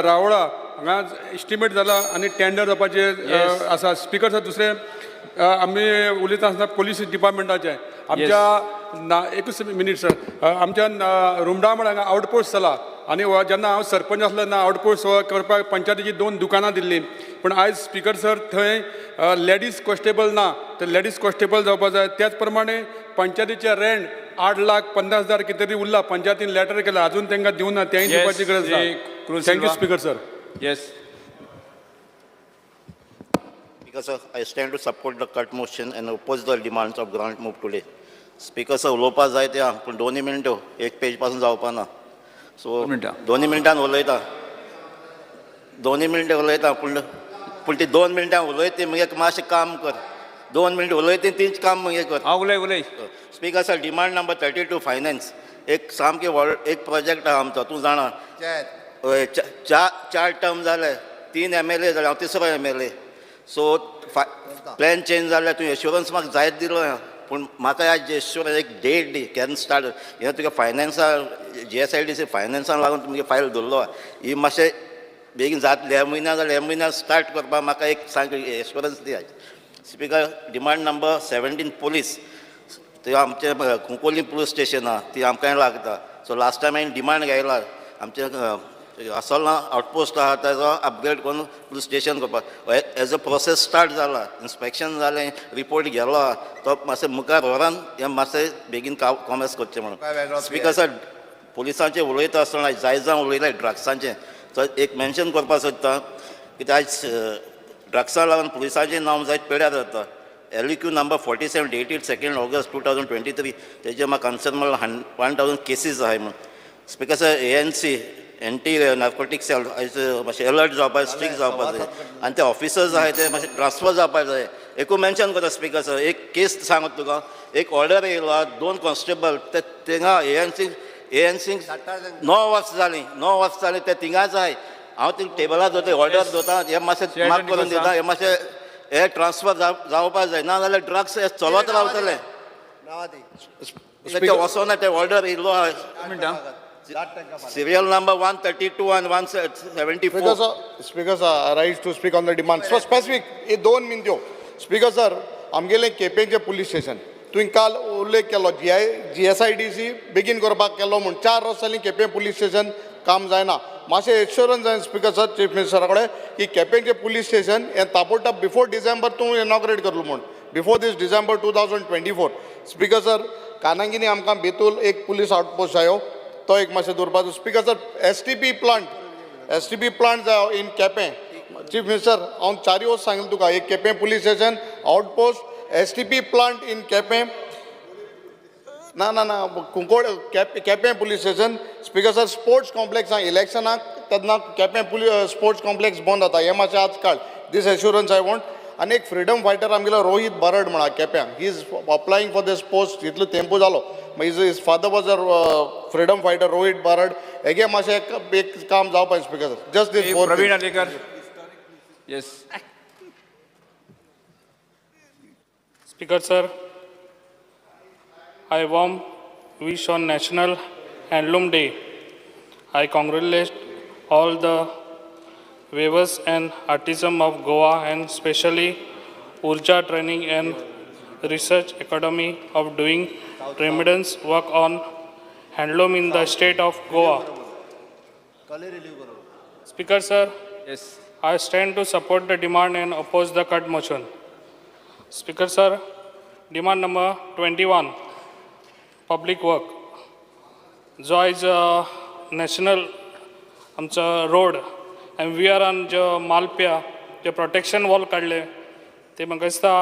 Ravla हांगा एस्टिमेट जाला आनी टेंडर जावपाचें आसा. स्पिकर सर, दुसरें आमी उलयता आसतना पोलीस डिपार्टमेंटाचें आमच्या ना एकूच मिनीट सर, आमच्या रुमडामळ हांगा आवटपोस्ट जाला आनी जेन्ना हांव सरपंच आसलो तेन्ना आवटपोस्ट करपाक पंचायतीची 2 दुकानां दिल्लीं, पूण आयज स्पिकर सर थंय लेडीज कॉन्स्टेबल ना, तर लेडीज कॉन्स्टेबल जावपा जाय. त्याच प्रमाणे पंचायतीचें रेंट 8,50,000 कितें तरी उरला, पंचायतीन लेटर केला, अजून तांकां दिवना, तेंय दिवपाची गरज आसा. Thank you speaker sir. Yes. Speaker sir, I stand to support the cut motion and oppose the demands of grant move today. Speaker sir, उलोवपा जाय ते पूण 2 मिनटो एक पेज पासून जावपा ना, सो 2 मिनटान उलयता, 2 मिनटां उलयता, पूण पूण ती 2 मिनटां उलयती मागीर मातशें काम कर, 2 मिनट उलयती तीच काम मागीर कर. उलय उलय. Speaker sir, demand number 32 finance एक सामकें व्हड एक प्रोजेक्ट आहा आमचो, तूं जाणा, 4 टर्म जाले, 3 MLA जाले, हांव तिसरो MLA. सो प्लॅन चेंज जाल्यार तुवें एश्योरन्स म्हाका जायत दिलो, पूण म्हाका आयज एश्योरन्स एक डेट दी केन्ना स्टार्ट. हें तुगे फायनान्सा GSIDC फायनान्सान लागून तुमगे फायल धरलो, ही मातशें बेगीन जातलें ह्या म्हयन्या जाल्यार ह्या म्हयन्या स्टार्ट करपाक म्हाका एक सांग एश्योरन्स दी. Speaker, demand number 17 police, ते आमचें कुंकोली पुलीस स्टेशन आहा ती आमकांय लागता. सो लास्ट टायम हांवें डिमांड घायला आमचें असोल्णा आवटपोस्ट आहा ताजो अपग्रेड करून पुलीस स्टेशन करपाक. एज अ प्रोसेस स्टार्ट जाला, इन्स्पेक्शन जालें, रिपोर्ट गेलो आहा, तो मातशें मुखार व्हरोन हें मातशें बेगीन कॉमर्स करचें म्हणून. स्पिकर सर, पुलिसांचें उलयता आसतना जाय जावन उलयलें ड्रग्सांचें, तो एक मेन्शन करपाक सोदता कित्याक आयज ड्रग्सां लागून पुलिसांचें नांव जायत पेड्यार जाता. LQ number 47 dated 2 August 2023 तेजेर म्हाका कन्सर्न म्हणल्यार 1000 केसीस आहाय म्हणून. Speaker sir, ANC anti narcotic cell आयज मातशें अलर्ट जावपाक, स्ट्रिक्ट जावपाक जाय आनी ते ऑफिसर्स आहाय ते मातशे ट्रान्सफर जावपाक जाय. एकू मेन्शन करता स्पिकर सर, एक केस सांगता तुका, एक ऑर्डर येयलो, 2 कॉन्स्टेबल ते थिंगा ANC 9 वर्सां जालीं, 9 वर्सां जालीं ते थिंगाच आहाय. हांव ते टेबलार दवरता, ऑर्डर दवरता, हें मातशें मार्क करून दिता, हें मातशें हे ट्रान्सफर जावपाक जाय, ना जाल्यार ड्रग्स हे चलत रावतले. ते वचोना ते ऑर्डर येयलो आहा. Serial number 132 and 174. Speaker sir, I rise to speak on the demand. So specific, हे 2 मिनट्यो. स्पीकर सर, आमगेलें केपेंचें पुलीस स्टेशन तुवें काल उल्लेख केलो, GSIDC बेगीन करपाक केलो म्हूण 4 वर्सां जालीं केपें पुलीस स्टेशन काम जायना. मातशें एश्योरन्स जाय स्पीकर सर चीफ मिनिस्टरा कडेन की केपेंचें पुलीस स्टेशन हें ताबडतोब बिफोर डिसेंबर तूं इनॉग्रेट करलो म्हूण, before this December 2024. Speaker sir, कानांगिनी आमकां बेतूल एक पुलीस आवटपोस्ट जायो, तो एक मातशें दवरपाचो. Speaker sir, STP plant जायो इन केपें. चीफ मिनिस्टर, हांव 4 वर्स सांगलें तुका, एक Quepem police station outpost, STP plant in Quepem, ना ना ना Cuncolim Quepem police station. Speaker sir, sports complex आहा, इलेक्शनाक तेन्ना केपें पुलीस स्पोर्ट्स कॉम्प्लेक्स बंद जाता, हें मातशें आज काड, दीस एश्योरन्स I want. आनी एक फ्रिडम फायटर आमगेलो रोहीत बरड म्हणा केप्यां, he is applying for this post, इतलो तेंपू जालो. His father was a freedom fighter Rohit Barad. हेगे मातशें एक काम जावपाक speaker sir, just this 4. Praveen Alekar. Yes. Speaker sir, I warm wish on National Handloom Day. I congratulate all the weavers and artisans of Goa and especially Urja Training and Research Academy of doing tremendous work on handloom in the state of Goa. Speaker sir, yes, I stand to support the demand and oppose the cut motion. Speaker sir, demand number 21. public work. जो आयज national आमचो road M V Aran जो मालप्या जे protection wall काडले ते म्हाका दिसता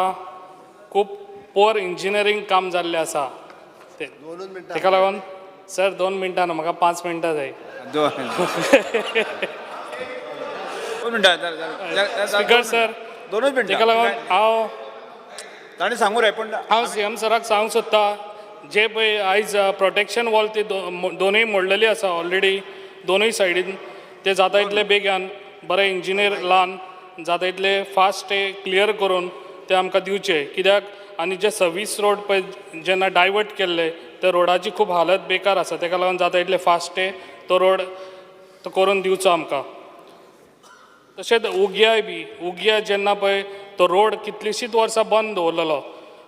खूब poor engineering काम जाल्लें आसा. ते तेका लागून सर 2 मिनटां न्हू, म्हाका 5 मिनटां जाय. 2 मिनटां. स्पीकर सर, 2 मिनटां. तेका लागून हांव ताणें सांगू रे, पूण हांव सी एम सराक सांगूंक सोदता, जे पळय आयज प्रोटेक्शन वॉल ती दोनूय मोडलेली आसा ऑलरेडी दोनूय सायडीन, ते जाता इतले बेगान बरे इंजिनियर लावन जाता इतले फास्ट ते क्लियर करून ते आमकां दिवचे. कित्याक आनी जे सर्वीस रोड पळय जेन्ना डायवर्ट केल्ले त्या रोडाची खूब हालत बेकार आसा, तेका लागून जाता इतले फास्ट ते तो रोड तो करून दिवचो आमकां. तशेंच उग्याय बी उग्या जेन्ना पळय तो रोड कितलींशींच वर्सां बंद दवरलेलो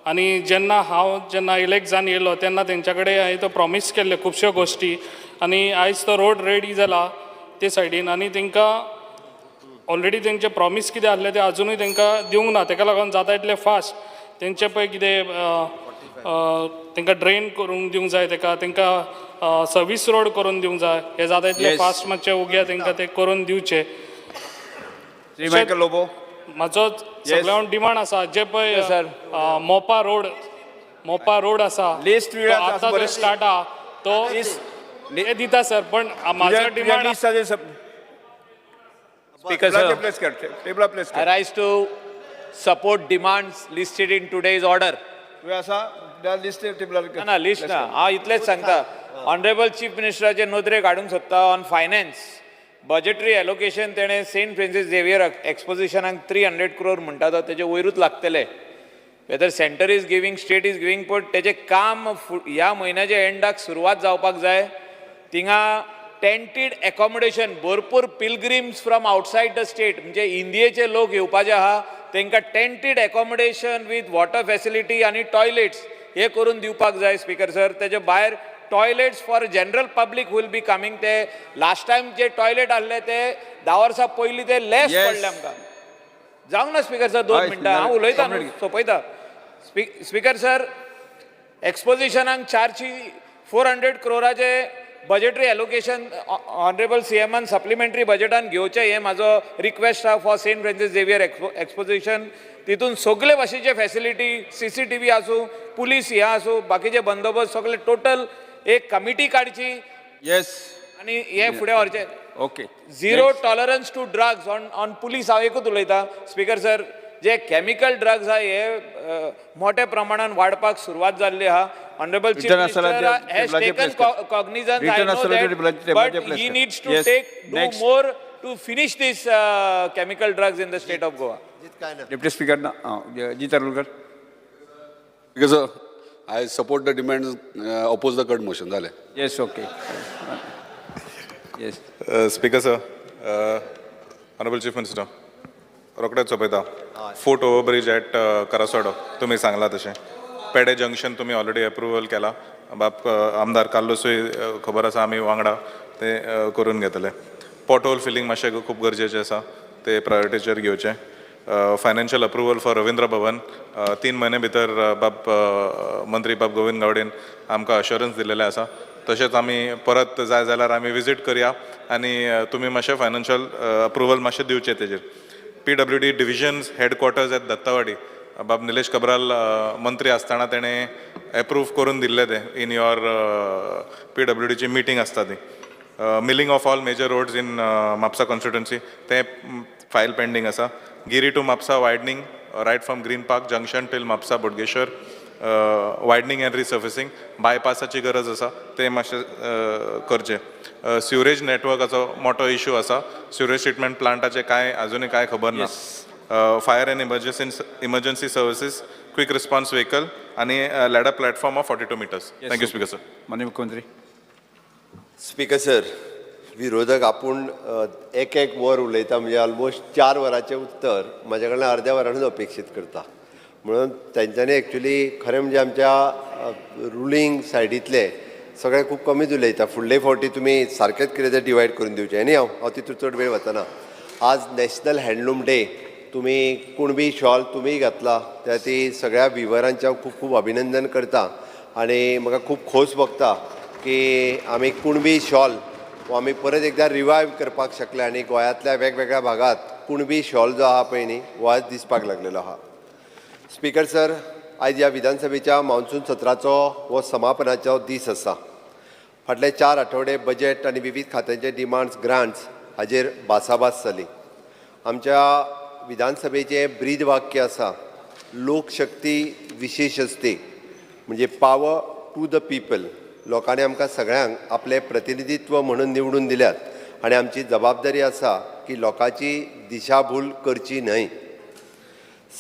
आनी जेन्ना हांव जेन्ना इलेक्ट जावन येयलो तेन्ना तेंच्या कडेन हांवें तो प्रॉमीस केल्ले खुबश्यो गोश्टी आनी आयज तो रोड रेडी जाला ते सायडीन आनी तेंकां ऑलरेडी तेंचे प्रॉमीस कितें आसलें तें आजुनूय तेंकां दिवंक ना. तेका लागून जाता इतलें फास्ट तेंचे पळय कितें तेंकां ड्रेन करूंक दिवंक जाय, तेका तेंकां सर्वीस रोड करून दिवंक जाय. हें जाता इतलें फास्ट मातशें उग्या तेंकां तें करून दिवचें. श्री मायकल लोबो, म्हाजो सगळ्यांक डिमांड आसा जे पळय मोपा रोड, मोपा रोड आसा आतां जो स्टार्ट आहा तो ते दिता सर, पण म्हाजो demand. Speaker sir, I rise to support demands listed in today's order. ना लिस्ट ना, हांव इतलेंच सांगता, ऑनरेबल चीफ मिनिस्टराचे नदरेक हाडूंक सोदता ऑन फायनान्स बजेटरी एलोकेशन तेणें सेंट फ्रांसीस झेवियर एक्सपोजिशनाक 300 क्रोर म्हणटा, तो तेजे वयरूच लागतले. Whether centre is giving, state is giving, पण तेजें काम ह्या म्हयन्याच्या एंडाक सुरवात जावपाक जाय. थिंगा टेंटीड एकोमोडेशन, भरपूर pilgrims from outside the state म्हणजे इंडियेचे लोक येवपाचे आहा, तांकां tented accommodation with water facility आनी टॉयलेट्स हे करून दिवपाक जाय. स्पीकर सर, तेजे भायर toilets for general public will be coming. ते लास्ट टायम जे टॉयलेट आहले ते 10 वर्सां पयलीं ते लेस पडले आमकां. जावंक ना स्पीकर सर 2 मिनटां हांव उलयता न्हू, सोंपयता. स्पीकर सर, एक्सपोजिशनाक 400 क्रोराचे बजेटरी एलोकेशन ऑनरेबल सी एमान सप्लिमेंटरी बजेटान घेवचें, हें म्हाजो रिक्वेस्ट आहा for Saint Francis Xavier exposition. तितून सगळे भाशेचे फॅसिलिटी, CCTV आसूं, पुलीस हे आसूं, बाकीचे बंदोबस्त सगळे टोटल एक कमिटी काडची. येस, आनी हे फुडें व्हरचें. Okay, zero tolerance to drugs on police. हांव एकूच उलयतां स्पीकर सर, जे केमिकल ड्रग्स आहा हे मोठ्या प्रमाणान वाडपाक सुरवात जाल्ली आहा. Honorable Chief Minister has taken cognizance, I know that, but he needs to take do more to finish this chemical drugs in the state of Goa. Deputy Speaker, Jeet Arolkar. Because I support the demands, oppose the cut motion. Zale. Yes, okay. Yes. Speaker sir, Honorable Chief Minister, रोकडेच सोंपयता. Foot overbridge at Karaswada तुमी सांगला तशें, पेडे junction तुमी already approval केला, बाब आमदार कार्लोसूय खबर आसा आमी वांगडा ते करून घेतले. पॉटहोल फिलींग मातशें खूब गरजेचें आसा, ते प्रायोरिटीचेर घेवचें. Financial approval for Ravindra Bhavan 3 म्हयने भितर बाब मंत्री बाब गोविंद गावडेन आमकां अश्योरन्स दिलेलें आसा. तशेंच आमी परत जाय जाल्यार आमी विजीट करया आनी तुमी मातशें फायनान्शियल अप्रुवल मातशें दिवचें तेजेर. PWD divisions headquarters at Dattawadi, बाब निलेश कब्राल मंत्री आसतना तेणें एप्रूव करून दिल्लें तें इन your PWDची मिटींग आसता ती. Milling of all major roads in Mapusa constituency तें फायल पेंडींग आसा. Giri to Mapusa widening right from Green Park junction till Mapusa Bodgeshwar widening and resurfacing, बायपासाची गरज आसा तें मातशें करचें. सिवरेज नेटवर्काचो मोठो इशू आसा, सिवरेज ट्रिटमेंट प्लांटाचें कांय आजुनूय कांय खबर ना. Fire and emergency services, quick response vehicle आनी ladder platform of 42 metres. Thank you speaker sir. माननीय मुख्यमंत्री. स्पीकर सर, विरोधक आपूण एक एक वर उलयता, म्हणजे ऑलमोस्ट 4 वरांचें उत्तर म्हाज्या कडल्यान अर्द्या वरानूच अपेक्षीत करता. म्हणून तेंच्यांनी एक्चुली खरें म्हणजे आमच्या रुलींग सायडींतले सगळे खूब कमीच उलयता. फुडले फावटी तुमी सारकेंच कितें तें डिवायड करून दिवचें. आनी हांव तितून चड वेळ वचना. आज नॅशनल हँडलूम डे, तुमी कुणबी शॉल तुमी घातला त्या ती सगळ्या विवरांचें हांव खूब खूब अभिनंदन करता. आनी म्हाका खूब खोस भोगता की आमी कुणबी शॉल हो आमी परत एकदां रिवायव करपाक शकले आनी गोंयांतल्या वेगवेगळ्या भागात कुणबी शॉल जो आहा पळय न्ही हो आज दिसपाक लागलेलो आहा. स्पीकर सर, आयज ह्या विधानसभेच्या मान्सून सत्राचो हो समापनाचो दीस आसा. फाटले 4 आठवडे बजेट आनी विविध खात्यांचे डिमांड्स, ग्रांट्स हाजेर भासाभास जाली. आमच्या विधानसभेचें ब्रीद वाक्य आसा, लोकशक्ती विशेश असते, म्हणजे पावर टू the people. लोकांनी आमकां सगळ्यांक आपलें प्रतिनिधित्व म्हणून निवडून दिल्यात आनी आमची जबाबदारी आसा की लोकांची दिशाभूल करची न्हय.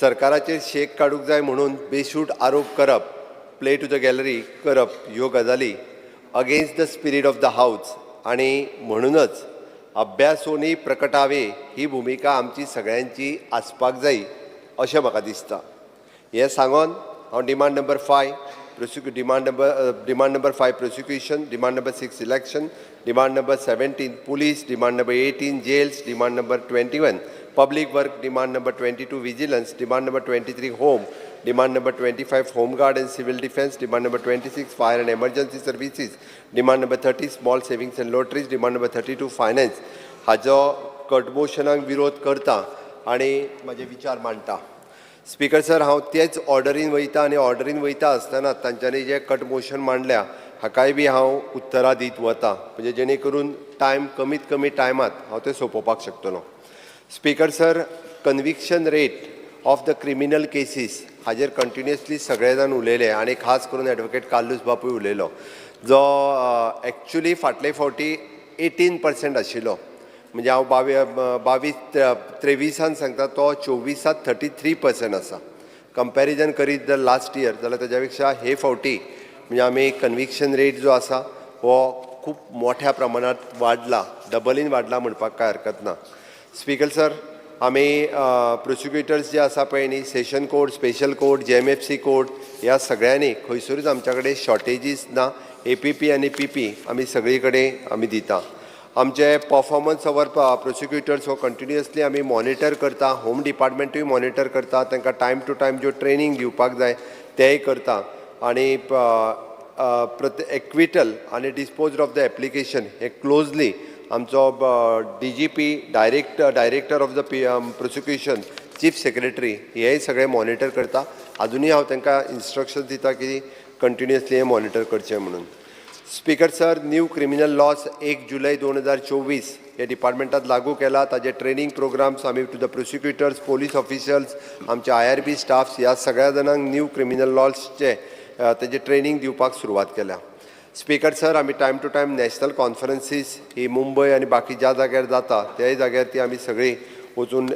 सरकाराचेर शेक काडूंक जाय म्हणून बेशूट आरोप करप, प्ले टू the gallery करप ह्यो गजाली against the spirit of the house आनी म्हणूनच अभ्यासोनी प्रकटावे ही भुमिका आमची सगळ्यांची आसपाक जाय अशें म्हाका दिसता. हें सांगोन हांव demand number 5 demand number 5 prosecution, demand number 6 election, demand number 17 police, demand number 18 jails, demand number 21 public work, demand number 22 vigilance, demand number 23 home, demand number 25 home guard and civil defence, demand number 26 fire and emergency services, demand number 30 small savings and lotteries, demand number 32 finance हाजो कटमोशनाक विरोध करता आनी म्हाजे विचार मांडटा. Speaker sir, हांव तेच ऑर्डरीन वयता आनी ऑर्डरीन वयता आसतना तांच्यांनी जे कट मोशन मांडल्या हाकाय बी हांव उत्तरां दीत वता, म्हणजे जेणे करून टायम कमीत कमी टायमात हांव तें सोंपोवपाक शकतलो. Speaker sir, conviction rate of the criminal cases हाजेर कंटिन्युअसली सगळे जाण उलयले आनी खास करून एडवोकेट कार्लूस बापूय उलयलो, जो एक्चुली फाटले फावटी 18% आशिल्लो, म्हणजे हांव 22-23 सांगता तो 24 33% आसा. कंपॅरिजन करीत जर लास्ट इयर जाल्यार ताज्या पेक्षा हे फावटी म्हणजे आमी कन्विक्शन रेट जो आसा हो खूब मोठ्या प्रमाणात वाडला, डबलीन वाडला म्हणपाक कांय हरकत ना. स्पीकर सर, आमी प्रोसिक्युटर्स जे आसा पळय न्ही, session court, special court, JMFC court ह्या सगळ्यांनी खंयसरूच आमच्या कडेन शॉर्टेजीस ना. APP आनी PP आमी सगळी कडेन आमी दिता. आमचे पर्फॉर्मन्स our prosecutors हो कंटिन्युअसली आमी मॉनिटर करता, होम डिपार्टमेंटूय मॉनिटर करता, तांकां टायम टू टायम ज्यो ट्रेनींग दिवपाक जाय तेंय करता आनी एक्विटल आनी dispose of the application hey closely आमचो DGP, director of the prosecution, chief secretary हेय सगळे मॉनिटर करता. आजुनूय हांव तांकां इन्स्ट्रक्शन दिता की कंटिन्युअसली हें मॉनिटर करचें म्हणून. Speaker sir, new criminal laws 1 जुलय 2024 हे डिपार्टमेंटात लागू केला. ताजे ट्रेनींग प्रोग्राम्स आमी to the prosecutors, police officials, आमचे IRB staffs ह्या सगळ्या जाणांक न्यू क्रिमिनल लॉजचे तेजे ट्रेनींग दिवपाक सुरवात केल्या. स्पीकर सर, आमी time to time national conferences ही मुंबय आनी बाकी ज्या जाग्यार जाता त्याय जाग्यार ती आमी सगळीं वचून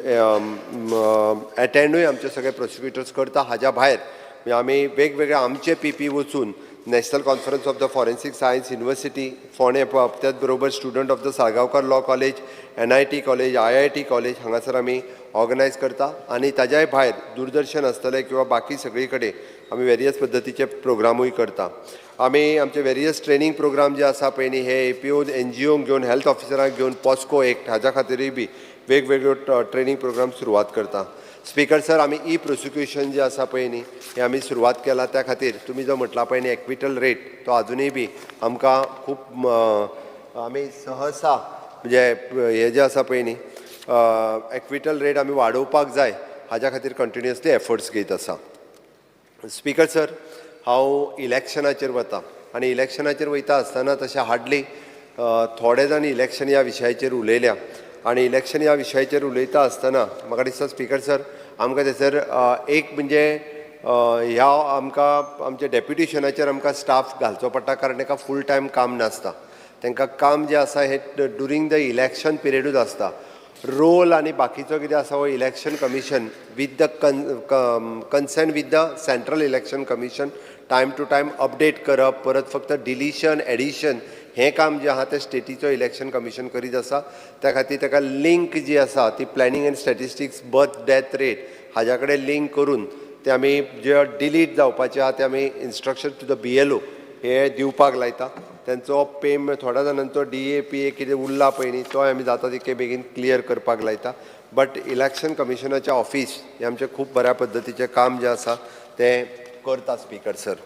एटेंडूय आमचे सगळे प्रोसिक्युटर्स करता. हाज्या भायर म्हणजे आमी वेगवेगळे आमचे PP वचून national conference of the forensic science university फोंडें, त्याच बरोबर student of the Salgaocar law college, NIT college, IIT college हांगासर आमी ऑर्गनायज करता आनी ताज्याय भायर दूरदर्शन आसतलें किंवा बाकी सगळी कडेन आमी वेरियस पद्दतीचे प्रोग्रामूय करता. आमी आमचे वेरियस ट्रेनींग प्रोग्राम जे आसा पळय न्ही, हे APO NGOंक घेवन, हेल्थ ऑफिसरांक घेवन, पॉस्को एक्ट हाज्या खातीरूय बी वेगवेगळ्यो ट्रेनींग प्रोग्राम सुरवात करता. स्पीकर सर, आमी ई प्रोसिक्युशन जे आसा पळय न्ही हें आमी सुरवात केला. त्या खातीर तुमी जो म्हटला पळय न्ही एक्विटल रेट तो आजुनूय बी आमकां खूब आमी सहसा म्हणजे हे जे आसा पळय न्ही एक्विटल रेट आमी वाडोवपाक जाय हाज्या खातीर कंटिन्युअसली एफर्ट्स घेत आसा. स्पीकर सर, हांव इलेक्शनाचेर वता आनी इलेक्शनाचेर वयता आसतना तशें हार्डली थोडे जाण इलेक्शन ह्या विशयाचेर उलयल्या आनी इलेक्शन ह्या विशयाचेर उलयता आसतना म्हाका दिसता स्पीकर सर आमकां थंयसर एक म्हणजे ह्या आमकां आमच्या डेप्युटेशनाचेर आमकां स्टाफ घालचो पडटा, कारण तांकां फूल टायम काम नासता. तांकां काम जें आसा हें ड्युरींग the election पिरियडूच आसता. रोल आनी बाकीचो कितें आसा हो election commission with the concern with the central election commission time to time update करप, परत फक्त डिलीशन एडिशन हें काम जें आहा तें स्टेटीचो इलेक्शन कमिशन करीत आसा. त्या खातीर ताका लिंक जी आसा ती planning and statistics birth death rate हाज्या कडेन लिंक करून ते आमी जे डिलीट जावपाचे आहा ते आमी इन्स्ट्रक्शन टू the BLO हे दिवपाक लायता. तेंचो पेमेंट थोड्या जाणांचो DA PA कितें उरला पळय न्ही तोय आमी जाता तितके बेगीन क्लियर करपाक लायता. बट इलेक्शन कमिशनाचें ऑफीस हें आमचें खूब बऱ्या पद्दतीचें काम जें आसा तें करता. Speaker sir,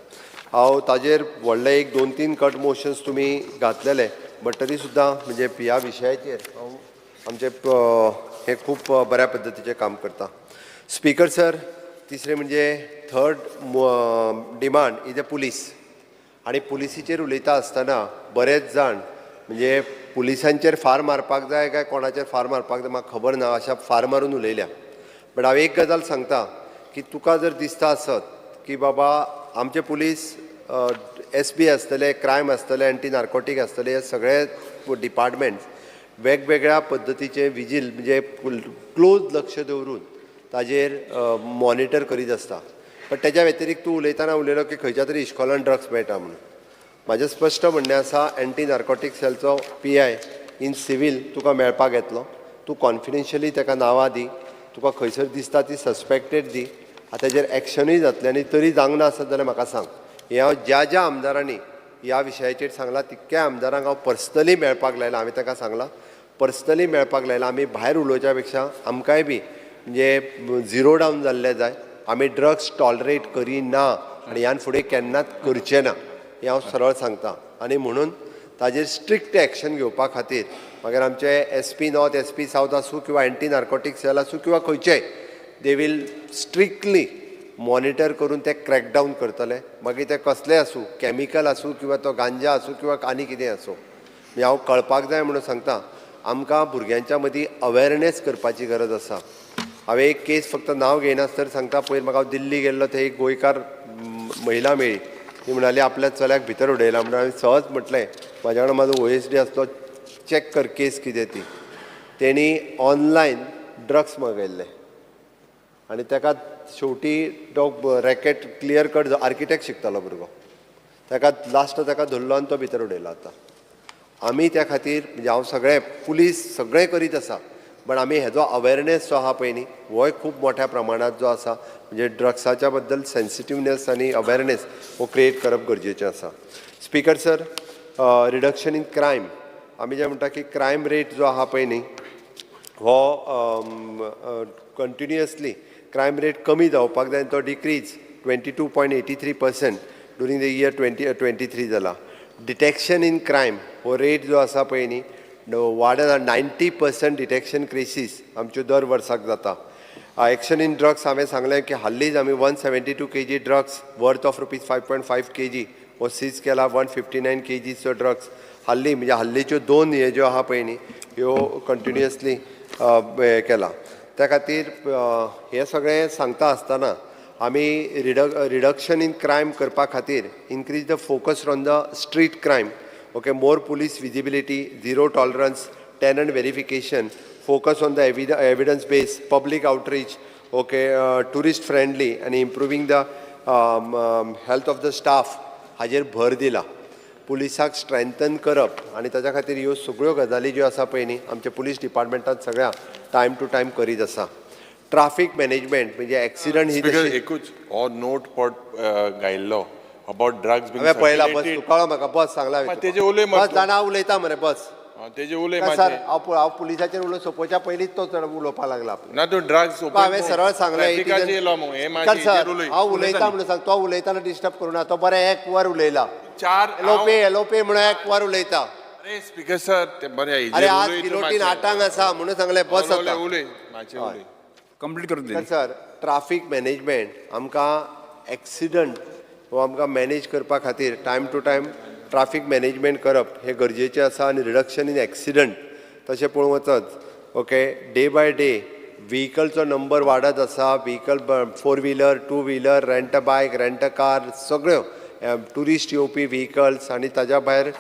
हांव ताजेर व्हडले एक दोन तीन कट मोशन्स तुमी घातलेले, बट तरी सुद्दां म्हणजे ह्या विशयाचेर हांव आमचे हें खूब बऱ्या पद्दतीचें काम करता. स्पीकर सर, तिसरें म्हणजे third demand is a police. आनी पुलिसीचेर उलयता आसतना बरेच जाण म्हणजे पुलिसांचेर फार मारपाक जाय काय कोणाचेर फार मारपाक जाय म्हाका खबर ना, अशा फार मारून उलयल्या. बट हांव एक गजाल सांगता की तुका जर दिसता आसत की बाबा आमचे पुलीस एस बी आसतले, क्रायम आसतले, एंटी नार्कोटीक आसतले, हे सगळे डिपार्टमेंट्स वेगवेगळ्या पद्दतीचे विजील म्हणजे क्लोज लक्ष दवरून ताजेर मॉनिटर करीत आसता. बट तेज्या व्यतिरिक्त तूं उलयतना उलयलो की खंयच्या तरी इश्कोलान ड्रग्स मेळटा म्हणून. म्हाजें स्पश्ट म्हणणें आसा, एंटी नार्कोटीक सेलचो पीआय इन सिवील तुका मेळपाक येतलो. तूं कॉन्फिडेन्शियली ताका नांवां दी, तुका खंयसर दिसता ती सस्पेक्टेड दी, आतां तेजेर एक्शनूय जातलें. आनी तरी जावंक ना आसत जाल्यार म्हाका सांग. हें हांव ज्या ज्या आमदारांनी ह्या विशयाचेर सांगलां तितक्या आमदारांक हांव पर्सनली मेळपाक लायलां. हांवें ताका सांगलां, पर्सनली मेळपाक लायलां. आमी भायर उलोवच्या पेक्षा आमकांय बी म्हणजे झिरो डावन जाल्लें जाय. आमी ड्रग्स टॉलरेट करिना आनी ह्यान फुडें केन्नाच करचे ना, हें हांव सरळ सांगता. आनी म्हणून ताजेर स्ट्रिक्ट एक्शन घेवपा खातीर मागीर आमचे SP north, SP south आसूं किंवा एंटी नार्कोटीक सेल आसूं किंवा खंयचेय, they will strictly monitor करून ते क्रॅकडावन करतले. मागीर ते कसलेय आसूं, कॅमिकल आसूं किंवा तो गांजा आसूं किंवा आनी कितें आसूं. म्हणजे हांव कळपाक जाय म्हणून सांगता, आमकां भुरग्यांच्या मदीं अवेरनेस करपाची गरज आसा. हांवें एक केस फक्त नांव घेयनासतना सांगता. पयर म्हाका हांव दिल्ली गेल्लो, थंय एक गोंयकार महिला मेळ्ळी. ती म्हणाली आपल्या चल्याक भितर उडयला म्हणून. हांवें सहज म्हटलें, म्हाज्या वांगडा म्हाजो ओएसडी आसलो, चॅक कर केस कितें ती. तेणी ऑनलायन ड्रग्स मागयल्ले आनी ताका शेवटी तो रॅकेट क्लियर कट, आर्किटेक्ट शिकतालो भुरगो, ताका लास्ट ताका धरलो आनी तो भितर उडयलो. आतां आमी त्या खातीर म्हणजे हांव सगळे पुलीस सगळें करीत आसा, बट आमी हेजो अवेरनेस जो आहा पळय न्ही, होय खूब मोठ्या प्रमाणांत जो आसा, म्हणजे ड्रग्साच्या बद्दल सेन्सिटिवनेस आनी अवेरनेस हो क्रिएट करप गरजेचें आसा. Speaker sir, reduction in crime, आमी जे म्हणटा की क्रायम रेट जो आहा पळय न्ही, हो कंटिन्युअसली क्रायम रेट कमी जावपाक जाय आनी तो decrease 22.83% during the year 2023 जाला. डिटेक्शन इन क्रायम हो रेट जो आसा पळय न्ही वाडत, 90% डिटेक्शन केसीस आमच्यो दर वर्साक जाता. एक्शन इन ड्रग्स, हांवें सांगलें की हाल्लीच आमी 172 kg drugs worth of ₹5.5 kg हो सीज केला. 159 केजीचो ड्रग्स हाल्ली, म्हणजे हाल्लीच्यो दोन हे ज्यो आहा पळय न्ही, ह्यो कंटिन्युअसली हे केला. त्या खातीर हें सगळें सांगता आसतना आमी रिडक्शन इन क्रायम करपा खातीर increase the focus on the street crime, okay, more police visibility, zero tolerance, tenant verification, focus on the evidence base, public outreach, okay, tourist friendly आनी improving the health of the staff हाजेर भर दिला. पुलिसाक strengthen करप आनी ताच्या खातीर ह्यो सगळ्यो गजाली ज्यो आसा पळय न्ही, आमच्या पुलीस डिपार्टमेंटान सगळ्या टायम टू टायम करीत आसा. ट्राफीक मॅनेजमेंट म्हणजे एक्सिडंट ही स्पीकर, तशी एकूच हो नोट पट घायल्लो अबाउट ड्रग्स. हांवें पळयला, बस तूं कळ्ळो म्हाका, बस सांगला हांवें. तेजे उलय. बस जाणा, उलयता मरे, बस. तेजे उलय. सर, हांव पुलिसाचेर उलोवन सोंपोवच्या पयलींच तो चड उलोवपाक लागला. ना, तूं ड्रग्स हांवें सरळ सांगलें. सर, हांव उलयता म्हणून सांग. तो उलयतना डिस्टर्ब करूं ना. तो बरें एक वर उलयला. चार एलओपी एलओपी म्हणून एक वर उलयता. अरे स्पीकर सर, ते बरें. अरे, आज गिलोटीन आठांक आसा म्हणून सांगलें, बस आतां. उलय मातशें, उलय. कंप्लीट करून. तर सर, ट्राफीक मॅनेजमेंट, आमकां एक्सिडंट हो आमकां मॅनेज करपा खातीर time to time traffic management करप हें गरजेचें आसा. आनी रिडक्शन इन एक्सिडंट तशें पळोवंक वचत, ओके, डे बाय डे व्हिकलचो नंबर वाडत आसा. Vehicle, four wheeler, two wheeler, rent a bike, rent a car, सगळ्यो ट्युरिस्ट येवपी व्हिकल्स आनी ताज्या भायर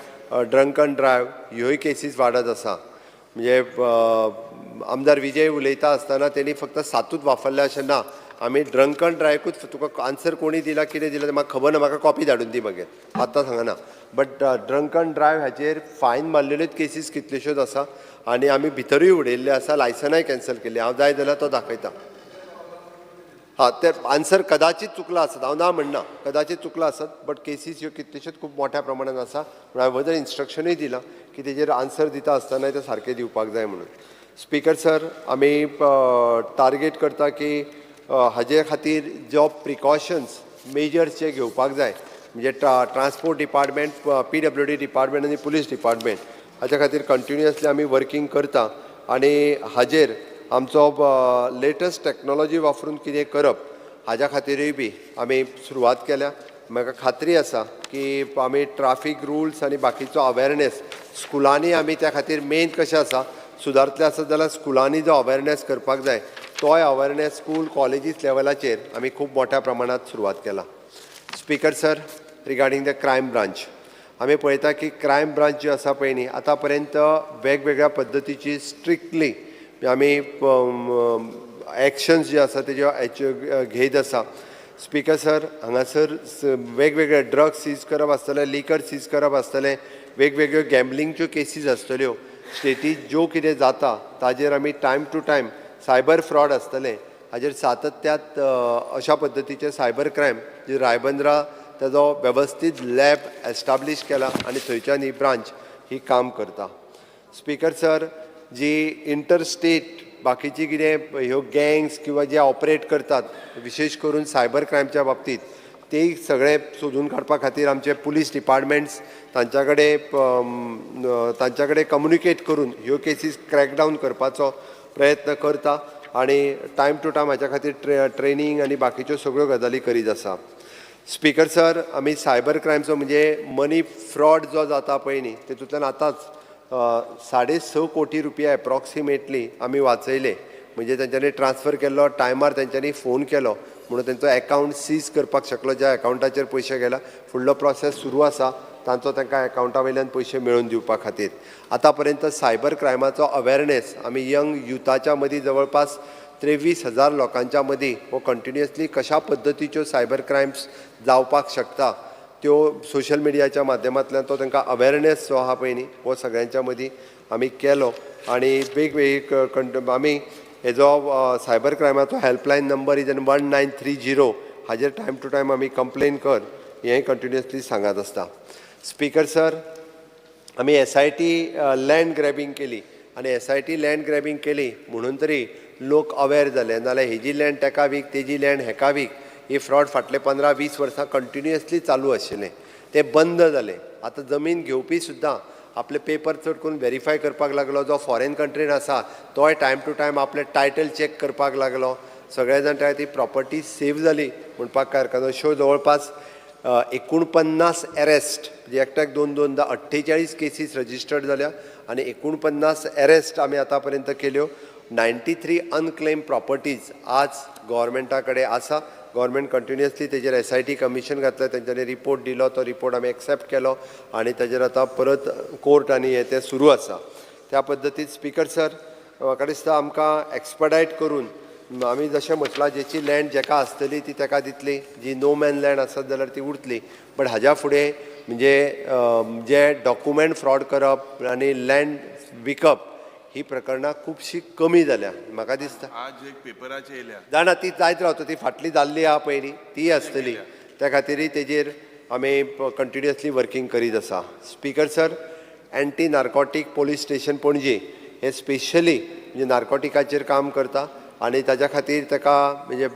ड्रंकन ड्रायव ह्योय केसीस वाडत आसा. म्हणजे आमदार विजय उलयता आसतना तेणी फक्त सातूच वापरले अशें ना. आमी ड्रंकन ड्रायकूच तुका आन्सर कोणी दिला, कितें दिला तें म्हाका खबर ना. म्हाका कॉपी धाडून दी मागीर, आतां सांगना. बट ड्रंकन ड्रायव हाचेर फायन मारलेल्योच केसीस कितल्योश्योच आसा आनी आमी भितरूय उडयल्ले आसा, लायसनाय कॅन्सल केल्ली. हांव जाय जाल्यार तो दाखयता. हां, ते आन्सर कदाचित चुकला आसत, हांव ना म्हणना, कदाचित चुकला आसत, बट केसीस ह्यो कितल्योश्योच खूब मोठ्या प्रमाणान आसा. पूण हांवें वजन इन्स्ट्रक्शनूय दिलां की तेजेर आन्सर दिता आसतना तें सारकें दिवपाक जाय म्हणून. स्पीकर सर, आमी टार्गेट करता की हाजे खातीर जो प्रिकॉशन्स मेजर्स जे घेवपाक जाय म्हणजे transport department, PWD department आनी पुलीस डिपार्टमेंट हाच्या खातीर कंटिन्युअसली आमी वर्किंग करता आनी हाजेर आमचो लेटस्ट टॅक्नोलॉजी वापरून कितें करप हाज्या खातीरूय बी आमी सुरवात केल्या. म्हाका खात्री आसा की आमी ट्राफीक रुल्स आनी बाकीचो अवेरनेस स्कुलांनी आमी त्या खातीर मेन कशें आसा सुदारतले आसत जाल्यार स्कुलांनी जो अवेरनेस करपाक जाय तोय अवेरनेस स्कूल कॉलेजीस लेवलाचेर आमी खूब मोठ्या प्रमाणांत सुरवात केला. Speaker sir, regarding the crime branch आमी पळयता की क्रायम ब्रांच जी आसा पळय न्ही आतां पर्यंत वेगवेगळ्या पद्दतीची स्ट्रिक्टली आमी एक्शन्स जे आसा तेज्यो घेयत आसा. स्पीकर सर, हांगासर वेगवेगळे ड्रग्स सीज करप आसतलें, लिकर सीज करप आसतलें, वेगवेगळ्यो गॅम्बलिंगच्यो केसीस आसतल्यो, स्टेटीत ज्यो कितें जाता ताजेर आमी time to time cyber fraud आसतलें हाजेर सातत्यात अशा पद्दतीचे सायबर क्रायम जे रायबंद्रा तेजो वेवस्थीत लॅब एस्टाब्लीश केला आनी थंयच्यान ही ब्रांच ही काम करता. स्पीकर सर, जी इंटर स्टेट बाकीची कितें ह्यो गँग्स किंवा जे ऑपरेट करतात विशेश करून सायबर क्रायमच्या बाबतीत ते सगळे सोदून काडपा खातीर आमचे पुलीस डिपार्टमेंट्स तांच्या कडेन कम्युनिकेट करून ह्यो केसीस क्रॅकडावन करपाचो प्रयत्न करता आनी टायम टू टायम हाच्या खातीर ट्रेनींग आनी बाकीच्यो सगळ्यो गजाली करीत आसा. स्पीकर सर, आमी सायबर क्रायमचो म्हणजे मनी फ्रॉड जो जाता पळय न्ही तेतूंतल्यान आतांच 6.5 कोटी रुपया एप्रॉक्सिमेटली आमी वाचयले. म्हणजे तेंच्यांनी ट्रान्सफर केल्लो टायमार तेंच्यांनी फोन केलो म्हणून तेंचो एकावंट सीज करपाक शकलो, ज्या एकावंटाचेर पयशे गेला. फुडलो प्रोसेस सुरू आसा तांचो तांकां एकावंटा वयल्यान पयशे मेळोवन दिवपा खातीर. आतां पर्यंत सायबर क्रायमाचो अवेरनेस आमी यंग युथाच्या मदीं जवळपास 23,000 लोकांच्या मदीं हो कंटिन्युअसली कशा पद्दतीच्यो सायबर क्रायम्स जावपाक शकता त्यो सोशल मिडियाच्या माध्यमांतल्यान तो तांकां अवेरनेस जो आहा पळय न्ही हो सगळ्यांच्या मदीं आमी केलो आनी वेगवेगळी आमी हेजो सायबर क्रायमाचो हेल्पलायन नंबर is 1930 हाजेर टायम टू टायम आमी कंप्लेन कर हें कंटिन्युअसली सांगत आसता. स्पीकर सर, आमी SIT land grabbing केली आनी SIT land grabbing केली म्हणून तरी लोक अवेर जाले, नाजाल्यार हेजी लँड तेका वीक तेजी लँड हेका वीक ही फ्रॉड फाटले 15-20 वर्सां कंटिन्युअसली चालू आशिल्लें, तें बंद जालें. आतां जमीन घेवपी सुद्दां आपले पेपर चड करून वेरीफाय करपाक लागलो, जो फॉरेन कंट्रीन आसा तोय टायम टू टायम आपले टायटल चॅक करपाक लागलो. सगळे जाण त्या ती प्रॉपर्टी सेव जाली म्हणपाक काय हरकत ना. अश्यो जवळपास 49 एरेस्ट म्हणजे एकट्याक 2-2 48 केसीस रजिस्टर्ड जाल्या आनी 49 एरेस्ट आमी आतां पर्यंत केल्यो. 93 अनक्लेम प्रॉपर्टीज आज गोवोरमेंटा कडेन आसा. गव्हर्मेंट कंटिन्युअसली तेजेर SIT commission घातलें, तेंच्यांनी रिपोर्ट दिलो, तो रिपोर्ट आमी एक्सेप्ट केलो आनी तेजेर आतां परत कोर्ट आनी हें तें सुरू आसा. त्या पद्दतीन स्पीकर सर, म्हाका दिसता आमकां एक्सपडायट करून आमी जशें म्हटलां जेची लँड जेका आसतली ती तेका दितली, जी नो मॅन लँड आसत जाल्यार ती उरतली, बट हाज्या फुडें म्हणजे जे डॉक्युमेंट फ्रॉड करप आनी लँड विकप ही प्रकरणां खुबशीं कमी जाल्या म्हाका दिसता. आज एक पेपराचेर येयल्या जाणा ती जायत रावता, ती फाटली जाल्ली आहा पयलीं ती आसतली, त्या खातीरय तेजेर आमी कंटिन्युअसली वर्किंग करीत आसा. Speaker sir, anti narcotic police station Panaji हे स्पेशली म्हणजे नार्कोटिकाचेर काम करता आनी ताज्या खातीर ताका म्हणजे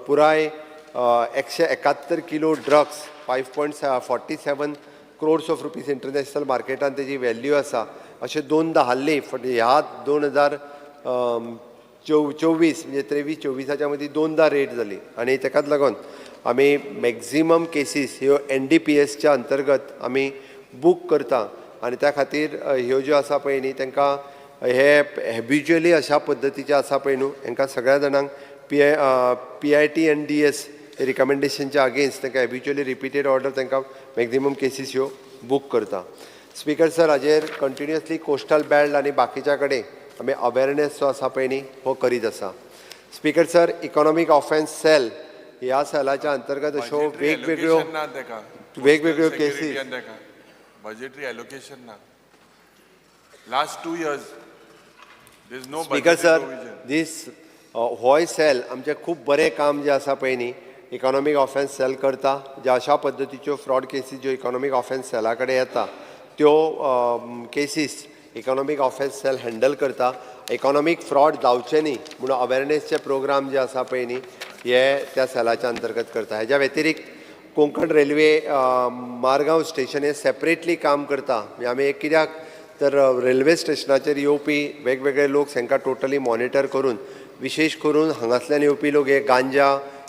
पुराय 171 kilo drugs 5.47 crores of rupees international मार्केटान तेजी व्हॅल्यू आसा. अशें दोनदां हाल्ली ह्या 2024 म्हणजे 23-24 मदीं दोनदां रेड जाली आनी ताकाच लागून आमी मॅक्झिमम केसीस ह्यो NDPSच्या अंतर्गत आमी बूक करता आनी त्या खातीर ह्यो ज्यो आसा पळय न्ही तांकां हे हॅबिच्युअली अशा पद्दतीचे आसा पळय न्हू हांकां सगळ्या जाणांक PIT NDS रिकमेंडेशनच्या अगेन्स्ट तांकां हॅबिच्युअली रिपीटेड ऑर्डर तांकां मॅक्झिमम केसीस ह्यो बूक करता. स्पीकर सर, हाजेर कंटिन्युअसली कोस्टल बेल्ट आनी बाकीच्या कडेन आमी अवेरनेस जो आसा पळय न्ही हो करीत आसा. Speaker sir, economic offence cell ह्या सेलाच्या अंतर्गत अश्यो वेगवेगळ्यो वेगवेगळ्यो केसीस बजेटरी एलोकेशन ना last 2 years there is no. Speaker sir, this होय सेल आमचें खूब बरें काम जें आसा पळय न्ही इकॉनॉमीक ऑफेन्स सेल करता, ज्या अशा पद्दतीच्यो फ्रॉड केसीस ज्यो इकॉनॉमीक ऑफेन्स सेला कडेन येता त्यो cases economic offence cell handle करता. इकॉनॉमीक फ्रॉड जावचे न्ही म्हणून अवेरनेसचे प्रोग्राम जे आसा पळय न्ही हे त्या सेलाच्या अंतर्गत करता. हेज्या व्यतिरिक्त कोंकण रेल्वे मारगांव स्टेशन हे सेपरेटली काम करता. म्हणजे आमी एक कित्याक तर रेल्वे स्टेशनाचेर येवपी वेगवेगळे लोक तांकां टोटली मॉनिटर करून, विशेश करून हांगासल्यान येवपी लोक हे गांजा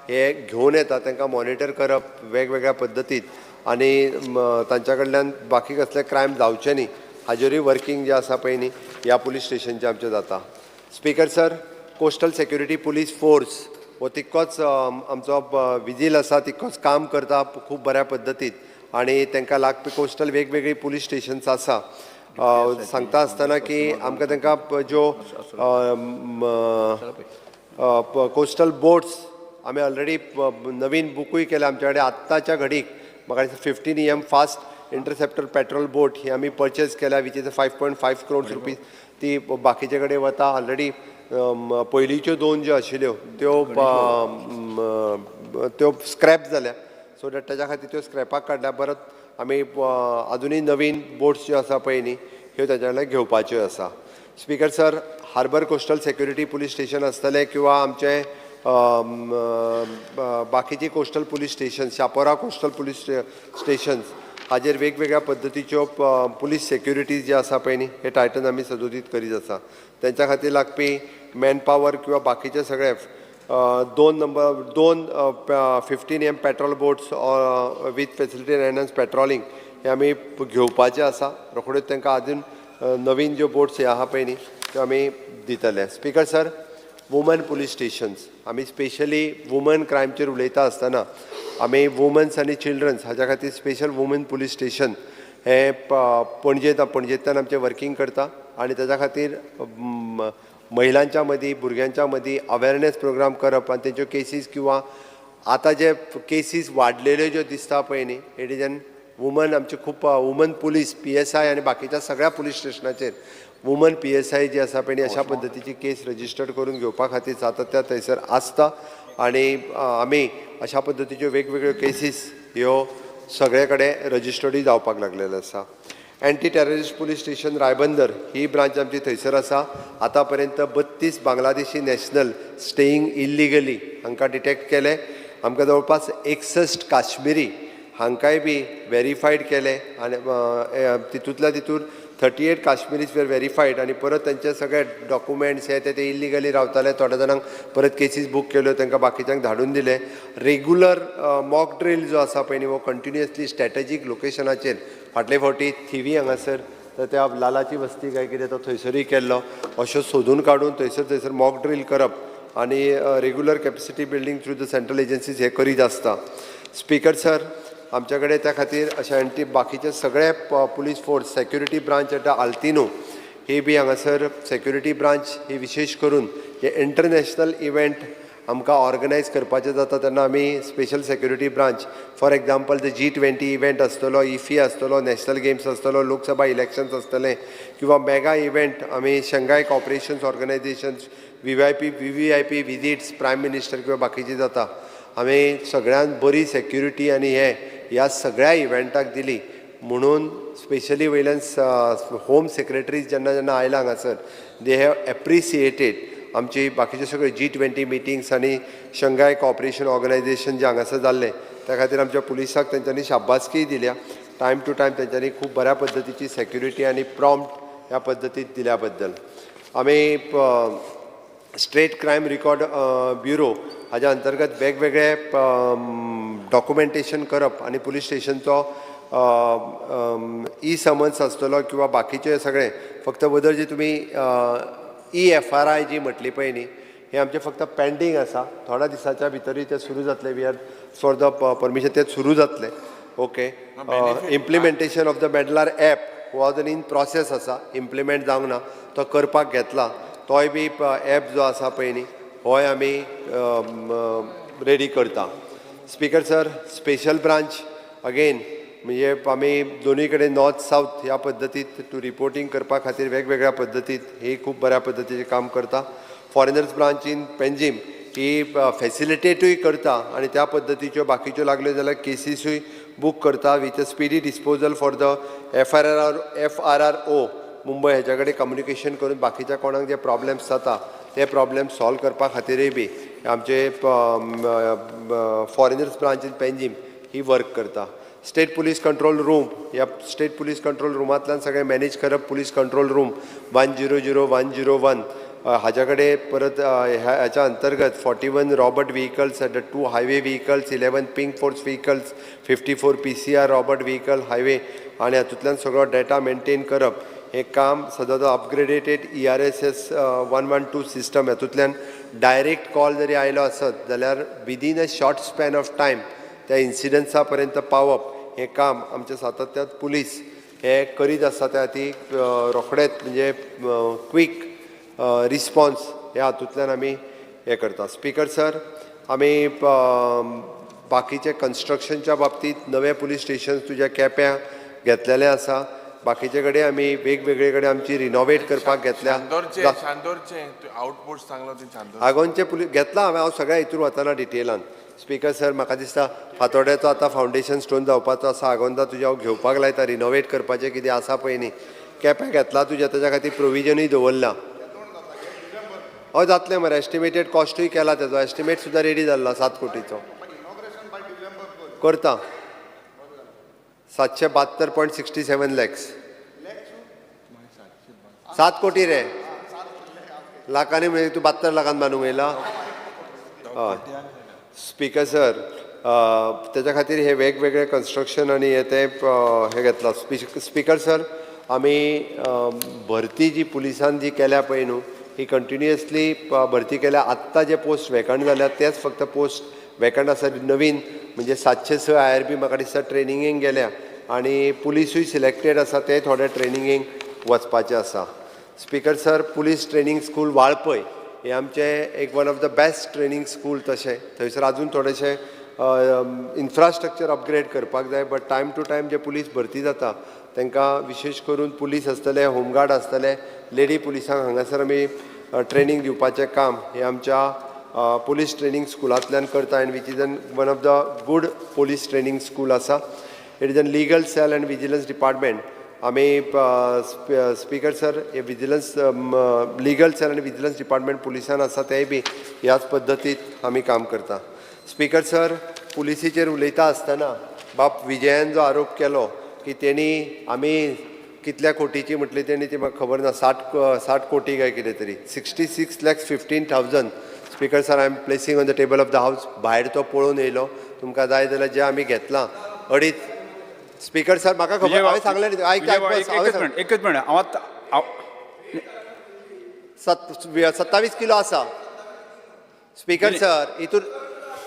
हे घेवन येता, तांकां मॉनिटर करप वेगवेगळ्या पद्दतीत आनी तांच्या कडल्यान बाकी कसले क्रायम जावचे न्ही हाजेरूय वर्किंग जें आसा पळय न्ही ह्या पुलीस स्टेशनचें आमचें जाता. Speaker sir, coastal security police force हो तितकोच आमचो विजील आसा, तितकोच काम करता खूब बऱ्या पद्दतीत आनी तांकां लागपी कोस्टल वेगवेगळी पुलीस स्टेशन्स आसा. सांगता आसतना की आमकां तांकां ज्यो कोस्टल बोट्स आमी ऑलरेडी नवीन बुकूय केल्या. आमच्या कडेन आत्ताच्या घडीक म्हाका दिसता 15 EM fast interceptor patrol boat ही आमी पर्चेज केल्या, which is 5.5 crores rupees. ती बाकीचे कडेन वता. ऑलरेडी पयलींच्यो दोन ज्यो आशिल्ल्यो त्यो त्यो स्क्रॅप जाल्या, सो that ताच्या खातीर त्यो स्क्रॅपाक काडल्या. परत आमी आजुनूय नवीन बोट्स ज्यो आसा पळय न्ही ह्यो ताच्या कडल्यान घेवपाच्यो आसा. Speaker sir, harbour coastal security police station आसतलें किंवा आमचें बाकीची coastal police station, Chapora coastal police stations हाजेर वेगवेगळ्या पद्दतीच्यो पुलीस सेक्युरिटीज जे आसा पळय न्ही हे टायटन आमी सदोदीत करीत आसा. तेंच्या खातीर लागपी मॅन पावर किंवा बाकीचे सगळे दोन नंबर दोन 15 M patrol boats with facility enhance patrolling हे आमी घेवपाचे आसा. रोखड्योच तांकां आजून नवीन ज्यो बोट्स हे आहा पळय न्ही त्यो आमी दितले. Speaker sir, woman police stations आमी स्पेशली वुमन क्रायमचेर उलयता आसतना आमी वुमन्स आनी चिल्ड्रन्स हाज्या खातीर स्पेशल वुमन पुलीस स्टेशन हें पणजेंतल्यान आमचें वर्किंग करता आनी ताच्या खातीर महिलांच्या मदीं, भुरग्यांच्या मदीं अवेरनेस प्रोग्राम करप आनी तेंच्यो केसीस किंवा आतां जे केसीस वाडलेल्यो ज्यो दिसता पळय न्ही, it is an woman आमचे खूब वुमन पुलीस PSI आनी बाकीच्या सगळ्या पुलीस स्टेशनाचेर वुमन PSI जी आसा पळय न्ही अशा पद्दतीची केस रजिस्टर्ड करून घेवपा खातीर सातत्या थंयसर आसता आनी आमी अशा पद्दतीच्यो वेगवेगळ्यो केसीस ह्यो सगळे कडेन रजिस्टर्डूय जावपाक लागलेल्यो आसा. Anti terrorist police station Ribandar ही ब्रांच आमची थंयसर आसा. आतां पर्यंत 32 बांगलादेशी नॅशनल स्टेईंग इल्लिगली हांकां डिटेक्ट केले. आमकां जवळपास 61 काश्मिरी हांकांय बी वेरीफायड केले आनी तितूंतल्या तितूर 38 काश्मिरीज वेर वेरीफायड आनी परत तेंचे सगळे डॉक्युमेंट्स हे ते इल्लिगली रावताले. थोड्या जाणांक परत केसीस बूक केल्यो, तांकां बाकीच्यांक धाडून दिले. रेगुलर मॉक ड्रील जो आसा पळय न्ही हो कंटिन्युअसली स्ट्रॅटेजीक लोकेशनाचेर फाटले फावटी थिवी हांगासर तर त्या लालाची वस्ती काय कितें तो थंयसरूय केल्लो, अश्यो सोदून काडून थंयसर थंयसर मॉक ड्रील करप आनी regular capacity building through the central agencies हे करीत आसता. स्पीकर सर, आमच्या कडेन त्या खातीर अशें एंटी बाकीचे सगळे पुलीस फोर्स सेक्युरिटी ब्रांच आतां आल्तिनो ही बी हांगासर सेक्युरिटी ब्रांच ही विशेश करून हे इंटरनॅशनल इव्हेंट आमकां ऑर्गनायज करपाचें जाता तेन्ना आमी special security branch, for example the G20 event आसतलो, इफी आसतलो, नॅशनल गेम्स आसतलो, लोकसभा इलेक्शन्स आसतले किंवा मेगा इव्हेंट आमी Shanghai cooperations organisations, VVIP VVIP visits prime minister किंवा बाकीची जाता, आमी सगळ्यांत बरी सेक्युरिटी आनी हे ह्या सगळ्या इव्हेंटाक दिली म्हणून स्पेशली वयल्यान होम सेक्रेटरीज जेन्ना जेन्ना आयला हांगासर they have appreciated आमची बाकीचे सगळे G20 meetings आनी शंघाय कॉपरेशन ऑर्गनायझेशन जे हांगासर जाल्लें त्या खातीर आमच्या पुलिसाक तेंच्यांनी शाबासकीय दिल्या. टायम टू टायम तेंच्यांनी खूब बऱ्या पद्दतीची सेक्युरिटी आनी प्रॉम्प्ट ह्या पद्दतीत दिल्या बद्दल. आमी स्टेट क्रायम रिकॉर्ड ब्युरो हाज्या अंतर्गत वेगवेगळे डॉक्युमेंटेशन करप आनी पुलीस स्टेशनचो ई समन्स आसतलो किंवा बाकीचे सगळे फक्त बदल जे तुमी EFRI जी म्हटली पळय न्ही हे आमचें फक्त पेंडींग आसा. थोड्या दिसाच्या भितरूय तें सुरू जातलें. We are for the permission तें सुरू जातलें. Okay, implementation of the meddler app हो अजून इन प्रोसेस आसा, इम्प्लिमेंट जावंक ना, तो करपाक घेतला. तोय बी एप जो आसा पळय न्ही होय आमी रेडी करता. Speaker sir, special branch again म्हणजे आमी दोनूय कडेन नॉर्थ सावथ ह्या पद्दतीत टू रिपोर्टींग करपा खातीर वेगवेगळ्या पद्दतीत ही खूब बऱ्या पद्दतीचें काम करता. फॉरेनर्स ब्रांच इन पेंजीम ही फेसिलिटेटूय करता आनी त्या पद्दतीच्यो बाकीच्यो लागल्यो जाल्यार केसीसूय बूक करता with a speedy disposal for the FRRO Mumbai हेच्या कडेन कम्युनिकेशन करून बाकीच्या कोणाक जे प्रॉब्लेम्स जाता ते प्रॉब्लेम सॉल्व करपा खातीरय बी आमचे foreigners branch in Panjim he work करता. स्टेट पुलीस कंट्रोल रूम, ह्या स्टेट पुलीस कंट्रोल रुमांतल्यान सगळें मॅनेज करप. Police control room 100 101 हाज्या कडेन परत ह्याच्या अंतर्गत 41 robot vehicles, 2 highway vehicles, 11 pink force vehicles, 54 PCR robot vehicle highway आनी हातूंतल्यान सगळो डेटा मेंटेन करप हें काम सदांच. Upgraded ERSS 112 system, हातूंतल्यान डायरेक्ट कॉल जरी आयलो आसत जाल्यार within a short span of time त्या इन्सिडंसा पर्यंत पावप हें काम आमच्या सातत्यात पुलीस हे करीत आसा. त्या खातीर रोखडेच म्हणजे क्वीक रिस्पॉन्स ह्या हातूंतल्यान आमी हें करता. स्पिकर सर, आमी बाकीचे कन्स्ट्रक्शनच्या बाबतींत नवे पुलीस स्टेशन तुज्या केप्यां घेतलेले आसा. बाकीचे कडेन आमी वेगवेगळे कडेन आमची रिनोवेट करपाक घेतल्या. चांदोरचे, चांदोरचे आउटपोस्ट सांगलो ते चांदोर. आगोनचे पुलीस घेतला हांवें. हांव सगळ्या हितूर वतना डिटेलान. स्पिकर सर, म्हाका दिसता फातोड्याचो आतां फावंडेशन स्टोन जावपाचो आसा. आगोंदा तुज्या हांव घेवपाक लायता, रिनोवेट करपाचें कितें आसा पळय न्ही. केप्यां घेतला तुज्या, ताच्या खातीर प्रोविजनूय दवरला. हय, जातलें मरे. एस्टिमेटेड कॉस्टूय केला, तेजो एस्टिमेट सुद्दां रेडी जाल्लो. 7 कोटीचो करता, 772.67 लॅक्स. 7 कोटी रे, लाखांनी म्हणजे तूं 72 लाखान बांदूंक येयला. हय स्पीकर सर, तेच्या खातीर हे वेगवेगळे कन्स्ट्रक्शन आनी हे ते हे घेतला. स्पीकर सर, आमी भरती जी पुलिसान जी केल्या पळय न्हू, ही कंटिन्युअसली भरती केल्या. आत्तां जे पोस्ट वेकंट जाल्यात तेच फक्त पोस्ट वेकंट आसा. नवीन म्हणजे 706 आयआरबी म्हाका दिसता ट्रेनिंगेक गेल्या आनी पुलिसूय सिलेक्टेड आसा, ते थोडे ट्रेनिंगेक वचपाचे आसा. Speaker sir, police training school Valpoi हे आमचें एक one of the best training school. तशें थंयसर आजून थोडेशें इन्फ्रास्ट्रक्चर अपग्रेड करपाक जाय, बट टायम टू टायम जे पुलीस भरती जाता तांकां विशेश करून पुलीस आसतले, होमगार्ड आसतले, लेडी पुलिसांक हांगासर आमी ट्रेनींग दिवपाचें काम हें आमच्या पुलीस ट्रेनींग स्कुलांतल्यान करता and which is an one of the good police training school आसा. It is an legal cell and vigilance department. आमी, स्पीकर सर, हे विजिलन्स लिगल सेल आनी विजिलन्स डिपार्टमेंट पुलिसान आसा, तेय बी ह्याच पद्दतीत आमी काम करता. स्पीकर सर, पुलिसीचेर उलयता आसतना बाब विजयान जो आरोप केलो की तेणी आमी कितल्या कोटीची म्हटली तेणी, ती म्हाका खबर ना, 60 कोटी काय कितें तरी, 66,15,000. Speaker sir, I am placing on the table of the house, भायर तो पळोवन येयलो. तुमकां जाय जाल्यार जे आमी घेतलां अडीच. स्पीकर सर, म्हाका खबर, हांवें सांगलें न्ही, आयक आयक, बस, हांवें एकच मिनिट, एकच मिनिट, हांव आतां 27 किलो आसा स्पीकर सर, हितून.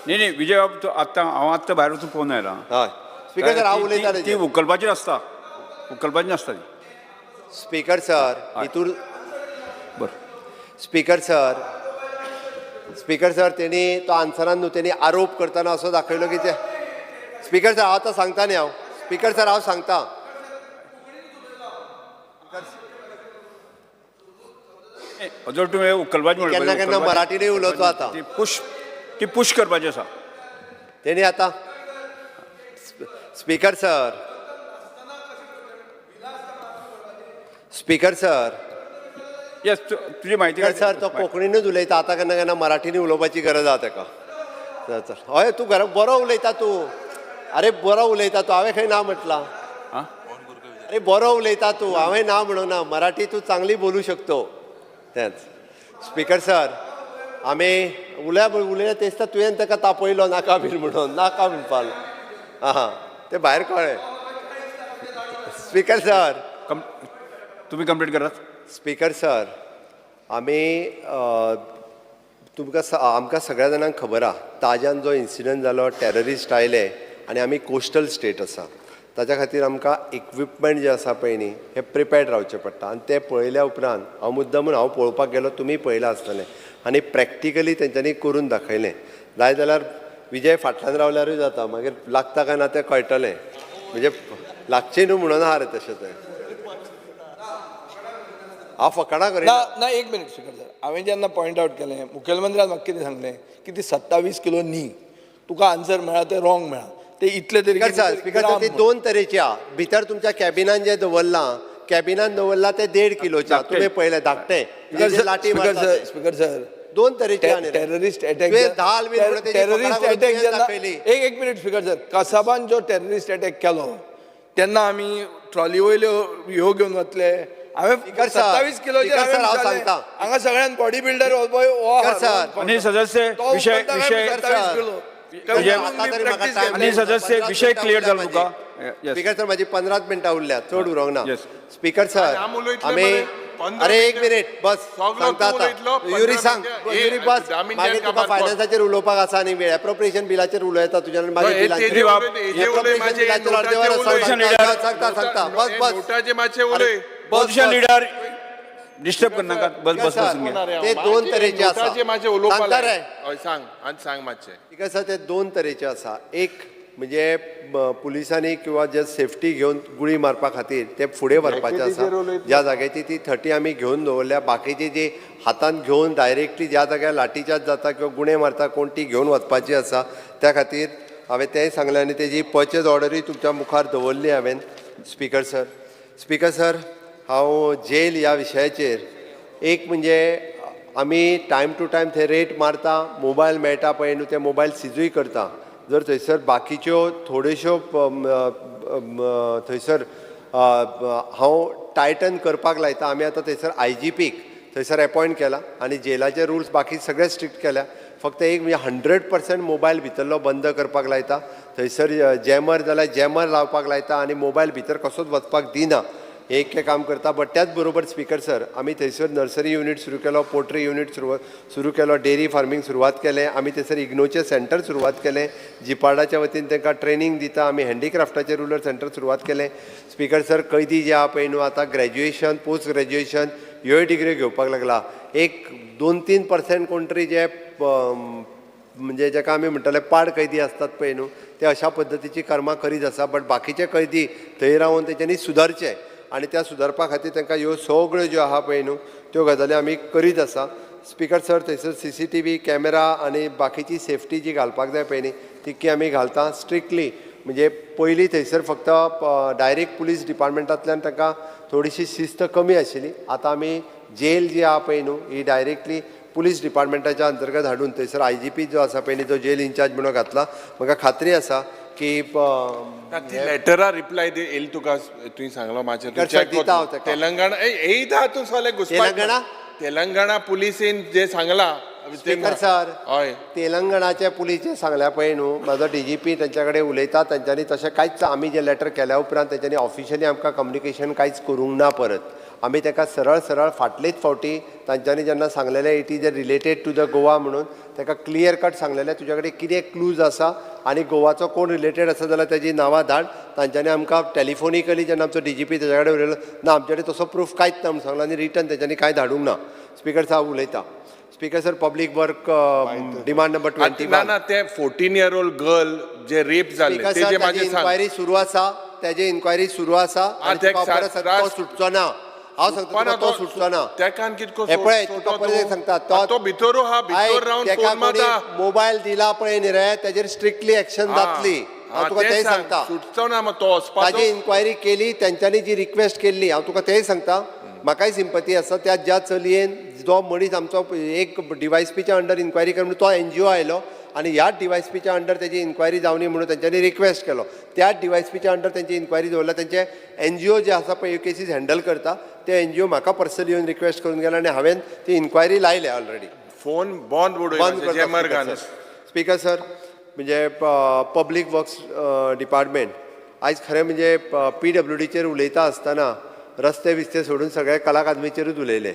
न्ही न्ही विजय बाब, तूं आतां, हांव आत्तां भायर वचून पळोवन आयला. हय स्पीकर सर, हांव उलयता. ती उखलपाची नासता, उखलपाची नासता ती. स्पीकर सर, हितून. बरं. स्पीकर सर, स्पीकर सर, तेणी तो आन्सरान न्हू, तेणी आरोप करतना असो दाखयलो की ते. स्पीकर सर, हांव आतां सांगता न्ही हांव. स्पीकर सर, हांव सांगता. जर तुवें उखलपाची म्हणलें. केन्ना केन्ना मराठीनूय उलोवचो आतां. ती पुश करपाची आसा. तेणी आतां, स्पीकर सर, स्पीकर सर. येस, तुजी म्हायती. सर, तो कोंकणीनूच उलयता आतां. केन्ना केन्ना मराठीनूय उलोवपाची गरज आसा ताका. चल चल, हय, तूं घरा बरो उलयता तूं. अरे, बरो उलयता तूं, हांवें खंय ना म्हटलां? अरे, बरो उलयता तूं, हांवें ना म्हणूंक ना. मराठी तूं चांगली बोलू शकतो. तेंच स्पीकर सर, आमी उलया उलया तेच. तुवें ताका तापयलो, नाका बीन म्हणून, नाका म्हणपाक. आं, ते भायर कळ्ळें स्पीकर सर. तुमी कंप्लीट करात. स्पीकर सर, आमी तुमकां आमकां सगळ्या जाणांक खबर आहा, ताज्यान जो इन्सिडंट जालो, टॅररिस्ट आयले आनी आमी कोस्टल स्टेट आसा, ताच्या खातीर आमकां इक्विपमेंट जे आसा पळय न्ही, हे प्रिपेर्ड रावचें पडटा. आनी तें पळयल्या उपरांत हांव मुद्दमून हांव पळोवपाक गेलो, तुमी पळयलां आसतलें आनी प्रॅक्टिकली तेंच्यांनी करून दाखयलें. जाय जाल्यार विजय फाटल्यान रावल्यारूय जाता, मागीर लागता काय ना तें कळटलें. म्हणजे लागचें न्हू म्हणून आहा रे तशें तें, हांव फकाणां करिना. ना ना, एक मिनिट स्पीकर सर. हांवें जेन्ना पॉयंट आवट केलें, मुखेलमंत्र्यान म्हाका कितें सांगलें की ती 27 किलो न्ही, तुका आन्सर मेळ्ळा तें रॉंग मेळ्ळा, ते इतले तरी स्पीकर सर, स्पीकर सर, ती दोन तरेची आहा. भितर तुमच्या कॅबिनान जे दवरलां, कॅबिनान दवरलां ते 1.5 किलोच्या, तुमी पळयलें, धाकटें जे लाठी स्पीकर मारता सर ते. Speaker sir. दोन तरेचे आहा न्ही रे. टेररिस्ट अटॅक तुवें धाल बीन म्हणून तेजी टेररिस्ट पकडां करून अटॅक तुवें जेन्ना दाखयली. एक एक मिनीट स्पीकर सर, कसाबान जो टेररिस्ट अटॅक केलो तेन्ना आमी ट्रॉली वयल्यो ह्यो घेवन वतले. हांवें स्पीकर सर, 27 किलोचेर स्पीकर सर, हांवें हांव विचारलें, सांगता. हांगा सगळ्यान बॉडी बिल्डर हो पळय हो स्पीकर सर, आनी सदस्य तो विशय उखलता काय विशय 27 किलो. आता तरी म्हाका time आनी सदस्य पंदराच विशय मिनटां क्लियर उरल्या जालो तुका. म्हाजी. स्पीकर सर, माझी 15 मिनटां उरल्या, चड उरोंक ना. स्पीकर सर, आम उलयतले आमी मरे. 15 अरे एक मिनिट बस, सगलो सांगता तूं उलयतलो, आतां. 15 युरी सांग, मिनटां. युरी ए, बस, धा मिनटां मागीर तुका काबार कर. फायनान्साचेर उलोवपाक आसा आनी वेळ एप्रोप्रिएशन बिलाचेर उलयता तुज्यान मागीर हे बिलाचेर. तेजे उलय, हेजे उलय, एप्रोप्रिएशन मातशें बिलाचेर अर्दे वर नोटाचे उलय. सांगता सांगता सांगता बस बस. नोटाचे मातशे उलय. बस ऑपोजिशन बस. लिडर डिस्टर्ब करनाका, बस बस बसून घे. ते दोन तरेचे आसा. नोटाचे मातशे उलोवपाक सांगता रे. हय सांग आनी सांग मातशें. स्पीकर सर, ते दोन तरेचे आसा. एक म्हणजे पुलिसांनी किंवा जे सेफ्टी घेवन गुळी मारपा खातीर ते फुडें व्हरपाचे आसा. ज्या जाग्याची ती 30 आमी घेवन दवरल्या. बाकीची जी हातान घेवन डायरेक्टली ज्या जाग्यार लाठीचार्ज जाता किंवा गुणे मारता कोण ती घेवन वचपाची आसा. त्या खातीर हांवें तेंय सांगलें आनी तेजी पर्चेज ऑर्डरूय तुमच्या मुखार दवरली हांवें. स्पीकर सर, स्पीकर सर, हांव जेल ह्या विशयाचेर एक म्हणजे आमी टायम टू टायम थंय रेट मारता, मोबायल मेळटा पळय न्हू, ते मोबायल सिजूय करता. जर थंयसर बाकीच्यो थोड्योश्यो थंयसर हांव टायटन करपाक लायता. आमी आतां थंयसर IGPक थंयसर एपॉयंट केला आनी जेलाचे रुल्स बाकी सगळे स्ट्रिक्ट केल्या. फक्त एक म्हणजे 100% मोबायल भितरलो बंद करपाक लायता. थंयसर जॅमर जाल्यार जॅमर लावपाक लायता आनी मोबायल भितर कसोच वचपाक दिना. एक हें काम करता. बट त्याच बरोबर स्पीकर सर, आमी थंयसर नर्सरी युनीट सुरू केलो, पोल्ट्री युनीट सुरू केलो, डेरी फार्मींग सुरवात केलें. आमी थंयसर इग्नोचें सेंटर सुरवात केलें. जिपार्डाच्या वतीन तांकां ट्रेनींग दिता. आमी हँडीक्राफ्टाचें रुरल सेंटर सुरवात केलें. स्पीकर सर, कैदी जे आहा पळय न्हू आतां ग्रॅज्युएशन, पोस्ट ग्रॅज्युएशन ह्योय डिग्री घेवपाक लागला. एक 2-3% कोण तरी जे म्हणजे जाका आमी म्हणटाले पाड कैदी आसतात पळय न्हू, ते अशा पद्दतीची कर्मां करीत आसा. बट बाकीचे कैदी थंय रावन तेंच्यांनी सुदारचे आनी त्या सुदारपा खातीर तांकां ह्यो सगळ्यो ज्यो आहा पळय न्हू त्यो गजाली आमी करीत आसा. स्पीकर सर, थंयसर CCTV camera आनी बाकीची सेफ्टी जी घालपाक जाय पळय न्ही तितकी आमी घालता स्ट्रिक्टली. म्हणजे पयलीं थंयसर फक्त डायरेक्ट पुलीस डिपार्टमेंटांतल्यान तांकां थोडीशी शिस्त कमी आशिल्ली. आतां आमी जेल जी आहा पळय न्हू ही डायरेक्टली पुलीस डिपार्टमेंटाच्या अंतर्गत हाडून थंयसर IGP जो आसा पळय न्ही तो जेल इन्चार्ज म्हणून घातला. म्हाका खात्री आसा की ती लेटरा रिप्लाय येयली तुका, तुवें सांगलो मातशें स्पीकर सर, दिता हांव ताका. तेलंगणा येयता तूं सगळें घुसपाक. तेलंगणा? तेलंगणा पुलिसेन जें सांगलां. स्पीकर सर, हय, तेलंगणाचे पुलीस जे सांगल्या पळय न्हू, म्हाजो DGP तांच्या कडेन उलयता. तांच्यांनी तशें कांयच आमी जें लेटर केल्या उपरांत तांच्यांनी ऑफिशियली आमकां कम्युनिकेशन कांयच करूंक ना परत. आमी ताका सरळ सरळ फाटलेच फावटी तांच्यांनी जेन्ना सांगलेलें it is a related to the Goa म्हणून ताका क्लियर कट सांगलेलें तुज्या कडेन कितें क्लूज आसा आनी गोवाचो कोण रिलेटेड आसा जाल्यार तेजी नांवां धाड. तांच्यांनी आमकां टेलिफोनिकली जेन्ना आमचो DGP ताच्या कडेन उलयलो ना आमचे कडेन तसो प्रूफ कांयच ना म्हणून सांगलो आनी रिटर्न तेंच्यांनी कांय धाडूंक ना. स्पीकर साहेब उलयता. Speaker sir, public work demand number 21. ना ना, ते 14 इयर ओल्ड गर्ल जे रेप जाल्ले स्पीकर तेजे सर, मातशें ताजी सांग. इन्क्वायरी सुरू आसा, तेजी इन्क्वायरी सुरू आसा आनी तुका परत तो सुटचो ना. हांव सांगता तुका तो सुटचो ना. तेकान कितको हे पळय तुका परत एक सांगता, तो भितर आहा, भितर रावन फोन मारता. मोबायल दिला पळय न्ही रे तेजेर स्ट्रिक्टली एक्शन जातली. हांव तुका तेंय सांगता. सुटचो ना मग तो वचपाचो. ताजी इन्क्वायरी केली, तेंच्यांनी जी रिक्वेस्ट केल्ली हांव तुका तेंय सांगता. म्हाकाय सिंपती आसा त्या ज्या चलयेन जो मनीस आमचो एक DYSPच्या अंडर इन्क्वायरी कर म्हणून तो NGO आयलो आनी ह्या DYSPच्या अंडर तेजी इन्क्वायरी जावनी म्हणून तेंच्यांनी रिक्वेस्ट केलो. त्या DYSPच्या अंडर तेंची इन्क्वायरी दवरल्या. तेंचे NGO जे आसा पळय ह्यो केसीस हँडल करता ते NGO म्हाका पर्सनली येवन रिक्वेस्ट करून गेला आनी हांवें ती इन्क्वायरी लायल्या ऑलरेडी. फोन बंद उडय बंद करता. स्पीकर सर, म्हणजे पब्लीक वर्क्स डिपार्टमेंट आयज खरें म्हणजे PWDचेर उलयता आसतना रस्ते बिस्ते सोडून सगळे कला अकादमीचेरूच उलयले.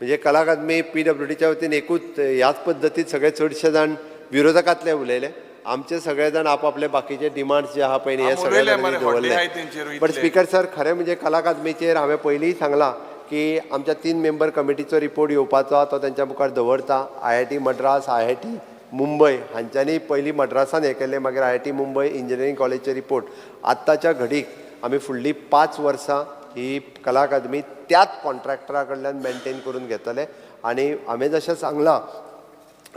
म्हणजे कला अकादमी PWDच्या वतीन एकूच ह्याच पद्दतीन सगळे चडशे जाण विरोधकांतले उलयले. आमचे सगळे जाण आपआपले बाकीचे डिमांड्स जे आहा पळय न्ही हे सगळे जाणांनी दवरले. बट स्पीकर सर, खरें म्हणजे कला अकादमीचेर हांवें पयलींय सांगलां की आमच्या 3 मेंबर कमिटीचो रिपोर्ट येवपाचो आहा, तो तेंच्या मुखार दवरता. IIT Madras, IIT Mumbai हांच्यांनी पयलीं मद्रासान हें केलें, मागीर IIT Mumbai engineering कॉलेजचे रिपोर्ट. आत्ताच्या घडीक आमी फुडलीं 5 वर्सां ही कला अकादमी त्याच कॉन्ट्रॅक्टरा कडल्यान मेनटेन करून घेतले. आनी हांवें जशें सांगलां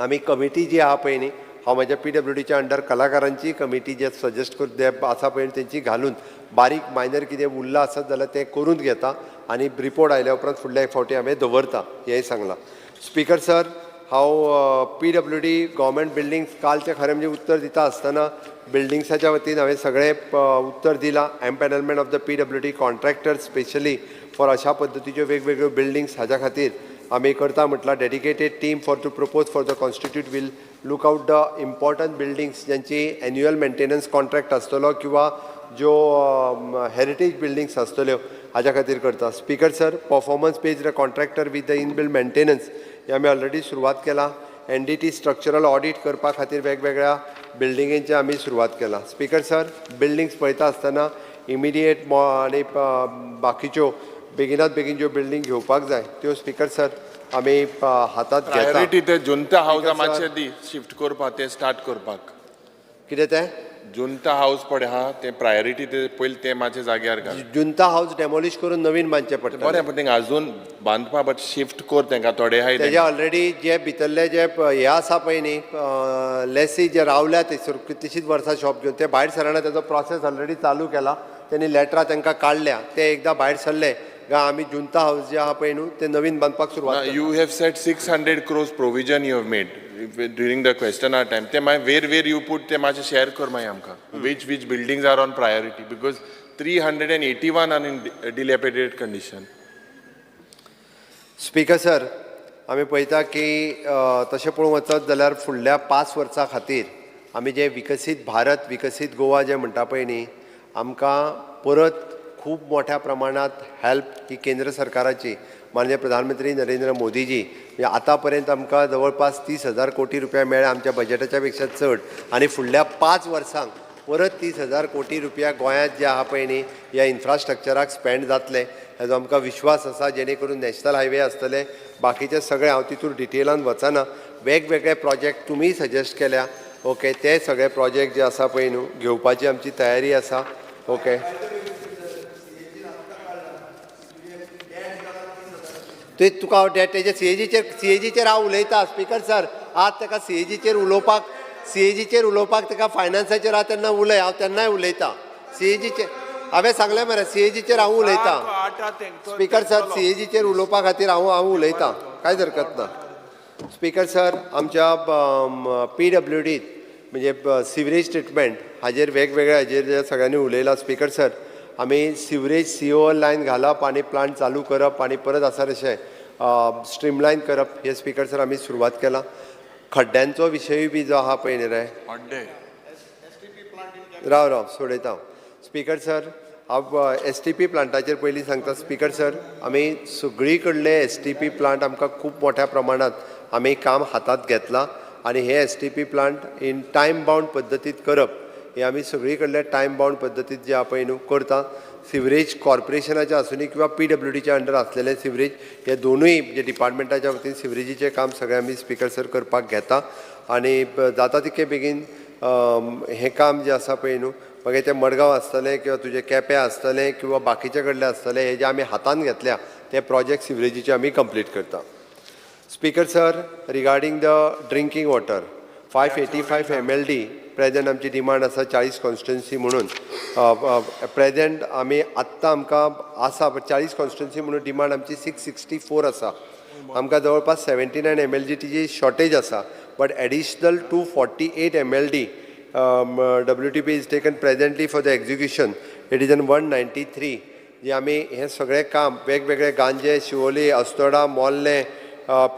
आमी कमिटी जी आहा पळय न्ही, हांव म्हज्या PWDच्या अंडर कलाकारांची कमिटी जे सजेस्ट कर जे आसा पळय तेंची घालून बारीक मायनर कितें उरलां आसत जाल्यार तें करून घेता आनी रिपोर्ट आयल्या उपरांत फुडल्या एक फावटी हांवें दवरता हेंय सांगलां. Speaker sir, हांव पीडब्ल्यूडी गव्हर्मेंट बिल्डिंग्स कालचें खरें म्हणजे उत्तर दिता आसतना बिल्डिंग्साच्या वतीन हांवें सगळें उत्तर दिलां. Empanelment of the PWD contractor specially for अशा पद्दतीच्यो वेगवेगळ्यो बिल्डिंग्स हाज्या खातीर आमी करता म्हटलां. Dedicated team for to propose for the constitute will look out the important buildings ज्यांची एन्युअल मेंटेनन्स कॉन्ट्रॅक्ट आसतलो किंवा ज्यो हेरिटेज बिल्डिंग्स आसतल्यो हाज्या खातीर करता. Speaker sir, performance based contractor with the inbuilt maintenance हे आमी ऑलरेडी सुरवात केला. एनडीटी स्ट्रक्चरल ऑडीट करपा खातीर वेगवेगळ्या बिल्डिंगेंचे आमी सुरवात केला. स्पीकर सर, बिल्डिंग्स पळयता आसतना इमिडिएट आनी बाकीच्यो बेगिनात बेगीन ज्यो बिल्डींग घेवपाक जाय त्यो स्पीकर सर आमी हातात घेता. प्रायोरिटी ते जुंता हावजा मातशें दी शिफ्ट करपाक, ते स्टार्ट करपाक. कितें तें? जुंता हावज पळय आहा ते प्रायोरिटी ते पयलीं ते मातशें जाग्यार घाल. जुंता हावज डेमोलिश करून नवीन बांदचें पडटा. बरें, पूण तेंका अजून बांदपा बट शिफ्ट कर तेंका थोडे आहाय. तेजे ऑलरेडी जे भितरले जे हे आसा पळय न्ही, लेसी जे रावल्या ते कितलींशींच वर्सां शॉप घेवन ते भायर सरना, तेजो प्रोसेस ऑलरेडी चालू केला. तेणी लेटरां तांकां काडल्या. ते एकदां भायर सरले काय आमी जुंता हावज जे आहा पळय न्हू ते नवीन बांदपाक सुरवात. You have set 600 crores provision you have made during the question hour time. ते मागीर वेर वेर you put ते मातशें शेअर कर मागीर आमकां. Which buildings are on priority because 381 are in dilapidated condition. Speaker sir, आमी पळयता की तशें पळोवंक वचत जाल्यार फुडल्या 5 वर्सां खातीर आमी जे विकसीत भारत विकसीत गोवा जे म्हणटा पळय न्ही, आमकां परत खूब मोठ्या प्रमाणांत हेल्प ही केंद्र सरकाराची माननीय प्रधानमंत्री नरेंद्र मोदीजी. म्हणजे आतां पर्यंत आमकां जवळपास 30,000 कोटी रुपया मेळ्ळे आमच्या बजेटाच्या पेक्षा चड, आनी फुडल्या 5 वर्सांक परत 30,000 कोटी रुपया गोंयांत जे आहा पळय न्ही ह्या इन्फ्रास्ट्रक्चराक स्पेंड जातले हेजो आमकां विश्वास आसा. जेणे करून नॅशनल हायवे आसतले, बाकीचे सगळे हांव तितून डिटेलान वचना. वेगवेगळे प्रोजेक्ट तुमी सजेस्ट केल्या, ओके, ते सगळे प्रोजेक्ट जे आसा पळय न्हू घेवपाची आमची तयारी आसा. ओके, ते तुका हांव तेजे सीएजीचेर हांव उलयता. स्पीकर सर, आज ताका सीएजीचेर उलोवपाक, सीएजीचेर उलोवपाक ताका फायनान्साचेर हांव तेन्ना उलय, हांव तेन्नाय उलयता. सीएजीचेर हांवें सांगलें मरे, सीएजीचेर हांव उलयतां. स्पीकर सर, सीएजीचेर उलोवपा खातीर हांव उलयतां, कांयच हरकत ना. स्पीकर सर, आमच्या पीडब्ल्यूडीत म्हणजे सिवरेज ट्रिटमेंट हाजेर वेगवेगळ्या हाजेर सगळ्यांनी उलयलां. स्पीकर सर, आमी सिवरेज सीओ लायन घालप आनी प्लांट चालू करप आनी परत आसा तशें स्ट्रीमलायन करप हे स्पीकर सर आमी सुरवात केला. खड्ड्यांचो विशयूय बी जो आहा पळय न्ही रे, राव राव सोडयता हांव. स्पीकर सर, हांव एसटीपी प्लांटाचेर पयलीं सांगता. स्पीकर सर, आमी सगळी कडले एसटीपी प्लांट आमकां खूब मोठ्या प्रमाणांत आमी काम हातांत घेतलां आनी हे STP plant in time bound पद्दतींत करप हे आमी सगळी कडले टायम बावंड पद्दतींत जे आहा पळय न्हू करता. सिवरेज कॉर्पोरेशनाच्या आसुनी किंवा पीडब्ल्यूडीच्या अंडर आसलेले सिवरेज हे दोनूय जे डिपार्टमेंटाच्या वतीन सिवरेजीचें काम सगळें आमी स्पीकर सर करपाक घेता आनी जाता तितके बेगीन हें काम जें आसा पळय न्हू, मागीर तें मडगांव आसतलें किंवा तुजें केपें आसतलें किंवा बाकीचे कडलें आसतलें, हे जे आमी हातान घेतल्या ते प्रोजेक्ट सिवरेजीचे आमी कंप्लीट करता. Speaker sir, regarding the drinking water 585 MLD present आमची डिमांड आसा 40 कॉन्स्टिट्युन्सी म्हणून. प्रेजेंट आमी आत्तां आमकां आसा 40 कॉन्स्टिट्युन्सी म्हणून डिमांड आमची 664 आसा. आमकां जवळपास 79 MLDची शॉर्टेज आसा, but additional 248 MLD WTP is taken presently for the execution. It is an 193. जे आमी हें सगळें काम वेगवेगळे गांजे, शिवोली, अस्नोडा, मोर्लें,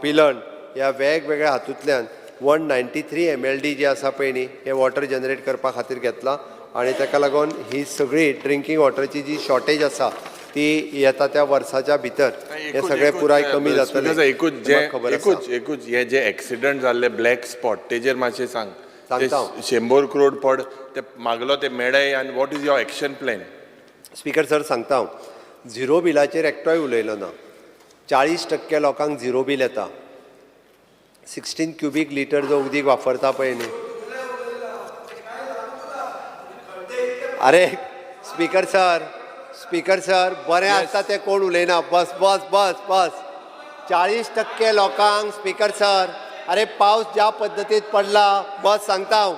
पिलन ह्या वेगवेगळ्या हातूंतल्यान 193 MLD जे आसा पळय न्ही हे वॉटर जनरेट करपा खातीर घेतलां आनी ताका लागून ही सगळी ड्रिंकींग वॉटरची जी शॉर्टेज आसा ती येता त्या वर्साच्या भितर हे सगळें पुराय कमी जातलें. एकूच जे एकूच हे जे एक्सिडंट जाल्ले ब्लॅक स्पॉट तेजेर मातशें सांग. 100 करोड पड ते मागलो ते मेळ्ळे आनी what is your action plan? Speaker sir सांगता हांव, झिरो बिलाचेर एकटोय उलयलो ना. 40% लोकांक झिरो बील येता. 16 क्युबीक लिटर जो उदीक वापरता पळय न्ही. अरे स्पीकर सर, स्पीकर सर बरें आसता तें कोण उलयना. बस बस बस बस. 40% लोकांक स्पीकर सर, अरे पावस ज्या पद्दतीत पडला बस सांगता हांव.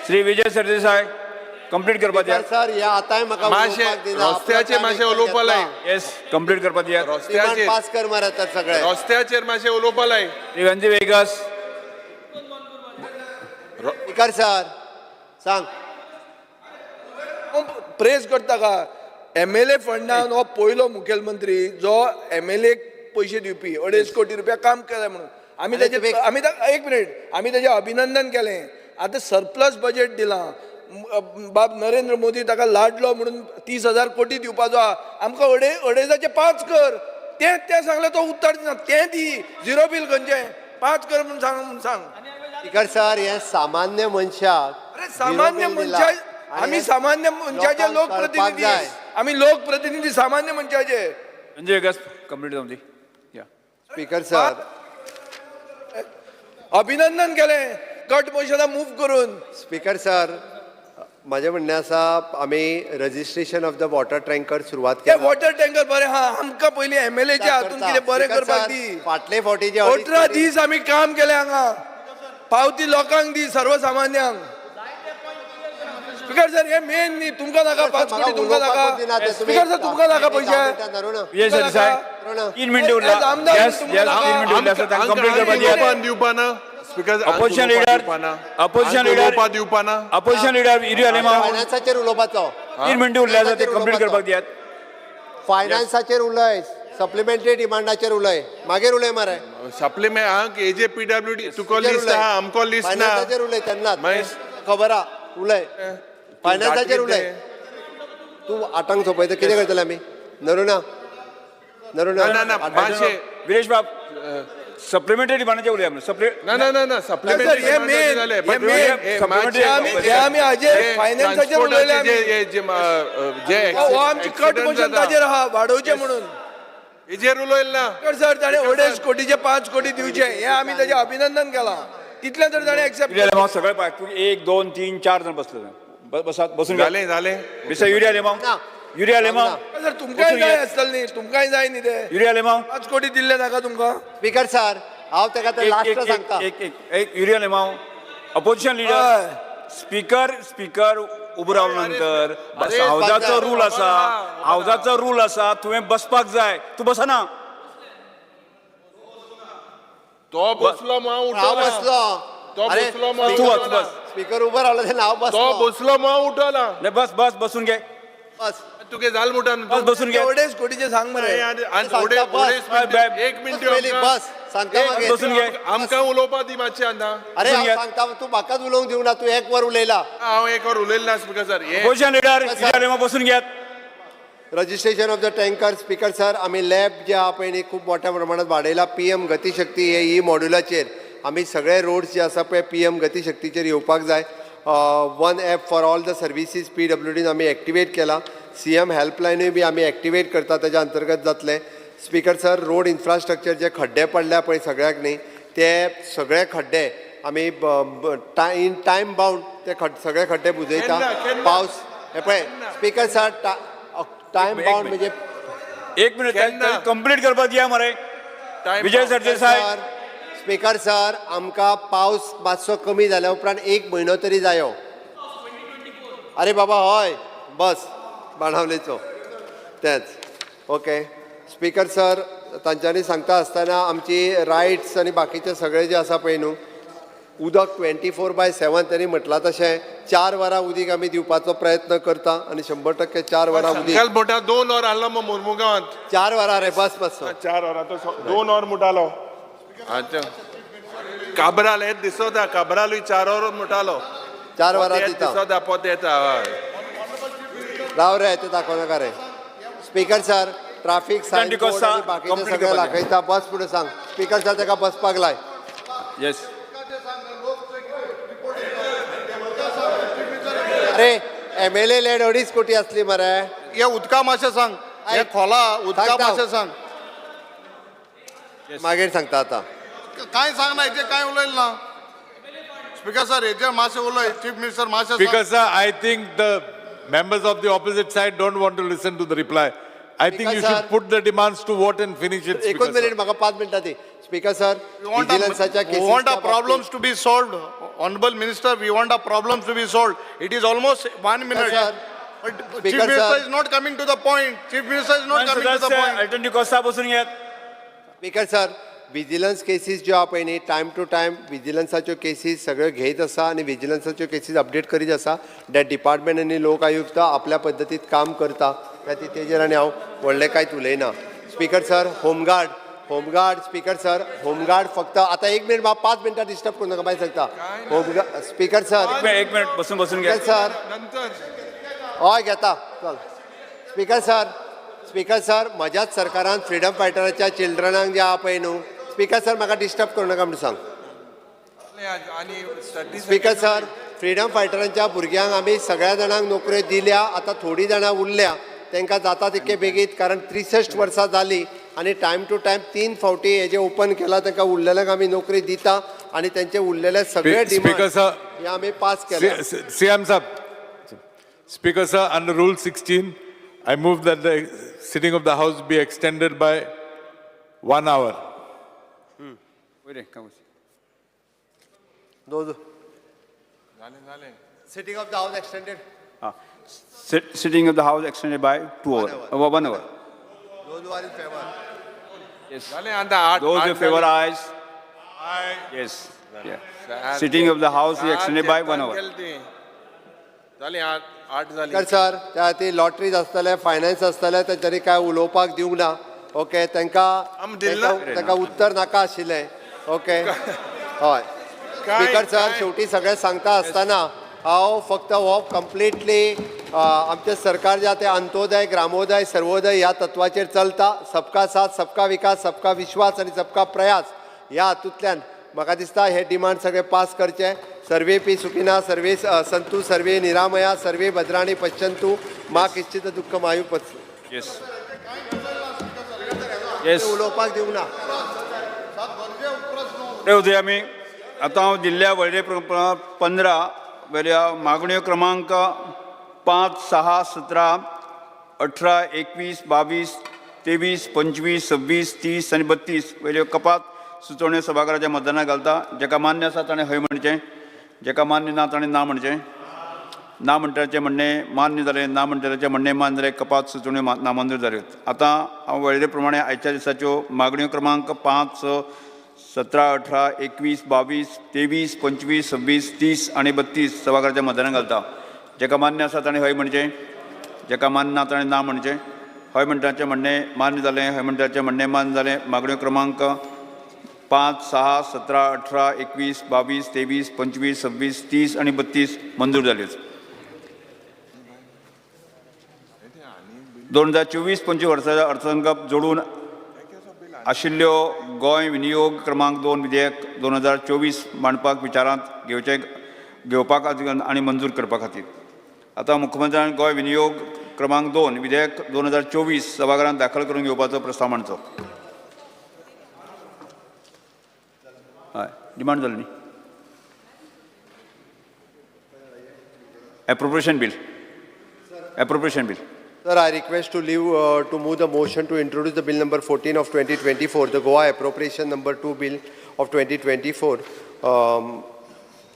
श्री विजय सरदेसाय, कंप्लीट करपा दियात. सर, हे आतांय म्हाका मातशें उलोवपाक दिना. रस्त्याचेर मातशें उलोवपा लाय. येस, कंप्लीट करपा दियात. रस्त्याचेर पास कर मरे तर सगळे. रस्त्याचेर मातशें उलोवपा लाय. वेंझी वेगस. स्पीकर सर, सांग. प्रेस करता का एमएलए फंडान हो पयलो मुखेलमंत्री जो एमएलए पयशे दिवपी 2.5 कोटी रुपया काम केलें म्हणून आमी ताचे आमी एक मिनीट आमी ताजें अभिनंदन केलें. आतां सरप्लस बजेट दिलां, बाब नरेंद्र मोदी ताका लाडलो म्हणून 30,000 कोटी दिवपाचो आहा. आमकां अडेजाचे 5 कर, तें तें सांगलें तो उत्तर दिना, तें दी झिरो बील खंयचें 5 कर म्हणून सांग म्हणून सांग. स्पीकर सर, हे सामान्य मनशाक, अरे सामान्य मनशा, आमी सामान्य मनशाचे लोकप्रतिनिधी, आमी लोकप्रतिनिधी सामान्य मनशाचे. म्हणजे कंप्लीट जावं दी. स्पीकर सर, अभिनंदन केलें कट मोशना मूव करून. स्पीकर सर, म्हाजें म्हणणें आसा, आमी registration of the water tanker सुरवात केली. वॉटर टँकर बरें हा, आमकां पयलीं एमएलएच्या हातून कितें बरें करपाक दी. फाटले फावटी जे 18 दीस आमी काम केलें हांगा, पावती लोकांक दी, सर्वसामान्यांक. स्पीकर सर, हे मेन न्ही, तुमकां नाका 5 कोटी, तुमकां नाका. स्पीकर सर, तुमकां नाका पयशे. 3 मिनटं उरला. कंप्लीट करपाक दिवपा ना. Opposition leader, opposition leader दिवपाना, opposition leader Yuri Alemao फायनान्साचेर उलोवपाचो. 3 मिनटं उरले आसा, ते कंप्लीट करपाक दियात. फायनान्साचेर उलय, सप्लिमेंटरी डिमांडाचेर उलय, मागीर उलय मरे. सप्लिमेंट हा एजे पीडब्ल्यूडी तुका लिस्ट आहा, आमकां लिस्ट ना. फायनान्साचेर उलय तेन्नाच खबर आहा, उलय फायनान्साचेर उलय. तूं 8 सोंपयता कितें करतले आमी? नरुणा, नरुणा ना ना मातशें विरेश बाब, सप्लिमेंटरी डिमांडाचेर उलया. ना ना ना ना, सप्लिमेंटरी जालें. आमी हाजेर फायनान्साचेर उलयले. आमची कट मोशन ताजेर आहा, वाडोवचें म्हणून हेजेर उलयल ना. सर, ताणें 2.5 कोटीचे 5 कोटी दिवचे हें आमी ताजें अभिनंदन केलां. तितलें तर ताणें एक्सेप्ट केलें. सगळे पळय, 1 2 3 4 जाण बसले, बसात, बसून जालें जालें. मिस्टर युरी आलेमाव, युरी आलेमाव सर, तुमकांय जाय आसतलें न्ही, तुमकांय जाय न्ही ते. युरी आलेमाव 5 कोटी दिल्ले नाका तुमकां. स्पीकर सर, हांव ताका लास्ट सांगता. एक एक Yuri Alemao, opposition leader, speaker speaker उबो रावले नंतर हावजाचो रूल आसा, हावजाचो रूल आसा, तुवें बसपाक जाय, तूं बसना. तो बसलो, हांव उठलो. तो बसलो, तूं वच बस. स्पीकर उबो रावलो तेन्ना हांव बसलो. तो बसलो, हांव उठला. बस बस, बसून घे. बस तुगे जाल मुठान बस, बसून घे. 2.5 कोटीचे सांग मरे. एक मिनट बस, सांगता मागीर. बसून घे. आमकां उलोवपा दी मातशें आतां. अरे हांव सांगता, तूं म्हाकाच उलोवंक दिवना, तूं 1 वर उलयला. हांव 1 वर उलयला ना स्पीकर सर. ऑपोजिशन लिडर बसून घेयात. Registration of the tanker. Speaker sir, आमी लॅब जे आहा पळय न्ही खूब मोठ्या प्रमाणात वाडयला. PM Gatishakti हे ई मॉड्युलाचेर आमी सगळे रोड्स जे आसा पळय PM गतिशक्तीचेर येवपाक जाय. One app for all the services PWDन आमी एक्टिवेट केला. CM हेल्पलायनूय बी आमी एक्टिवेट करता, ताच्या अंतर्गत जातलें. स्पीकर सर, रोड इन्फ्रास्ट्रक्चर जे खड्डे पडल्या पळय सगळ्याक न्ही, ते सगळे खड्डे आमी इन टायम बाउंड ते सगळे खड्डे बुजयता. पावस हे पळय स्पीकर सर, टायम बाउंड म्हणजे 1 मिनिट कंप्लीट करपाक दिया मरे. विजय सरदेसाय. स्पीकर सर, आमकां पावस मातसो कमी जाल्या उपरांत 1 म्हयनो तरी जायो. अरे बाबा हय, बस बाणावलेचो तेंच. ओके स्पीकर सर, तांच्यांनी सांगता आसतना आमची रायट्स आनी बाकीचे सगळे जे आसा पळय न्हू, उदक 24/7 त्यांनी म्हटलां तशें 4 वरां उदीक आमी दिवपाचो प्रयत्न करता आनी 100% 4 वरां उदीक. मोठा 2 वर आहलो मग मुरमुगांवांत. 4 वरां रे, बस बस 4 वरां तो 2 वर मुटालो. अच्छा काब्राल हेच दिसता, काब्रालूय 4 वर मुटालो. 4 वरां दिता दिसता, पोत येता. राव रे, ते दाखोवं नाका रे. Speaker sir, traffic sign board आनी बाकीचें सगळें दाखयता. बस फुडें सांग स्पीकर सर, ताका बसपाक लाय. येस. अरे MLA lead 2.5 कोटी असली मरे. हे उदका मातशें सांग, हे खोला उदका मातशें सांग. मागीर सांगता आतां. कांय सांगना हेजेर, कांय उलयलें ना. स्पीकर सर, हेजेर मातशें उलय. चीफ मिनिस्टर मातशें. Speaker sir, I think the members of the opposite side don't want to listen to the reply. I think you should put the demands to vote and finish it. एकूच minute, म्हाका 5 मिनटां दी. Speaker sir, विजिलन्साच्या We want our केसीच्या problems to be solved. Honorable Minister, we want our problems to be solved. It is almost 1 minute. Sir. But Chief Speaker, Minister sir. is not coming to the point. Chief Minister is not coming to the point. Elton D'Costa बसून घेत. Speaker sir, vigilance cases ज्यो आहा पळय न्ही, time to time विजिलन्साच्यो cases सगळ्यो घेयत आसा आनी विजिलन्साच्यो केसीस अपडेट करीत आसा. That department आनी लोक आयुक्त आपल्या पद्दतीत काम करता, खातीर तेजेर आनी हांव व्हडलें कांयच उलयना. Speaker sir, home guard, home guard, speaker sir, home guard फक्त आतां एक मिनट, म्हाका 5 मिनटां डिस्टर्ब करूं नाका, मागीर सांगता. होमगार्ड, स्पीकर सर, एक मिनट बसून बसून घे. सर, हय घेता, चल. स्पीकर सर, स्पीकर सर, म्हज्याच सरकारान फ्रिडम फायटराच्या चिल्ड्रनांक जे आहा पळय न्हू, स्पीकर सर म्हाका डिस्टर्ब करूं नाका म्हणून सांग. स्पीकर सर, फ्रिडम फायटरांच्या भुरग्यांक आमी सगळ्या जाणांक नोकऱ्यो दिल्या, आतां थोडीं जाणां उरल्या, तांकां जाता तितके बेगीन, कारण 63 वर्सां जालीं आनी टायम टू टायम 3 फावटी हेजें ओपन केलां, तांकां उरलेल्यांक आमी नोकरी दिता आनी तेंचे उरलेले सगळे डिमांड हे आमी पास केले. CM sir, Speaker sir, under Rule 16, I move that the sitting of the House be extended by 1 hour. Sitting of the House extended. Sitting of the House extended by 2 hours. 1 hour. Those who are in favor. Yes. Those in favor, ayes. Aye. Yes. Yeah. Sitting of the House is extended by 1 hour. Speaker sir, त्या खातीर lotteries आसतले, finance आसतले, तेंच्यांनी कांय उलोवपाक दिवंक ना. Okay, तांकां तांकां उत्तर नाका आशिल्लें. ओके, हय. स्पीकर सर, शेवटी सगळें सांगता आसतना हांव फक्त हो कंप्लिटली आमचें सरकार जें आहा तें अंत्योदय, ग्रामोदय, सर्वोदय ह्या तत्वाचेर चलता. सबका साथ, सबका विकास, सबका विश्वास आनी सबका प्रयास ह्या हातूंतल्यान म्हाका दिसता हे डिमांड सगळे पास करचे. सर्वे पी सुखिना, सर्वे संतू, सर्वे निरामया, सर्वे भद्राणी पश्यंतु, मा किश्चित दुःख मायू पच. येस. उलोवपाक दिवंक ना. उदय आमी आतां हांव दिल्ल्या वळेरे 15 वेल्या मागण्यो क्रमांक 5, 6, 17, 18, 21, 22, 23, 25, 26, 30 आनी 32 वयल्यो कपात सुचोवण्यो सभाघराच्या मतदानाक घालता. जेका मान्य आसा ताणें हय म्हणचें, जेका मान्य ना ताणें ना म्हणचें. ना म्हणटाचें म्हणणें मान्य जालें, ना म्हणटाचें म्हणणें मान्य जालें, कपात सुचोवण्यो नामंजूर जाल्यो. आतां हांव वळेरे प्रमाणे आयच्या दिसाच्यो मागण्यो क्रमांक 5, 6, 17, 18, 21, 22, 23, 25, 26, 30 आनी 32 सभाघराच्या मतदानाक घालता. जेका मान्य आसा ताणें हय म्हणचें, जेका मान्य ना ताणें ना म्हणचें. हय म्हणटाचें म्हणणें मान्य जालें, हय म्हणटाचें म्हणणें मान्य जालें. मागण्यो क्रमांक 5, 6, 17, 18, 21, 22, 23, 25, 26, 30 आनी 32 मंजूर जाल्यो. 2024-25 वर्साच्या अर्थसंकल्प जोडून आशिल्ल्यो गोंय विनियोग क्रमांक 2 विधेयक 2024 मांडपाक विचारांत घेवपाक आनी मंजूर करपा खातीर आतां मुख्यमंत्र्यान गोंय विनियोग क्रमांक 2 विधेयक 2024 सभाघरांत दाखल करून घेवपाचो प्रस्ताव मांडचो. हय, डिमांड जाली न्ही. Appropriation bill, appropriation bill. Sir, I request to leave to move the motion to introduce the bill number 14 of 2024, the Goa Appropriation number 2 bill of 2024,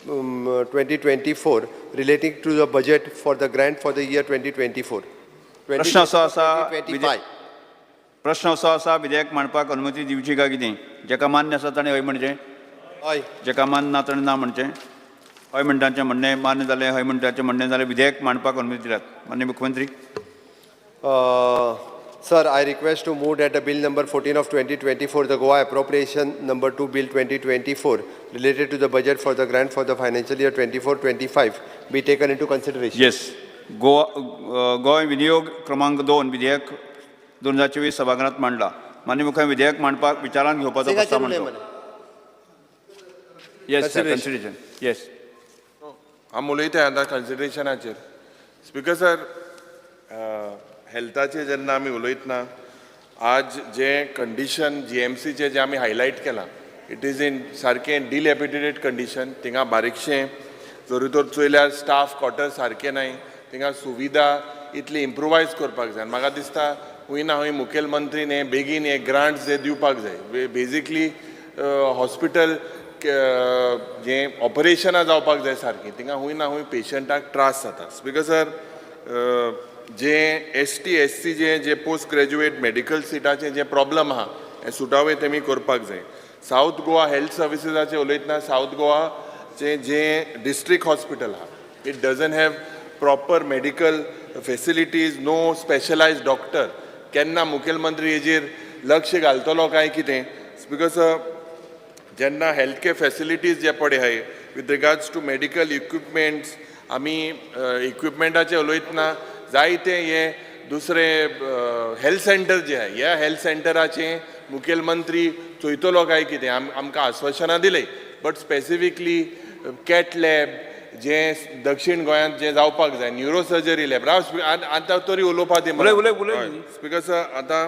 2024 relating to the budget for the grant for the year 2024. प्रश्न असो आसा, 2025. प्रश्न असो आसा, विधेयक मांडपाक अनुमती दिवची काय कितें? जेका मान्य आसा ताणें हय म्हणचें, हय. जेका मान्य ना ताणें ना म्हणचें. हय म्हणटाचें म्हणणें मान्य जालें, हय म्हणटाचें म्हणणें जालें. विधेयक मांडपाक अनुमती दिल्यात. माननीय मुख्यमंत्री. Sir, I request to move that the bill number 14 of 2024, the Goa Appropriation number 2 bill 2024, related to the budget for the grant for the financial year 24-25, be taken into consideration. Yes. Goa Goa विनियोग क्रमांक 2 विधेयक 2024 सभाघरांत मांडला. माननीय मुख्यमंत्री विधेयक मांडपाक विचारांत घेवपाचो प्रस्ताव मांडचो. Yes sir, consideration. Yes. आमी उलयता आतां कन्सिडरेशनाचेर. स्पीकर सर, हेल्थाचेर जेन्ना आमी उलयतना आज जें कंडिशन जीएमसीचें जें आमी हायलायट केलां, it is in सारकें डिलॅपिडेटेड कंडिशन. थिंगा बारीकशें जरी तर चोयल्यार स्टाफ क्वॉर्टर सारकें नाय, थिंगा सुविधा इतली इम्प्रोवायज करपाक जाय. म्हाका दिसता हुंय ना हुंय मुखेलमंत्रीन हे बेगीन हे ग्रांट्स जे दिवपाक जाय. बेजिकली हॉस्पिटल जें ऑपरेशनां जावपाक जाय सारकीं, थिंगा हुंय ना हुंय पेशंटाक त्रास जाता. स्पीकर सर, जे एस टी एस सी जे जे पोस्ट ग्रॅज्युएट मेडिकल सिटाचे जे प्रॉब्लम आहा, हें सुटावे तेमी करपाक जाय. सावथ गोवा हेल्थ सर्विसीसाचे उलयतना, सावथ गोवाचे जे डिस्ट्रिक्ट हॉस्पिटल आहा, it doesn't have proper medical facilities, no specialized doctor. केन्ना मुखेलमंत्री हेजेर लक्ष घालतलो काय कितें? Because जेन्ना हेल्थ केअर फेसिलिटीज जे पळय आहाय with regards to medical equipments, आमी इक्विपमेंटाचे उलयतना जायते हे दुसरे हेल्थ सेंटर जे आहाय, ह्या हेल्थ सेंटराचे मुखेलमंत्री चोयतलो काय कितें? आमकां आश्वासनां दिले, बट स्पेसिफिकली कॅथ लॅब जे दक्षिण गोंयांत जे जावपाक जाय, न्युरो सर्जरी लॅब. राव, आतां तरी उलोवपा दी. उलय, उलय, उलय. स्पीकर सर, आतां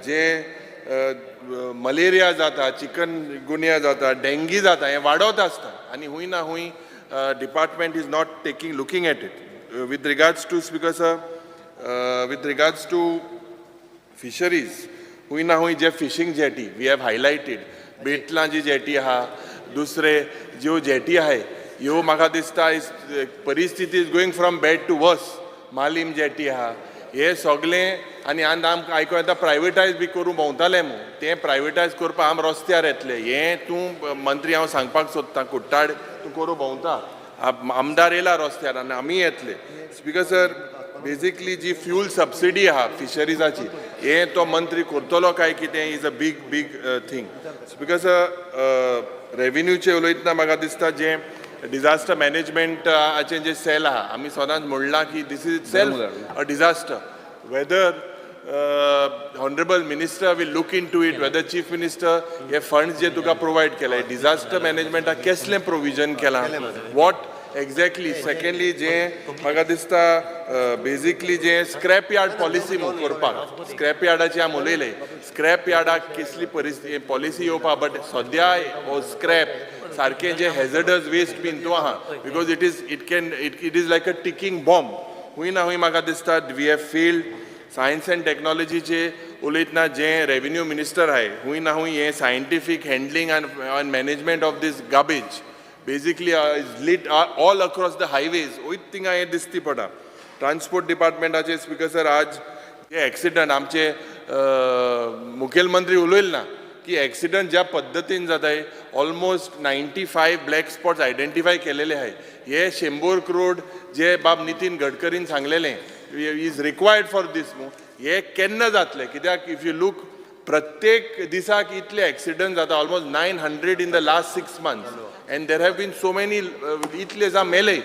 जे मलेरिया जाता, चिकन गुनिया जाता, डेंगी जाता, हें वाडत आसता आनी हुंय ना हुंय department is not taking looking at it. With regards to, Speaker sir, with regards to fisheries, हुंय ना हुंय जे fishing jetty we have highlighted, बेतलां जी जेटी आहा, दुसरे ज्यो जेटी आहाय, ह्यो म्हाका दिसता is परिस्थिती is going from bad to worse. Malim jetty आहा, हे सगळें. आनी आतां आमकां आयको येता प्रायवेटायज बी करूं भोंवताले मू, तें प्रायवेटायज करपाक आम रस्त्यार येतले. हें तूं मंत्री हांव सांगपाक सोदतां, कुट्टाड तूं करूं भोंवता, आमदार येयला रस्त्यार आनी आमी येतले. स्पीकर सर, बेजिकली जी फ्यूल सबसिडी आहा फिशरीजाची, हें तो मंत्री करतलो काय कितें is a big big thing. Speaker sir, रेविन्यूचे उलयतना म्हाका दिसता जें डिजास्टर मॅनेजमेंटाचें जें सेल आहा, आमी सदांच म्हणलां की this is itself a disaster. Whether honourable minister will look into it, whether chief minister hey funds जे तुका प्रोवायड केले, डिजास्टर मॅनेजमेंटाक केसलें प्रोविजन केलां, what exactly? Secondly, जे म्हाका दिसता बेजिकली जे स्क्रॅप यार्ड पॉलिसी करपाक, स्क्रॅप यार्डाची आमी उलयले, स्क्रॅप यार्डाक कसली परिस्थिती पॉलिसी येवपा, बट सद्या हो स्क्रॅप सारकें जे हेजडस वेस्ट बीन तो आहा, because it is it can it it is like a ticking bomb. हुंय ना हुंय म्हाका दिसता we have failed. Science and टेक्नॉलॉजीचे उलयतना जे रेवेन्यू मिनिस्टर आहाय, हुंय ना हुंय हे scientific handling and management of this garbage basically is lit all across the highways, वयत थिंगा हें दिसती पडटा. ट्रान्सपोर्ट डिपार्टमेंटाचे, स्पीकर सर, आज जे एक्सिडंट, आमचे मुखेलमंत्री उलयल ना की एक्सिडंट ज्या पद्दतीन जाताय, almost 95 black spots identify केलेले आहाय. हे 100 करोड जे बाब नितीन गडकरीन सांगलेले is required for दीस न्हू, हे केन्ना जातले? कित्याक if you look, प्रत्येक दिसाक इतले एक्सिडंट जाता, almost 900 in the last 6 months, and there have been so many, इतले जाण मेले,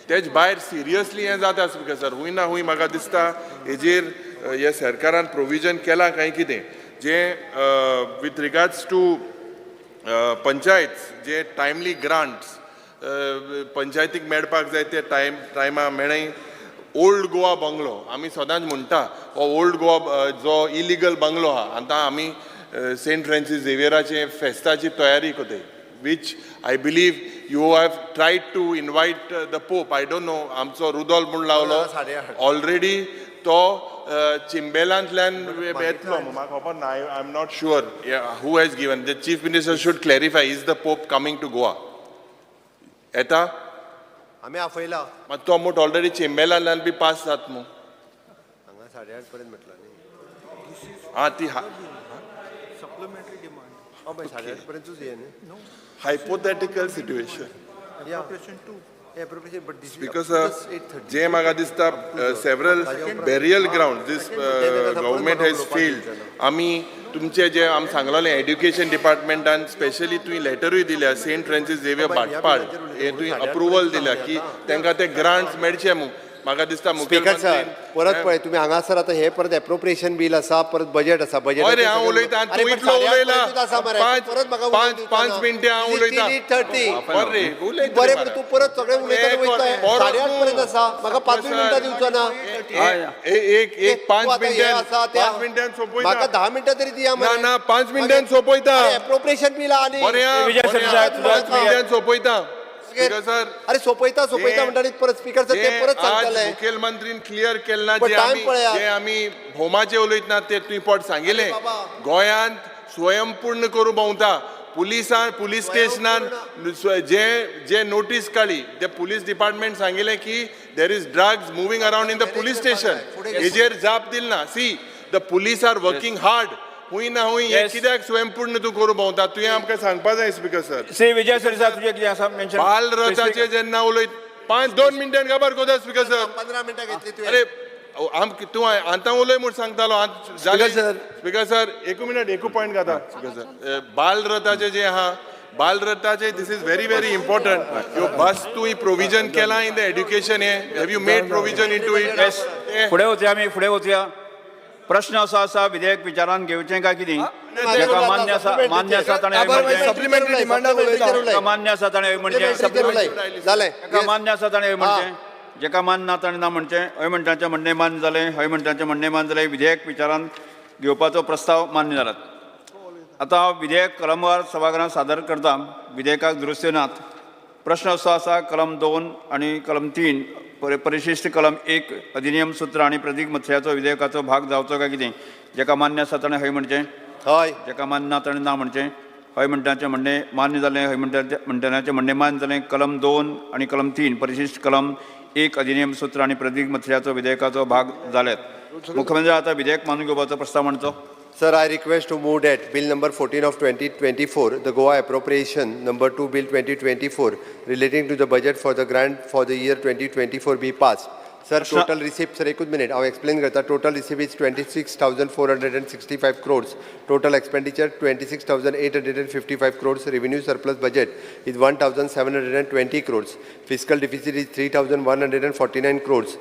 तेच भायर सिरियसली हें जाता. स्पीकर सर, हुंय ना हुंय म्हाका दिसता हेजेर हे सरकारान प्रोविजन केलां काय कितें? जे विथ रिगार्ड्स टू पंचायत, जे टायमली ग्रांट्स पंचायतीक मेळपाक जाय, ते टायमा मेळय. ओल्ड गोवा बंगलो, आमी सदांच म्हणटा, हो ओल्ड गोवा जो इलिगल बंगलो आहा, आतां आमी सेंट फ्रांसीस झेवियराचे फेस्ताची तयारी करताय, which I believe you have tried to invite the Pope. I don't know, आमचो रुदोल म्हूण लावलो ऑलरेडी, तो चिंबेलांतल्यान येतलो, म्हाका खबर ना. I am not sure who has given. The chief minister should clarify, is the Pope coming to Goa? येता? आमी आपयला. मात तो मोट ऑलरेडी चिंबेलांतल्यान बी पास जात मू. हांगा 8:30 पर्यंत म्हटलं न्ही. आं, ती हय, 8:30 पर्यंतूच हे न्ही. Hypothetical situation. Appropriation, but this is because up to 8:30. जे म्हाका दिसता, several burial ground this government has failed. आमी तुमचे जे आमी सांगलेले एड्युकेशन डिपार्टमेंटान, स्पेशली तुवें लेटरूय दिल्या, सेंट फ्रांसीस झेवियर भाटपाळ हे तुवें अप्रुवल दिल्या की तांकां ते ग्रांट्स मेळचे म्हूण. म्हाका दिसता स्पीकर सर, मुखेलमंत्री परत पळय, तुमी हांगासर आतां हे परत एप्रोप्रिएशन बील आसा, परत बजेट आसा, बजेट. हय रे, हांव उलयतां, तूं इतलो उलयला. पांच 5 मिनटां हांव उलयतां. 8:30. बरें रे, उलयता. बरें, पूण तूं परत सगळें उलयता वयता. 8:30 पर्यंत आसा, म्हाका पांचूय मिनटां दिवचो ना? एक एक पांच तूं आतां हे मिनटां आसा ते 5 मिनटां सोंपयता. म्हाका 10 मिनटां तरी दिया. ना ना, 5 मिनटां सोंपयता. एप्रोप्रिएशन बील आनी बरें आहा, विजय बरें आहा, सरदेसाय, 5 मिनटां सोंपयता. स्पीकर सर, अरे सोपयता सोपयता म्हणटा आनी परत स्पीकर सर ते परत आज सांगताले. मुखेलमंत्रीन क्लियर केलें ना, पण जे time आमी पळयात. जे आमी होमाचे उलयतना ते तुवें पोट सांगिल्लें. गोंयांत स्वयंपूर्ण करूं भोंवता पुलिसान, पुलीस स्टेशनान जे जे नोटीस काडली ते पुलीस डिपार्टमेंट सांगिल्लें की there is drugs moving around in the police station. हेजेर जाप दिल ना. See, the police are working hard. हुंय ना हुंय हें कित्याक स्वयंपूर्ण तूं करूं भोंवता, तुवें आमकां सांगपा जाय स्पीकर सर. श्री विजय सरदेसाय, तुजें कितें आसा मेन्शन? बालरथाचे जेन्ना उलयत 5-2 मिनटां काबार कोता स्पीकर सर. 15 मिनटां घेतली तुवें. अरे आम तूं आतां उलय म्हूण सांगतालो. स्पीकर सर, स्पीकर सर, एकू मिनट, एकू पॉयंट घाता स्पीकर सर. बालरथाचे जे आहा, बालरथाचे this is very very important. ह्यो बस तूं प्रोविजन केलां इन the education हे, have you made provision into it? Yes, फुडें वचया आमी, फुडें वचया. प्रश्न असो आसा, विधेयक विचारान घेवचें काय कितें? जाका मान्य आसा, मान्य आसा ताणें हय म्हणचें. सप्लिमेंटरी डिमांडाक उलयता. जाका मान्य आसा ताणें हय म्हणचें. जालें. जाका मान्य आसा ताणें हय म्हणचें, जाका मान्य ना ताणें ना म्हणचें. हय म्हणटाचें म्हणणें मान्य जालें, हय म्हणटाचें म्हणणें मान्य जालें. विधेयक विचारान घेवपाचो प्रस्ताव मान्य जाला. आतां हांव विधेयक कलमवार सभाघरांत सादर करता. विधेयकाक दुरुस्त्यो नात. प्रश्न असो आसा, कलम 2 आनी कलम 3 परिशिष्ट कलम 1 अधिनियम सूत्र आनी प्रतीक मत्स्याचो विधेयकाचो भाग जावचो काय कितें? जाका मान्य आसा ताणें हय म्हणचें, हय. जाका मान्य ना ताणें ना म्हणचें. हय म्हणटाचें म्हणणें मान्य जालें, हय म्हणटनाचें म्हणणें मान्य जालें. कलम 2 आनी कलम 3 परिशिष्ट कलम 1 अधिनियम सूत्र आनी प्रतीक मत्स्याचो विधेयकाचो भाग जाल्यात. मुख्यमंत्री आतां विधेयक मानून घेवपाचो प्रस्ताव मांडचो. Sir, I request to move that Bill number 14 of 2024, the Goa Appropriation number 2 Bill 2024, relating to the budget for the grant for the year 2024 be passed. Sir, total receipt, sir, एकूच minute, हांव explain करता. Total receipt is 26,465 crores. Total expenditure 26,855 crores. Revenue surplus budget is 1,720 crores. Fiscal deficit is 3,149 crores,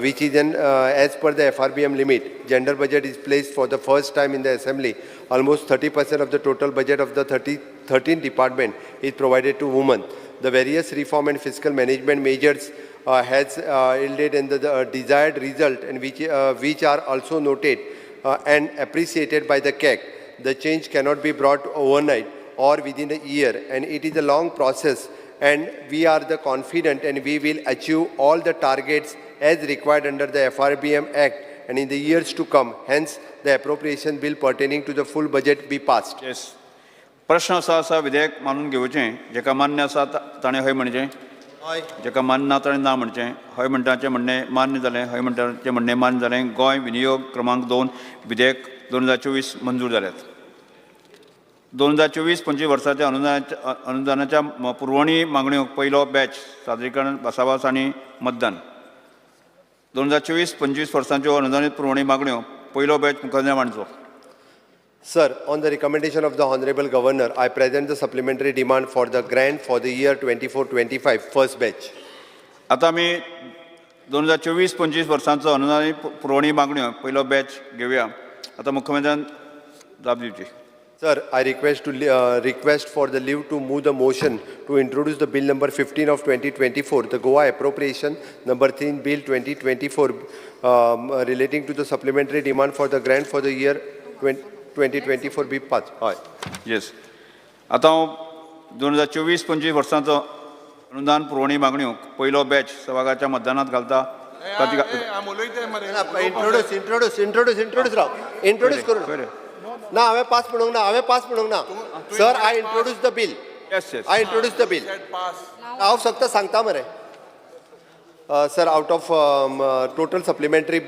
which is an as per the FRBM limit. Gender budget is placed for the first time in the assembly. Almost 30% of the total budget of the 13 department is provided to women. The various reform and fiscal management measures has yielded in the desired result, and which are also noted and appreciated by the CAG. The change cannot be brought overnight or within a year, and it is a long process, and we are the confident and we will achieve all the targets as required under the FRBM Act and in the years to come. Hence, the appropriation bill pertaining to the full budget be passed. Yes. प्रश्न असो आसा, विधेयक मानून घेवचें. जाका मान्य आसा ताणें हय म्हणचें, जाका मान्य ना ताणें ना म्हणचें. हय म्हणटाचें म्हणणें मान्य जालें, हय म्हणटाचें म्हणणें मान्य जालें. गोंय विनियोग क्रमांक 2 विधेयक 2024 मंजूर जाल्यात. 2024-25 वर्साच्या अनुदानाच्या पुरवणी मागण्यो पयलो बॅच सादरीकरण भासाभास आनी मतदान. 2024-25 वर्सांच्यो अनुदानीत पुरवणी मागण्यो पयलो बॅच मुखार मांडचो. Sir, on the recommendation of the Honorable Governor, I present the supplementary demand for the grant for the year 24-25 first batch. आतां आमी 2024-25 वर्सांचो अनुदानीत पुरवणी मागण्यो पयलो बॅच घेवया. आतां मुख्यमंत्र्यान जाप दिवची. Sir, I request to request for the leave to move the motion to introduce the bill number 15 of 2024, the Goa Appropriation number 3 Bill 2024, relating to the supplementary demand for the grant for the year 2024 be passed. हय. येस. आतां हांव 2024-25 वर्सांचो अनुदान पुरवणी मागण्यो पयलो batch सभाघराच्या मतदानात घालता. Introduce introduce introduce introduce राव, introduce करू ना. हांवें पास म्हणूंक ना, हांवें पास म्हणूंक ना. Sir, I introduce the bill. I introduce the bill. हांव फक्त सांगता मरे. Sir, out of total supplementary,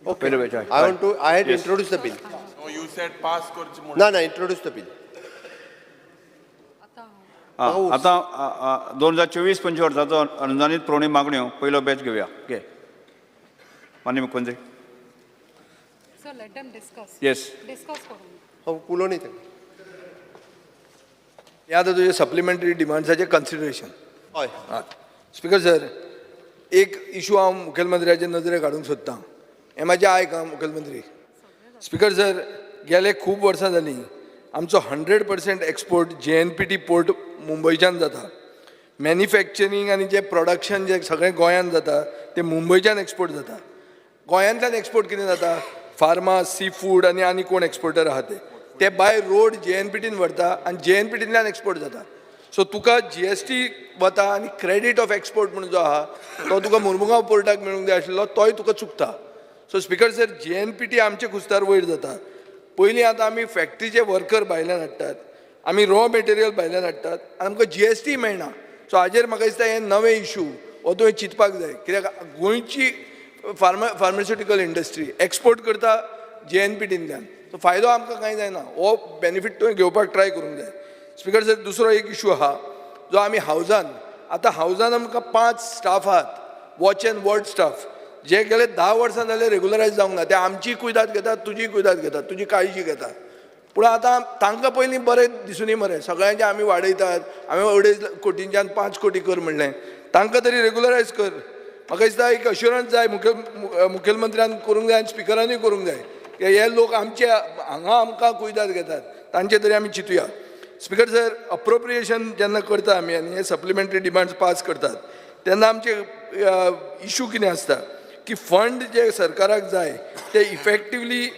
okay, I want to, I had introduce the bill. No, you said pass करचें म्हूण. ना ना, इंट्रोड्यूस the bill. आतां 2024-25 वर्साचो अनुदानीत पुरवणी मागण्यो पयलो बॅच घेवया. घे माननीय मुख्यमंत्री. Sir, let them discuss. Yes. Discuss करून. हांव उलोवनी तें. हे आतां तुजें सप्लिमेंटरी डिमांड्साचें कन्सिडरेशन. हय. स्पीकर सर, एक इशू हांव मुखेलमंत्र्याचे नदरेक हाडूंक सोदतां. हें म्हाजें आयक आं मुखेलमंत्री. स्पीकर सर, गेले खूब वर्सां जालीं आमचो 100% एक्सपोर्ट JNPT port मुंबयच्यान जाता. मॅन्युफॅक्चरींग आनी जें प्रोडक्शन जें सगळें गोंयांत जाता तें मुंबयच्यान एक्सपोर्ट जाता. गोंयांतल्यान एक्सपोर्ट कितें जाता? फार्मा, सी फूड आनी आनी कोण एक्सपोर्टर आहा ते. ते बाय रोड जेएनपीटीन व्हरता आनी जेएनपीटींतल्यान एक्सपोर्ट जाता. सो तुका जीएसटी वता आनी क्रेडीट ऑफ एक्सपोर्ट म्हणून जो आहा तो तुका मुर्मुगांव पोर्टाक मेळूंक जाय आशिल्लो, तोय तुका चुकता. सो स्पिकर सर, जीएनपीटी आमचे खुस्तार वयर जाता. पयलीं आतां आमी फॅक्ट्रीचे वर्कर भायल्यान हाडटात, आमी रॉ मटेरियल भायल्यान हाडटात आनी आमकां जीएसटी मेळना. सो हाजेर म्हाका दिसता हे नवे इशू हो तुवें चिंतपाक जाय, कित्याक गोंयची फार्मास्युटिकल इंडस्ट्री एक्सपोर्ट करता जीएनपीटींतल्यान, सो फायदो आमकां कांय जायना. हो बेनिफीट तुवें घेवपाक ट्राय करूंक जाय. स्पिकर सर, दुसरो एक इशू आहा जो आमी हावजान, आतां हावजान आमकां 5 स्टाफ आहात, वॉच एंड वॉर्ड स्टाफ, जे गेले 10 वर्सां जाले रेगुलरायज जावंक ना. ते आमची कुयदाद घेतात, तुजी कुयदाद घेतात, तुजी काळजी घेतात, पूण आतां तांकां पयलीं बरें दिसुनी मरे, सगळ्यांचे आमी वाडयतात, आमी 2.5 कोटींच्यान 5 कोटी कर म्हणलें, तांकां तरी रेगुलरायज कर. म्हाका दिसता एक अश्युरंस जाय मुखेलमंत्र्यान करूंक जाय आनी स्पिकरानूय करूंक जाय की हे लोक आमचे हांगा आमकां कुयदाद घेतात, तांचे तरी आमी चिंतुया. स्पिकर सर, अप्रोप्रिएशन जेन्ना करता आमी आनी हे सप्लिमेंटरी डिमांड्स पास करतात तेन्ना आमचे इशू कितें आसता की फंड जे सरकाराक जाय ते इफेक्टिवली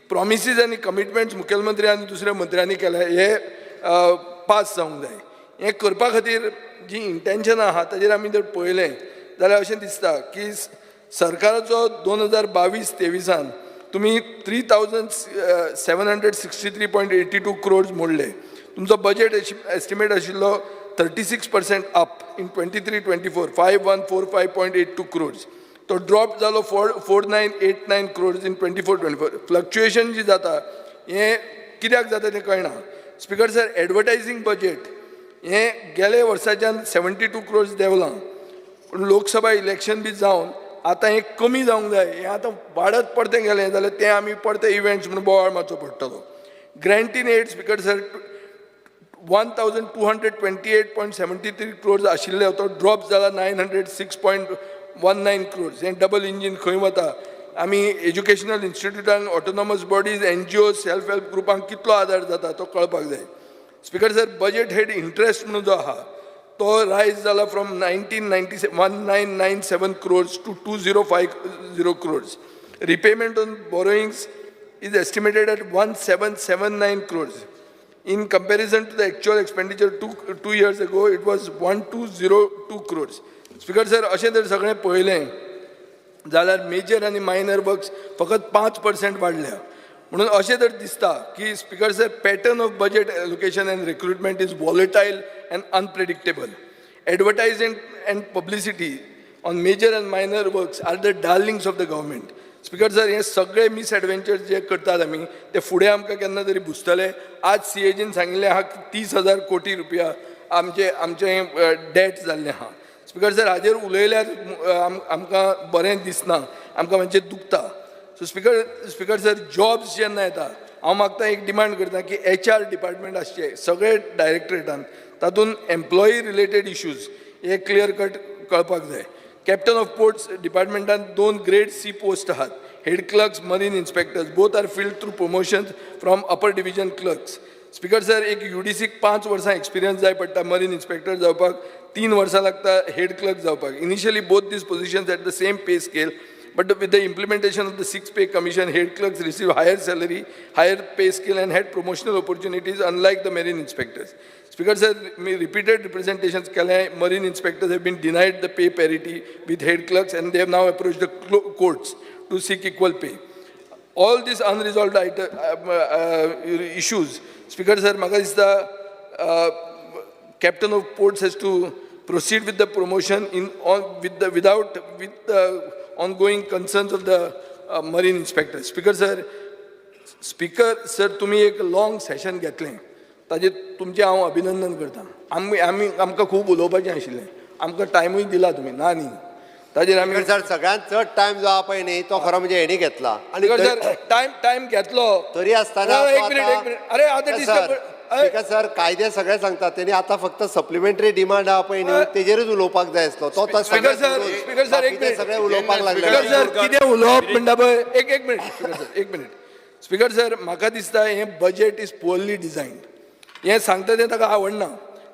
प्रॉमिसीज आनी कमिटमेंट्स मुखेलमंत्री आनी दुसऱ्या मंत्र्यांनी केले हे पास जावंक जाय. हें करपा खातीर जी इंटेन्शनां आहा ताजेर आमी जर पळयलें जाल्यार अशें दिसता की सरकाराचो 2022-23 तुमी 3,763.82 क्रोर्स मोडले. तुमचो बजेट एस्टिमेट आशिल्लो 36% अप इन 23-24 5145.82 क्रोर्स, तो ड्रॉप जालो 4989 क्रोर्स इन 24-24. फ्लक्चुएशन जी जाता हें कित्याक जाता तें कळना. स्पिकर सर, एडवर्टायजींग बजेट हें गेले वर्साच्यान 72 क्रोर्स देंवलां, पूण लोकसभा इलेक्शन बी जावन आतां हें कमी जावंक जाय. हें आतां वाडत परतें गेलें जाल्यार तें आमी परते इव्हेंट्स म्हणून बोवाळ मारचो पडटलो. Grant in aid speaker sir 1,228.73 crores आशिल्ले, तो ड्रॉप जाला 906.19 क्रोर्स. हें डबल इंजीन खंय वता? आमी एज्युकेशनल इन्स्टिट्यूटांक, autonomous bodies, NGO, self help ग्रुपांक कितलो आदार जाता तो कळपाक जाय. Speaker sir, budget head interest म्हणून जो आहा तो रायज जाला from 1997 crores to 2050 crores. Repayment on borrowings is estimated at 1779 crores. In comparison to the actual expenditure two years ago, it was 1202 crores. Speaker sir, अशें जर सगळें पळयलें जाल्यार मेजर आनी मायनर वर्क्स फकत 5% वाडल्या. म्हणून अशें जर दिसता की speaker sir, pattern of budget allocation and recruitment is volatile and unpredictable. Advertising and publicity on major and minor works are the darlings of the government. Speaker sir, हे सगळे मिसएडवेंचर जे करतात आमी ते फुडें आमकां केन्ना तरी भुजतले. आज सीएजीन सांगिल्लें आहा की 30,000 कोटी रुपया आमचे आमचे डेट जाल्लें आहा. स्पिकर सर, हाजेर उलयल्यार आमकां बरें दिसना, आमकां मातशें दुखता. सो स्पिकर सर, जॉब्स जेन्ना येता हांव मागता एक डिमांड करता की एचआर डिपार्टमेंट आसचें सगळे डायरेक्टरेटान, तातूंत एम्प्लॉई रिलेटेड इश्यूज हे क्लियर कट कळपाक जाय. कॅप्टन ऑफ पोर्ट्स डिपार्टमेंटान 2 ग्रेड सी पोस्ट आहात, head clerks, marine inspectors, both are filled through promotions from upper division clerks. Speaker sir, एक युडीसीक 5 वर्सां एक्सपिरियन्स जाय पडटा मरीन इन्स्पेक्टर जावपाक, 3 वर्सां लागता हेड क्लर्क जावपाक. Initially both these positions at the same pay scale, but with the implementation of the 6th pay commission, head clerks receive higher salary, higher pay scale and had promotional opportunities unlike the marine inspectors. Speaker sir, me repeated representations केले, marine inspectors have been denied the pay parity with head clerks and they have now approached the courts to seek equal pay. All these unresolved issues, Speaker sir, म्हाका दिसता Captain of Ports has to proceed with the promotion in on with the without with the ongoing concerns of the marine inspector. Speaker sir, Speaker sir, तुमी एक long session घेतलें, ताजेर तुमचें हांव अभिनंदन करता. आमी आमी आमकां खूब उलोवपाचें आशिल्लें, आमकां टायमूय दिला तुमी ना न्ही, ताजेर आमी सर सगळ्यांत चड टायम जो आहा पळय न्ही तो खरो म्हणजे हेणी घेतला. आनी सर टायम घेतलो तरी आसतना एक मिनिट एक मिनिट, अरे आतां डिस्टर्ब सर, कायदे सगळे सांगतात तेणी आतां फक्त सप्लिमेंटरी डिमांड आहा पळय न्ही तेजेरूच उलोवपाक जाय आसलो तो. स्पिकर सर एक मिनिट, सगळे उलोवपाक लागले. स्पिकर सर कितें उलोवप म्हणटा पळय, एक मिनिट स्पिकर सर, एक मिनिट स्पिकर सर, म्हाका दिसता हें बजेट is poorly designed. हें सांगता तें ताका आवडना.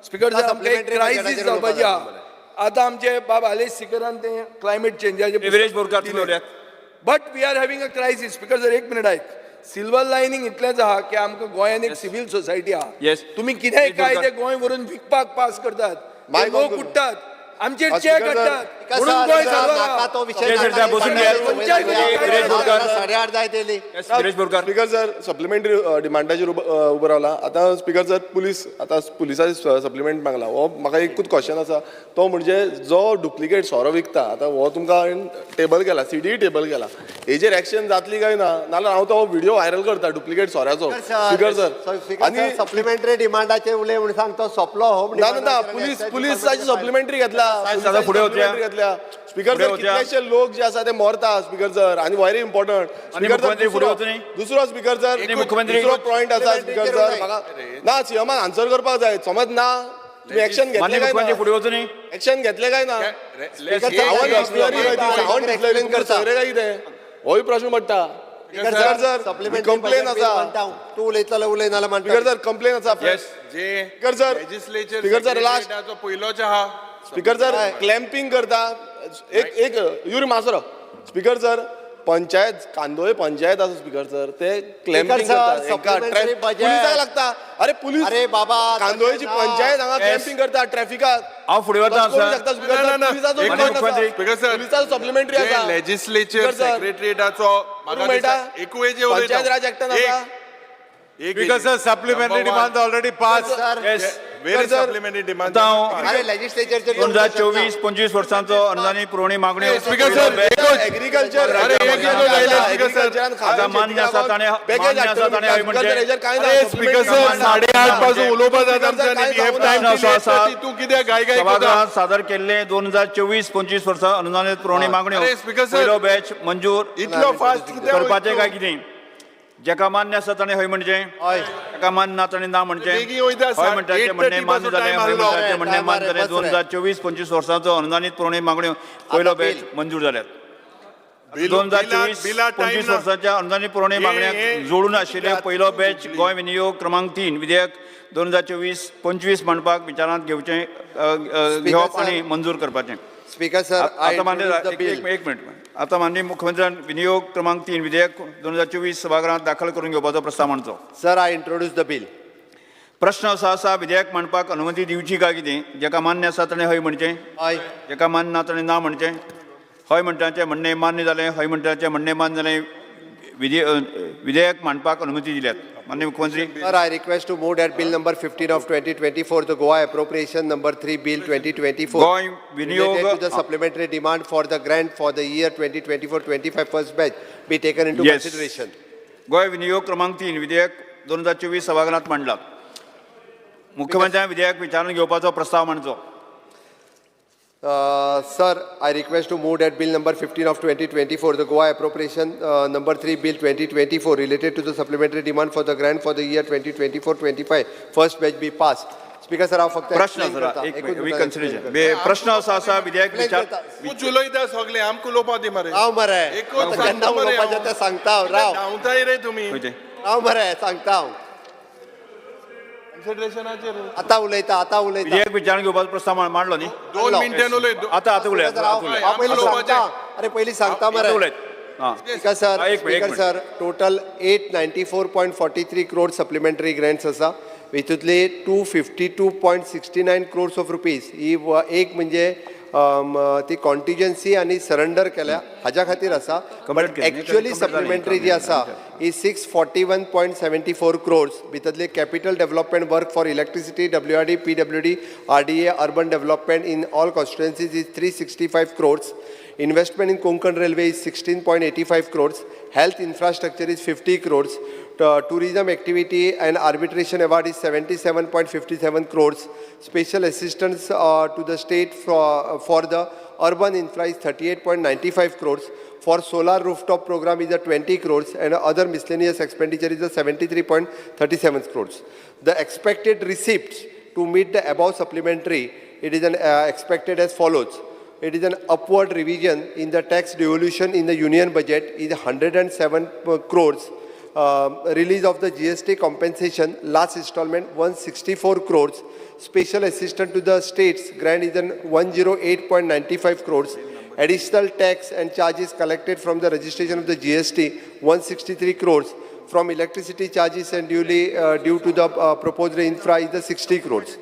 स्पिकर सर, आमकां एक क्रायसीस जावपाची आहा. आतां आमचे बाब आलेश सिकरान तें क्लायमेट चेंजाचें, but we are having a crisis. Speaker sir एक मिनिट आयक. सिल्वर लायनींग इतलेंच आहा की आमकां गोंयान एक सिवील सोसायटी आहा. Yes. तुमी कितेंय कायदे गोंय व्हरून विकपाक पास करतात, ते लोक उठ्ठात, आमचेर चेक हाडटात म्हणून गोंय नाका तो विशय. बसून साडेआठ जायत येयली. स्पीकर सर, सप्लिमेंटरी डिमांडाचेर उबो रावला. आतां स्पीकर सर, पुलीस आतां पुलिसांनी सप्लिमेंट मागला. हो म्हाका एकूच क्वेश्चन आसा, तो म्हणजे जो डुप्लिकेट सोरो विकता, आतां हो तुमकां हांवें टेबल केला, सीडीय टेबल केला, हेजेर एक्शन जातली काय ना? नाल्यार हांव तो व्हिडिओ व्हायरल करता डुप्लिकेट सोऱ्याचो. स्पीकर सर, आनी सप्लिमेंटरी डिमांडाचेर उलय म्हूण सांग, तो सोंपलो. हो ना ना, पुलीस पुलिसाची सप्लिमेंटरी घेतला. घेतल्या स्पीकर सर, कितलेशे लोक जे आसा ते मरता स्पीकर सर, आनी व्हेरी इम्पॉर्टंट स्पीकर सर. दुसरो स्पीकर सर, दुसरो पॉयंट आसा स्पीकर सर, म्हाका ना सीएमान आन्सर करपाक जाय. समज ना तुमी एक्शन घेतले काय ना? एक्शन घेतले काय ना? सावंत डिस्लरीन करता काय कितें, होय प्रश्न पडटा. स्पीकर सर, कंप्लेन आसा. तूं उलयतलो उलय नाल्यार. स्पीकर सर, कंप्लेन आसा. Speaker sir, speaker sir, last पयलोच आहा. स्पीकर सर, क्लॅम्पिंग करता. एक एक युरी मासरो. स्पीकर सर, पंचायत कांदोळे पंचायत आसा स्पीकर सर, ते क्लॅम्पिंग करता, पुलिसाक लागता. अरे पुलीस, अरे बाबा, कांदोळेची पंचायत हांगा क्लॅम्पिंग करता ट्रॅफिकाक. हांव फुडें वता. स्पीकर सप्लिमेंटरी आसा. लेजिस्लेचर सेक्रेटरीटाचो पंचायत राज एक्टान आसा. Speaker sir, supplementary demand already passed. Yes. Very supplementary demand. अरे लेजिस्लेचरचे 2024-25 वर्सांचो अनुदानीत पुरवणी मागण्यो. स्पीकर सर, एग्रीकल्चर आतां मान्य आसा ताणें, मान्य आसा ताणें हय म्हणचें. स्पीकर सर, 8:30 पासून उलोवपा जाता आमच्यानी. तूं कित्याक घाय घाय सभागृहात सादर केल्ले 2024-25 वर्सां अनुदानीत पुरवणी मागण्यो पयलो बॅच मंजूर इतलो फास्ट करपाचें काय कितें? जेका मान्य आसा ताणें हय म्हणचें, ताका मान्य ना ताणें ना म्हणचें. हय म्हणटाचें म्हणणें मान्य जालें, हय म्हणटाचें म्हणणें मान्य जालें. 2024-25 वर्सांचो अनुदानीत पुरवणी मागण्यो पयलो बॅच मंजूर जाल्यात. 2024-25 वर्साच्या अनुदानीत पुरवणी मागण्याक जोडून आशिल्ले पयलो बॅच गोंय विनियोग क्रमांक 3 विधेयक 2024-25 मांडपाक विचारांत घेवचें घेवप आनी मंजूर करपाचें. स्पीकर सर, आतां मान्य, एक मिनट. आतां माननीय मुख्यमंत्र्यान विनियोग क्रमांक 3 विधेयक 2024 सभागृहात दाखल करून घेवपाचो प्रस्ताव मांडचो. Sir, I introduce the bill. प्रश्न असो आसा, विधेयक मांडपाक अनुमती दिवची काय कितें? जेका मान्य आसा ताणें हय म्हणचें, जेका मान्य ना ताणें ना म्हणचें. हय म्हणटाचें म्हणणें मान्य जालें, हय म्हणटाचें म्हणणें मान्य जालें. विधेयक मांडपाक अनुमती दिल्यात. माननीय मुख्यमंत्री. Sir, I request to move that bill number 15 of 2024, the Goa Appropriation number 3 bill 2024, Goa विनियोग related to the supplementary demand for the grant for the year 2024-25 first batch be taken into consideration. Goa विनियोग क्रमांक 3 विधेयक 2024 सभागृहात मांडला. मुख्यमंत्र्यान विधेयक विचारून घेवपाचो प्रस्ताव मांडचो. Sir, I request to move that bill number 15 of 2024, the Goa Appropriation number 3 bill 2024, related to the supplementary demand for the grant for the year 2024-25 first batch be passed. Speaker sir, हांव फक्त प्रश्न आसा, प्रश्न असो आसा, विधेयक विचार उलयता सगळे, आमकां उलोवपा दी मरे. राव मरे, केन्ना उलोवपाचें तें सांगता हांव. राव, धांवताय रे तुमी. राव मरे, सांगता हांव. आतां उलयता, आतां उलयता. विधेयक विचारून घेवपाचो प्रस्ताव मांडलो न्ही? 2 मिनटां उलय. आतां आतां उलय. हांव पयलीं सांगता. अरे पयलीं सांगता मरे. Speaker sir, speaker sir, total 894.43 crore supplementary grants आसा. हितूंतले 252.69 क्रोर्स ऑफ रुपीज ही एक म्हणजे ती कॉन्टिजन्सी आनी सरंडर केल्या हाज्या खातीर आसा. बट एक्च्युअली सप्लिमेंटरी जी आसा ही 641.74 क्रोर्स भितरले capital development work for electricity, WRD, PWD, RDA, urban development in all constituencies is 365 crores. Investment in Konkan Railway is 16.85 crores. Health infrastructure is 50 crores. Tourism activity and arbitration award is 77.57 crores. Special assistance to the state for the urban infra is 38.95 crores. For solar rooftop program is 20 crores and other miscellaneous expenditure is 73.37 crores. The expected receipts to meet the above supplementary, it is an, expected as follows. It is an upward revision in the tax devolution in the union budget is 107 crores. Release of the GST compensation, last installment 164 crores. Special assistance to the states grant is an 108.95 crores. Additional tax and charges collected from the registration of the GST 163 crores. from electricity charges and duly due to the proposed infra is the 60 crores.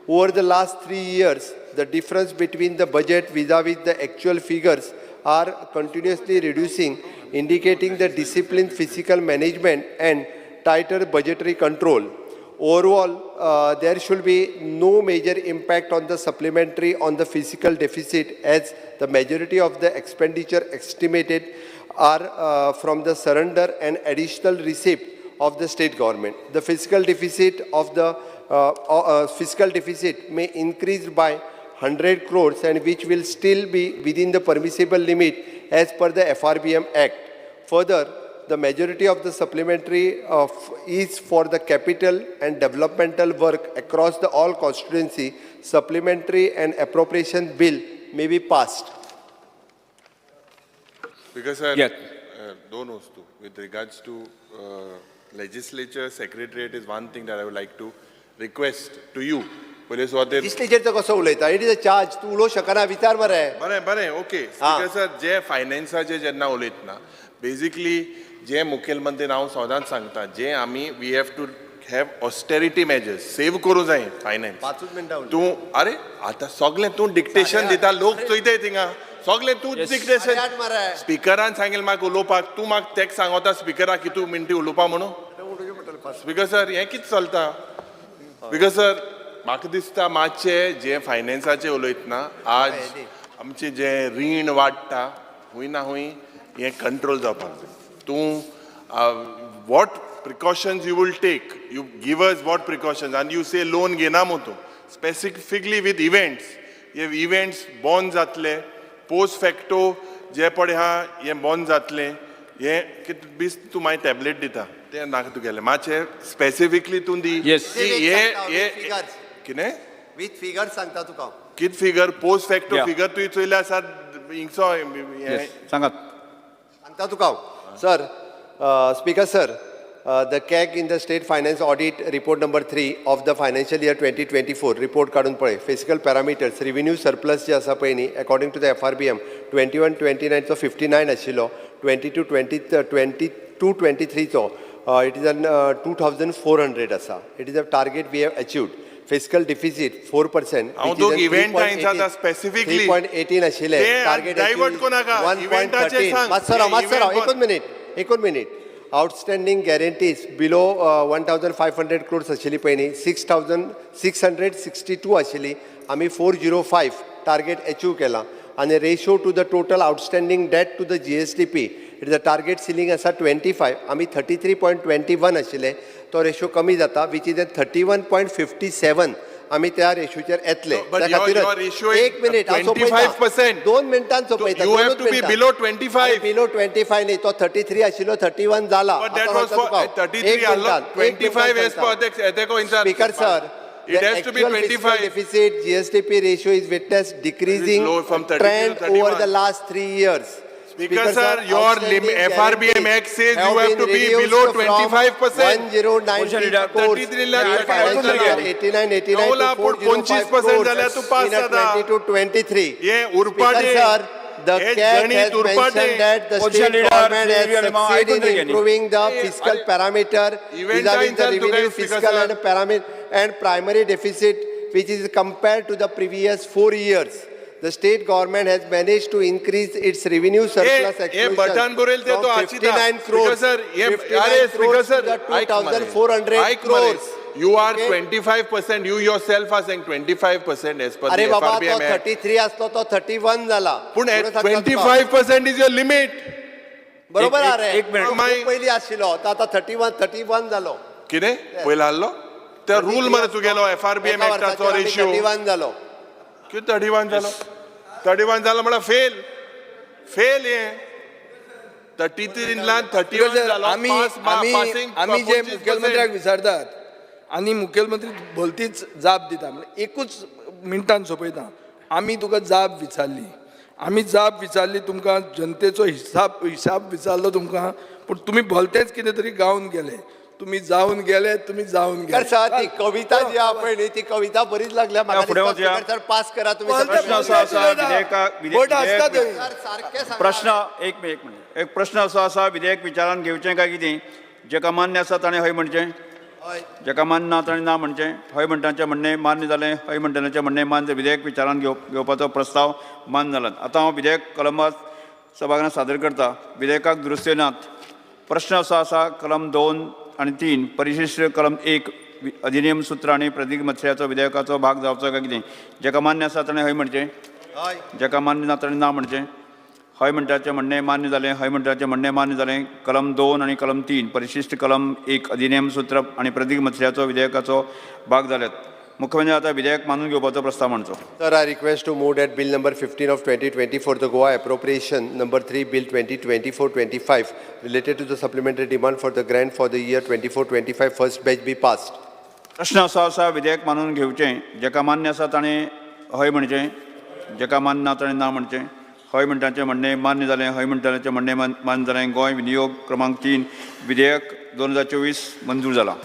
Over the last 3 years, the difference between the budget vis-a-vis the actual figures are continuously reducing, indicating the disciplined fiscal management and tighter budgetary control. Overall, there should be no major impact on the supplementary on the fiscal deficit, as the majority of the expenditure estimated are from the surrender and additional receipt of the state government. The fiscal deficit of the fiscal deficit may increase by 100 crores, and which will still be within the permissible limit as per the FRBM Act. Further, the majority of the supplementary is for the capital and developmental work across the all constituency. Supplementary and appropriation bill may be passed. Because sir, Yes. दोन वस्तू with regards to legislature secretariat is one thing that I would like to request to you. पयले सुवातेर लेजिस्लेचरचो कसो उलयता? It is a charge. तूं उलोवंक शकना, विचार मरे. बरें बरें, ओके. स्पीकर सर, जे फायनान्साचे जेन्ना उलयतना बेजिकली जे मुखेलमंत्री हांव सदांच सांगता, जे आमी we have to have austerity measures, save करूं जाय फायनान्स. पांचूच मिनटां. तूं अरे आतां सगळें तूं डिक्टेशन दिता, लोक चोयताय थिंगा सगळें तूं डिक्टेशन. स्पिकरान सांगेल म्हाका उलोवपाक, तूं म्हाका तेक सांगता स्पिकराक की तूं मिनटी उलोवपा म्हणून. स्पीकर सर, हें कितें चलता? स्पीकर सर, म्हाका दिसता मातशें जे फायनान्साचें उलयतना आज आमचें जें रीण वाडटा हूंय ना हूंय हें कंट्रोल जावपाक जाय. तूं what precautions you will take, you give us what precautions, आनी you से लोन घेना मू तूं स्पेसिफिकली विथ इव्हेंट्स, हे इव्हेंट्स बॉन्ड जातले पोस्ट फॅक्टो जे पळय आहा हें बॉन्ड जातलें, हें कितें बीस तूं मागीर टॅबलेट दिता तें नाका तुगेलें, मातशें स्पेसिफिकली तूं दी. हे हे कितें विथ फिगर्स सांगता तुका. कित फिगर? पोस्ट फॅक्टो फिगर तुवें चोयले आसा हिंगसो? सांगात. सांगता तुका sir. Speaker sir, the CAG in the state finance audit report number 3 of the financial year 2024 report काडून पळय. फिस्कल पॅरामिटर्स रिव्हेन्यू सरप्लस जे आसा पळय न्ही, according to the FRBM 21-29चो 59 आशिल्लो, 22-23चो it is an 2400 आसा. It is a target we have achieved. Fiscal deficit 4%. हांव तुका इव्हेंटा specifically 3.18 आशिल्लें, टार्गेट 1.13. मातसो राव, मातसो राव, एकूच मिनीट, एकूच minute. Outstanding guarantees below 1500 crores आशिल्ली पळय न्ही, 6662 आशिल्ली, आमी 405 टार्गेट अचीव केला. आनी ratio to the total outstanding debt to the GSDP, it is a target ceiling आसा 25, आमी 33.21 आशिल्ले, तो रेशो कमी जाता, which is 31.57. आमी त्या रेशोचेर येतले. त्या खातीर एक मिनीट, हांव सोंपयता, 2 मिनटान सोंपयता. बिलो 25, बिलो 25 न्ही, तो 33 आशिल्लो, 31 जाला. Speaker sir, It has to be 25. Deficit GSDP ratio is witnessed decreasing trend over the last 3 years. Speaker sir, your FRBM Act says you have to be below 25%. 1090 crores. 33 lakh 89-89 to 405 crores in 22-23. Speaker sir, the CAG has mentioned that the state government has succeeded in improving the fiscal parameter vis-a-vis the revenue, fiscal and parameter and primary deficit, which is compared to the previous 4 years. The state government has managed to increase its revenue surplus actuation from 59 crores, 59 crores to the 2400 crores. You are 25%, you yourself are saying 25% as per the FRBM Act. अरे बाबा, तो 33 असलो तो 31 जाला. पूण 25% is your limit. बरोबर अरे, एक मिनिट, पयली आशिल्लो तो आता 31 जालो. कितें पयलो आहलो ते रूल मरे तुगेलो FRBM Actaचो रेशियो 31 जालो. कितें 31 जालो? 31 जालो म्हळ्यार फेल, फेल हें. 33 लान 31 जालो. आमी जे मुखेलमंत्र्याक विचारतात आनी मुखेलमंत्री भलतीच जाप दिता, म्हणजे एकूच मिनटान सोंपयता. आमी तुका जाप विचारली, आमी जाप विचारली तुमकां, जनतेचो हिसाब विचारलो तुमकां, पूण तुमी भलतेच कितें तरी गावन गेले. तुमी जावन गेले, तुमी जावन गेले. सर, ती कविता जी आहा पळय न्ही, ती कविता बरीच लागल्या म्हाका. सर पास करा तुमी. प्रश्न एक मिनिट, एक प्रश्न असो आसा, विधेयक विचारान घेवचें काय कितें? जेका मान्य आसा ताणें हय म्हणचें, जेका मान्य ना ताणें ना म्हणचें. हय म्हणटांचें म्हणणें मान्य जालें, हय म्हणटल्यांचें म्हणणें मान्य. विधेयक विचारांत घेवपाचो प्रस्ताव मान्य जाला. आतां हांव विधेयक कलमात सभागृहांत सादर करता. विधेयकाक दुरुस्त्यो नात. प्रश्न असो आसा, कलम 2 आनी 3 परिशिष्ट कलम 1 अधिनियम सूत्र आनी प्रदीक मत्स्याचो विधेयकाचो भाग जावचो काय कितें. जेका मान्य आसा ताणें हय म्हणचें, जेका मान्य ना ताणें ना म्हणचें. हय म्हणटाचें म्हणणें मान्य जालें, हय म्हणटाचें म्हणणें मान्य जालें. कलम 2 आनी कलम 3 परिशिष्ट कलम 1 अधिनियम सूत्र आनी प्रदीक मत्स्याचो विधेयकाचो भाग जाल्यात. मुख्यमंत्री आतां विधेयक मानून घेवपाचो प्रस्ताव मांडचो. Sir, I request to move that Bill number 15 of 2024, the Goa Appropriation number 3 Bill 2024-25 related to the supplementary demand for the grant for the year 24-25 first batch be passed. प्रश्न असो आसा, विधेयक मानून घेवचें. जेका मान्य आसा ताणें हय म्हणचें, जेका मान्य ना ताणें ना म्हणचें. हय म्हणटाचें म्हणणें मान्य जालें, हय म्हणटाचें म्हणणें मान्य जालें. गोंय विनियोग क्रमांक 3 विधेयक 2024 मंजूर जाला.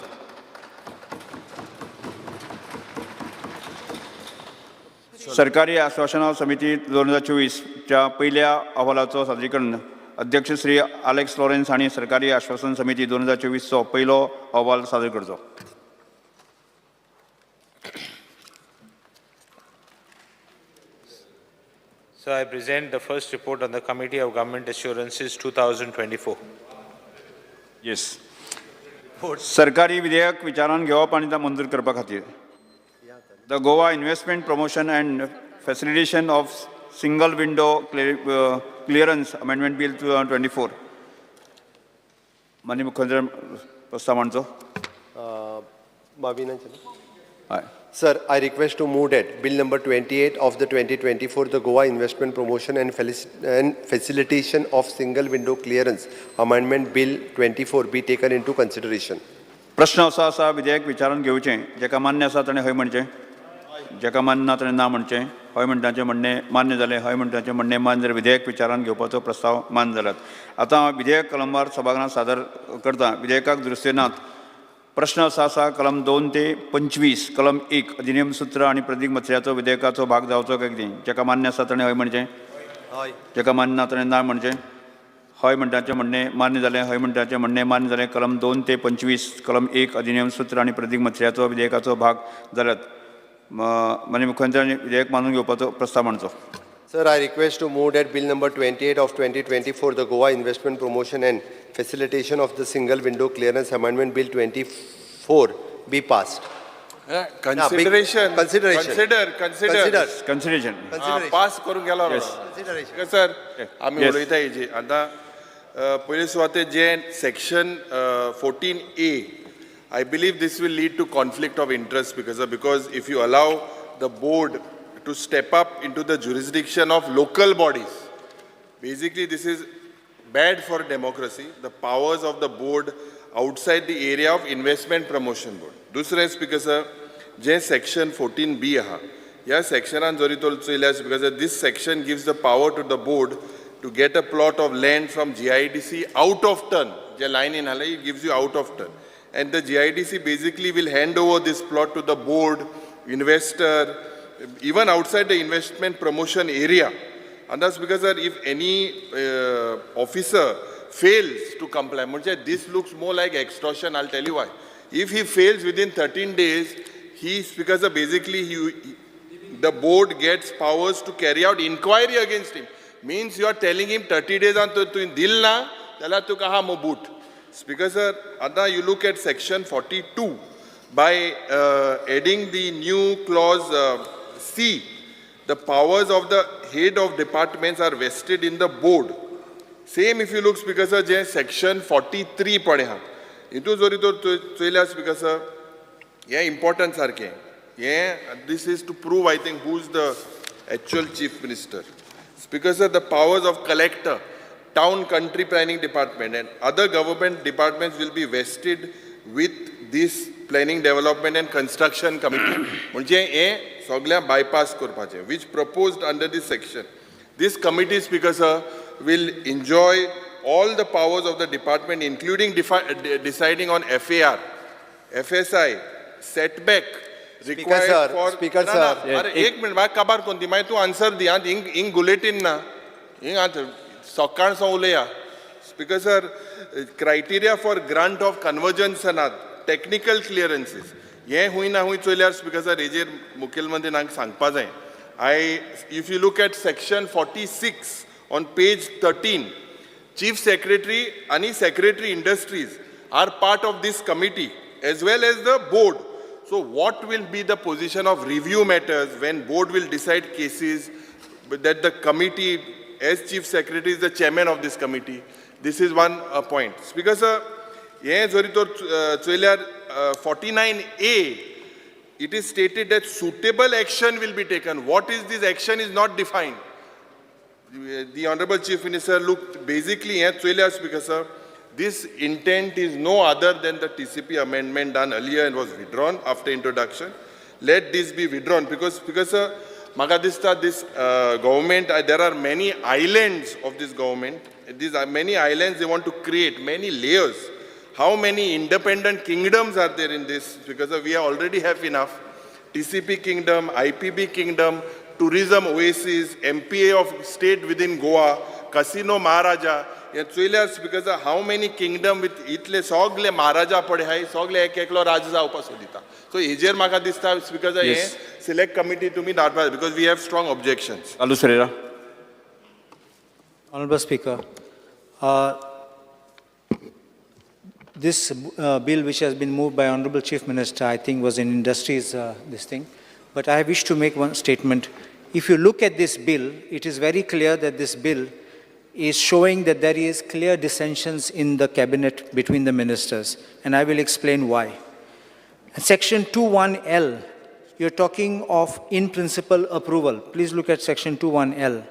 सरकारी आश्वासनां समिती 2024च्या पयल्या अहवालाचो सादरीकरण. अध्यक्ष श्री आलेक्स लॉरेन्स हांणी सरकारी आश्वासन समिती 2024चो पयलो अहवाल सादर करचो. So I present the first report on the Committee of Government Assurances 2024. Yes. सरकारी विधेयक विचारांत घेवप आनी ता मंजूर करपा खातीर the Goa Investment Promotion and Facilitation of Single Window Clearance Amendment Bill 2024. माननीय मुख्यमंत्री प्रस्ताव मांडचो. हय. Sir, I request to move that Bill number 28 of the 2024, the Goa Investment Promotion and Facilitation of Single Window Clearance Amendment Bill 24 be taken into consideration. प्रश्न असो आसा, विधेयक विचारांत घेवचें. जेका मान्य आसा ताणें हय म्हणचें, जेका मान्य ना ताणें ना म्हणचें. हय म्हणटाचें म्हणणें मान्य जालें, हय म्हणटाचें म्हणणें मान्य जालें. विधेयक विचारांत घेवपाचो प्रस्ताव मान्य जाल्यात. आतां हांव विधेयक कलमवार सभागृहांत सादर करता. विधेयकाक दुरुस्त्यो नात. प्रश्न असो आसा, कलम 2 ते 25 कलम 1 अधिनियम सूत्र आनी प्रदीक मत्स्याचो विधेयकाचो भाग जावचो काय कितें. जेका मान्य आसा ताणें हय म्हणचें, जेका मान्य ना ताणें ना म्हणचें. हय म्हणटाचें म्हणणें मान्य जालें, हय म्हणटाचें म्हणणें मान्य जालें. कलम 2 ते 25 कलम 1 अधिनियम सूत्र आनी प्रदीक मत्स्याचो विधेयकाचो भाग जाल्यात. माननीय मुख्यमंत्र्यांनी विधेयक मानून घेवपाचो प्रस्ताव मांडचो. Sir, I request to move that Bill number 28 of 2024, the Goa Investment Promotion and Facilitation of the Single Window Clearance Amendment Bill 24 be passed. Consideration. Consideration. Consider. Consideration. Pass करून गेलो. सर, आमी उलयता हेजी आतां पयले सुवातेर जे section 14A, I believe this will lead to conflict of interest because if you allow the board to step up into the jurisdiction of local bodies, basically this is bad for democracy, the powers of the board outside the area of investment promotion board. दुसरें speaker sir, जे section 14B आहा, ह्या सेक्शनान जरी तर चोयल्यार speaker sir, this section gives the power to the board to get a plot of land from GIDC out of turn. जे लायनीन आहा, it gives you out of turn. And the GIDC basically will hand over this plot to the board, investor, even outside the investment promotion area. And that's because sir, if any officer fails to comply, this looks more like extortion, I'll tell you why. If he fails within 13 days, because basically the board gets powers to carry out inquiry against him. Means you are telling him 30 days on tu dil na, tala tu kaha mo boot. Speaker sir, ada you look at section 42 by adding the new clause C, the powers of the head of departments are vested in the board. Same if you look, Speaker sir, je section 43 pade ha. Itu zori to choyla Speaker sir, yeah, important sarke. Yeah, this is to prove, I think, who's the actual chief minister. Speaker sir, the powers of collector, town country planning department and other government departments will be vested with this planning development and construction committee. Mhanje he सगळ्या bypass करपाचे, which proposed under this section. This committee, Speaker sir, will enjoy all the powers of the department, including deciding on FAR, FSI, setback required sir, for... Speaker ना, sir. ना, अरे एक minute, म्हाका काबार कोण दी, मागीर तूं आन्सर दी, आं, हिंग हिंग गुलेटीन ना, हिंग आतां सकाळसो उलया. Speaker sir, criteria for grant of कन्वर्जन्सनात, technical clearances, हें हूंय ना हूंय चोयल्यार, स्पीकर सर, हेजेर मुखेलमंत्रीन हांकां सांगपा जाय. I if you look at section 46 on page 13, Chief Secretary आनी Secretary Industries are part of this committee as well as the board. So what will be the position of review matters when board will decide cases that the committee, as Chief Secretary is the chairman of this committee? This is one point. Speaker sir, हें जरी तर चोयल्यार 49A, it is stated that suitable action will be taken. What is this action is not defined. The Honorable Chief Minister looked basically हें चोयल्यार, Speaker sir, this intent is no other than the TCP amendment done earlier and was withdrawn after introduction. Let this be withdrawn because sir, म्हाका दिसता this government, there are many islands of this government. These are many islands they want to create, many layers. How many independent kingdoms are there in this? Because we already have enough. TCP kingdom, IPB kingdom, tourism oasis, MPA of state within Goa, Casino Maharaja. हे चोयल्यार, because how many kingdom with इतले सगले महाराजा पळय आहाय, सगले एक एकलो राजा जावपा सोदिता. So हेजेर म्हाका दिसता, because हे सिलेक्ट कमिटी तुमी धाडपा, because we have strong objections. Carlos Ferreira. Honorable Speaker, this bill which has been moved by Honorable Chief Minister, I think was in industries, this thing. But I wish to make one statement. If you look at this bill, it is very clear that this bill is showing that there is clear dissensions in the cabinet between the ministers, and I will explain why. Section 21L, you're talking of in principle approval. Please look at section 21L,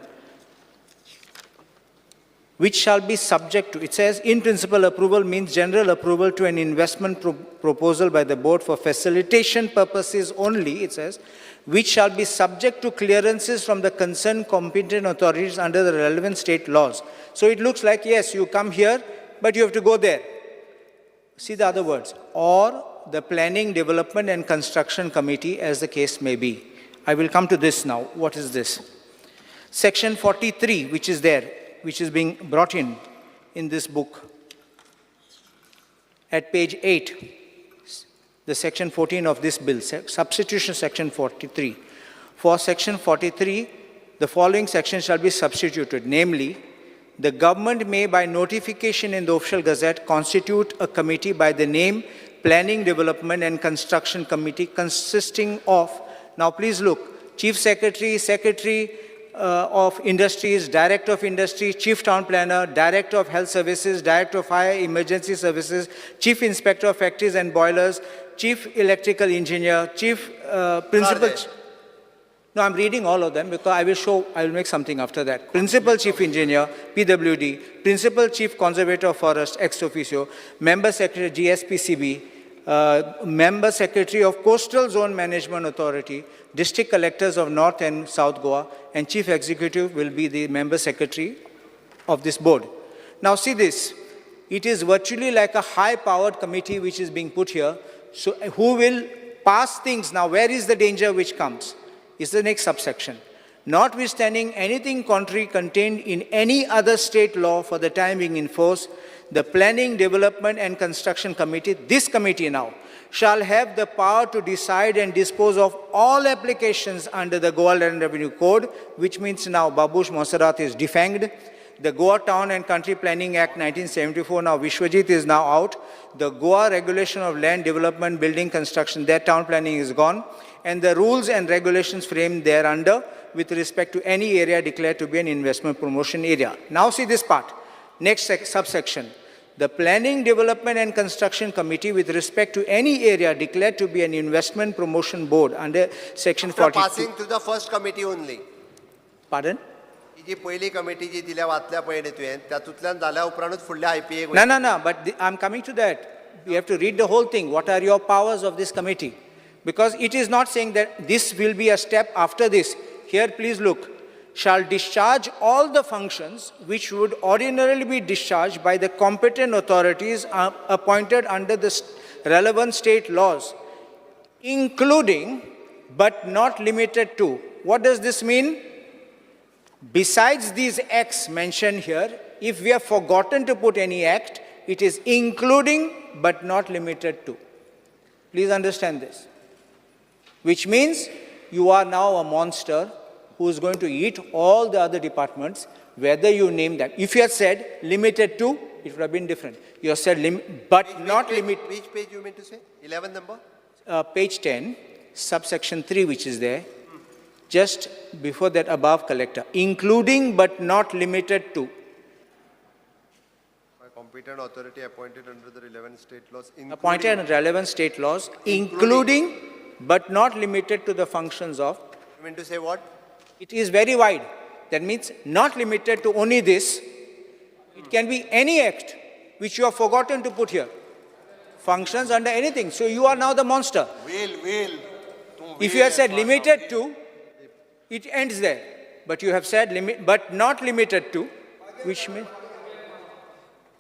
which shall be subject to, it says in principle approval means general approval to an investment proposal by the board for facilitation purposes only, it says, which shall be subject to clearances from the concerned competent authorities under the relevant state laws. So it looks like, yes, you come here, but you have to go there. See the other words, or the Planning, Development and Construction Committee, as the case may be. I will come to this now. What is this? Section 43, which is there, which is being brought in this book, at page 8, the section 14 of this bill, substitution section 43. For section 43, the following section shall be substituted, namely, the government may by notification in the official gazette constitute a committee by the name Planning, Development and Construction Committee consisting of, now please look, Chief Secretary, Secretary of Industries, Director of Industry, Chief Town Planner, Director of Health Services, Director of Fire Emergency Services, Chief Inspector of Factories and Boilers, Chief Electrical Engineer, Chief Principal... No, I'm reading all of them because I will show, I will make something after that. Principal Chief Engineer, PWD, Principal Chief Conservator of Forest, ex officio, Member Secretary, GSPCB, Member Secretary of Coastal Zone Management Authority, District Collectors of North and South Goa, and Chief Executive will be the Member Secretary of this board. Now see this, it is virtually like a high-powered committee which is being put here. So who will pass things? Now where is the danger which comes? Is the next subsection. Notwithstanding anything contrary contained in any other state law for the time being in force, the Planning, Development and Construction Committee, this committee now, shall have the power to decide and dispose of all applications under the Goa Land Revenue Code, which means now Babush Monserrat is defanged. The Goa Town and Country Planning Act 1974, now Vishwajit is now out. The Goa Regulation of Land Development, Building Construction, their town planning is gone. And the rules and regulations framed thereunder with respect to any area declared to be an investment promotion area. Now see this part, next subsection. The Planning, Development and Construction Committee with respect to any area declared to be an investment promotion board under section After 42. Passing to the first committee only. Pardon? ही जी पयली committee जी दिल्या वाचल्या पळय न्ही तुवें, तातूंतल्यान जाल्या उपरांतूच फुडल्या IPA. No, no, no, but I'm coming to that. You have to read the whole thing. What are your powers of this committee? Because it is not saying that this will be a step after this. Here, please look. Shall discharge all the functions which would ordinarily be discharged by the competent authorities appointed under the relevant state laws, including but not limited to. What does this mean? Besides these acts mentioned here, If we have forgotten to put any act, it is including but not limited to. Please understand this. Which means you are now a monster who is going to eat all the other departments, whether you name them. If you had said limited to, it would have been different. You have said but not limit. Which page you mean to say? 11 number? Page 10, subsection 3, which is there, just before that above collector, including but not limited to. By competent authority appointed under the relevant state laws. Appointed under relevant state laws, including but not limited to the functions of. You mean to say what? It is very wide. That means not limited to only this. It can be any act which you have forgotten to put here. Functions under anything. So you are now the monster. Whale. If you had said limited to, it ends there. But you have said limit, but not limited to, which means.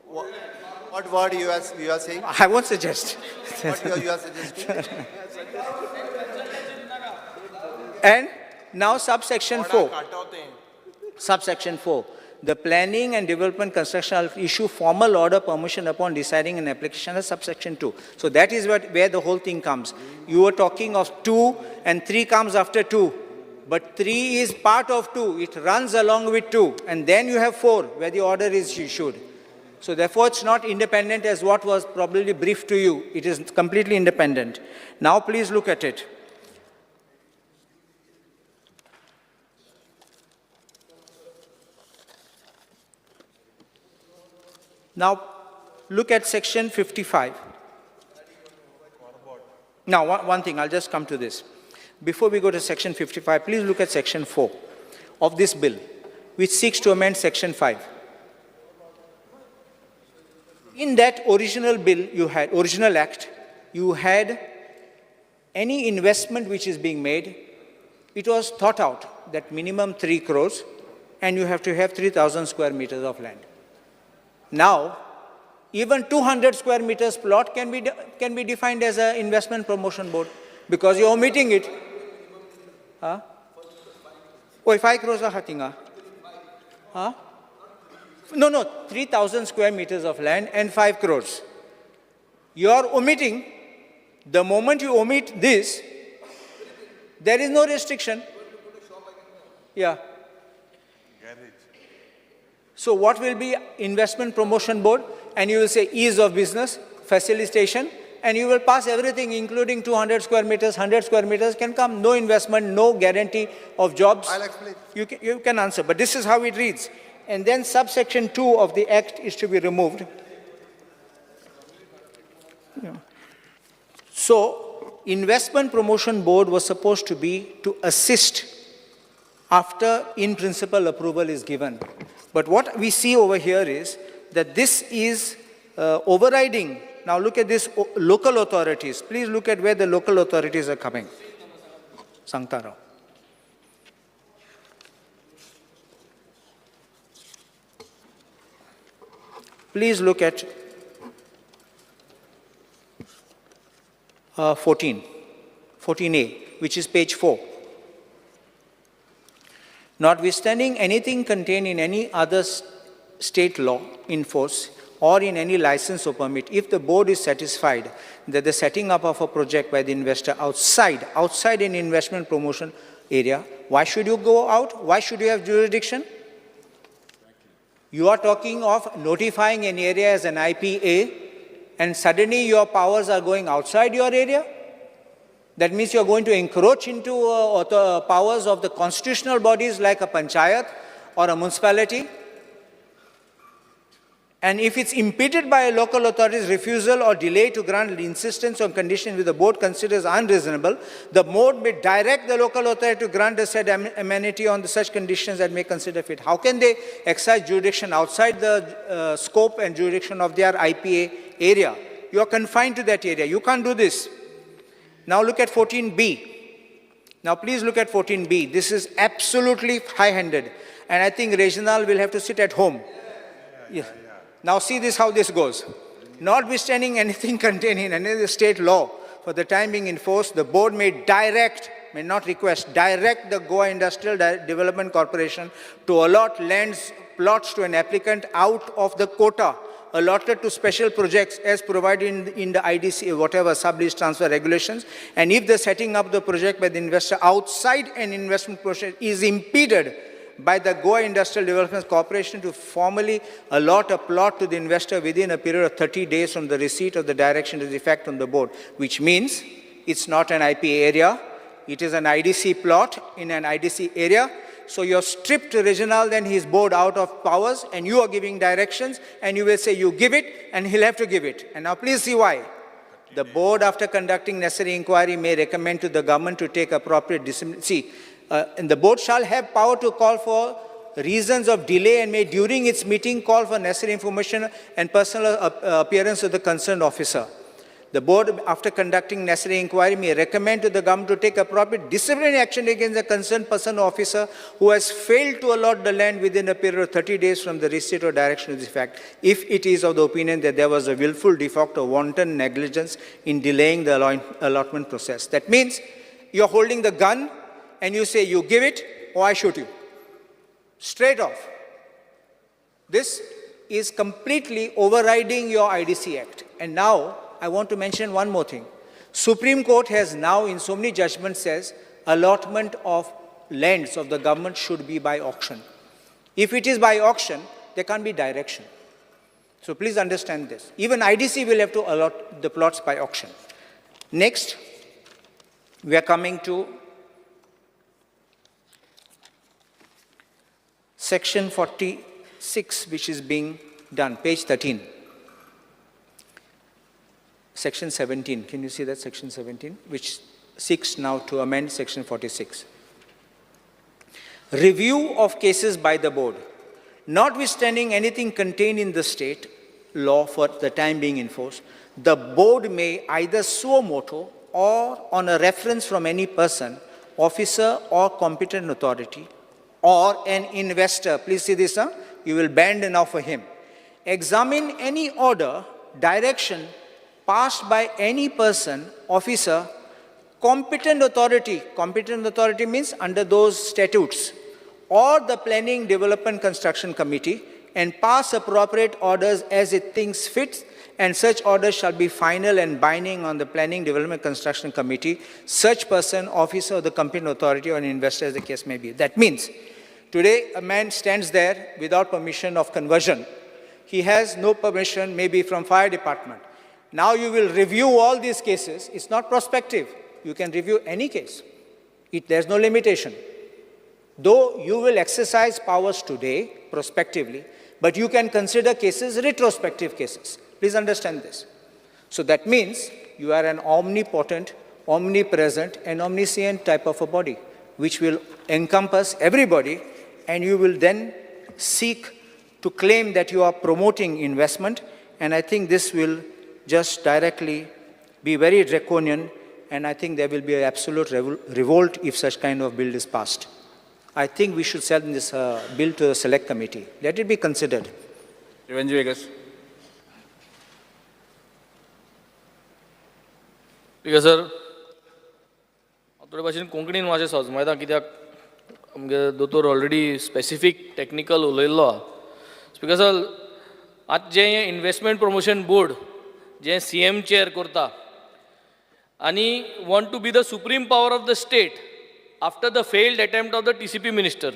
What word you are saying? I won't suggest. What you are suggesting? And now subsection 4. Subsection 4. The planning and development construction shall issue formal order permission upon deciding an application as subsection 2. So that is where the whole thing comes. You were talking of 2 and 3 comes after 2. But 3 is part of 2. It runs along with 2. And then you have 4 where the order is issued. So therefore it's not independent as what was probably briefed to you. It is completely independent. Now please look at it. Now, look at section 55. Now, one thing, I'll just come to this. Before we go to section 55, please look at section 4 of this bill, which seeks to amend section 5. In that original bill you had, original act, you had any investment which is being made, it was thought out that minimum 3 crores and you have to have 3,000 square meters of land. Now, even 200 square meters plot can be defined as an investment promotion board because you're omitting it. Huh? Oh, 5 crores are hatinga. Huh? No, 3,000 square meters of land and 5 crores. You are omitting. The moment you omit this, there is no restriction. Yeah. So what will be investment promotion board? And you will say ease of business, facilitation, and you will pass everything, including 200 square meters, 100 square meters can come. No investment, no guarantee of jobs. I'll explain. You can answer, but this is how it reads. And then subsection 2 of the act is to be removed. Yeah. So investment promotion board was supposed to be to assist after in principle approval is given. But what we see over here is that this is overriding. Now look at this local authorities. Please look at where the local authorities are coming. Sangtara. Please look at 14A, which is page 4. Notwithstanding anything contained in any other state law in force or in any license or permit, if the board is satisfied that the setting up of a project by the investor outside an investment promotion area, why should you go out? Why should you have jurisdiction? You are talking of notifying an area as an IPA, and suddenly your powers are going outside your area? That means you are going to encroach into powers of the constitutional bodies like a panchayat or a municipality. And if it's impeded by a local authority's refusal or delay to grant insistence on conditions which the board considers unreasonable, the board may direct the local authority to grant the said amenity on the such conditions that may consider fit. How can they exercise jurisdiction outside the scope and jurisdiction of their IPA area? You are confined to that area. You can't do this. Now look at 14B. Now please look at 14B. This is absolutely high-handed. And I think Reginald will have to sit at home. Yeah. Now see this, how this goes. Notwithstanding anything contained in any state law, for the time being in force, the board may direct, may not request, direct the Goa Industrial Development Corporation to allot lands plots to an applicant out of the quota allotted to special projects as provided in the IDC, whatever sublease transfer regulations, and if the setting up the project by the investor outside an investment process is impeded by the Goa Industrial Development Corporation to formally allot a plot to the investor within a period of 30 days from the receipt of the direction to the effect from the board, which means it's not an IP area, it is an IDC plot in an IDC area. So you have stripped Reginald and his board out of powers, and you are giving directions, and you will say you give it, and he'll have to give it. And now please see why. The board, after conducting necessary inquiry, may recommend to the government to take appropriate discipline. See, and the board shall have power to call for reasons of delay and may during its meeting call for necessary information and personal appearance of the concerned officer. The board, after conducting necessary inquiry, may recommend to the government to take appropriate disciplinary action against the concerned person or officer who has failed to allot the land within a period of 30 days from the receipt or direction of the fact, if it is of the opinion that there was a willful defect or wanton negligence in delaying the allotment process. That means you're holding the gun and you say, you give it or I shoot you. Straight off. This is completely overriding your IDC Act. And now, I want to mention one more thing. Supreme Court has now in so many judgments says allotment of lands of the government should be by auction. If it is by auction, there can't be direction. So please understand this. Even IDC will have to allot the plots by auction. Next, we are coming to section 46, which is being done, page 13. Section 17, can you see that section 17, which seeks now to amend section 46. Review of cases by the board. Notwithstanding anything contained in the state law for the time being in force, the board may either suo motu or on a reference from any person, officer or competent authority, or an investor, please see this, huh? You will bend now for him, examine any order, direction passed by any person, officer, competent authority, competent authority means under those statutes, or the Planning Development Construction Committee, and pass appropriate orders as it thinks fit, and such orders shall be final and binding on the Planning Development Construction Committee, such person, officer, or the competent authority, or an investor, as the case may be. That means, today a man stands there without permission of conversion. He has no permission, maybe from fire department. Now you will review all these cases. It's not prospective. You can review any case. There's no limitation. Though you will exercise powers today, prospectively, but you can consider cases, retrospective cases. Please understand this. So that means you are an omnipotent, omnipresent, and omniscient type of a body, which will encompass everybody, and you will then seek to claim that you are promoting investment, and I think this will just directly be very draconian, and I think there will be an absolute revolt if such kind of bill is passed. I think we should send this bill to the select committee. Let it be considered. Venzy Viegas. Speaker sir, हांव थोडे भाशेन कोंकणीन मातशें सजमयता कित्याक आमगे दोतोर already specific technical उलयल्लो आहा. Speaker sir, आतां जें इन्वेस्टमेंट प्रमोशन बोर्ड जें सी एम चेअर करता आनी want to be the supreme power of the state after the failed attempt of the TCP minister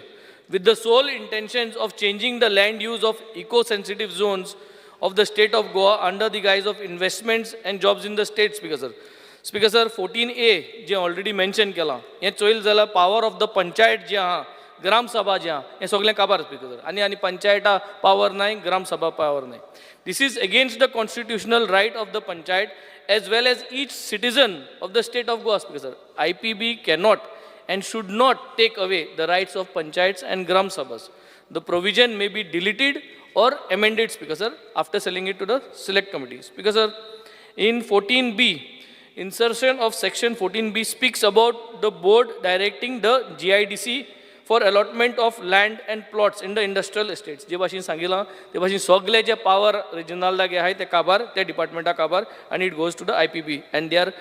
with the sole intentions of changing the land use of eco-sensitive zones of the state of Goa under the guise of investments and jobs in the state, Speaker sir. Speaker sir, 14A J already mention केला, हें चोयल जाल्यार power of the panchayat जे आहा, ग्राम सभा जे आहा, हें सगळें काबार speaker sir. आनी आनी पंचायता पावर नाय, ग्राम सभा पावर नाय. This is against the constitutional right of the panchayat as well as each citizen of the state of Goa, Speaker sir. IPB cannot and should not take away the rights of panchayats and gram sabhas. The provision may be deleted or amended, Speaker sir, after selling it to the select committee. Speaker sir, in 14B, insertion of section 14B speaks about the board directing the GIDC for allotment of land and plots in the industrial estates. जे भाशेन सांगिलां ते भाशेन सगळे जे power रिजनलागे आहाय ते काबार, ते डिपार्टमेंटा काबार, and it goes to the IPB and their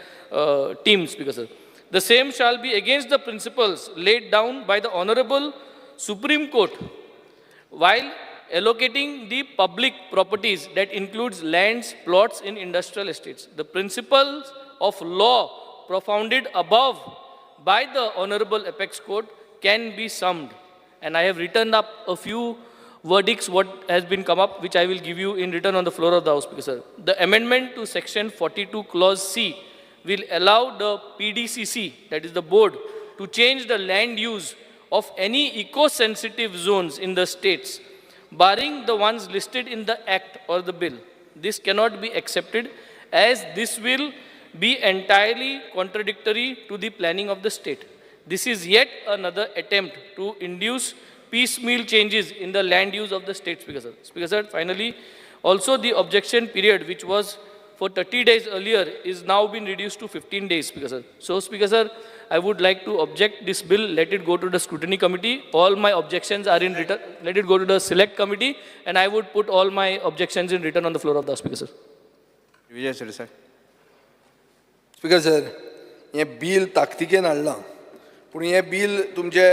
teams, Speaker sir. The same shall be against the principles laid down by the Honorable Supreme Court while allocating the public properties that includes lands, plots in industrial estates. The principles of law propounded above by the Honorable Apex Court can be summed. And I have written up a few verdicts what has been come up, which I will give you in written on the floor of the House, Speaker sir. The amendment to section 42 clause C will allow the PDCC, that is the board, to change the land use of any eco-sensitive zones in the states, barring the ones listed in the Act or the bill. This cannot be accepted as this will be entirely contradictory to the planning of the state. This is yet another attempt to induce piecemeal changes in the land use of the state, Speaker sir. Speaker sir, finally, also the objection period, which was for 30 days earlier, is now been reduced to 15 days, Speaker sir. So, Speaker sir, I would like to object this bill. Let it go to the scrutiny committee. All my objections are in written. Let it go to the select committee, and I would put all my objections in written on the floor of the House, Speaker sir. Vijay Sardesai. Speaker sir, हें bill ताकतिकेन हाडलां, पूण हें bill तुमचे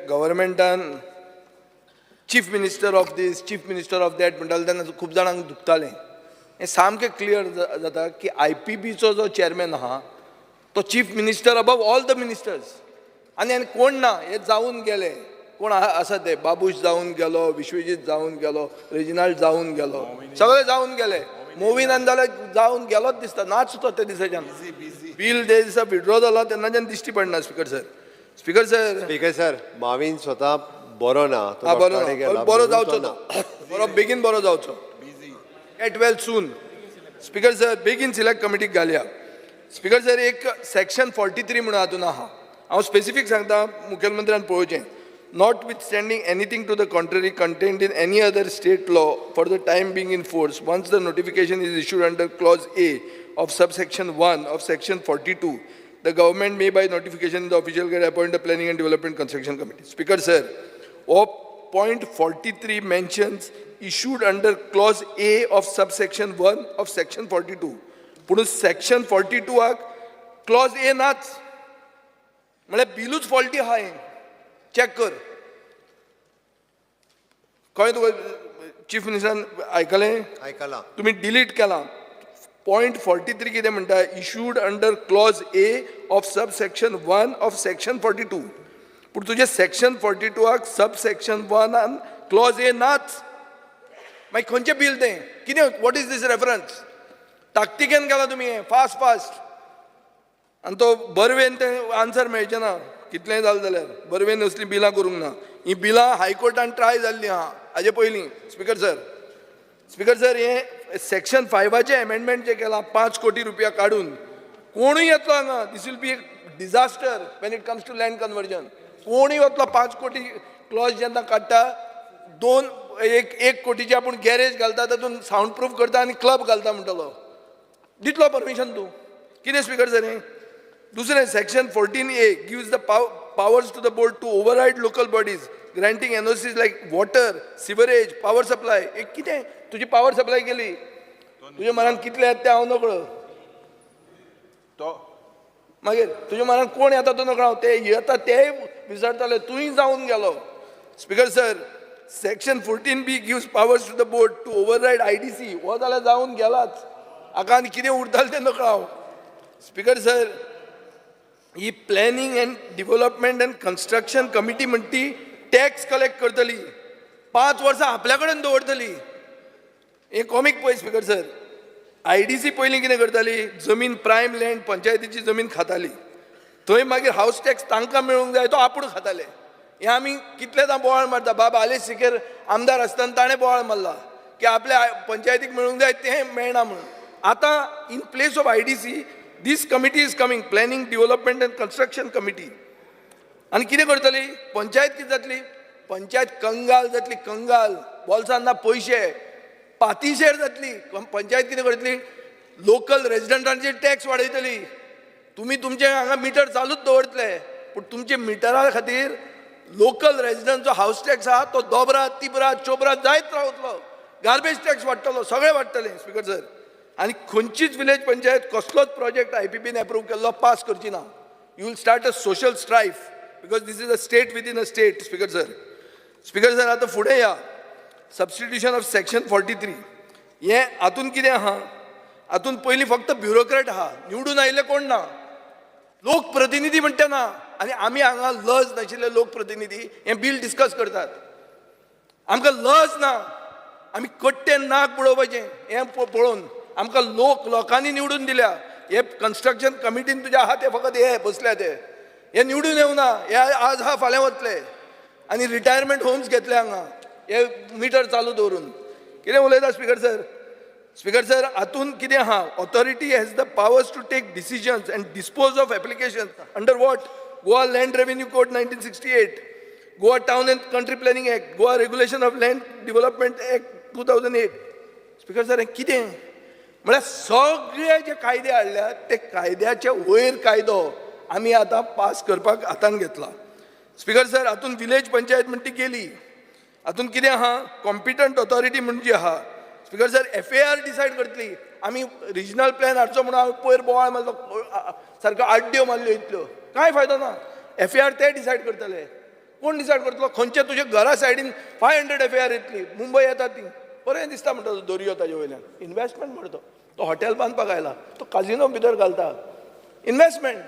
गव्हर्मेंटान chief minister of this, chief minister of that म्हणटाले तेन्ना खूब जाणांक दुखतालें. हें सामकें क्लियर जाता की I P बीचो जो चॅरमॅन आहा तो chief minister above all the ministers. आनी आनी कोण ना, हे जावन गेले कोण आसा ते, बाबूश जावन गेलो, विश्वजीत जावन गेलो, रेजिनाल्ड जावन गेलो, सगळे जावन गेले. मोविनान जाल्यार जावन गेलोच दिसता, नाच तो ते दिसाच्यान. बील जे दिसा विड्रॉ जाला तेन्नाच्यान दिश्टी पडना. Speaker sir, speaker sir, speaker sir, Mavin स्वता बरो ना, तो हा, बरो डॉक्टरा ना, कडेन गेला, बरो म्हणून जावचो तो तो, ना. बरो बेगीन बरो जावचो. Get well soon. Speaker sir, बेगीन सिलेक्ट कमिटीक घालया. स्पीकर सर, एक सेक्शन 43 म्हणून हातून आहा, हांव स्पेसिफीक सांगता, मुखेलमंत्र्यान पळोवचें. Notwithstanding anything to the contrary contained in any other state law for the time being in force, once the notification is issued under clause A of subsection 1 of section 42, the government may by notification in the official gazette appoint the Planning and Development Construction Committee. Speaker sir, O point 43 mentions issued under clause A of subsection 1 of section 42. पूण section 42 आक clause A नाच, म्हळ्यार बिलूच faulty आहा. हें check कर. कळ्ळें तुका? Chief मिनिस्टरान आयकलें? आयकलां. तुमी डिलीट केलां. पॉयंट 43 कितें म्हणटा? Issued under clause A of subsection 1 of section 42. पूण तुजें section 42 sub section 1 clause A नाच. मागीर खंयचें बील तें? कितें? What is this reference? ताकतिकेन केलां तुमी हें, फास्ट फास्ट. आनी तो बर्वेन तें आन्सर मेळचें ना, कितलेंय जालें जाल्यार. बर्वेन असलीं बिलां करूंक ना. हीं बिलां हायकोर्टान ट्राय जाल्लीं आहा हाजे पयलीं. स्पीकर सर, स्पीकर सर, हें सेक्शन 5 एमेंडमेंट जें केलां, 5 कोटी रुपया काडून, कोणूय येतलो हांगा. This will be a disaster when it comes to land conversion. कोणूय वतलो. 5 कोटी क्लॉज जेन्ना काडटा, दोन एक एक कोटीची आपूण गॅरेज घालता, तातूंत सावंड प्रूफ करता आनी क्लब घालता म्हणटलो, दितलो परमिशन तूं? कितें स्पीकर सर हें? दुसरें, section 14A gives the powers to the board to override local bodies granting NOCs like water, sewerage, power supply. एक कितें तुजी पावर सप्लाय केली, तुज्या मनान कितले येता ते हांव नकळो. मागीर तुज्या मनान कोण येता तो नकळो, ते येता तेय विचारताले, तूंय जावन गेलो. Speaker sir, section 14B gives powers to the board to override IDC. हो जाल्यार जावन गेलाच, हाका आनी कितें उरतालें तें नकळो हांव. स्पीकर सर, ही planning and development and construction committee म्हणटी टॅक्स कलेक्ट करतली, 5 वर्सां आपल्या कडेन दवरतली. हें कॉमीक पळय स्पीकर सर. IDC पयलीं कितें करताली? जमीन, प्रायम लँड, पंचायतीची जमीन खाताली. थंय मागीर हावस टॅक्स तांकां मेळूंक जाय, तो आपूण खाताले. हें आमी कितलेदां बोवाळ मारता. बाब आलेश सिकेर आमदार आसतना ताणें बोवाळ मारला की आपल्या पंचायतीक मेळूंक जाय तें मेळना म्हणून. आतां in place of IDC this committee is coming, planning development and construction committee. आनी कितें करतली? पंचायत कितें जातली? पंचायत कंगाल जातली, कंगाल. बोल्सान ना पयशे, पातिशेर जातली पंचायत. कितें करतली? लोकल रेजिडंटांचेर टॅक्स वाडयतली. तुमी तुमचे हांगा मिटर चालूच दवरतले, पूण तुमचे मिटरा खातीर लोकल रेजिडंटचो हावस टॅक्स आहा तो दोबरात, तिबरात, चोबरात जायत रावतलो. गार्बेज टॅक्स वाडटलो, सगळें वाडटलें. स्पीकर सर, आनी खंयचीच विलेज पंचायत कसलोच प्रोजेक्ट IPPन एप्रूव केल्लो पास करची ना. You will start a social strife because this is a state within a state. Speaker sir, speaker sir, आतां फुडें या. Substitution of section 43. हें हातून कितें आहा, हातून पयलीं फक्त ब्युरोक्रेट आहा, निवडून आयिल्ले कोण ना, लोकप्रतिनिधी म्हणटा ना. आनी आमी हांगा लज नाशिल्ले लोकप्रतिनिधी हें बील डिस्कस करतात. आमकां लज ना, आमी कट्टे नाक बुडोवपाचें हें पळोवन. आमकां लोकांनी निवडून दिल्या. हे कन्स्ट्रक्शन कमिटीन तुजे आहा ते फकत हे बसल्या ते, हे निवडून येवना, हे आज आहा फाल्यां वतले. आनी रिटायरमेंट होम्स घेतले हांगा हे मिटर चालू दवरून. कितें उलयता स्पीकर सर? स्पीकर सर, हातून कितें आहा, authority has the powers to take decisions and dispose of application under what? Goa land revenue code 1968, Goa town and country planning act, Goa regulation of land development act 2008. Speaker sir, हें कितें म्हळ्यार सगळे जे कायदे हाडल्यात ते कायद्याचे वयर कायदो आमी आतां पास करपाक हातान घेतला. स्पीकर सर, हातून विलेज पंचायत म्हण ती गेली. हातून कितें आहा, कॉम्पिटंट ऑथॉरिटी म्हण जी आहा. स्पीकर सर, FAR decide करतली. आमी रिजनल प्लॅन हाडचो म्हणून हांवें पयर बोवाळ मारलो, सारक्यो आड्ड्यो मारल्यो इतल्यो, कांय फायदो ना. FAR ते डिसायड करतले. कोण डिसायड करतलो? खंयचे तुज्या घरा सायडीन 500 FAR येतली. मुंबय येता ती, बरें दिसता म्हणटा तो दर्यो ताजे वयल्यान. इनवेस्टमेंट म्हणटा तो हॉटेल बांदपाक आयला, तो काजिनो भितर घालता. इनवेस्टमेंट.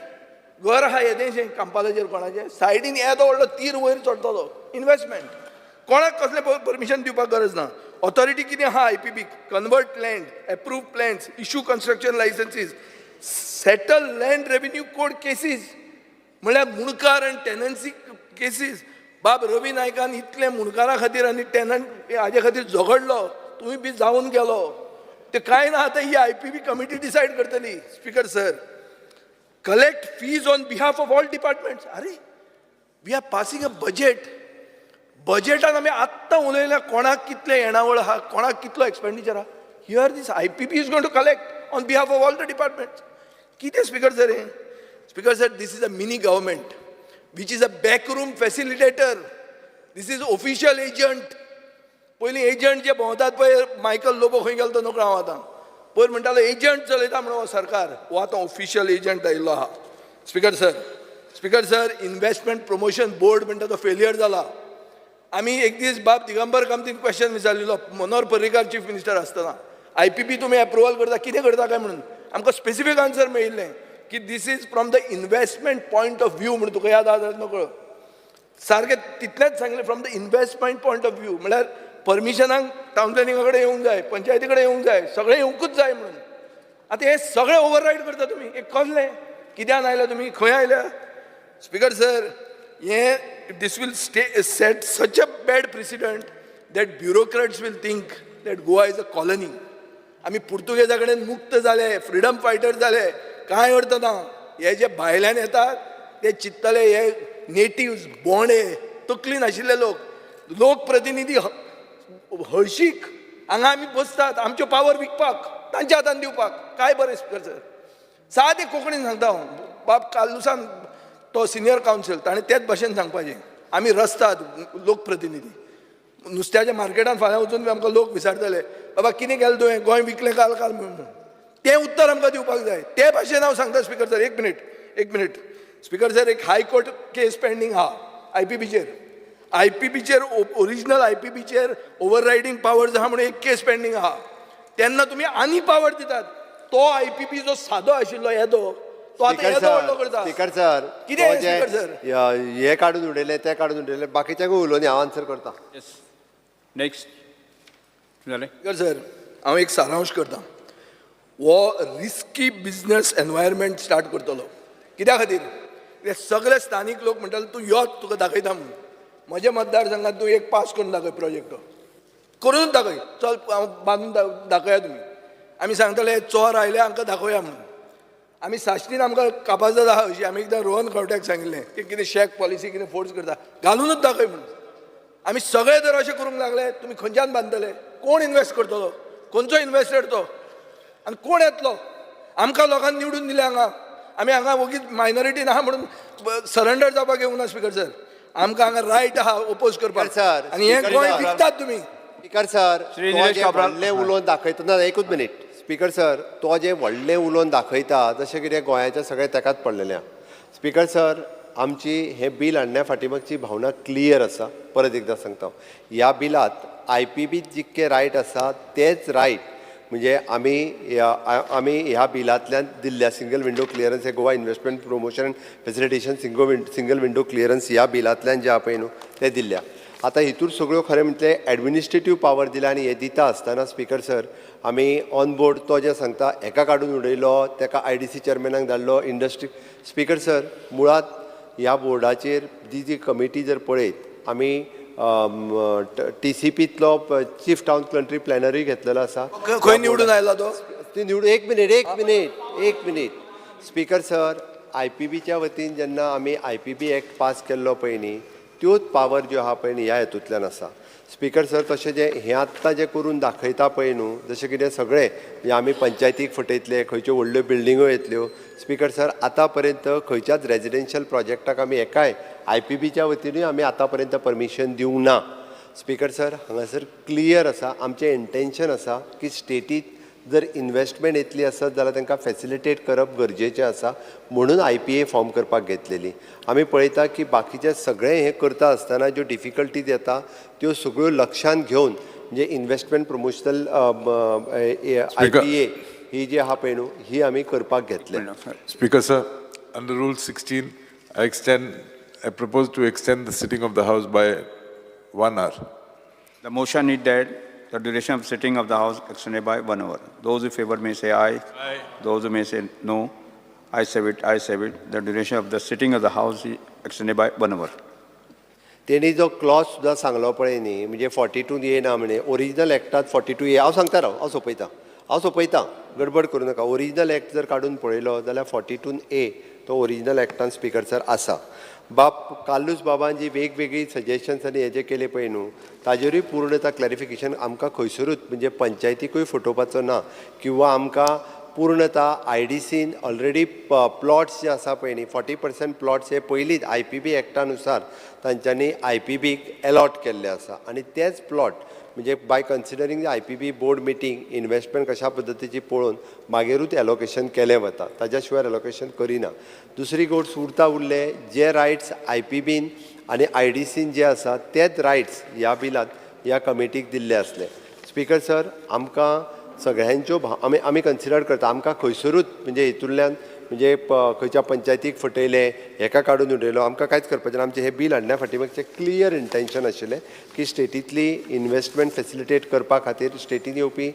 घर आहा येदेशें कांपालाचेर कोणाचें, सायडीन येदो व्हडलो तीर वयर चडटलो. इनवेस्टमेंट. कोणाक कसलें परमिशन दिवपाक गरज ना. ऑथॉरिटी कितें आहा IPB, convert land, approve plans, issue construction licences, settle land revenue code cases, म्हळ्यार मुणकार आनी टेनन्सी केसीस. बाब रवी नायकान इतलें मुणकारा खातीर आनी टेनंट हाजे खातीर झगडलो, तुमी बी जावन गेलो. ते कांय ना, आतां ही IPB committee decide करतली. Speaker sir, collect fees on behalf of all departments. अरे, we are passing a budget. बजेटान आमी आत्तां उलयल्या कोणाक कितलें येणावळ आहा, कोणाक कितलो एक्सपेंडिचर आहा. Here this IPB is going to collect on behalf of all the departments. कितें स्पीकर सर हें? Speaker sir, this is a mini government which is a backroom facilitator. This is official agent. पयलीं agent जे भोंवतात पळय, Michael Lobo खंय गेलो तो नकळो हांव आतां. पयर म्हणटालो एजंट चलयता म्हणून हो सरकार, हो आतां ऑफिशियल एजंट आयिल्लो आहा. Speaker sir, speaker sir, investment promotion board म्हणटा तो फेलियर जाला. आमी एक दीस बाब दिगंबर कामतीन क्वेश्चन विचारलेलो, मनोहर पर्रीकार चीफ मिनिस्टर आसतना, IPB तुमी एप्रुवल करता कितें करता काय म्हणून. आमकां स्पेसिफीक आन्सर मेळिल्लें की this is from the investment point of view म्हणून. तुका याद आसा जाल्यार नकळो, सारकें तितलेंच सांगलें, from the investment point of view. म्हळ्यार परमिशनाक टावन प्लॅनिंगा कडेन येवंक जाय, पंचायती कडेन येवंक जाय, सगळें येवंकूच जाय म्हणून. आतां हें सगळें ओवररायड करता तुमी. हें कसलें कित्यान आयल्या तुमी, खंय आयल्या? स्पीकर सर, हें this will set such a bad precedent that bureaucrats will think that Goa is a colony. आमी पुर्तुगेजा कडेन मुक्त जाले, फ्रिडम फायटर जाले, कांय अर्थ ना. हे जे भायल्यान येतात ते चिंततले हे नेटिव्ज, बोंडे, तकली नाशिल्ले लोक, लोकप्रतिनिधी हळशीक. हांगा आमी बसतात आमच्यो पावर विकपाक, तांच्या हातान दिवपाक. काय बरें स्पीकर सर, सादें कोंकणीन सांगता हांव. बाब कार्लुसान तो सिनियर कावन्सिल, ताणें तेच भाशेन सांगपाचें. आमी रस्ताद लोकप्रतिनिधी, नुस्त्याच्या मार्केटान फाल्यां वचून आमकां लोक विचारतले, बाबा कितें केलें तुवें, गोंय विकलें काल काल म्हणून. तें उत्तर आमकां दिवपाक जाय. ते भाशेन हांव सांगता स्पीकर सर. एक मिनीट, एक मिनीट स्पीकर सर, एक हायकोर्ट केस पेंडींग आहा IPBचेर. IPBचेर ओरिजिनल IPBचेर ओवर रायडींग पावर्स आहा म्हणून एक केस पेंडींग आहा. तेन्ना तुमी आनी पावर दितात. तो IPB जो सादो आशिल्लो येदो, तो आतां येदो व्हडलो करता. स्पीकर सर, कितें स्पीकर सर? हे काडून उडयले, ते काडून उडयले, बाकीच्यांकूय उलोवनी, हांव आन्सर करता. नेक्स्ट जालें. स्पीकर सर, हांव एक सारांश करता. हो रिस्की बिजनस एनवायरमेंट स्टार्ट करतलो. कित्या खातीर? ते सगळे स्थानीक लोक म्हणटाले तूं यो तुका दाखयता म्हणून. म्हज्या मतदारसंघात तूं एक पास करून दाखय, प्रोजेक्ट करून दाखय, चल हांव बांदून दाखया तुमी. आमी सांगतले चोर आयले आमकां दाखोवया म्हणून. आमी साश्टीन आमकां कापाजदाद आहा अशी. आमी एकदां रोहन खंवट्याक सांगिल्लें की कितें शॅक पॉलिसी कितें फोर्स करता, घालुनूच दाखय म्हणून. आमी सगळे जर अशें करूंक लागले तुमी खंयच्यान बांदतले? कोण इनवेस्ट करतलो? खंयचो इनवेस्टर तो? आनी कोण येतलो? आमकां लोकांनी निवडून दिले हांगा, आमी हांगा वगीच मायनॉरिटी ना म्हणून सरेंडर जावपाक येवंक ना. स्पीकर सर, आमकां हांगा रायट आहा ओपोज करपाक. आनी हें गोंय विकतात तुमी. स्पीकर सर, व्हडलें उलोवन दाखयता ना, एकूच मिनीट. स्पीकर सर, तो जें व्हडलें उलोवन दाखयता जशें कितें गोंयाचें सगळें तेकाच पडलेलें आहा. स्पीकर सर, आमची हें बील हाडण्या फाटीमागची भावना क्लियर आसा. परत एकदां सांगता, ह्या बिलांत I P बीत जितके रायट आसा तेच रायट म्हणजे आमी ह्या बिलांतल्यान दिल्ल्या सिंगल विंडो क्लियरन्स हे Goa investment promotion facilitation single window clearance ह्या बिलांतल्यान जे आहा पळय न्हू ते दिल्ल्या. आतां हितूर सगळ्यो खरें म्हटलें एडमिनिस्ट्रेटीव पावर दिल्या आनी हे दिता आसतना स्पीकर सर आमी ऑन बोर्ड तो जें सांगता हेका काडून उडयलो, तेका I D C चेअरमॅनाक धाडलो, इंडस्ट्री. स्पीकर सर मुळांत ह्या बोर्डाचेर जी जी कमिटी जर पळयत आमी टी सी पींतलो चीफ टावन कंट्री प्लॅनरूय घेतलेलो आसा. खंय निवडून आयला तो? ती निवडून एक मिनीट एक मिनीट एक minute speaker sir I P बीच्या वतीन जेन्ना आमी I P B act pass केल्लो पळय न्ही त्योच पावर ज्यो आहा पळय न्ही ह्या हेतूंतल्यान आसा. स्पीकर सर तशें जें हें आत्तां जें करून दाखयता पळय न्हू जशें कितें सगळें म्हणजे आमी पंचायतीक फटयतले, खंयच्यो व्हडल्यो बिल्डिंगो येतल्यो. स्पीकर सर आतां पर्यंत खंयच्याच रेजिडेन्शियल प्रोजेक्टाक आमी एकाय I P बीच्या वतीनूय आमी आतां पर्यंत परमिशन दिवंक ना. स्पीकर सर हांगासर क्लियर आसा आमचें इंटेन्शन आसा की स्टेटीत जर इन्वेस्टमेंट येतली आसत जाल्यार तांकां फॅसिलिटेट करप गरजेचें आसा म्हणून I P A form करपाक घेतलेली. आमी पळयता की बाकीचे सगळें हें करता आसतना ज्यो डिफिकल्टीज येता त्यो सगळ्यो लक्षांत घेवन म्हणजे investment promotional I P A ही जी आहा पळय न्हू ही आमी करपाक घेतल्या. Speaker sir, under Rule 16, I propose to extend the sitting of the House by 1 hour. The motion is that the duration of sitting of the House extended by 1 hour. Those in favor may say aye. Aye. Those who may say no. I say it, I say it. The duration of the sitting of the House is extended by 1 hour. तेणी जो Claus सुद्दां सांगलो पळय न्ही म्हणजे 42 ए ना म्हणे original एक्टात 42 ए. हांव सांगता राव, हांव सोंपयता, हांव सोंपयता, गडबड करूं नाका. ओरिजिनल एक्ट जर काडून पळयलो जाल्यार 42 ए तो ओरिजिनल एक्टान स्पीकर सर आसा. बाब कार्लूस बाबान जी वेगवेगळी सजेशन्स आनी हे जे केले पळय न्हू ताजेरूय पूर्णता क्लॅरिफिकेशन आमकां खंयसरूच म्हणजे पंचायतीकूय फटोवपाचो ना किंवा आमकां पूर्णता I D scene already plots जे आसा पळय न्ही 40% प्लॉट्स हे पयलींच I P बी एक्टा नुसार तांच्यांनी I P बीक एलॉट केल्ले आसा आनी तेच प्लॉट म्हणजे by considering I P B board meeting investment कशा पद्दतीची पळोवन मागीरूच एलोकेशन केलें वता, ताज्या शिवाय एलोकेशन करिना. दुसरी गोश्ट उरता उरले जे रायट्स I P been आनी I D scene जे आसा तेच रायट्स ह्या बिलांत ह्या कमिटीक दिल्ले आसले. स्पीकर सर आमकां सगळ्यांच्यो आमी आमी कन्सिडर करता आमकां खंयसरूच म्हणजे हितूंतल्यान म्हणजे खंयच्या पंचायतीक फटयलें हेका काडून उडयलो आमकां कांयच करपाचें ना. आमचें हें बील हाडण्या फाटी मागचें क्लियर इंटेन्शन आशिल्लें की स्टेटींतली इन्वेस्टमेंट फॅसिलिटेट करपा खातीर स्टेटीन येवपी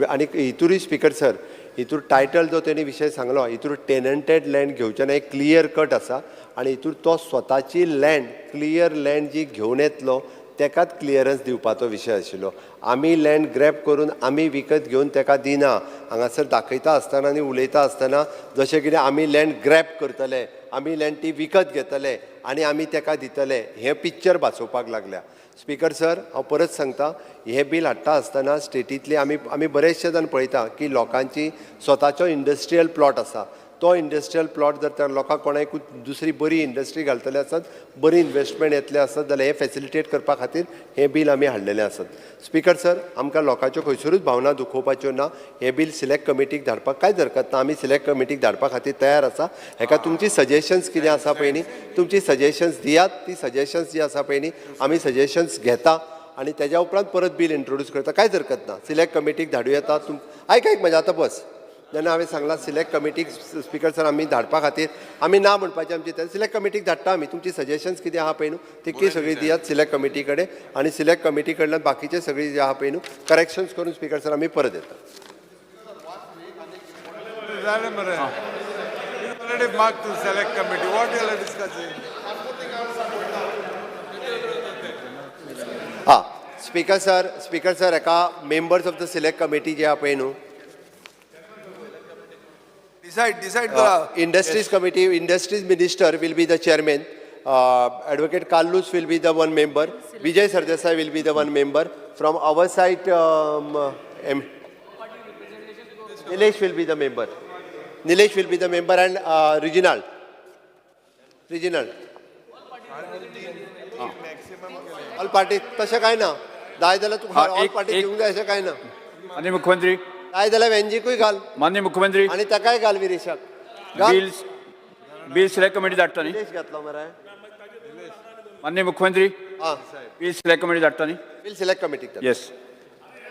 आनी हितूरूय स्पीकर सर हितूर टायटल जो तेणी विशय सांगलो हितूर टेनंटेड लँड घेवचें ना, एक क्लियर कट आसा आनी हितूर तो स्वताची लँड क्लियर लँड जी घेवन येतलो तेकाच क्लियरन्स दिवपाचो विशय आशिल्लो. आमी लँड ग्रॅब करून आमी विकत घेवन तेका दिना. हांगासर दाखयता आसतना आनी उलयता आसतना जशें कितें आमी लँड ग्रॅब करतले, आमी लँड ती विकत घेतले आनी आमी तेका दितले हें पिक्चर भासोवपाक लागल्या. स्पीकर सर हांव परत सांगता हें बील हाडटा आसतना स्टेटींतली आमी आमी बरेचशे जाण पळयता की लोकांची स्वताचो इंडस्ट्रियल प्लॉट आसा, तो इंडस्ट्रियल प्लॉट जर त्या लोकांक कोणाकूय दुसरी बरी इंडस्ट्री घालतले आसत, बरी इन्वेस्टमेंट येतले आसत जाल्यार हें फॅसिलिटेट करपा खातीर हें बील आमी हाडलेलें आसत. स्पीकर सर आमकां लोकांच्यो खंयसरूच भावना दुखोवपाच्यो ना. हें बील सिलेक्ट कमिटीक धाडपाक कांयच हरकत ना, आमी सिलेक्ट कमिटीक धाडपा खातीर तयार आसा. हेका तुमची सजेशन्स कितें आसा पळय न्ही तुमची सजेशन्स दियात, ती सजेशन्स जी आसा पळय न्ही आमी सजेशन्स घेता आनी तेज्या उपरांत परत बील इंट्रोड्यूस करता, कांयच हरकत ना. सिलेक्ट कमिटीक धाडूं येता. तुम आयक आयक म्हजें आतां बस. जेन्ना हांवें सांगलां सिलेक्ट कमिटीक स्पीकर सर आमी धाडपा खातीर आमी ना म्हणपाचें आमची तयारी. सिलेक्ट कमिटीक धाडटा आमी, तुमची सजेशन्स कितें आहा पळय न्हू तितकी सगळी दियात सिलेक्ट कमिटी कडेन आनी सिलेक्ट कमिटी कडल्यान बाकीचे सगळी जे आहा पळय न्हू करेक्शन्स करून स्पीकर सर आमी परत येता. जालें मरे. Already marked to select committee. What you are discussing? हां स्पीकर सर, स्पीकर सर हेका members of the select committee जे आहा पळय न्हू डिसायड डिसायड करा. Industries committee, industries minister will be the chairman, Advocate Carlos will be the one member, Vijay Sardesai will be the one member. From our side M Nilesh will be the member. Nilesh will be the member and Reginald. Reginald. All party तशें काय ना, जाय जाल्यार तुका all party दिवंक जाय अशें काय ना. माननीय मुख्यमंत्री, जाय जाल्यार वेंजीकूय घाल. माननीय मुख्यमंत्री, आनी ताकाय घाल विरेशाक. बिल बिल सिलेक्ट कमिटी धाडटा न्ही. निलेश घातलो मरे. माननीय मुख्यमंत्री, बिल सिलेक्ट कमिटी धाडटा न्ही? बिल सिलेक्ट कमिटीक. येस.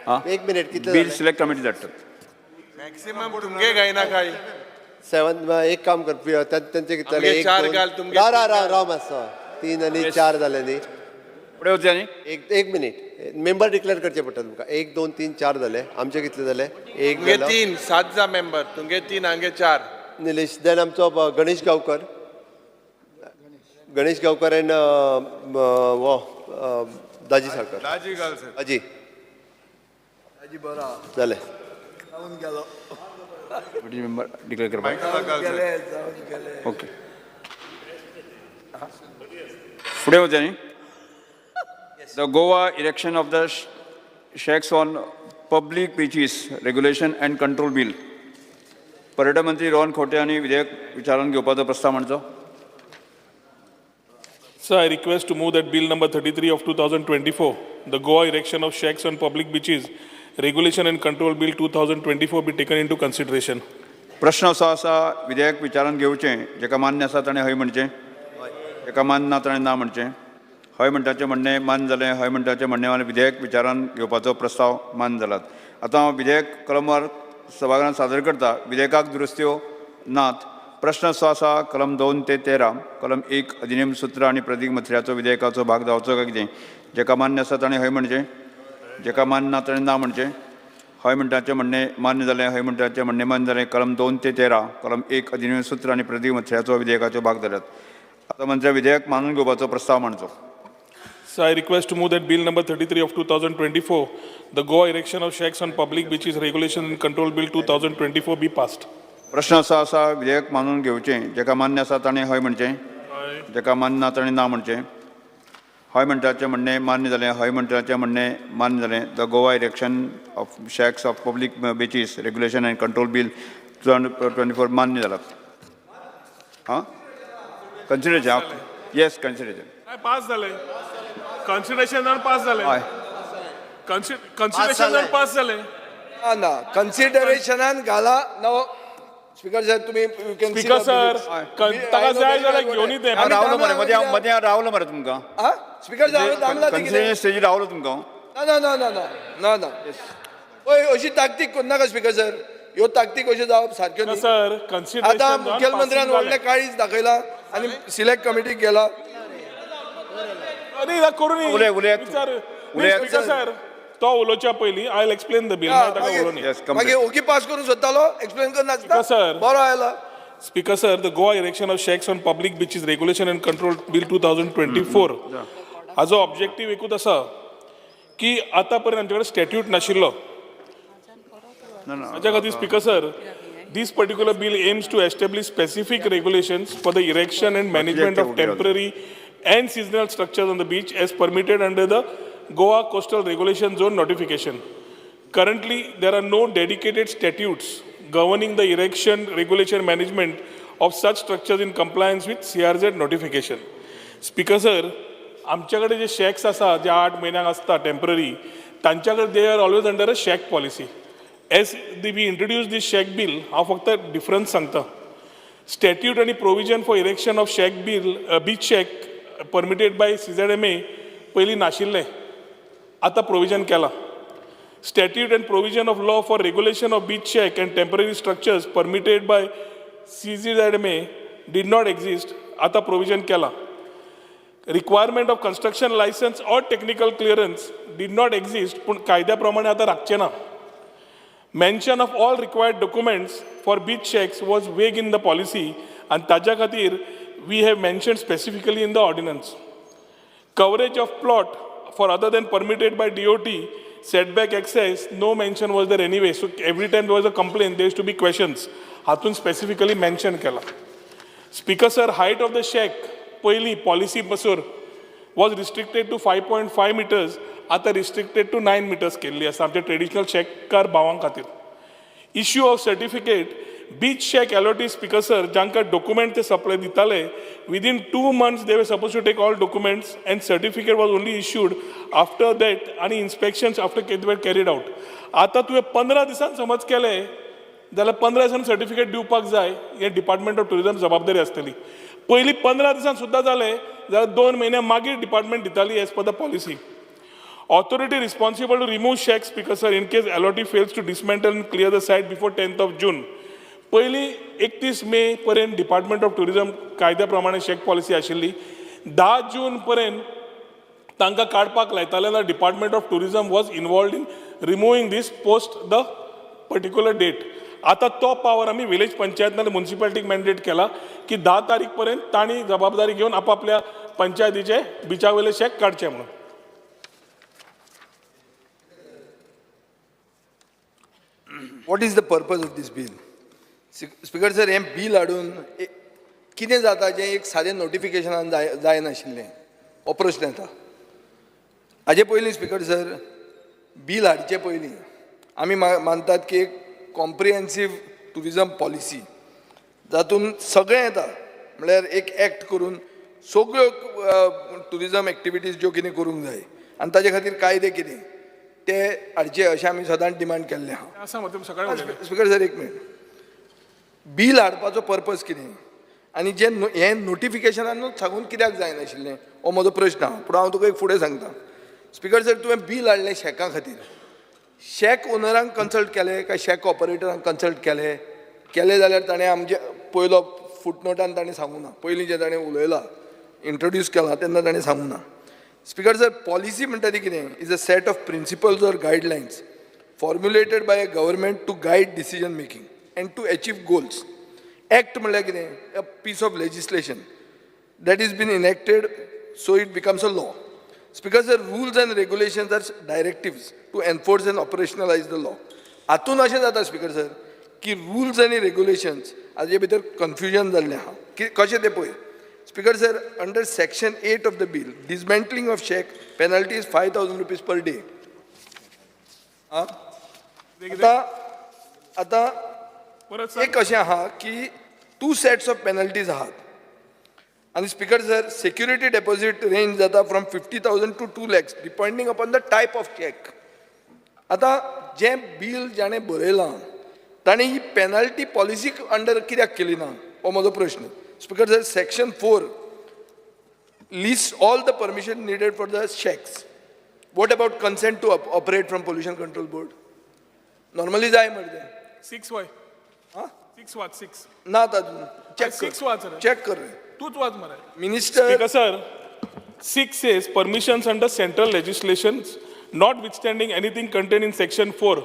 एक मिनिट, कितले बिल जाले? सिलेक्ट कमिटी धाडटात. मॅक्सिमम तुमगे गायना काय. सेवन. एक काम कर, तेंचे कितले जाले? आमगे एक, चार दोन. घाल, तुमगे राव राव तीन राव घाल. राव मातसो. तीन आनी चार जाले न्ही? फुडें वचया न्ही. एक एक मिनिट, मेंबर डिक्लेअर करचे पडटा तुमकां. एक, दोन, तीन, चार जाले. आमचे कितले जाले? एक तुमगे जालो. तीन, सात जा मेंबर. तुमगे तीन, हांगे चार. निलेश, देन आमचो गणेश गांवकर, गणेश गांवकर एंड हो दाजी साळकर. दाजी घाल सर. दाजी. दाजी बरो. जाले. जावन गेलो. मेंबर डिक्लेअर करपाक. घाल सर. गेले, जावन गेले. ओके, फुडें वचया न्ही. The Goa Erection of the Shacks on Public Beaches Regulation and Control Bill. पर्यटन मंत्री रोहन खंवटे हांणी विधेयक विचारान घेवपाचो प्रस्ताव मांडचो. Sir, I request to move that bill number 33 of 2024, the Goa Erection of Shacks on Public Beaches, Regulation and Control Bill 2024 be taken into consideration. प्रश्न असो आसा, विधेयक विचारान घेवचें. जेका मान्य आसा ताणें हय म्हणचें, जेका मान्य ना ताणें ना म्हणचें. हय म्हणटाचें म्हणणें मान्य जालें. हय म्हणटाचें म्हणणें मान्य. विधेयक विचारान घेवपाचो प्रस्ताव मान्य जालात. आतां हांव विधेयक कलमवार सभाघरांत सादर करता. विधेयकाक दुरुस्त्यो नात. प्रश्न असो आसा, कलम 2 ते 13, कलम 1, अधिनेम सूत्र आनी प्रतीक मथळ्याचो विधेयकाचो भाग जावचो काय कितें? जेका मान्य आसा ताणें हय म्हणचें, जेका मान्य ना ताणें ना म्हणचें. हय म्हणटाचें म्हणणें मान्य जालें. हय म्हणटाचें म्हणणें मान्य जालें. कलम 2 ते 13, कलम 1, अधिनेम सूत्र आनी प्रतीक मथळ्याचो विधेयकाचो भाग जाल्यात. आतां मंत्र्या विधेयक मानून घेवपाचो प्रस्ताव मांडचो. So I request to move that bill number 33 of 2024, the Goa Erection of Shacks on Public Beaches Regulation and Control Bill 2024 be passed. प्रश्न असो आसा, विधेयक मानून घेवचें. जेका मान्य आसा ताणें हय म्हणचें, जेका मान्य ना ताणें ना म्हणचें. हय म्हणटाचें म्हणणें मान्य जालें. हय म्हणटाचें म्हणणें मान्य जालें. The Goa Erection of Shacks of Public Beaches Regulation and Control Bill 2024 मान्य जाला. हां, कन्सिडरेशन. येस, कन्सिडरेशन. पास जालें. कन्सिडरेशन पास जालें. हय. कन्सिडरेशन पास जालें. ना ना, कन्सिडरेशनान घाला. नव स्पीकर साहेब, तुम्ही you can speaker sir, ताका जाय जाल्यार घेवन येते. हांव रावलो मरे मदें, हांव मदें हांव रावलो मरे तुमकां. हा स्पीकर साहेब, दामला ते कितें? कन्सिडरेशन स्टेजीर रावलो तुमकां. ना ना ना ना ना ना ना, हय, अशी ताकतीक करनाका स्पीकर सर. ह्यो ताकतीक अश्यो जावप सारक्यो न्ही. सर, कन्सिडरेशन आतां मुखेलमंत्र्यान व्हडलें काळीज दाखयलां आनी सिलेक्ट कमिटीक गेला. न्ही, करूं. उलय, उलयात. विचार. उलयात. स्पीकर सर, तो उलोवच्या पयलीं I will explain the bill. ताका उलोवनी. मागीर ओगी पास करूंक सोदतालो, एक्सप्लेन करनासतना. सर. बरो आयला. Speaker sir, the Goa Erection of Shacks on Public Beaches Regulation and Control Bill 2024 हाजो ऑब्जेक्टीव एकूच आसा की आतां पर्यंत आमचे कडेन स्टॅट्यूट नाशिल्लो. हाच्या खातीर, Speaker sir, this particular bill aims to establish specific regulations for the erection and management of temporary and seasonal structures on the beach as permitted under the Goa Coastal Regulation Zone notification. Currently, there are no dedicated statutes governing the erection, regulation, management of such structures in compliance with CRZ notification. Speaker sir, आमच्याकडे जे shacks आसा, जे 8 म्हयन्यांक आसता temporary, तांच्या कडेन they are always under a shack policy. As the we introduce this shack bill, हांव फक्त difference सांगता. स्टॅट्यूट आनी provision for erection of shack bill, beach shack permitted by CZMA पयलीं नाशिल्लें, आतां प्रोविजन केलां. Statute and provision of law for regulation of beach shack and temporary structures permitted by CZMA did not exist, आतां provision केलां. Requirement of construction license or technical clearance did not exist, पूण कायद्या प्रमाणे आतां राखचें ना. Mention of all required documents for beach shacks was vague in the policy आनी ताच्या खातीर we have mention specifically in the ordinance. Coverage of plot for other than permitted by DOT, setback access, no mention was there anyway. So every time there was a complaint, there used to be questions. हातून specifically mention केला. Speaker sir, height of the shack पयलीं policy पासून was restricted to 5.5 meters, आतां restricted to 9 meters केल्ली आसा आमच्या traditional शॅककार भावां खातीर. Issue of certificate, beach shack allottees, Speaker sir, जांकां डॉक्युमेंट ते सप्लाय दिताले, within 2 months they were suppose to take all documents and certificate was only issued after that आनी inspections after were carried out. आतां तुवें 15 दिसान समज केलें जाल्यार 15 दिसान सर्टिफिकेट दिवपाक जाय, हें डिपार्टमेंट ऑफ टुरिजम जबाबदारी आसतली. पयलीं 15 दिसान सुद्दां जालें जाल्यार 2 म्हयन्या मागीर डिपार्टमेंट दिताली as per the policy. Authority responsible to remove shack, speaker sir, in case allotee fails to dismantle and clear the site before 10th of June. पयलीं 31 मे पर्यंत डिपार्टमेंट ऑफ टुरिझम कायद्या प्रमाणे शॅक पॉलिसी आशिल्ली. 10 जून पर्यंत तांकां काडपाक लायताले जाल्यार department of tourism was involved in removing this post the particular date. आतां तो पावर आमी विलेज पंचायत नाल्यार मुन्सिपालिटीक मॅन्डेट केला की 10 तारीख पर्यंत तांणी जबाबदारी घेवन आपापल्या पंचायतीचे बिचा वयले शॅक काडचे म्हणून. What is the purpose of this bill? Speaker sir, हें बील हाडून कितें जाता जें एक सादें नोटिफिकेशनान जायनाशिल्लें हो प्रस्न येता. हाजे पयलीं स्पीकर सर, बील हाडचे पयलीं आमी मानतात की एक कॉम्प्रिहेन्सीव ट्युरिजम पॉलिसी जातून सगळें येता, म्हळ्यार एक एक्ट करून सगळ्यो ट्युरिजम एक्टिविटीज ज्यो कितें करूंक जाय आनी ताजे खातीर कायदे कितें ते हाडचे अशें आमी सदांच डिमांड केल्लें आहा. स्पीकर सर, एक मिनट. बील हाडपाचो पर्पज कितें आनी जें हें नोटिफिकेशनानूच सांगून कित्याक जायनाशिल्लें हो म्हजो प्रस्न आहा. पूण हांव तुका एक फुडें सांगता. स्पीकर सर, तुवें बील हाडलें शॅका खातीर. शॅक ओनरांक कन्सल्ट केलें काय शॅक ऑपरेटरांक कन्सल्ट केलें? केलें जाल्यार ताणें आमचे पयलो फुटनोटान ताणें सांगूं ना, पयलीं जें ताणें उलयलां इंट्रोड्यूस केलां तेन्ना ताणें सांगूं ना. स्पीकर सर, पॉलिसी म्हणटा ती कितें? Is a set of principles or guidelines formulated by a government to guide decision making and to achieve goals. Act म्हणल्यार कितें? A piece of legislation that is been enacted so it becomes a law. Speaker sir, rules and regulations are directives to enforce and operationalize the law. हातून अशें जाता speaker sir की rules आनी regulations हाजे भितर confusion जाल्लें आहा की कशें तें पळय. Speaker sir, under section 8 of the bill, dismantling of shack penalty is 5,000 rupees per day. आतां आतां एक अशें आहा की 2 सेट्स ऑफ पेनल्टीज आहात आनी speaker sir, security deposit range जाता from 50,000 to 2 lakhs depending upon the type of shack. आतां जें बील जाणें बरयलां ताणें ही पेनल्टी पॉलिसी अंडर कित्याक केली ना हो म्हजो प्रश्न. Speaker sir, section 4 lists all the permission needed for the shacks. What about consent to operate from pollution control board? Normally जाय मरे तें. 6 वय. 6 वाच 6. ना तातूंत चॅक 6 वाच रे. चॅक कर. तूच वाच मरे. Minister Speaker sir, 6 says permissions under central legislations notwithstanding anything contained in section 4.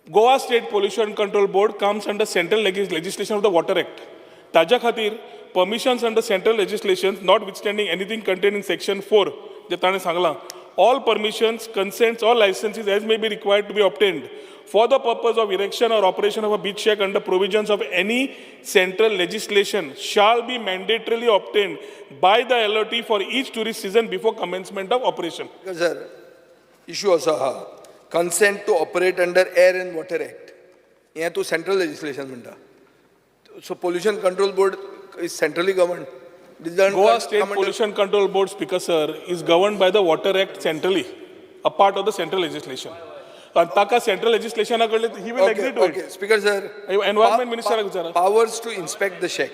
Goa State Pollution Control Board comes under central legislation of the Water Act. ताज्या खातीर permissions under central legislation notwithstanding anything contained in section 4 जे ताणें सांगलां, all permissions, consents or licenses as may be required to be obtained for the purpose of erection or operation of a beach shack under provisions of any central legislation shall be mandatorily obtained by the LOT for each tourist season before commencement of operation. Sir, issue असो आहा, consent to operate under air and water act हें तूं central legislation म्हणटा. So pollution control board is centrally governed. Goa State Pollution Control Board, Speaker sir, is governed by the Water Act centrally, a part of the central legislation. And ताका central legislation कडले he will agree to it. Speaker sir, Environment Minister विचारा. Powers to inspect the shack.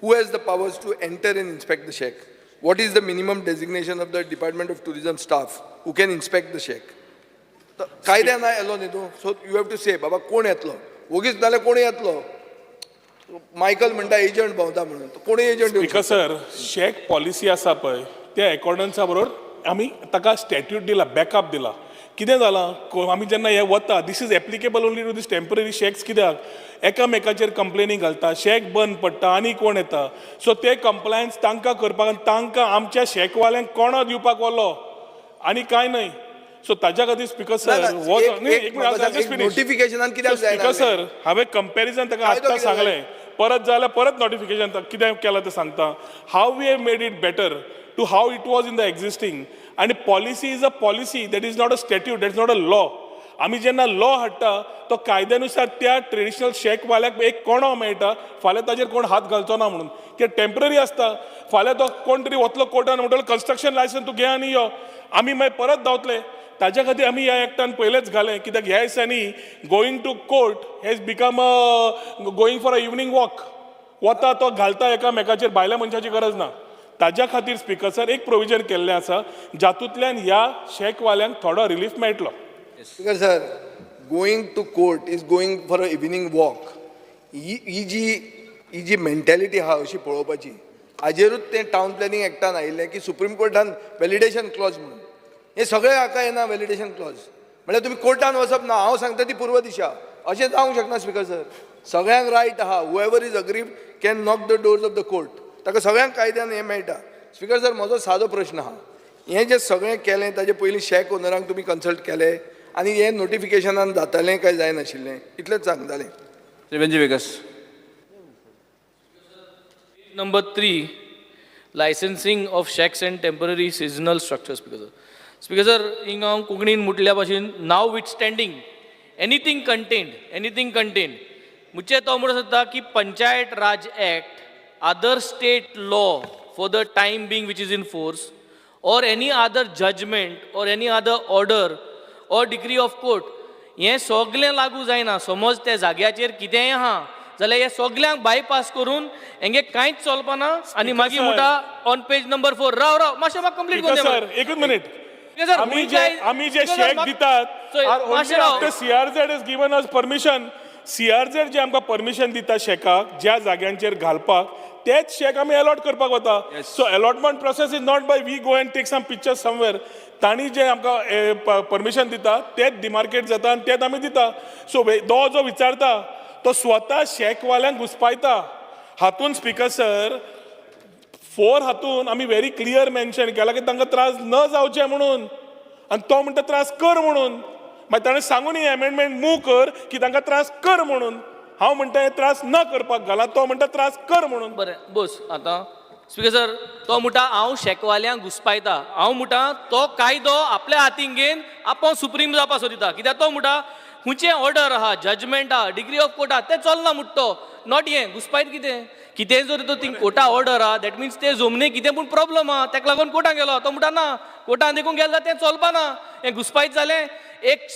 Who has the powers to enter and inspect the shack? What is the minimum designation of the Department of Tourism staff who can inspect the shack? कायद्यान येलो न्ही तूं, so you have to say बाबा कोण येतलो, वगीच नाल्यार कोण येतलो. मायकल म्हणटा एजंट भोंवता म्हणून, कोणूय agent. Speaker sir, shack policy आसा पळय त्या एकॉर्डन्सा बरोबर आमी ताका स्टॅट्यूट दिला, बॅकअप दिला. कितें जालां, आमी जेन्ना हे वता, this is applicable only to this temporary shacks. कित्याक एकामेकाचेर कंप्लेनी घालता, शॅक बंद पडटा आनी कोण येता. सो ते कंप्लायन्स तांकां करपाक आनी तांकां आमच्या शॅकवाल्यांक कोणो दिवपाक वलो आनी कांय न्हय. सो ताज्या खातीर स्पीकर सर, नोटिफिकेशनान कित्याक जायना? स्पीकर सर, हांवें कंपॅरिजन ताका आत्तां सांगलें, परत जाल्यार परत नोटिफिकेशन कितें केलां तें सांगता. How we have made it better to how it was in the existing. आनी policy is a policy, that is not a statute, that is not a law. आमी जेन्ना लॉ हाडटा तो कायद्यानुसार त्या ट्रेडिशनल शॅकवाल्याक एक कोणो मेळटा, फाल्यां ताजेर कोण हात घालचो ना म्हणून. कित्याक टेंपररी आसता, फाल्यां तो कोण तरी वतलो कोर्टान म्हणटलो कन्स्ट्रक्शन लायसन्स तूं घे आनी यो, आमी मागीर परत धांवतले. ताज्या खातीर आमी ह्या एक्टान पयलेच घालें, कित्याक ह्या दिसांनी going to court has become a going for a evening walk. वता तो घालता एकामेकाचेर, भायल्या मनशाची गरज ना. ताज्या खातीर स्पिकर सर एक प्रोविजन केल्लें आसा जातूंतल्यान ह्या शॅकवाल्यांक थोडो रिलीफ मेळटलो. Speaker sir, going to court is going for a evening walk. ही जी मेंटेलिटी आहा अशी पळोवपाची, हाजेरूच तें टावन प्लॅनिंग एक्टान आयिल्लें की सुप्रीम कोर्टान व्हॅलिडेशन क्लॉज म्हणून हें सगळें हाका येना. व्हॅलिडेशन क्लॉज म्हणल्यार तुमी कोर्टान वचप ना, हांव सांगता ती पूर्व दिशा. अशें जावंक शकना स्पिकर सर. सगळ्यांक रायट आहा, whoever is aggrieved can knock the doors of the court. ताका सगळ्यांक कायद्यान हें मेळटा. स्पिकर सर, म्हजो सादो प्रश्न आहा, हें जें सगळें केलें ताजे पयलीं शॅक ओनरांक तुमी कन्सल्ट केलें आनी हें नोटिफिकेशनान जातालें काय जायनाशिल्लें, इतलेंच सांग जालें. Shri Venzy Viegas. Number 3, licensing of shacks and temporary seasonal structures. Speaker sir, speaker sir, हिंगा हांव कोंकणीन म्हटल्या भाशेन notwithstanding anything contained, anything contained मुचे तो म्हणूंक सोदता की Panchayat Raj act, other state law for the time being which is in force, or any other judgment or any other order or decree of court, हें सगलें लागू जायना. समज त्या जाग्याचेर कितेंय आहा जाल्यार हे सगल्यांक बायपास करून हेंगे कांयच चलपाना. आनी मागीर म्हणटा ऑन पेज नंबर 4. राव राव मातशें म्हाका कंप्लीट करून सर, एकूच मिनीट. आमी जे शॅक दितात, CRZ has given us permission. CRZ जे आमकां परमिशन दिता शॅकाक ज्या जाग्यांचेर घालपाक, तेच शॅक आमी अलॉट करपाक वता. So allotment process is not by we go and take some pictures somewhere. तांणी जे आमकां परमिशन दिता तेच डिमार्केट जाता आनी तेच आमी दिता. सो तो जो विचारता तो स्वता शॅकवाल्यांक घुसपायता. हातून स्पिकर सर 4 हातून आमी व्हेरी क्लियर मेन्शन केला की तांकां त्रास न जावचे म्हणून, आनी तो म्हणटा त्रास कर म्हणून. मागीर ताणें सांगून ही अमेंडमेंट मूव कर की तांकां त्रास कर म्हणून. हांव म्हणटा हे त्रास न करपाक घाला, तो म्हणटा त्रास कर म्हणून. बरें बस आतां स्पिकर सर, तो म्हणटा हांव शॅकवाल्यांक घुसपायता. हांव म्हणटा तो कायदो आपल्या हातीन घेवन आपूण सुप्रीम जावपाक सोदिता. कित्याक तो म्हणटा खंयचें ऑर्डर आहा, जजमेंट आहा, डिग्री ऑफ कोर्ट आहा, तें चलना म्हणटा तो. Not हें घुसपायत कितें कितें जर तो थिंग कोर्टा ऑर्डर आहा, that means ते जमनी कितें पूण प्रॉब्लम आहा, ताका लागून कोर्टान गेलो. तो म्हणटा ना कोर्टान देखून गेलो तें चलपा ना. हें घुसपायत जालें. एक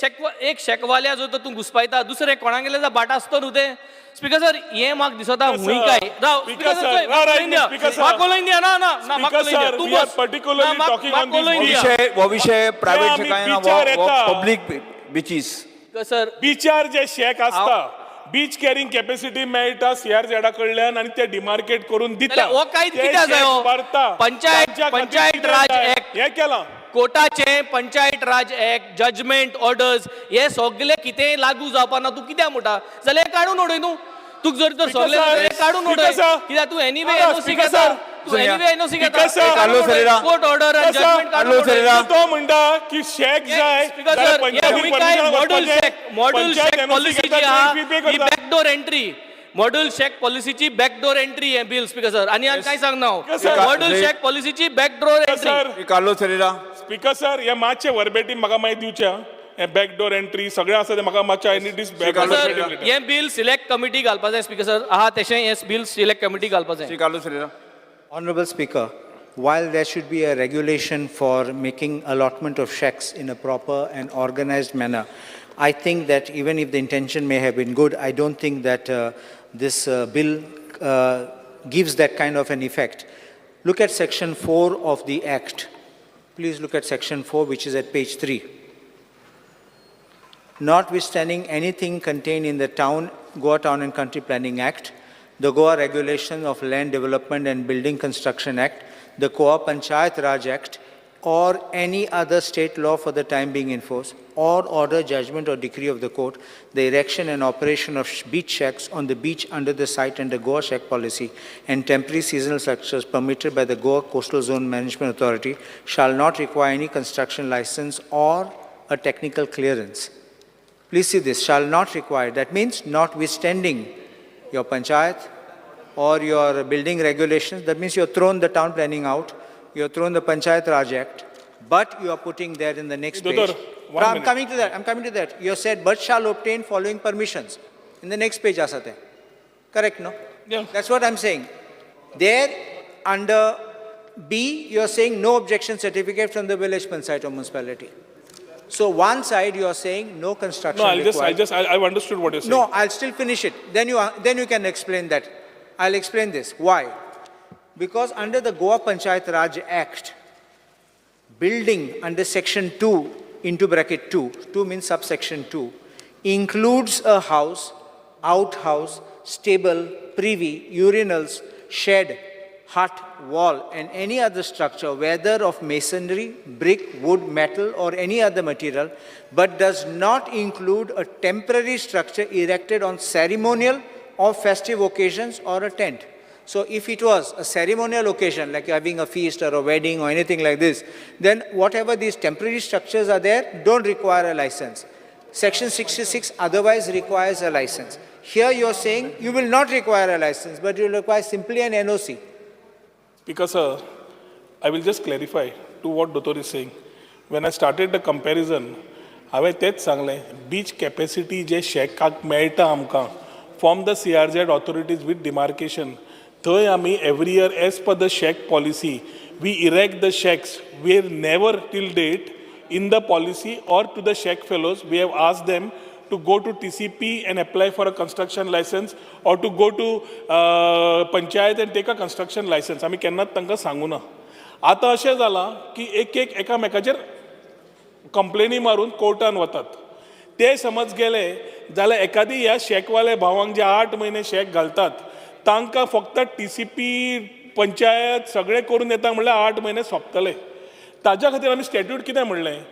शॅकवाल्या जर तूं घुसपायता, दुसरें कोणागेलें जाल्यार बाट आसतो न्हू तें. स्पिकर सर, हें म्हाका दिसता हुंय काय. राव स्पिकर सर, म्हाका उलोवन दिया. ना ना ना, म्हाका उलोवन दिया. तूं बस. हो विशय प्रायव्हेट काय ना, पब्लीक बिचीस सर, बिचार जे शॅक आसता, बीच कॅरिंग कॅपॅसिटी मेळटा सीआरझेडा कडल्यान आनी ते डिमार्केट करून दिता. हो कांयच कित्याक जायो? पंचायत राज एक्ट हें केलां, कोर्टाचें Panchayat Raj act, judgment orders हे सगळे कितेंय लागू जावपा ना. तूं कित्याक म्हणटा जाल्यार हें काडून उडय न्हू. तुका जर तर सगळें काडून उडय, कित्याक तूं एनीवे एनओसी घेता, तूं एनीवे एनओसी घेता. कोर्ट ऑर्डर आनी जजमेंट काडून उडय. तो म्हणटा की शॅक जाय, module shack, module shack policy जी आहा ही बॅकडोर एंट्री. मॉड्यूल शॅक पॉलिसीची बॅकडोर एंट्री हें बिल स्पिकर सर. आनी हांव काय सांगना, मॉड्यूल शॅक पॉलिसीची backdoor entry. Carlos Ferreira. Speaker sir, हे मातशें वर्बेटीम म्हाका मागीर दिवचें. हें बॅकडोर एंट्री सगळें आसा तें म्हाका मातशें I need this sir. हें बिल सिलेक्ट कमिटी घालपा जाय स्पिकर सर. आहा तशें हें बिल सिलेक्ट कमिटी घालपा जाय. Shri Carlos Ferreira. Honorable Speaker, while there should be a regulation for making allotment of shacks in a proper and organized manner, I think that even if the intention may have been good, I don't think that this bill gives that kind of an effect. Look at section 4 of the Act. Please look at section 4, which is at page 3. Notwithstanding anything contained in the Goa Town and Country Planning Act, the Goa Regulation of Land Development and Building Construction Act, the Goa Panchayat Raj Act, or any other state law for the time being in force, or order, judgment, or decree of the court, the erection and operation of beach shacks on the beach under the site under Goa Shack policy and temporary seasonal structures permitted by the Goa Coastal Zone Management Authority shall not require any construction license or a technical clearance. Please see this, shall not require. That means notwithstanding your panchayat or your building regulations, that means you have thrown the town planning out, you have thrown the Panchayat Raj Act, but you are putting there in the next page. I'm coming to that, I'm coming to that. You have said, but shall obtain following permissions. In the next page, asate. Correct, no? Yeah. That's what I'm saying. There, under B, you are saying no objection certificate from the village panchayat or municipality. So one side you are saying no construction No, required. I've understood what you're saying. No, I'll still finish it. Then you can explain that. I'll explain this. Why? Because under the Goa Panchayat Raj Act, building under section 2 into bracket 2, 2 means subsection 2, includes a house, outhouse, stable, privy, urinals, shed, hut, wall, and any other structure, whether of masonry, brick, wood, metal, or any other material, but does not include a temporary structure erected on ceremonial or festive occasions or a tent. So if it was a ceremonial occasion, like having a feast or a wedding or anything like this, then whatever these temporary structures are there don't require a license. Section 66 otherwise requires a license. Here you're saying you will not require a license, but you will require simply an NOC. Speaker sir, I will just clarify to what Dottor is saying. When I started the comparison, हांवें तेंच सांगलें, beach capacity जे शॅकाक मेळटा आमकां from the CRZ authorities with demarcation, थंय आमी every year as per the shack policy we erect the shacks. We never till date in the policy or to the shack fellows we have asked them to go to TCP and apply for a construction license or to go to panchayat and take a construction license. आमी केन्नाच तांकां सांगू ना. आतां अशें जालां की एक एक एकामेकाचेर कंप्लेनी मारून कोर्टान वतात. ते समज गेले जाल्यार एकादी ह्या शॅकवाले भावांक जे 8 म्हयने शॅक घालतात तांकां फक्त TCP panchayat सगळें करून येता म्हणल्यार 8 म्हयने सोंपतले. ताज्या खातीर आमी स्टॅट्यूट कितें म्हणलें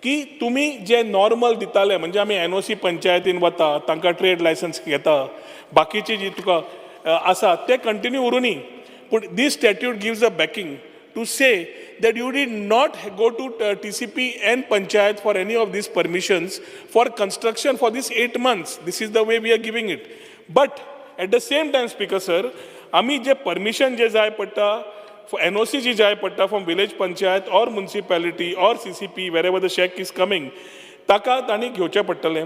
की तुमी जे नॉर्मल दिताले, म्हणजे आमी NOC पंचायतीन वता, तांकां ट्रेड लायसन्स घेता, बाकीची जी तुका आसा ते कंटिन्यू उरुनी. पूण this statute gives a backing to say that you did not go to TCP and panchayat for any of these permissions for construction for these 8 months. This is the way we are giving it. But at the same time, Speaker sir, आमी जे permission जे जाय पडटा, NOC जी जाय पडटा from village panchayat or municipality or CCP, wherever the shack is coming, ताका तांणी घेवचें पडटलें.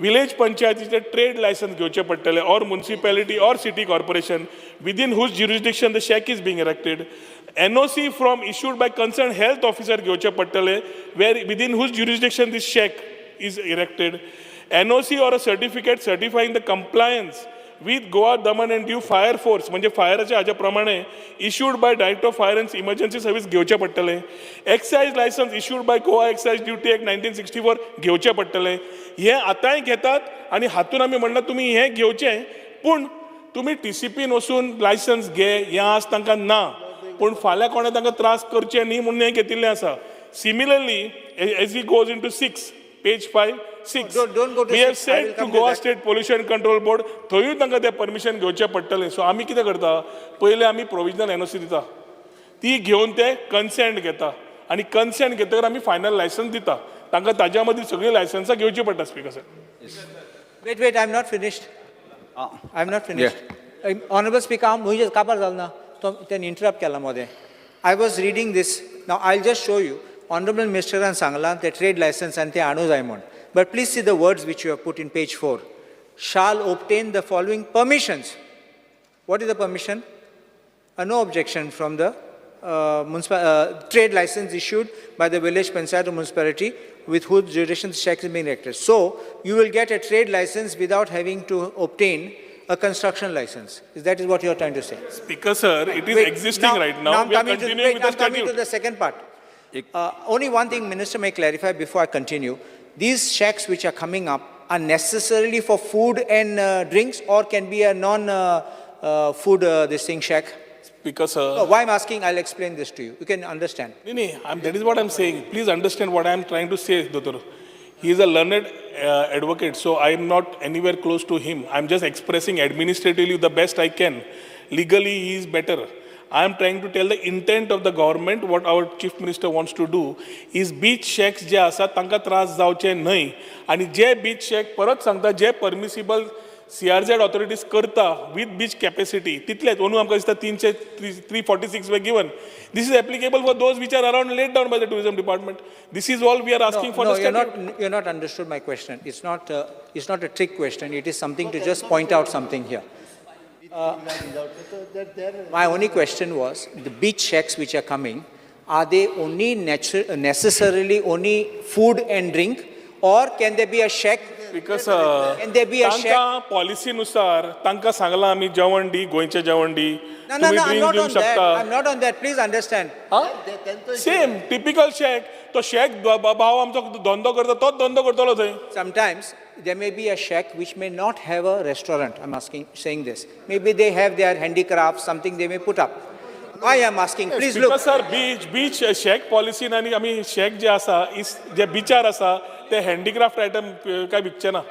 विलेज पंचायतीचे ट्रेड लायसन्स घेवचें पडटलें or municipality or city corporation within whose jurisdiction the shack is being erected. NOC from issued by concern health officer घेवचें पडटलें where within whose jurisdiction this shack is erected. NOC or a certificate certifying the compliance with Goa Daman and Diu fire force, म्हणजे फायराच्या हाज्या प्रमाणे issued by director of fire and emergency service घेवचें पडटलें. Excise licence issued by Goa excise duty act 1964 घेवचें पडटलें. हें आतांय घेतात आनी हातून आमी म्हणलां तुमी हें घेवचें, पूण तुमी TCPन वचून लायसन्स घे हें आज तांकां ना, पूण फाल्यां कोणें तांकां त्रास करचे न्ही म्हणून हें घेतिल्लें आसा. Similarly as he goes into 6 page 5 6 don't go to we have six. I will said to come to Goa that. State pollution control board, थंयूय तांकां तें परमिशन घेवचें पडटलें. सो आमी कितें करता, पयलें आमी प्रोविजनल NOC दिता, ती घेवन ते कन्सेंट घेता आनी कन्सेंट घेतकर आमी फायनल लायसन्स दिता तांकां. ताज्या मदीं सगळीं लायसन्सां घेवचीं पडटा. Speaker sir, Wait, I'm not finished. I'm not finished. Honorable Speaker, हांव म्हजे काबार जालो ना, तो तेणें इंटरप्ट केला मदें. I was reading this. Now I just show you. Honourable मिनिस्टरान सांगलां ते ट्रेड लायसन्स आनी ते हाडूं जाय म्हूण. But please see the words which you have put in page 4. Shall obtain the following permissions. What is the permission? A no objection from the trade license issued by the village panchayat or municipality with whose jurisdiction the shack is being erected. So you will get a trade license without having to obtain a construction license. That is what you are trying to say. Speaker sir, it is Wait, existing right now. I'm We are coming to, continuing wait, with the I'm coming to statute. the second part. Only one thing, Minister may clarify before I continue. These shacks which are coming up are necessarily for food and drinks, or can be a non-food this thing shack? Speaker sir. No, why I'm asking, I'll explain this to you. You can understand. No, that is what I'm saying. Please understand what I'm trying to say, Doctor. He is a learned advocate, so I am not anywhere close to him. I'm just expressing administratively the best I can. Legally, he is better. I am trying to tell the intent of the government, what our chief minister wants to do, is beach shacks जे आसा तांकां त्रास जावचे न्हय, आनी जे beach shack परत सांगता जे permissible CRZ authorities करता with beach capacity तितलेच. अंदू आमकां दिसता 346 were given. This is applicable for those which are around laid down by the tourism department. This is all we are asking for No, the statute. you're not understood my question. It's not a trick question. It is something to just point out something here. My only question was, the beach shacks which are coming, are they only necessarily only food and drink, Or can there be a shack? Because Can there be a shack? तांकां पॉलिसीनुसार तांकां सांगलां आमी जेवण दी, गोंयचें जेवण दी, No, no, तुमी no, I'm drink not दिवंक on that. शकता. I'm not on that. Please understand. Same typical shack, तो शॅक भाव आमचो धंदो करता तोच धंदो करतलो थंय. Sometimes there may be a shack which may not have a restaurant. I'm asking, saying this. Maybe they have their handicrafts, something they may put up. I am asking, please look. Because sir, beach shack पॉलिसीन आनी आमी shack जे आसा is जे बिचार आसा ते handicraft item काय विकचे ना.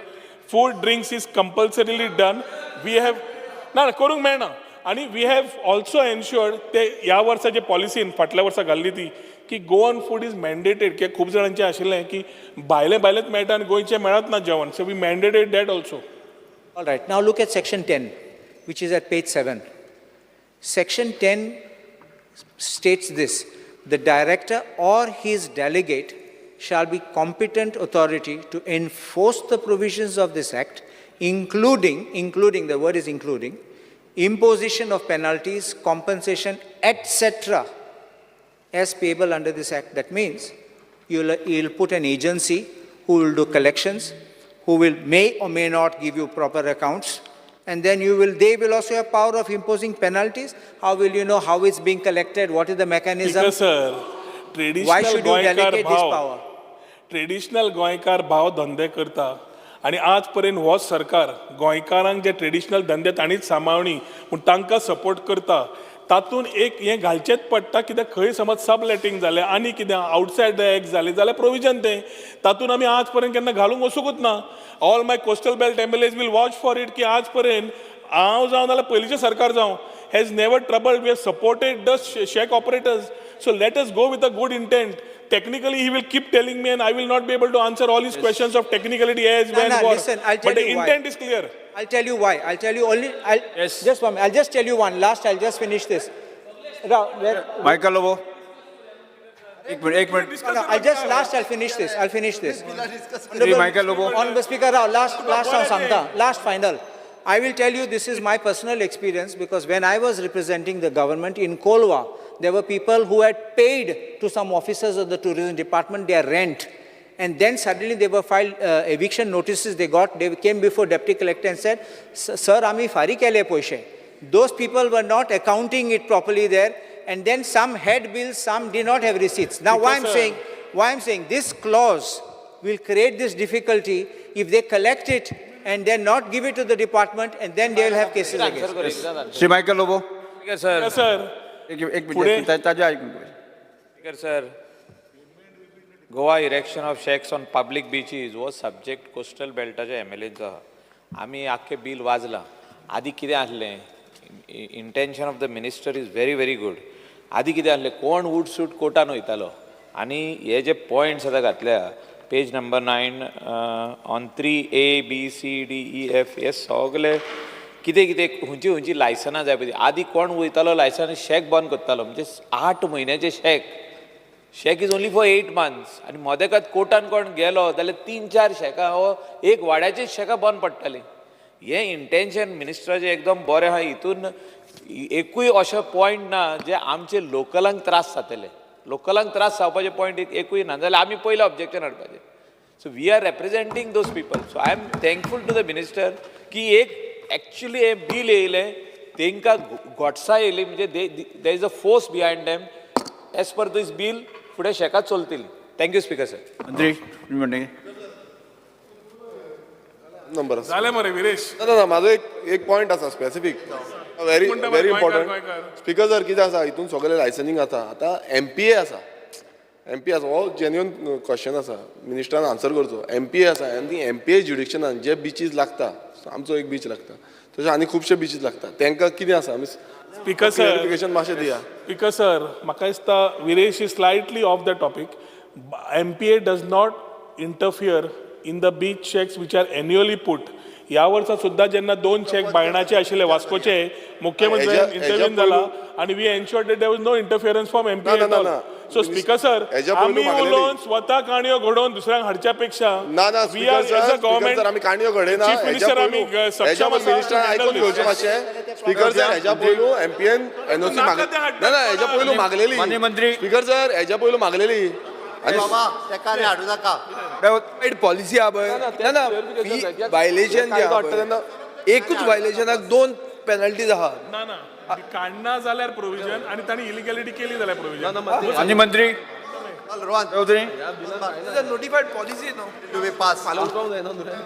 Food drinks is compulsorily done. We have ना ना, करूंक मेळना. आनी we have also एन्श्योर्ड ते ह्या वर्सा जे पॉलिसीन फाटल्या वर्सा घाल्ली ती की गोवन फूड is mandated, कित्याक खूब जाणांचें आशिल्लें की भायलें भायलेंच मेळटा आनी गोंयचें मेळत ना जेवण, so we mandated that also. All right, now look at section 10, which is at page 7. Section 10 states this: the director or his delegate shall be competent authority to enforce the provisions of this act, including, the word is including, imposition of penalties, compensation, etc., as payable under this act. That means you'll put an agency who will do collections, who will may or may not give you proper accounts, and then they will also have power of imposing penalties. How will you know how it's being collected? What is the mechanism? Because sir, Why traditional should you गोंयकार delegate this भाव power? Traditional गोंयकार भाव धंदे करता आनी आज पर्यंत हो सरकार गोंयकारांक जे ट्रेडिशनल धंदे तांणीच सांबाळणी पूण तांकां सपोर्ट करता. तातूंत एक हें घालचेंच पडटा, कित्याक खंय समज सब लेटींग जालें आनी कितें आवटसायड the act जालें जाल्यार प्रोविजन तें तातूंत आमी आज पर्यंत केन्ना घालूंक वचुंकूच ना. All my coastal belt MLAs will watch for it की आज पर्यंत हांव जावं नाल्यार पयलींचें सरकार जावं has never troubled. We have supported the shack operators. So let us go with a good intent. Technically, he will keep telling me, and I will not be able to answer all his questions of technicality as, No, when, no, what. listen, I'll tell But the you why. intent is clear. I'll tell you why. I'll tell you only. I'll, yes. Just one. I'll just tell you one. Last, I'll just finish this. Rao, where, Michael Lobo, एक minute, एक minute. No, no, I'll just last. I'll finish this. I'll finish this. Shri Michael Lobo. Honorable Speaker Rao, last हांव सांगता, last final. I will tell you this is my personal experience, because when I was representing the government in Kolwa, there were people who had paid to some officers of the tourism department their rent. And then suddenly they were filed eviction notices they got. They came before deputy collector and said, Sir, आमी फारीक केले पयशे. Those people were not accounting it properly there. And then some had bills, some did not have receipts. Now why I'm Because, saying, why I'm saying this clause will create this difficulty if they collect it and then not give it to the department, and then they will have cases against. Shri Michael Lobo. Speaker sir. Sir. एक एक minute, ताजे ऐकून घेऊ. Speaker sir, Goa erection of shacks on public beaches हो subject coastal बेल्टाच्या एम एल एचो आहा. आमी आख्खें बील वाजलां. आदी कितें आसलें, intention of the minister is very very good. आदी कितें आसलें, कोण वूट सूट कोर्टान वयतालो आनी हे जे पॉयंट्स आतां घातल्या page number 9 on 3 A B C D E F हे सगळे कितें कितें खंयची खंयची लायसनां जाय पळय. आदी कोण वयतालो लायसन शॅक बंद करतालो, म्हणजे 8 म्हयन्याचे shack, shack is only for 8 months. आनी मदेकात कोर्टान कोण गेलो जाल्यार 3-4 शॅकां हो एक वाड्याचीच शॅकां बंद पडटालीं. हें इंटेन्शन मिनिस्टराचें एकदम बरें आहा. हितून एकूय अशें पॉयंट ना जे आमचे लोकलांक त्रास जातले. लोकलांक त्रास जावपाचे पॉयंट एकूय ना जाल्यार आमी पयलें ऑब्जेक्शन हाडपाचें. So we are representing those people. So I am thankful to the minister की एक एक्चुली हें बील येयलें तेंकां गोटसा येयली, म्हणजे there is a force behind them. As per this bill फुडें शेकां चलतलीं. Thank you speaker sir. मंत्री तुम्ही म्हणटा नंबर आसा. जालें मरे विरेश. ना ना ना, म्हाजो एक पॉयंट आसा स्पेसिफीक, व्हेरी म्हणटा व्हेरी गोंयकार, इम्पॉर्टंट. स्पीकर सर, कितें आसा हितून सगळें लायसनींग जाता. आतां एमपीए आसा, एमपी आसा, हो जेन्युन क्वेश्चन आसा, मिनिस्टरान आन्सर करचो. एमपीए आसा आनी एमपीए ज्युडिक्शनान जे बिचीज लागता, आमचो एक बीच लागता, तशें आनी खुबशे बिचीज लागता, तांकां कितें आसा आमी स्पीकर सर, क्लॅरिफिकेशन मातशें दिया. स्पीकर सर, म्हाका दिसता Viresh is slightly off the topic. MPA does not interfere in the beach shacks which are annually put. ह्या वर्सा सुद्दां जेन्ना 2 शॅक बायणाचे आशिल्ले वास्कोचे, मुख्यमंत्र्यान इंटरव्हीन जाला आनी we ensured that there was no interference from MPA. ना, ना, ना. सो स्पीकर सर, आमी उलोवन स्वता काणयो घडोवन दुसऱ्यांक हाडच्या पेक्षा ना ना we are speaker as sir, a government sir आमी काणयो घडयना. चीफ मिनिस्टर आमी सक्षम आसा. मिनिस्टरान आयकून घेवचें मातशें. स्पीकर सर, हेज्या पयलू एमपीएन एनओसी ना ना, हेज्या पयलू मागलेली. माननीय मंत्री. स्पीकर सर, हेज्या पयलू मागलेली. बाबा तेका रे हाडू नाका. पॉलिसी आहा पळय, ना ना, व्हायलेशन जे आहा पळय, एकूच व्हायलेशनाक 2 पेनल्टीज आहा. ना ना, काडना जाल्यार प्रोविजन आनी तांणी इलिगॅलिटी केली जाल्यार प्रोविजन. आनी मंत्री नोटिफायड पॉलिसी न्हू.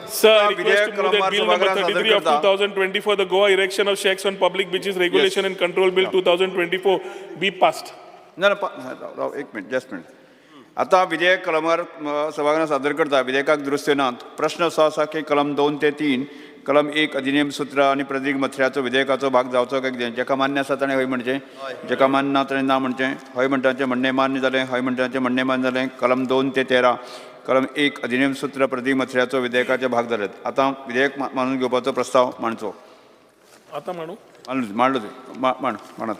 Sir, I request to move that विधेयक bill number सभागृहात सादर 33 of करता. 2024, the Goa Erection of Shacks on Public Beaches Regulation and Control Bill 2024 be passed. ना ना, राव एक मिनिट, जस्ट मिनिट. आतां विधेयक कलमार सभागृहात सादर करता. विधेयकाक दुरुस्त्यो नात. प्रश्न असो आसा की कलम 2 ते 3 कलम 1 अधिनेम सूत्र आनी प्रदीक मथऱ्याचो विधेयकाचो भाग जावचो काय कितें? जेका मान्य आसा ताणें हय म्हणचें, जेका मान्य ना ताणें ना म्हणचें. हय म्हणटाचें म्हणणें मान्य जालें, हय म्हणटाचें म्हणणें मान्य जालें. कलम 2 ते 13 कलम 1 अधिनेम सूत्र प्रदीक मथऱ्याचो विधेयकाचे भाग जालेत. आतां विधेयक मानून घेवपाचो प्रस्ताव मांडचो. आतां मांडू? मांडलो, मांड मांडात.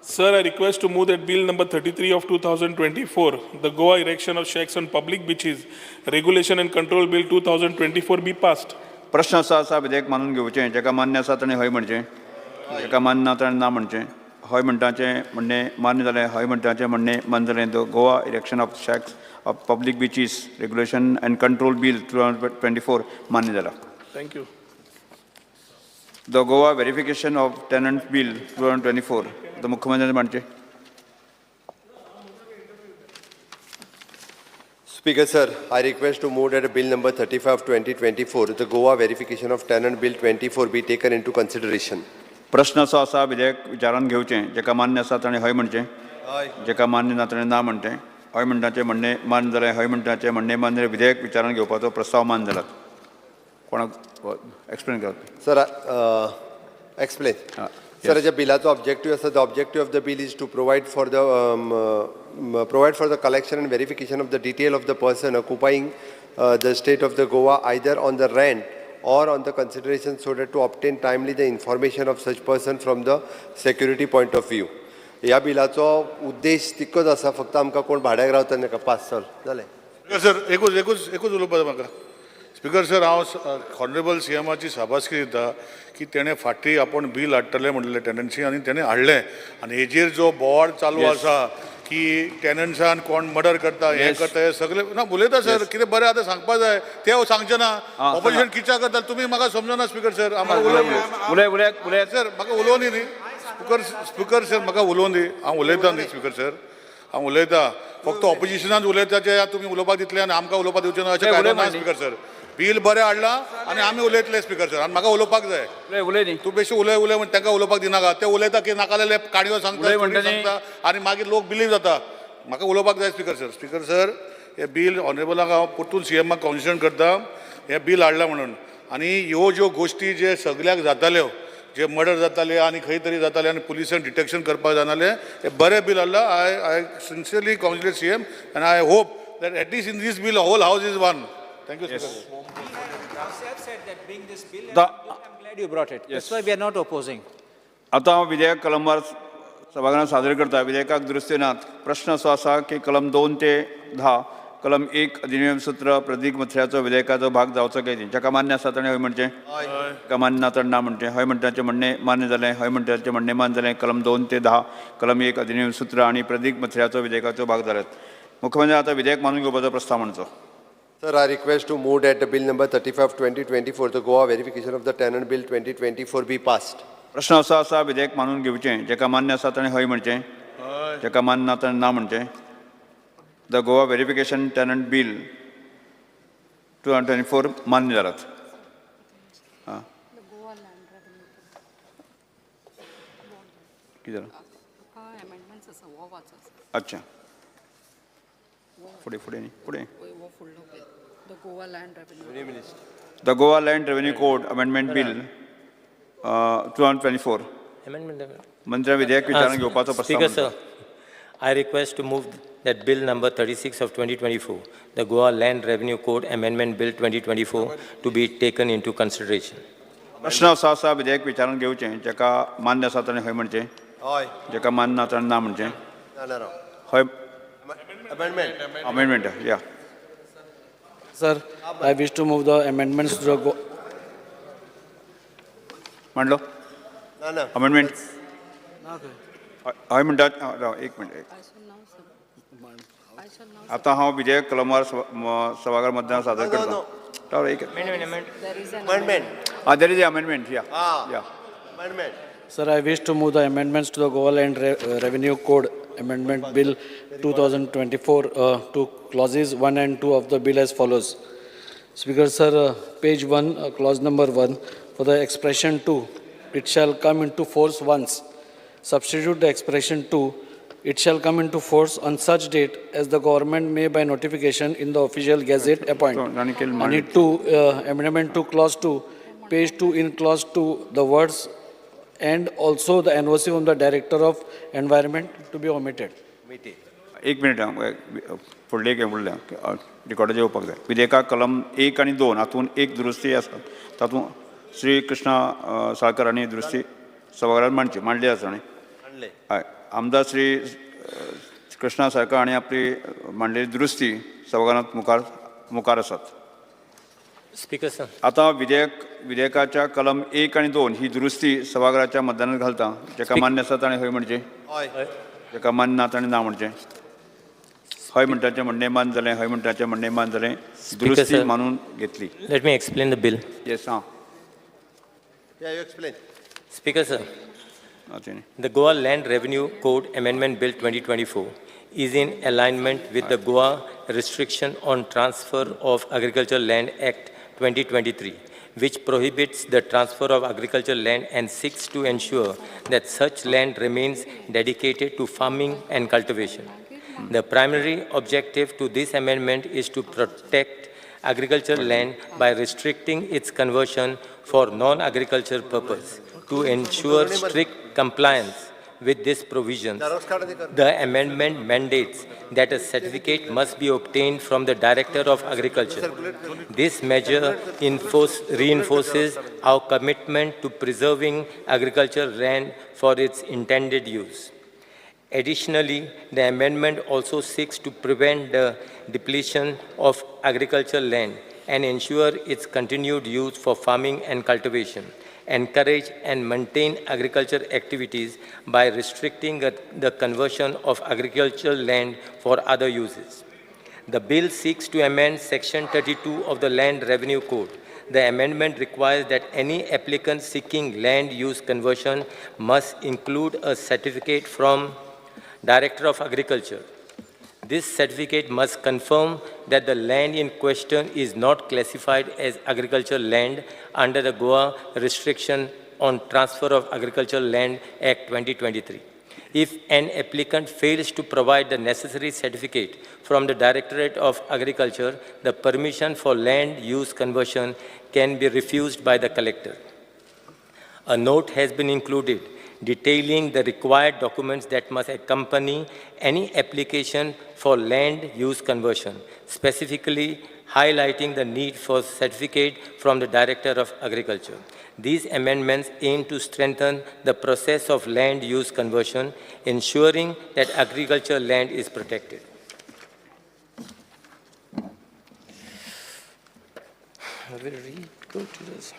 Sir, I request to move that bill number 33 of 2024, the Goa Erection of Shacks on Public Beaches Regulation and Control Bill 2024 be passed. प्रश्न असो आसा विधेयक मानून घेवचें. जेका मान्य आसा ताणें हय म्हणचें, जेका मान्य ना ताणें ना म्हणचें. हय म्हणटाचें म्हणणें मान्य जालें, हय म्हणटाचें म्हणणें मान्य जालें. The Goa erection of shacks of public beaches regulation and control bill 2024 मान्य जाला. Thank you. The Goa verification of tenant bill 2024 आतां मुख्यमंत्र्यान मांडचें. Speaker sir, I request to move that bill number 35 2024, the Goa verification of tenant bill 24 be taken into consideration. प्रश्न असो आसा विधेयक विचारान घेवचें. जेका मान्य आसा ताणें हय म्हणचें, जेका मान्य ना ताणें ना म्हणचें. हय म्हणटाचें म्हणणें मान्य जालें, हय म्हणटाचें म्हणणें मान्य जालें. विधेयक विचारान घेवपाचो प्रस्ताव मान्य जाला. कोणाक एक्सप्लेन करात. Sir, explain. सर, ज्या बिलाचो ऑब्जेक्टिव्ह आसा, the objective of the bill is to provide for the collection and verification of the detail of the person occupying the state of the Goa either on the rent or on the consideration so that to obtain timely the information of such person from the security point of view. ह्या बिलाचो उद्देश तितकोच आसा, फक्त आमकां कोण भाड्याक रावता नाका. पास सर, जालें. सर, एकूच एकूच एकूच उलोवपाक म्हाका. स्पिकर सर, हांव ऑनरेबल सी एमाची शाबासकी दिता की तेणें फाटीं आपूण बील हाडटलें म्हणलें टेनन्सी आनी तेणें हाडलें. आनी हेजेर जो बोवाळ चालू आसा की टेनन्सान कोण मर्डर करता, हें करता, हें सगळें ना उलयता सर. कितें बरें आतां सांगपा जाय तें सांगचें ना. ऑपोजिशन कित्याक करता तुमी म्हाका समजना स्पिकर सर. आमकां उलोवं सर, म्हाका उलोवं दी न्ही स्पिकर सर, म्हाका उलोवं दी. हांव उलयतां न्ही स्पिकर सर, हांव उलयतां. फक्त ऑपोजिशनान उलयता जे तुमी उलोवपाक दितले आनी आमकां उलोवपाक दिवचें ना अशें कांय ना स्पिकर सर. बील बरें हाडलां आनी आमी उलयतले स्पिकर सर, आनी म्हाका उलोवपाक जाय. तूं बेश्टे उलय उलय म्हण तांकां उलोवपाक दिनाका. ते उलयता की नाका जाल्यार काणयो सांगता, सांगता आनी मागीर लोक बिलीव जाता. म्हाका उलोवपाक जाय स्पिकर सर. स्पिकर सर, हें बील ऑनरेबलाक हांव परतून सी एमाक कॉन्सिडर करता, हें बील हाडलां म्हणून. आनी ह्यो ज्यो गोश्टी जे सगल्याक जाताल्यो, जे मर्डर जाताले आनी खंय तरी जाताले आनी पुलिसान डिटेक्शन करपाक जानाले, हें बरें बील हाडलां. I sincerely congratulate C M and I hope that at least in this bill whole house is one. Thank you, Speaker. I'm glad you brought it. That's why we are not opposing. आतां हांव विधेयक कलमवार सभागृहात सादर करता. विधेयकाक दुरुस्त्यो नात. प्रश्न असो आसा की कलम 2 ते 10 कलम 1 अधिनियम सूत्र प्रदीक मथऱ्याचो विधेयकाचो भाग जावचो काय न्ही. जाका मान्य आसा ताणें हय म्हणचें, जाका मान्य ना ताणें ना म्हणचें. हय म्हणटाचें म्हणणें मान्य जालें, हय म्हणटाचें म्हणणें मान्य जालें. कलम 2 ते 10 कलम 1 अधिनियम सूत्र आनी प्रदीक मथऱ्याचो विधेयकाचो भाग जाल्यात. मुख्यमंत्री आतां विधेयक मानून घेवपाचो प्रस्ताव मांडचो. Sir, I request to move that the bill number 35 2024, the Goa verification of the tenant bill 2024 be passed. प्रश्न असो आसा विधेयक मानून घेवचें. जेका मान्य आसा ताणें हय म्हणचें, जेका मान्य ना ताणें ना म्हणचें. The Goa verification tenant bill 2024 मान्य जालात. आं, कितें जालां? अच्छा, फुडें फुडें न्ही, फुडें. The Goa Land Revenue Code Amendment Bill 2024. मंत्र्या विधेयक विचारान घेवपाचो प्रस्ताव. Speaker sir, I request to move that bill number 36 of 2024, the Goa Land Revenue Code Amendment Bill 2024 to be taken into consideration. प्रश्न असो आसा विधेयक विचारान घेवचें. जाका मान्य आसा ताणें हय म्हणचें, जाका मान्य ना ताणें ना म्हणचें. हय, अमेंडमेंट या. Sir, I wish to move the amendments to the Goa. मांडलो अमेंडमेंट. हय म्हणटा, एक मिनट. आतां हांव विधेयक कलमवार सभाघर मतदान सादर करता. एक Amendment. There is amendment. Yeah yeah. Amendment. Sir, I wish to move the amendments to the Goa Land Revenue Code Amendment Bill 2024 to clauses 1 and 2 of the bill as follows. Speaker, sir, page 1, clause number 1, for the expression 2, it shall come into force once. Substitute the expression 2, it shall come into force on such date as the government may by notification in the official gazette appoint. And 2, amendment to clause 2, page 2 in clause 2, the words and also the NOC from the Director of Environment to be omitted. एक minute, फुडलें एक उरलें रिकॉर्डाचेर येवपाक जाय. विधेयकाक कलम 1 आनी 2 हातूंत एक दुरुस्ती आसा, तातूंत श्री कृष्णा साळकर हांणी दुरुस्ती सभाघरांत मांडची मांडली आसा न्ही. हय, आमदार श्री कृष्णा साळकर हांणी आपली मांडलेली दुरुस्ती सभाघरांत मुखार आसात. Speaker sir. आतां विधेयकाच्या कलम 1 आनी 2 ही दुरुस्ती सभाघराच्या मतदानात घालता. जेका मान्य आसा ताणें हय म्हणचें, जेका मान्य ना ताणें ना म्हणचें. हय म्हणटाचें म्हणणें मान जालें, हय म्हणटाचें म्हणणें मान जालें. दुरुस्ती मानून घेतली. Let me explain the bill. Yes, हां. Yeah, you explain. Speaker sir, the Goa Land Revenue Code Amendment Bill 2024 is in alignment with the Goa Restriction on Transfer of Agricultural Land Act 2023, which prohibits the transfer of agricultural land and seeks to ensure that such land remains dedicated to farming and cultivation. The primary objective to this amendment is to protect agricultural land by restricting its conversion for non-agricultural purpose. To ensure strict compliance with these provisions, the amendment mandates that a certificate must be obtained from the Director of Agriculture. This measure reinforces our commitment to preserving agricultural land for its intended use. Additionally, the amendment also seeks to prevent the depletion of agricultural land and ensure its continued use for farming and cultivation, encourage and maintain agriculture activities by restricting the conversion of agricultural land for other uses. The bill seeks to amend Section 32 of the Land Revenue Code. The amendment requires that any applicant seeking land use conversion must include a certificate from Director of Agriculture. This certificate must confirm that the land in question is not classified as agricultural land under the Goa Restriction on Transfer of Agricultural Land Act 2023. If an applicant fails to provide the necessary certificate from the Directorate of Agriculture, the permission for land use conversion can be refused by the collector. A note has been included detailing the required documents that must accompany any application for land use conversion, specifically highlighting the need for certificate from the Director of Agriculture. These amendments aim to strengthen the process of land use conversion, ensuring that agricultural land is protected. I will go to this.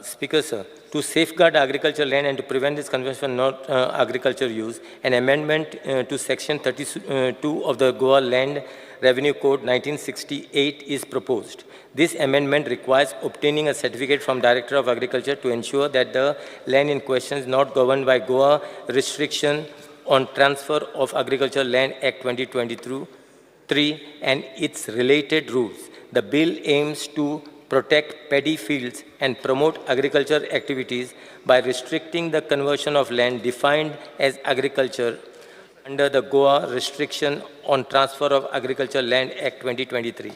Speaker, sir, to safeguard agricultural land and to prevent this conversion for not agriculture use, an amendment to Section 32 of the Goa Land Revenue Code 1968 is proposed. This amendment requires obtaining a certificate from Director of Agriculture to ensure that the land in question is not governed by Goa Restriction on Transfer of Agricultural Land Act 2023 and its related rules. The bill aims to protect paddy fields and promote agriculture activities by restricting the conversion of land defined as agriculture under the Goa Restriction on Transfer of Agricultural Land Act 2023,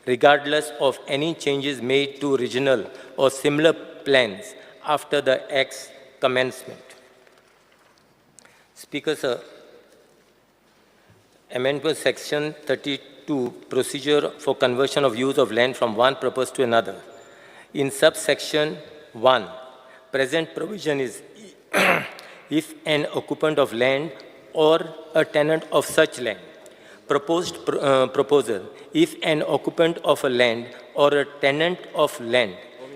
regardless of any changes made to regional or similar plans after the Act's commencement. Speaker, sir, Amendment Section 32, procedure for conversion of use of land from one purpose to another. In subsection 1, present provision is if an occupant of land or a tenant of such land. Proposed proposal, if an occupant of a land or a tenant of land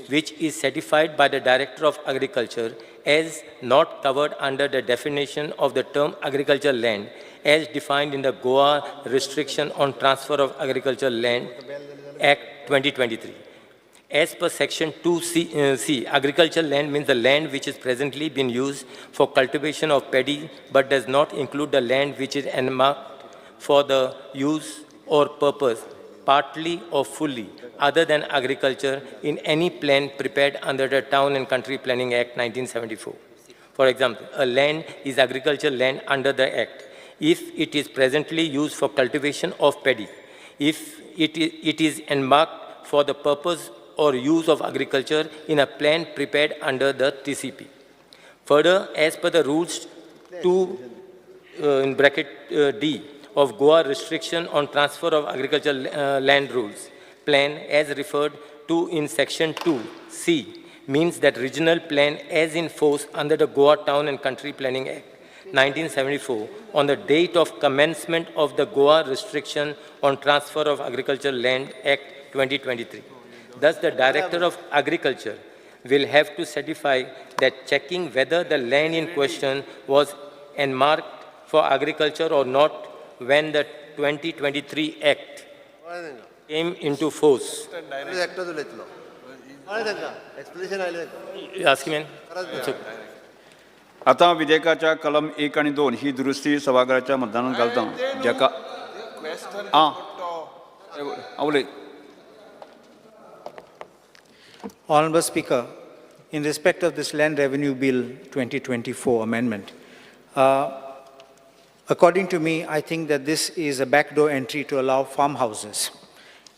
which is certified by the Director of Agriculture as not covered under the definition of the term agricultural land as defined in the Goa Restriction on Transfer of Agricultural Land Act 2023. As per section 2C, agricultural land means the land which is presently being used for cultivation of paddy but does not include the land which is earmarked for the use or purpose, partly or fully, other than agriculture in any plan prepared under the Town and Country Planning Act 1974. For example, a land is agricultural land under the Act if it is presently used for cultivation of paddy, if it is earmarked for the purpose or use of agriculture in a plan prepared under the TCP. Further, as per the rules 2 in bracket D of Goa Restriction on Transfer of Agricultural Land Rules Plan as referred to in section 2C means that regional plan as in force under the Goa Town and Country Planning Act 1974 on the date of commencement of the Goa Restriction on Transfer of Agricultural Land Act 2023. Thus, the Director of Agriculture will have to certify that checking whether the land in question was earmarked for agriculture or not when the 2023 Act came into force. Ask him. आता विधेयकाच्या कलम 1 आणि 2 ही दुरुस्ती सभाघराच्या मतदानात घालता जाका आं उलय. Honorable Speaker, in respect of this Land Revenue Bill 2024 amendment, according to me, I think that this is a backdoor entry to allow farmhouses.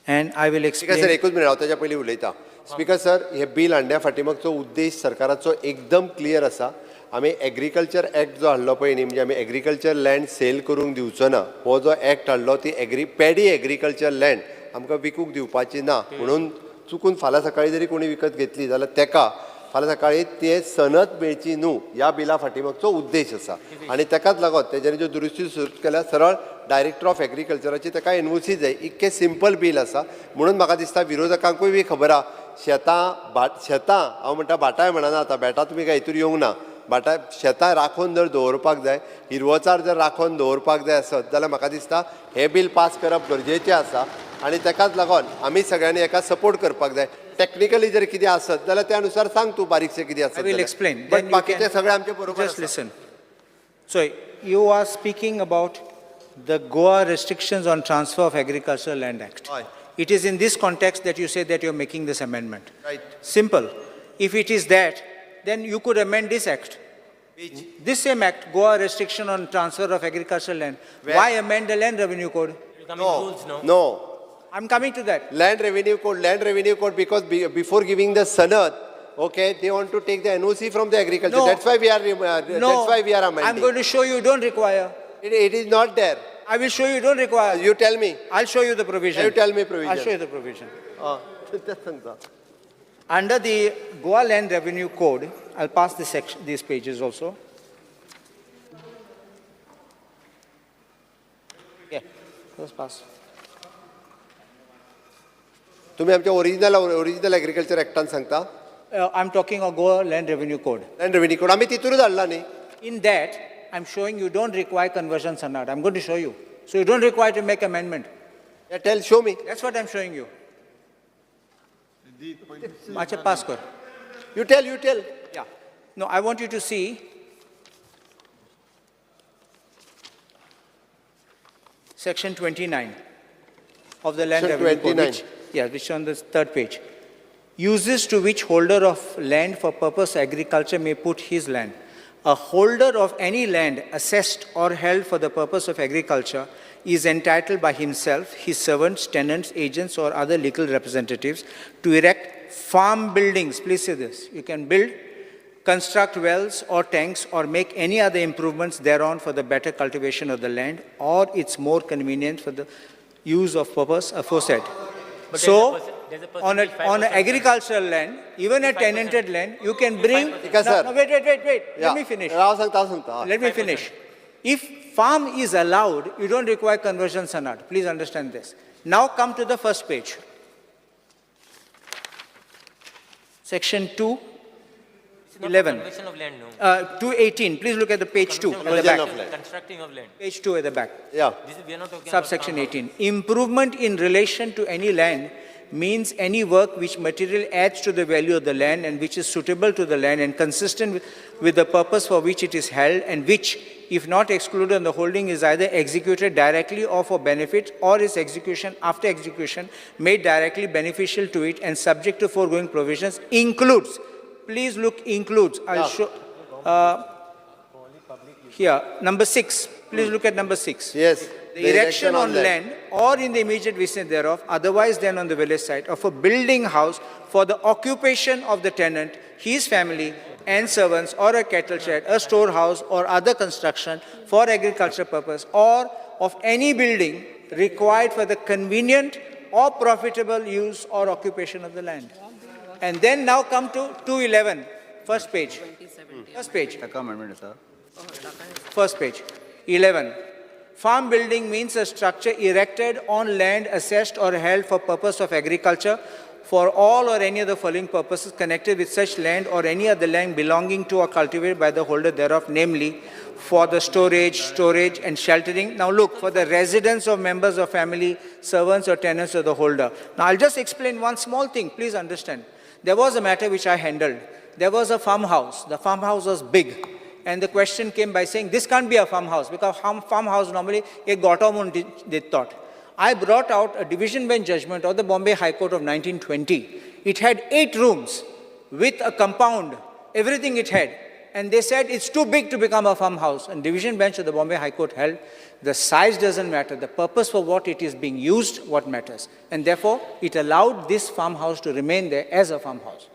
And I will explain. Speaker sir, एकूच मिनिट हांव ताच्या पयलीं उलयता. Speaker sir, हे bill हाडण्या फाटीमागचो उद्देश सरकाराचो एकदम clear आसा. आमी एग्रीकल्चर एक्ट जो हाडलो पळय न्ही, म्हणजे आमी एग्रीकल्चर लँड सेल करूंक दिवचो ना, हो जो एक्ट हाडलो ती पॅडी एग्रीकल्चर लँड आमकां विकूंक दिवपाची ना म्हणून चुकून फाल्यां सकाळीं जरी कोणी विकत घेतली जाल्यार तेका फाल्यां सकाळीं ते सनद मेळची न्हू ह्या बिला फाटीमागचो उद्देश आसा. आनी तेकाच लागून तेज्यानी ज्यो दुरुस्ती सुरू केल्या सरळ डायरेक्टर ऑफ एग्रीकल्चराची तेका एनओसी जाय. इतकें सिंपल बील आसा म्हणून म्हाका दिसता विरोधकांकूय बी खबर आहा. शेतां हांव म्हणटा भाटाय म्हणना आतां, बेटां तुमी काय हितूर येवंक ना, भाटां शेतां राखून जर दवरपाक जाय, हिरवोचार जर राखून दवरपाक जाय आसत जाल्यार म्हाका दिसता हें बील पास करप गरजेचें आसा. आनी तेकाच लागून आमी सगळ्यांनी हेका सपोर्ट करपाक जाय. टेक्निकली जर कितें आसत जाल्यार त्या अनुसार सांग तूं बारीकशें कितें आसत. I will explain. But बाकीचें सगळें आमचें बरोबर. Just listen. So you are speaking about the Goa Restrictions on Transfer of Agricultural Land Act. It is in this context that you say that you are making this amendment. Right. Simple. If it is that, then you could amend this act. Which? This same act, Goa Restriction on Transfer of Agricultural Land. Where? Why amend the Land Revenue Code? No. No. I'm coming to that. Land Revenue Code, because before giving the sanad, okay, they want to take the NOC from the agriculture. No. That's why we are. No. That's why we are amending. I'm going to show you don't require. It is not there. I will show you don't require. You tell me. I'll show you the provision. You tell me provision. I'll show you the provision. Under the Goa Land Revenue Code, I'll pass this section, these pages also. Yeah, let's pass. तुम्ही आमच्या original agriculture ऍक्टान सांगता? I'm talking of Goa Land Revenue Code. Land Revenue Code आम्ही तितूनच हाडला न्ही. In that, I'm showing you don't require conversion sanad. I'm going to show you. So you don't require to make amendment. Yeah, tell, show me. That's what I'm showing you. Acha, pass kar. You tell, you tell. Yeah. No, I want you to see section 29 of the Land Section Revenue Code, 29. which is on the third page. Uses to which holder of land for purpose agriculture may put his land. A holder of any land assessed or held for the purpose of agriculture is entitled by himself, his servants, tenants, agents, or other legal representatives to erect farm buildings. Please say this. You can build, construct wells or tanks, or make any other improvements thereon for the better cultivation of the land or its more convenient for the use of purpose aforesaid. But So, there's a on 5% agricultural land, even a tenanted land, you can bring... Because, sir, No, wait. Yeah. Let me finish. Let me finish. If farm is allowed, you don't require conversion sanad. Please understand this. Now come to the first page. Section 2. 11. Conversion of land, no. 218, please look at the page 2 at the back. Of land. Constructing of land. Page 2 at the back. Yeah. This is, we are not talking Subsection about farm 18. Improvement in relation to any land means any work which material adds to the value of the land and which is suitable to the land and consistent with the purpose for which it is held and which, if not excluded on the holding, is either executed directly or for benefit or its execution after execution made directly beneficial to it and subject to foregoing provisions includes, please look, includes, I'll show, here, number 6, please look at number 6. Yes. The erection on land or in the immediate vicinity thereof, otherwise than on the village site, of a building house for the occupation of the tenant, his family and servants, or a cattle shed, a storehouse, or other construction for agricultural purpose, or of any building required for the convenient or profitable use or occupation of the land. And then now come to 211, first page. First page. ताका amendment आसा. First page, 11. Farm building means a structure erected on land assessed or held for purpose of agriculture for all or any of the following purposes connected with such land or any other land belonging to or cultivated by the holder thereof, namely for the storage and sheltering. Now look, for the residence of members of family, servants or tenants of the holder. Now I'll just explain one small thing, please understand. There was a matter which I handled. There was a farmhouse. The farmhouse was big. And the question came by saying, this can't be a farmhouse, because farmhouse normally a gotta they thought. I brought out a division bench judgment of the Bombay High Court of 1920. It had 8 rooms with a compound, everything it had. And they said it's too big to become a farmhouse. And division bench of the Bombay High Court held, the size doesn't matter, the purpose for what it is being used, what matters. And therefore, it allowed this farmhouse to remain there as a farmhouse.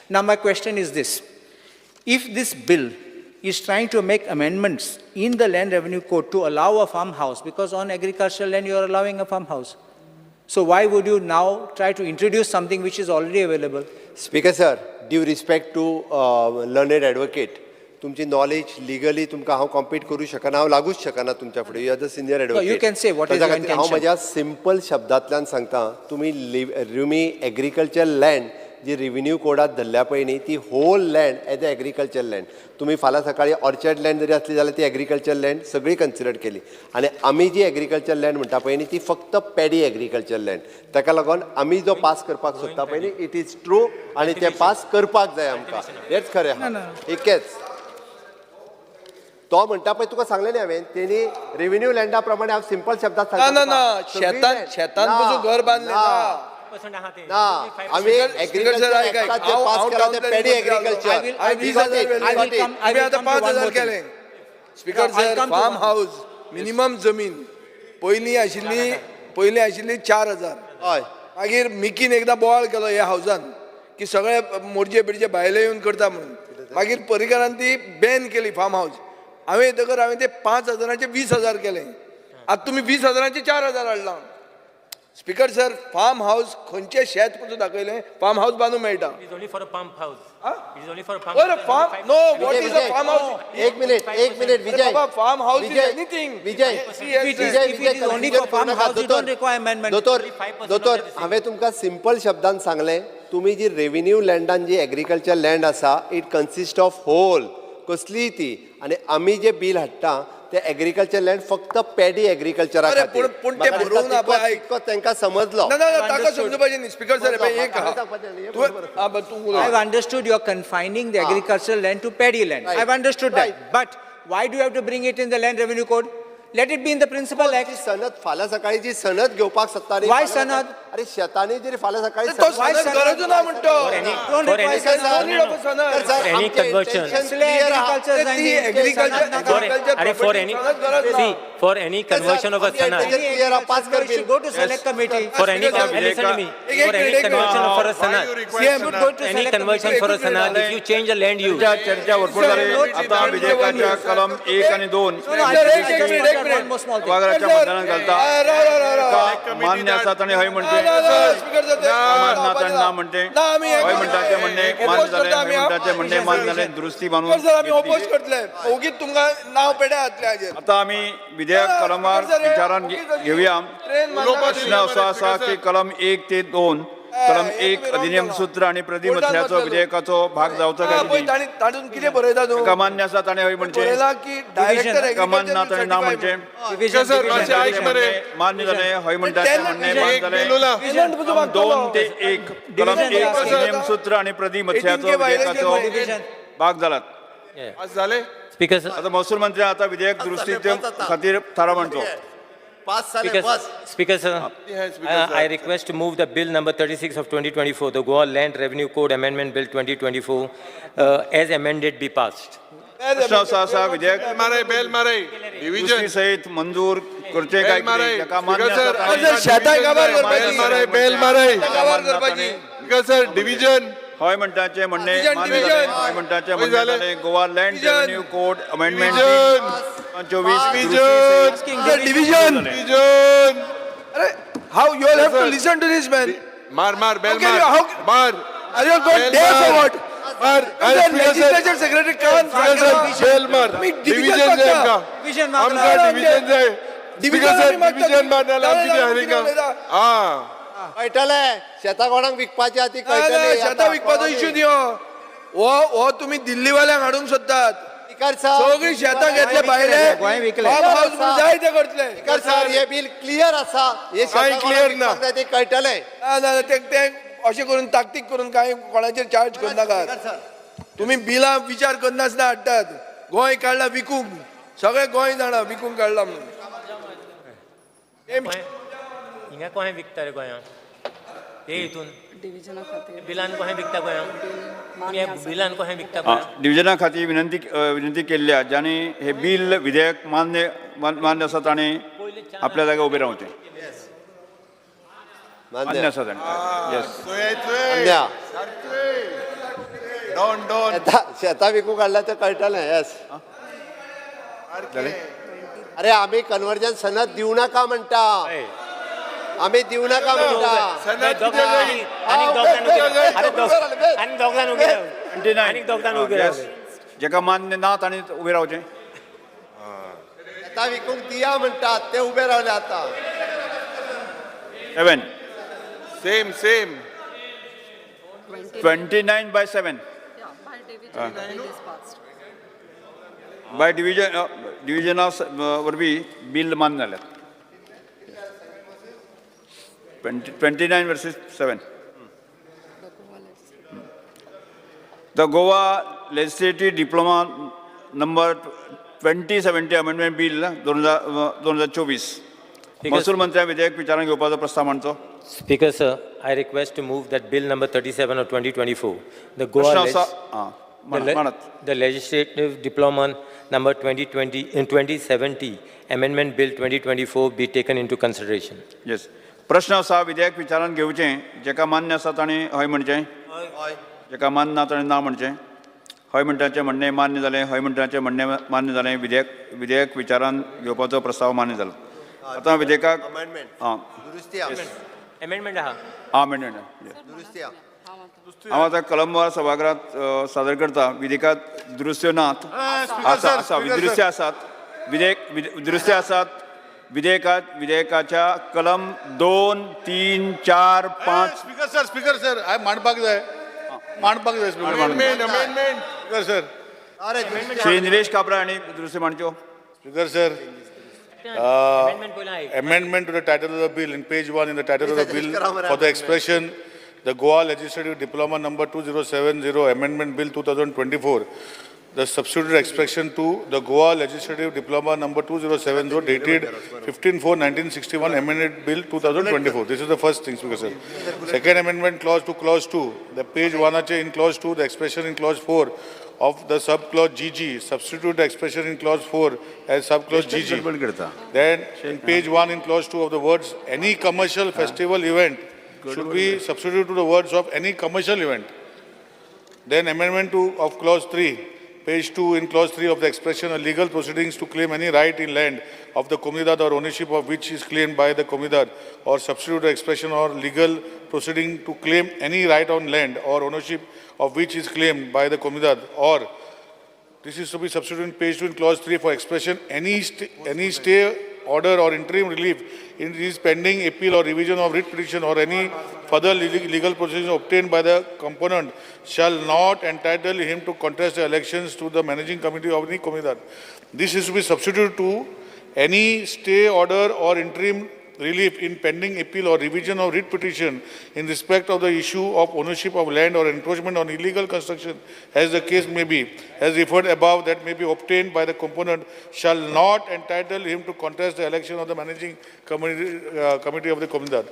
Now my question is this. If this bill is trying to make amendments in the Land Revenue Code to allow a farmhouse, because on agricultural land you are allowing a farmhouse. So why would you now try to introduce something which is already available? Speaker sir, due respect to learned advocate, तुमची knowledge legally तुमकां हांव compete करूं शकना, हांव लागूच शकना तुमच्या फुडें. You are the senior advocate. You can say what is your intention. हांव म्हज्या सिंपल शब्दांतल्यान सांगता, तुमी तुमी एग्रीकल्चर लँड जी रेव्हेन्यू कोडात धरल्या पळय न्ही, ती whole land as a agriculture land. तुमी फाल्यां सकाळी ऑर्चर्ड लँड जरी आसली जाल्यार ती एग्रीकल्चर लँड सगळी कन्सिडर केली. आनी आमी जी एग्रीकल्चर लँड म्हणटा पळय न्ही, ती फक्त पॅडी एग्रीकल्चर लँड. ताका लागून आमी जो पास करपाक सोदता पळय न्ही, it is true आनी ते पास करपाक जाय आमकां. हेच खरें आहा, एकच तो म्हणटा पळय, तुका सांगलें न्ही हांवें, तेणी रेव्हेन्यू लँडा प्रमाणे हांव सिंपल शब्दात सांगता. ना ना, शेतान शेतान पसून घर बांदलें ना. ना, आमी एग्रीकल्चर पास केला ते पॅडी एग्रीकल्चर. आतां 5,000 केलें. Speaker sir, farm house minimum जमीन पयलीं आशिल्ली, पयलीं आशिल्ली 4,000. हय. मागीर मिकीन एकदां बोवाळ केलो ह्या हावजान की सगळे मोरजे बिरजे भायले येवन करता म्हणून. मागीर पर्रीकारान ती बॅन केली फार्म हावज. हांवें येतकर हांवें ते 5,000 20,000 केलें. आतां तुमी 20,000 4,000 हाडलां. स्पीकर सर, फार्म हावज खंयचें शेत पसून दाखयलें फार्म हावज बांदूंक मेळटा. एक मिनिट, एक minute Vijay. Farm house is anything. Vijay, दोतोर, दोतोर, हांवें तुमकां सिंपल शब्दान सांगलें, तुमी जी रेव्हेन्यू लँडान जी एग्रीकल्चर लँड आसा, it consist of whole कसलीय ती. आनी आमी जे बील हाडटा ते एग्रीकल्चर लँड फक्त पॅडी एग्रीकल्चरा खातीर. पूण ते बरोवंक ना पळय, तांकां समजलो ना, ना, ताका समजुपाचें न्ही. स्पीकर सर, एक I have understood you are confining the agricultural land to paddy land. I have understood that. But why do you have to bring it in the Land Revenue Code? Let it be in the principal act. सनद फाल्यां सकाळी जी सनद घेवपाक सोदता न्ही. Why सनद? अरे शेतांनी जरी फाल्यां सकाळी तो सनद गरज ना म्हणतो. For any conversion of a sanad, go to select committee. For any, listen to me. For any conversion for a sanad, any conversion for a sanad, if you change the land use. चर्चा भरपूर झाली. आता विधेयकाच्या कलम 1 आणि 2 सभागृहाच्या मतदानात घालता. मान्य आसात आणि हय म्हणते, ना म्हणते, हय म्हणटा ते म्हणणे मान्य जालें, हय म्हणटा ते म्हणणे मान्य जालें, दुरुस्ती बांदून. आता आमी विधेयक कलमार विचारान घेवया. प्रश्न असो आसा की कलम 1 ते 2 कलम 1 अधिनियम सूत्र आणि प्रदी मथळ्याचो विधेयकाचो भाग जावचो काय पळय तांणी तातूंत कितें बरयता तूं? ताका मान्य आसा ताणें हय म्हणचें, बरयलां की डायरेक्टर ताका मान्य ना ताणें ना म्हणचें. मान्य जालें हय म्हणटा म्हणणें मान्य जालें. 2 ते 1 कलम 1 अधिनियम सूत्र आणि प्रदी मथळ्याचो विधेयकाचो भाग जालात. जाले स्पीकर सर, आता महसूल मंत्री आता विधेयक दुरुस्ती खातीर थाराव मांडचो. Speaker sir, I request to move the bill number 36 of 2024, the Goa Land Revenue Code Amendment Bill 2024, as amended be passed. प्रश्न असो आसा विधेयक बेल माराय दुरुस्ती सहित मंजूर करचे काय कितें? ताका मान्य आसा शेतां काबार करपाची, बेल माराय काबार करपाची. स्पीकर सर, डिव्हिजन हय म्हणटाचें म्हणणें मान्य जालें. हय म्हणटाचें म्हणणें जालें. Goa land revenue code amendment 24 division. Division. अरे how you all have to listen to this man. मार मार बेल मार मार. Are you got day for what? मार. लेजिस्लेचर सेक्रेटरी कान बेल मार. डिव्हिजन जाय आमकां, आमकां डिव्हिजन जाय. स्पीकर सर, डिव्हिजन मार नाल्यार आमची हारिंगा. आं कळटलें शेतां कोणाक विकपाची आहा ती कळटली. शेतां विकपाचो इश्यू न्ही हो, हो तुमी दिल्लीवाल्यांक हाडूंक सोदतात. सगळीं शेतां घेतले भायले, फार्म हाऊस म्हणून जाय ते करतले. स्पीकर सर, हे बील क्लियर आसा, हे कांय क्लियर ना ते कळटलें. ना ना, ते अशें करून ताकतीक करून कांय कोणाचेर चार्ज करनाकात. तुमी बिलां विचार करनासतना हाडटात. गोंय काडलां विकूंक, सगळें गोंय जाणा विकूंक काडलां म्हणून. हिंगा कोणें विकता रे गोंयांत? हे हितून बिलान कोणें विकता गोंयांत? बिलान कोणें विकता गोंयांत? डिव्हिजना खातीर विनंती विनंती केल्ल्या ज्यांनी हे बिल विधेयक मान्य मान्य आसा ताणें आपल्या जाग्यार उबें रावचें. मान्य आसा ताणें. येस. डॉन डॉन शेतां विकूंक काडल्या तें कळटलें. येस. अरे आमी कन्वर्जन सनद दिवं नाका म्हणटा, आमी दिवं नाका म्हणटा. जेका मान्य ना ताणें उबें रावचें. शेतां विकूंक दिया म्हणटात ते उबे रावले आतां. 7 same same 29 by 7 by division डिव्हिजना वरवीं बिल मान्य जाल्यात. 29 versus 7. The Goa legislative diploma number 2070 amendment bill 2024. महसूल मंत्र्या विधेयक विचारांत घेवपाचो प्रस्ताव मांडचो. Speaker sir, I request to move that bill number 37 of 2024, the Goa the legislative diploma number 2070 amendment bill 2024 be taken into consideration. Yes. प्रश्न आसा विधेयक विचारांत घेवचें. जेका मान्य आसा ताणें हय म्हणचें, जेका मान्य ना ताणें ना म्हणचें. हय म्हणटाचें म्हणणें मान्य जालें. हय म्हणटाचें म्हणणें मान्य जालें. विधेयक विधेयक विचारांत घेवपाचो प्रस्ताव मान्य जालो. आतां विधेयकाक आं अमेंडमेंट आहा. आं अमेंडमेंट हांव आतां कलमवार सभागृहांत सादर करता. विधेयकांत दुरुस्त्यो नात, आसा आसा दुरुस्त्यो आसात. विधेयक दुरुस्त्यो आसात. विधेयकात विधेयकाच्या कलम 2, 3, 4, 5. स्पीकर सर, स्पीकर सर, हांवें मांडपाक जाय, मांडपाक जाय. Amendment amendment. Speaker sir, Shri Nilesh Kabra हांणी दुरुस्ती मांडच्यो. Speaker sir, amendment to the title of the bill in page 1 in the title of the bill for the expression the Goa Legislative Diploma number 2070 Amendment Bill 2024, the substituted expression to the Goa Legislative Diploma number 2070 dated 15/4/1961 Amended Bill 2024. This is the first thing, Speaker sir. Second amendment clause to clause 2, the page 1 in clause 2, the expression in clause 4 of the subclause GG, substitute the expression in clause 4 as subclause GG. Then in page 1 in clause 2 of the words any commercial festival event should be substituted to the words of any commercial event. Then amendment 2 of clause 3, page 2 in clause 3 of the expression of legal proceedings to claim any right in land of the comunidad or ownership of which is claimed by the comunidad, or substitute the expression or legal proceeding to claim any right on land or ownership of which is claimed by the comunidad, or this is to be substituted in page 2 in clause 3 for expression any stay order or interim relief in his pending appeal or revision of writ petition or any further legal proceedings obtained by the component shall not entitle him to contest the elections to the managing committee of any Comunidade. This is to be substituted to any stay order or interim relief in pending appeal or revision of writ petition in respect of the issue of ownership of land or encroachment on illegal construction, as the case may be, as referred above, that may be obtained by the component shall not entitle him to contest the election of the managing committee of the Comunidade.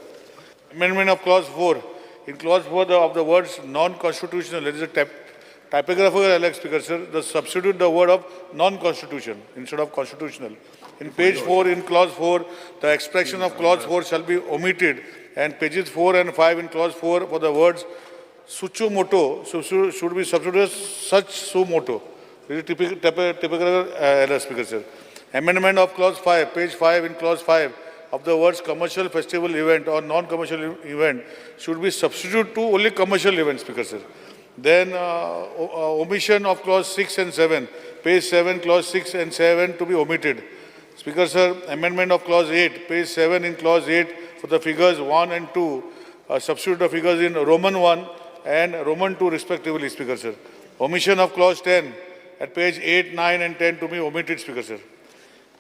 Amendment of clause 4. In clause 4 of the words non-constitutional, there is a typographical error, Speaker sir, the substitute the word of non-constitution instead of constitutional. In page 4, in clause 4, the expression of clause 4 shall be omitted, and pages 4 and 5 in clause 4 for the words sucho moto should be substituted such su moto. This is typical error, Speaker sir. Amendment of clause 5, page 5 in clause 5 of the words commercial festival event or non-commercial event should be substituted to only commercial event, Speaker sir. Then omission of clause 6 and 7, page 7, clause 6 and 7 to be omitted. Speaker sir, amendment of clause 8, page 7 in clause 8 for the figures 1 and 2, substitute the figures in Roman 1 and Roman 2 respectively, Speaker sir. Omission of clause 10 at page 8, 9 and 10 to be omitted, Speaker sir.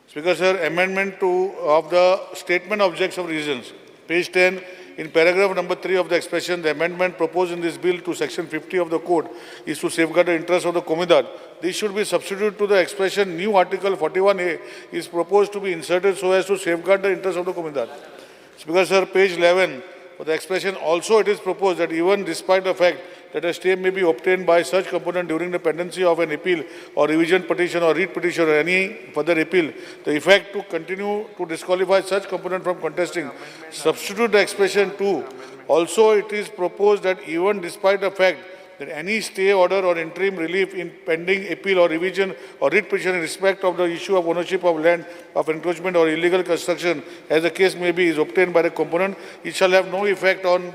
Speaker sir, amendment to of the statement objects of reasons, page 10, in paragraph number 3 of the expression, the amendment proposed in this bill to section 50 of the code is to safeguard the interest of the Comunidade. This should be substituted to the expression new article 41A is proposed to be inserted so as to safeguard the interest of the Comunidade. Speaker sir, page 11, for the expression also it is proposed that even despite the fact that a stay may be obtained by such component during the pendency of an appeal or revision petition or writ petition or any further appeal, the effect to continue to disqualify such component from contesting. Substitute the expression to. Also, it is proposed that even despite the fact that any stay order or interim relief in pending appeal or revision or writ petition in respect of the issue of ownership of land of encroachment or illegal construction, as the case may be, is obtained by the component, it shall have no effect on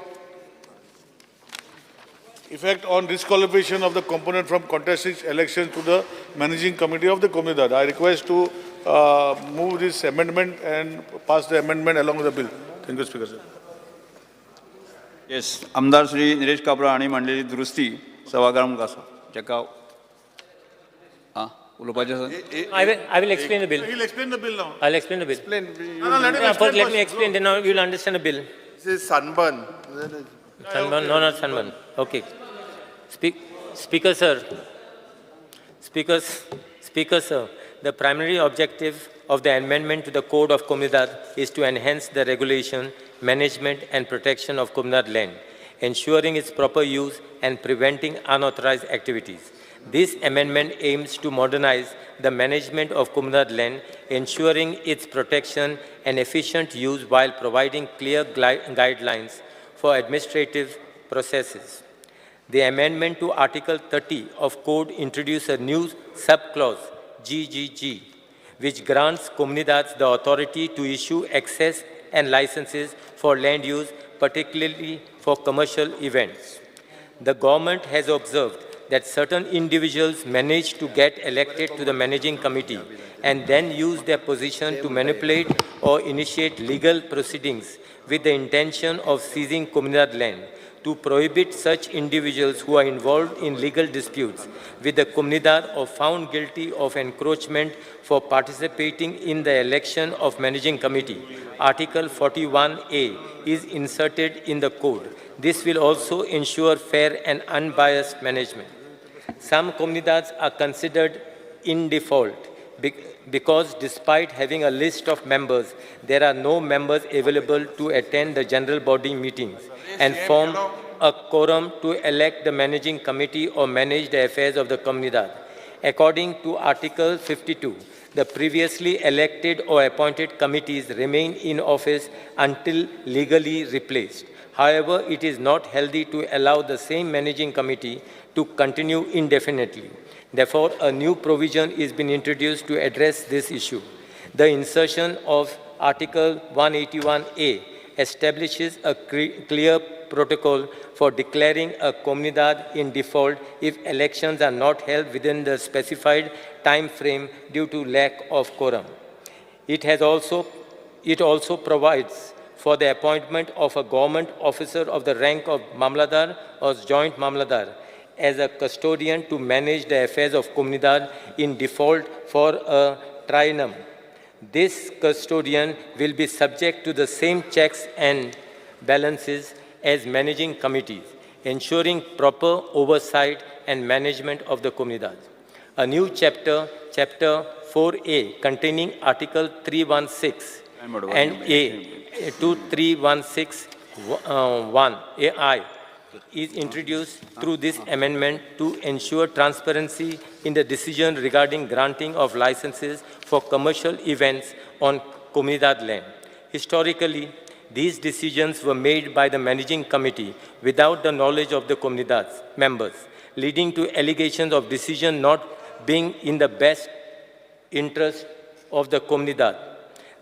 disqualification of the component from contesting election to the managing committee of the Comunidade. I request to move this amendment and pass the amendment along with the bill. Thank you, Speaker sir. Yes, आमदार श्री निलेश काब्रा हांणी मांडलेली दुरुस्ती सभाघरा मुखार आसा जाका उलोवपाचें आसा. I will explain the bill. He'll explain the bill now. I'll explain the bill. Explain. No, let him explain first let me explain, then now you'll understand the bill. This is sunburn. Sunburn, no, not sunburn. Okay. Speaker sir, Speaker sir, the primary objective of the amendment to the Code of Comunidade is to enhance the regulation, management and protection of Comunidade land, ensuring its proper use and preventing unauthorized activities. This amendment aims to modernize the management of Comunidade land, ensuring its protection and efficient use while providing clear guidelines for administrative processes. The amendment to Article 30 of Code introduces a new subclause, GGG, which grants Comunidades the authority to issue access and licenses for land use, particularly for commercial events. The government has observed that certain individuals manage to get elected to the managing committee and then use their position to manipulate or initiate legal proceedings with the intention of seizing Comunidade land. To prohibit such individuals who are involved in legal disputes with the Comunidade or found guilty of encroachment for participating in the election of managing committee, Article 41A is inserted in the code. This will also ensure fair and unbiased management. Some Comunidades are considered in default because despite having a list of members, there are no members available to attend the general body meetings and form a quorum to elect the managing committee or manage the affairs of the Comunidade. According to Article 52, the previously elected or appointed committees remain in office until legally replaced. However, it is not healthy to allow the same managing committee to continue indefinitely. Therefore, a new provision is being introduced to address this issue. The insertion of Article 181A establishes a clear protocol for declaring a Comunidade in default if elections are not held within the specified time frame due to lack of quorum. It also provides for the appointment of a government officer of the rank of Mamlatdar or Joint Mamlatdar as a custodian to manage the affairs of Comunidade in default for a triennium. This custodian will be subject to the same checks and balances as managing committees, ensuring proper oversight and management of the Comunidade. A new chapter, Chapter 4A, containing Article 316 and A 23161 AI is introduced through this amendment to ensure transparency in the decision regarding granting of licenses for commercial events on Comunidade land. Historically, these decisions were made by the managing committee without the knowledge of the Comunidades members, leading to allegations of decision not being in the best interest of the Comunidade.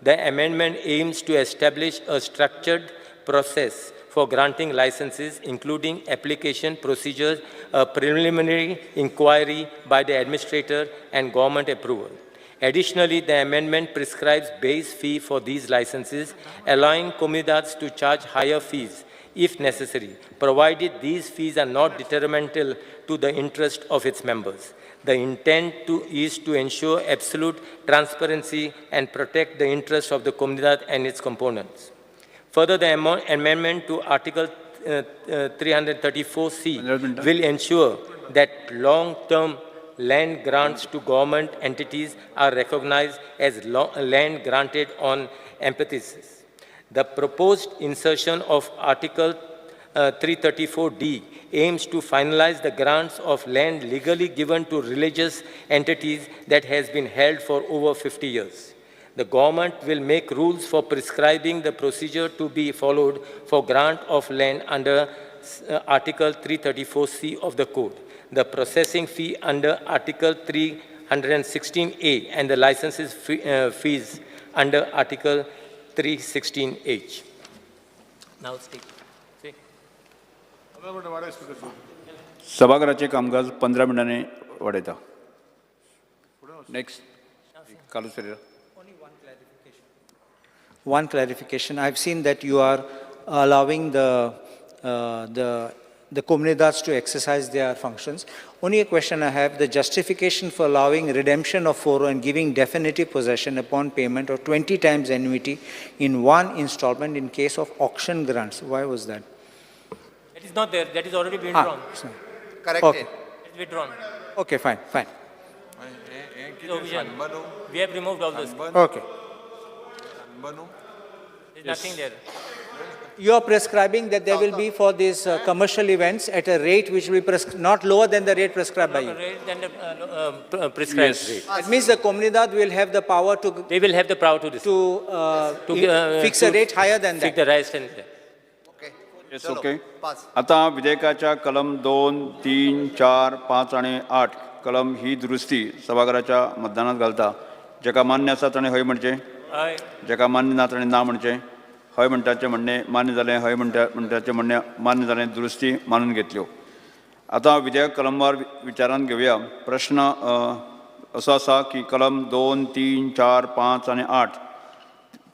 The amendment aims to establish a structured process for granting licenses, including application procedures, a preliminary inquiry by the administrator, and government approval. Additionally, the amendment prescribes base fee for these licenses, allowing Comunidades to charge higher fees if necessary, provided these fees are not detrimental to the interest of its members. The intent is to ensure absolute transparency and protect the interests of the Comunidade and its components. Further, the amendment to Article 334C will ensure that long-term land grants to government entities are recognized as land granted on emphyteusis. The proposed insertion of Article 334D aims to finalize the grants of land legally given to religious entities that has been held for over 50 years. The government will make rules for prescribing the procedure to be followed for grant of land under Article 334C of the Code, the processing fee under Article 316A, and the licenses fees under Article 316H. Now speak. सभाघराचे कामकाज 15 मिनटांनी वाडयता. Next, Carlos Ferreira. One clarification. I've seen that you are allowing the Comunidades to exercise their functions. Only a question I have, the justification for allowing redemption of foro and giving definitive possession upon payment of 20 times annuity in one installment in case of auction grants. Why was that? That is not there. That is already been withdrawn. Corrected. Okay. It's withdrawn. Okay, fine, fine. We have removed all this. Okay. There's nothing there. You are prescribing that there will be for these commercial events at a rate which will be not lower than the rate prescribed by you. Rate than the prescribed rate. That means the Comunidade will have the power to. They will have the power to fix a rate higher than that. Fix the rate and. Okay. Yes, okay. आता विधेयकाच्या कलम 2, 3, 4, 5 आणि 8 कलम ही दुरुस्ती सभाघराच्या मतदानात घालता. जेका मान्य आसा ताणें हय म्हणचें, जेका मान्य ना ताणें ना म्हणचें. हय म्हणटाचें म्हणणें मान्य जालें, हय म्हणटाचें म्हणणें मान्य जालें, दुरुस्ती मानून घेतल्यो. आतां विधेयक कलमवार विचारांत घेवया. प्रश्न असो आसा की कलम 2, 3, 4, 5 आनी 8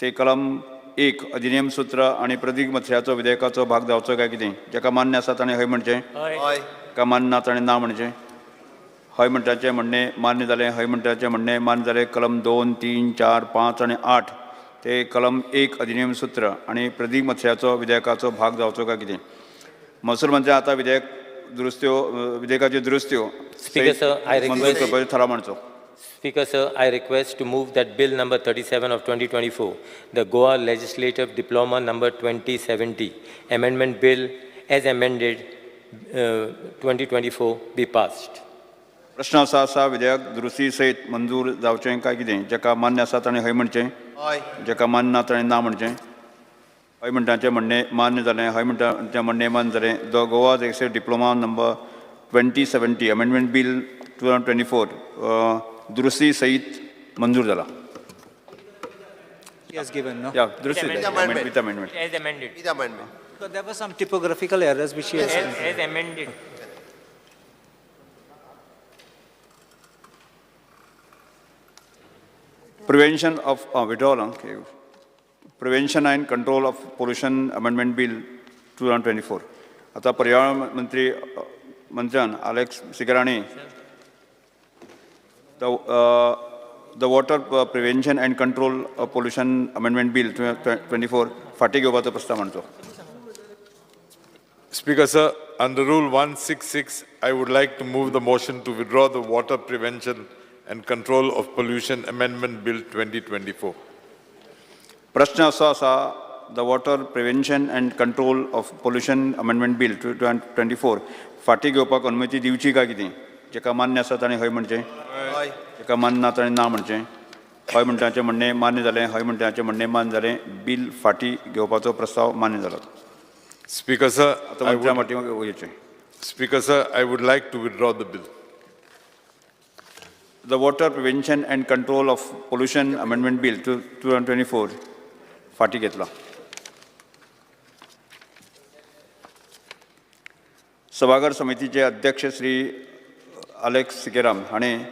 ते कलम 1 अधिनियम सूत्र आनी प्रदीप मथऱ्याचो विधेयकाचो भाग जावचो काय कितें. जेका मान्य आसा ताणें हय म्हणचें, जेका मान्य ना ताणें ना म्हणचें. हय म्हणटाचें म्हणणें मान्य जालें, हय म्हणटाचें म्हणणें मान्य जालें. कलम 2, 3, 4, 5 आनी 8 ते कलम 1 अधिनियम सूत्र आनी प्रदीप मथऱ्याचो विधेयकाचो भाग जावचो काय कितें. महसूल मंत्री आतां विधेयक दुरुस्त्यो विधेयकाच्यो दुरुस्त्यो मंजूर करपाचो थाराव मांडचो. Speaker, sir, I request to move that Bill number 37 of 2024, the Goa Legislative Diploma number 2070, Amendment Bill as amended 2024 be passed. प्रश्न आसा आसा विधेयक दुरुस्ती सयत मंजूर जावचें काय कितें. जेका मान्य आसा ताणें हय म्हणचें, जेका मान्य ना ताणें ना म्हणचें. हय म्हणटाचें म्हणणें मान्य जालें, हय म्हणटाचें म्हणणें मान्य जालें. The Goa legislative diploma number 2070 amendment bill 2024 दुरुस्ती सहित मंजूर जाला. He has given, no? Yeah, दुरुस्ती with amendment. As amended. With amendment. So there were some typographical errors which he has. As amended. Prevention of withdrawal, Prevention and Control of Pollution Amendment Bill 2024. आतां पर्यावरण मंत्री मंत्र्यान Alex Sequeira हांणी the Water Prevention and Control of Pollution Amendment Bill 24 फाटीं घेवपाचो प्रस्ताव मांडचो. Speaker, sir, under Rule 166, I would like to move the motion to withdraw the Water Prevention and Control of Pollution Amendment Bill 2024. प्रश्न असो आसा, the Water Prevention and Control of Pollution Amendment Bill 24 फाटीं घेवपाक अनुमती दिवची काय कितें? जेका मान्य आसा ताणें हय म्हणचें, जेका मान्य ना ताणें ना म्हणचें. हय म्हणटाचें म्हणणें मान्य जालें. हय म्हणटाचें म्हणणें मान्य जालें. बील फाटीं घेवपाचो प्रस्ताव मान्य जालो. Speaker, sir, आतां मंत्र्या फाटीं घेवचें. Speaker, sir, I would like to withdraw the bill. The Water Prevention and Control of Pollution Amendment Bill 2024 फाटीं घेतला. सभाघर समितीचे अध्यक्ष श्री आलेक्स सिकेरा हाणें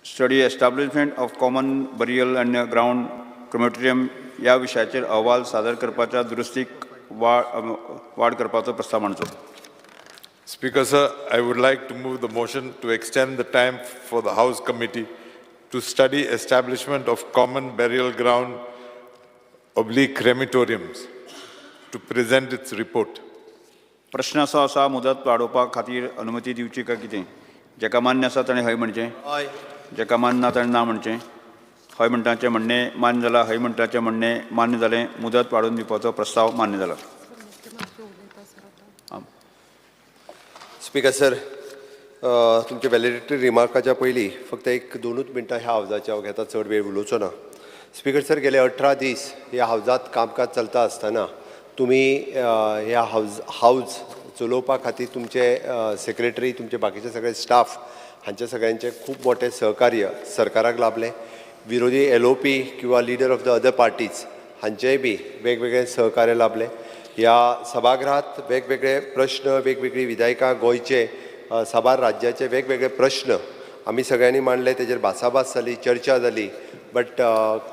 study establishment of common burial and ground crematorium ह्या विशयाचेर अहवाल सादर करपाच्या दुरुस्तीक वाड करपाचो प्रस्ताव मांडचो. Speaker, sir, I would like to move the motion to extend the time for the House Committee to study establishment of common burial ground oblique crematoriums to present its report. प्रश्न असो आसा, मुदत वाडोवपा खातीर अनुमती दिवची काय कितें? जेका मान्य आसा ताणें हय म्हणचें, जेका मान्य ना ताणें ना म्हणचें. हय म्हणटाचें म्हणणें मान्य जालां. हय म्हणटाचें म्हणणें मान्य जालें. मुदत वाडोवन दिवपाचो प्रस्ताव मान्य जाला. स्पीकर सर, तुमच्या व्हॅलिडिटरी रिमार्काच्या पयलीं फक्त एक दोनूच मिनटां ह्या हावजाची हांव घेता, चड वेळ उलोवचो ना. स्पीकर सर, गेले 18 दीस ह्या हावजात कामकाज चलता आसतना तुमी ह्या हावज चलोवपा खातीर तुमचे सेक्रेटरी, तुमचे बाकीचे सगळे स्टाफ हांचे सगळ्यांचे खूब मोठें सहकार्य सरकाराक लाभलें. विरोधी LOP किंवा leader of the other parties हांचेय बी वेगवेगळे सहकार्य लाभलें. ह्या सभागृहात वेगवेगळे प्रश्न, वेगवेगळी विधायकां, गोंयचे साबार राज्याचे वेगवेगळे प्रश्न आमी सगळ्यांनी मांडले, तेजेर भासाभास जाली, चर्चा जाली. बट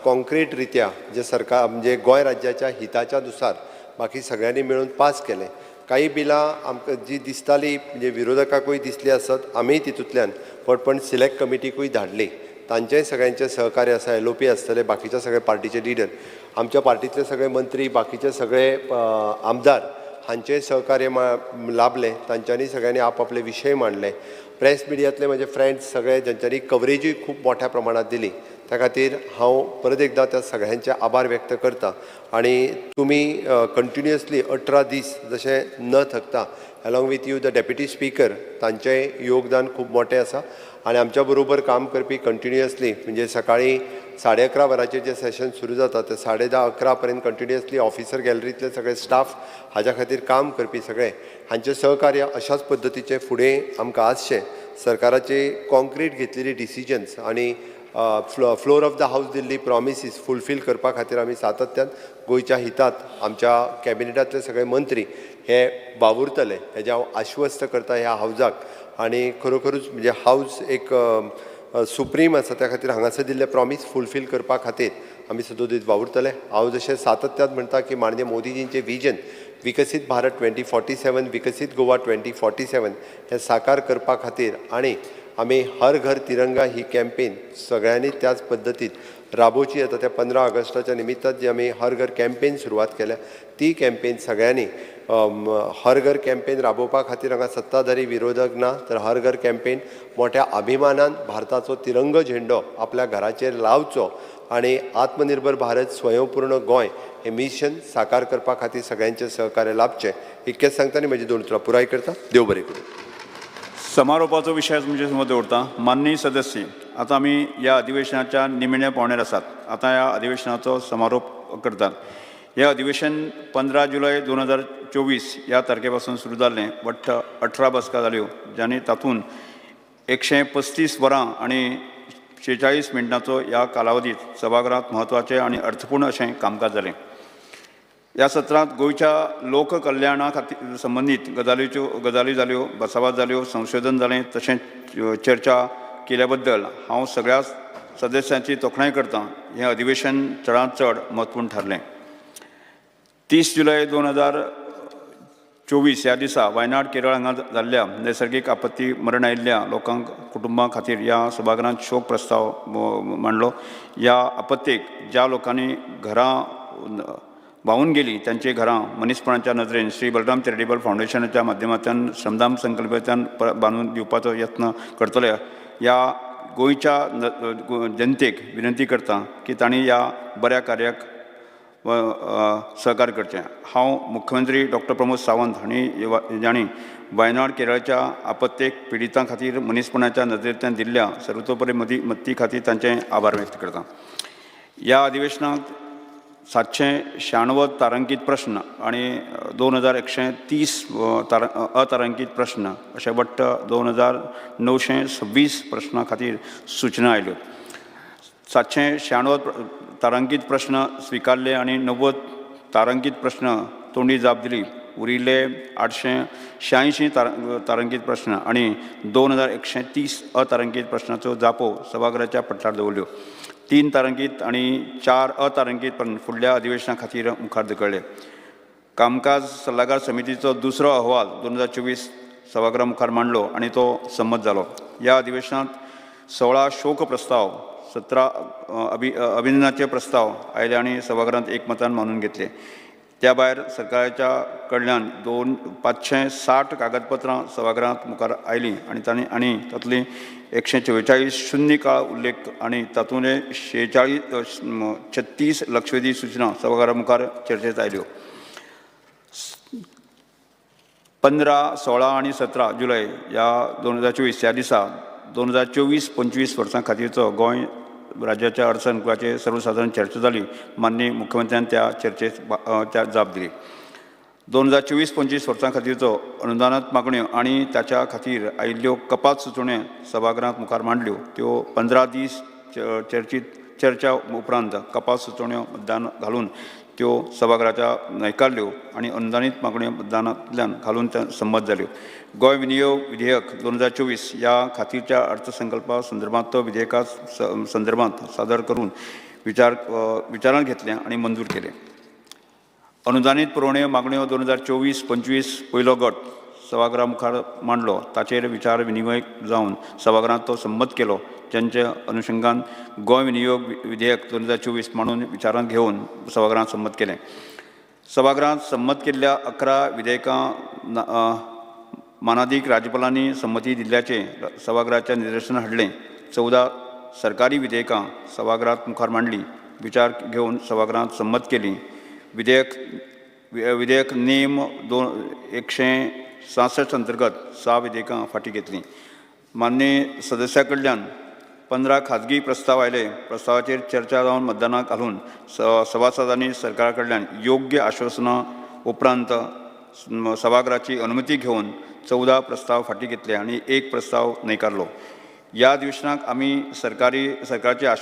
कॉन्क्रीट रित्या जे सरकार म्हणजे गोंय राज्याच्या हिताच्या नुसार बाकी सगळ्यांनी मेळून पास केले. काही बिलां आमकां जी दिसताली म्हणजे विरोधकाकूय दिसली आसत, आमीय तितूंतल्यान पण सिलेक्ट कमिटीकूय धाडली. तांचेय सगळ्यांचें सहकार्य आसा. LOP आसतले, बाकीच्या सगळे पार्टीचे लिडर, आमच्या पार्टीतले सगळे मंत्री, बाकीचे सगळे आमदार हांचेय सहकार्य लाभलें. तांच्यांनी सगळ्यांनी आपआपले विशय मांडले. प्रेस मिडियांतले म्हजे फ्रेंड्स सगळे ज्यांच्यांनी कवरेजूय खूब मोठ्या प्रमाणात दिली, त्या खातीर हांव परत एकदां त्या सगळ्यांचे आभार व्यक्त करता. आनी तुमी कंटिन्युअसली 18 दीस जशें न थकता, along with you the deputy speaker, तांचेंय योगदान खूब मोठें आसा. आनी आमच्या बरोबर काम करपी कंटिन्युअसली म्हणजे सकाळीं 11:30 वरांचेर जें सेशन सुरू जाता ते 10:30-11 पर्यंत कंटिन्युअसली ऑफिसर गॅलरींतले सगळे स्टाफ हाज्या खातीर काम करपी सगळे हांचें सहकार्य अशाच पद्दतीचें फुडें आमकां आसचें. सरकाराची कॉन्क्रीट घेतलेली डिसिजन्स आनी floor of the house Delhi promises fulfil करपा खातीर आमी सातत्यान गोंयच्या हितात आमच्या कॅबिनेटांतले सगळे मंत्री हे वावुरतले हेजें हांव आश्वस्त करता ह्या हावजाक. आनी खरोखरूच म्हणजे हावज एक सुप्रीम आसा, त्या खातीर हांगासर दिल्ले प्रॉमीस फुलफील करपा खातीर आमी सदोदीत वावुरतले. हांव जशें सातत्यान म्हणटा की माननीय मोदीजींचें विजन विकसीत भारत 2047, विकसीत गोवा 2047 हें साकार करपा खातीर आनी आमी हर घर तिरंगा ही कॅम्पेन सगळ्यांनी त्याच पद्दतीत राबोवची. आतां त्या 15 ऑगस्टाच्या निमित्तान जी आमी हर घर कॅम्पेन सुरवात केल्या ती कॅम्पेन सगळ्यांनी हर घर कॅम्पेन राबोवपा खातीर हांगा सत्ताधारी विरोधक ना, तर हर घर कॅम्पेन मोठ्या अभिमानान भारताचो तिरंगो झेंडो आपल्या घराचेर लावचो आनी आत्मनिर्भर भारत स्वयंपूर्ण गोंय हें मिशन साकार करपा खातीर सगळ्यांचें सहकार्य लाभचें इतकेंच सांगता आनी म्हजी दोन उतरां पुराय करता. देव बरें करूं. समारोपाचो विशय तुमचे समोर दवरता. माननीय सदस्य, आतां आमी ह्या अधिवेशनाच्या निमण्या पावण्यार आसात. आतां ह्या अधिवेशनाचो समारोप करतात. हें अधिवेशन 15 जुलय 2024 ह्या तारखे पासून सुरू जाल्लें. वट्ट 18 बसका जाल्यो, जाणी तातूंत 135 वरां आनी 46 मिनटांचो ह्या कालावधीत सभाघरांत म्हत्वाचें आनी अर्थपूर्ण अशें कामकाज जालें. ह्या सत्रांत गोंयच्या लोककल्याणा खातीर संबंदीत गजाली जाल्यो, भासाभास जाल्यो, संशोधन जालें, तशेंच चर्चा केल्या बद्दल हांव सगळ्या सदस्यांची तोखणाय करता. हें अधिवेशन चडांत चड म्हत्वपूर्ण थारलें. 30 जुलय 2024 ह्या दिसा वायनाड केरळ हांगा जाल्ल्या नैसर्गीक आपत्ती मरण आयिल्ल्या लोकांक कुटुंबां खातीर ह्या सभाघरांत शोक प्रस्ताव मांडलो. ह्या आपत्तेक ज्या लोकांनी घरां व्हांवून गेली तांची घरां मनीसपणाच्या नदरेन श्री बलराम चॅरिटेबल फावंडेशनाच्या माध्यमांतल्यान श्रमदान संकल्पांतल्यान बांदून दिवपाचो यत्न करतले. ह्या गोंयच्या जनतेक विनंती करता की तांणी ह्या बऱ्या कार्याक सहकार्य करचें. हांव मुख्यमंत्री डॉक्टर प्रमोद सावंत हांणी जांणी वायनाड केरळच्या आपत्तेक पिडितां खातीर मनीसपणाच्या नदरेंतल्यान दिल्ल्या सर्वतोपरी मदती खातीर तांचे आभार व्यक्त करता. ह्या अधिवेशनात 796 तारांकीत प्रश्न आनी 2130 अतारांकीत प्रश्न अशे वट्ट 2926 प्रश्नां खातीर सूचना आयल्यो. 796 तारांकीत प्रश्न स्विकारले आनी 90 तारांकीत प्रश्न तोंडी जाप दिली. उरिल्ले 886 तारांकीत प्रश्न आनी 2130 अतारांकीत प्रश्नाचो जापो सभाघराच्या पटलार दवरल्यो. 3 तारांकीत आनी 4 अतारांकीत फुडल्या अधिवेशना खातीर मुखार धुकळ्ळे. कामकाज सल्लागार समितीचो दुसरो अहवाल 2024 सभाघरा मुखार मांडलो आनी तो संमत जालो. ह्या अधिवेशनात 16 शोक प्रस्ताव, 17 अभिनंदनाचे प्रस्ताव आयले आनी सभाघरांत एकमतान मानून घेतले. त्या भायर सरकाराच्या कडल्यान 560 कागदपत्रां सभाघरांत मुखार आयलीं आनी तांणी आनी तातूंतलीं 144 शून्य काळ उल्लेख आनी तातूंतले 36 लक्षवेधी सूचना सभाघरा मुखार चर्चेत आयल्यो. 15, 16 आनी 17 जुलय ह्या 2024 ह्या दिसा 2024-25 वर्सां खातीरचो गोंय राज्याच्या अर्थसंकल्पाचेर सर्वसादारण चर्चा जाली. माननीय मुख्यमंत्र्यान त्या चर्चेत त्या जाप दिली. 2024-25 वर्सां खातीरचो अनुदानांत मागण्यो आनी ताच्या खातीर आयिल्ल्यो कपात सुचोवण्यो सभाघरांत मुखार मांडल्यो. त्यो 15 दीस चर्चा उपरांत कपात सुचोवण्यो मतदान घालून त्यो सभाघराच्या न्हयकारल्यो आनी अनुदानीत मागण्यो मतदानांतल्यान घालून त्या संमत जाल्यो. गोंय विनियोग विधेयक 2024 ह्या खातीरच्या अर्थसंकल्पा संदर्भांत तो विधेयका संदर्भांत सादर करून विचारांत घेतलें आनी मंजूर केलें. अनुदानीत पुरवण्यो मागण्यो 2024-25 पयलो गट सभाघरा मुखार मांडलो. ताचेर विचार विनिमय जावन सभाघरांत तो संमत केलो. जांच्या अनुशंगान गोंय विनियोग विधेयक 2024 मांडून विचारांत घेवन सभाघरांत संमत केलें. सभाघरांत संमत केल्ल्या 11 विधेयकां मानादीक राज्यपालांनी संमती दिल्ल्याचें सभाघराच्या निदर्शनाक हाडलें. 14 सरकारी विधेयकां सभाघरांत मुखार मांडलीं. विचार घेवन सभाघरांत संमत केलीं. विधेयक नेम 166 अंतर्गत 6 विधेयकां फाटीं घेतलीं. माननीय सदस्या कडल्यान 15 खाजगी प्रस्ताव आयले. प्रस्तावाचेर चर्चा जावन मतदानाक घालून सभासदांनी सरकारा कडल्यान योग्य आश्वासनां उपरांत सभाघराची अनुमती घेवन 14 प्रस्ताव फाटीं घेतले आनी 1 प्रस्ताव न्हयकारलो. ह्या अधिवेशनाक आमी सरकारचे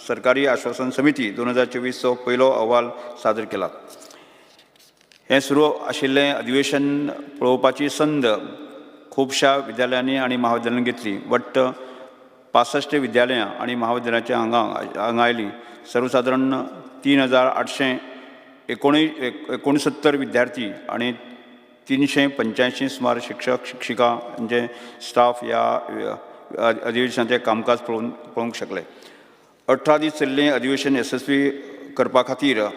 सरकारी आश्वासन समिती 2024चो पयलो अहवाल सादर केला. हें सुरू आशिल्लें अधिवेशन पळोवपाची संद खुबश्या विद्यालयांनी आनी महाविद्यालयांनी घेतली. वट्ट 65 विद्यालयां आनी महाविद्यालयांच्या हांगा आयलीं. सर्वसादारण 3869 विद्यार्थी आनी 385 सुमार शिक्षक शिक्षिका हांचे स्टाफ ह्या अधिवेशनाचें कामकाज पळोवंक शकले. 18 दीस चलिल्लें अधिवेशन येसस्वी करपा खातीर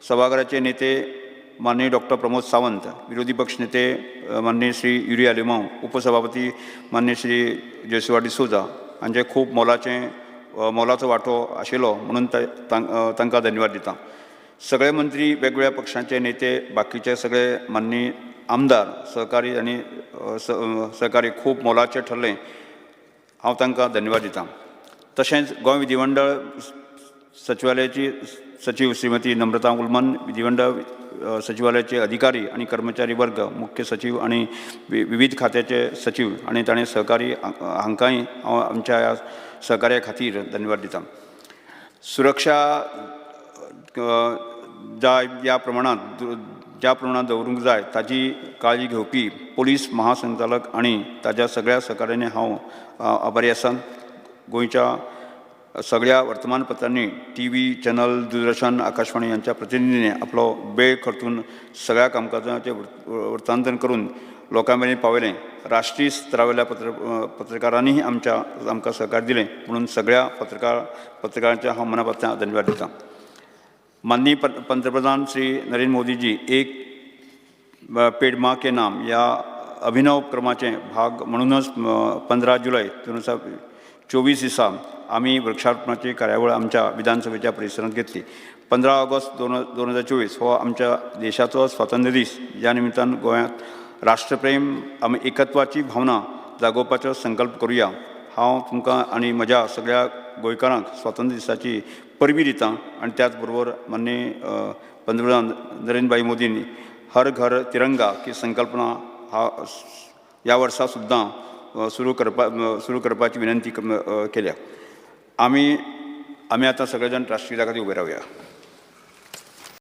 सभाघराचे नेते माननीय डॉक्टर प्रमोद सावंत, विरोधी पक्ष नेते माननीय श्री युरी आलेमांव, उपसभापती माननीय श्री जेसुआ डिसोजा हांचे खूब मोलाचो वांटो आशिल्लो म्हणून तांकां धन्यवाद दिता. सगळे मंत्री, वेगवेगळ्या पक्षांचे नेते, बाकीचे सगळे माननीय आमदार सहकारी आनी सहकारी खूब मोलाचे ठरले. हांव तांकां धन्यवाद दिता. तशेंच गोंय विधिमंडळ सचिवालयाची सचीव श्रीमती नम्रता उलमन, विधिमंडळ सचिवालयाचे अधिकारी आनी कर्मचारी वर्ग, मुख्य सचीव आनी विविध खात्याचे सचीव आनी ताणें सहकारी हांकांय हांव आमच्या ह्या सहकार्या खातीर धन्यवाद दिता. सुरक्षा जाय ज्या प्रमाणांत दवरूंक जाय ताजी काळजी घेवपी पोलीस महासंचालक आनी ताज्या सगळ्या सहकार्याने हांव आभारी आसा. गोंयच्या सगळ्या वर्तमानपत्रांनी, T V channel, Doordarshan, Akashvani यांच्या प्रतिनिधींनी आपलो वेळ खर्चून सगळ्या कामकाजाचें वृत्तांतन करून लोकां मेरेन पावयलें. राष्ट्रीय स्तरावेल्या पत्रकारांनीय आमकां सहकार दिलें म्हणून सगळ्या पत्रकारांचे हांव मना धन्यवाद दितां. माननीय पंतप्रधान श्री नरेंद्र मोदीजी एक पेड माँ के नाम ह्या अभिनव उपक्रमाचे भाग म्हणूनच 15 जुलय 2024 दिसा आमी वृक्षारोपणाची कार्यावळ आमच्या विधानसभेच्या परिसरांत घेतली. 15 ऑगस्ट 2024 हो आमच्या देशाचो स्वातंत्र्य दीस. ह्या निमित्तान गोंयांत राष्ट्रप्रेम आमी एकत्वाची भावना जागोवपाचो संकल्प करुया. हांव तुमकां आनी म्हज्या सगळ्या गोंयकारांक स्वातंत्र्य दिसाची परबी दिता आनी त्याच बरोबर माननीय पंतप्रधान नरेंद्रभाई मोदींनी हर घर तिरंगा ही संकल्पना हा ह्या वर्सा सुद्दां सुरू करपाची विनंती केल्या. आमी आमी आतां सगळे जाण राष्ट्रगीता खातीर उबे रावया.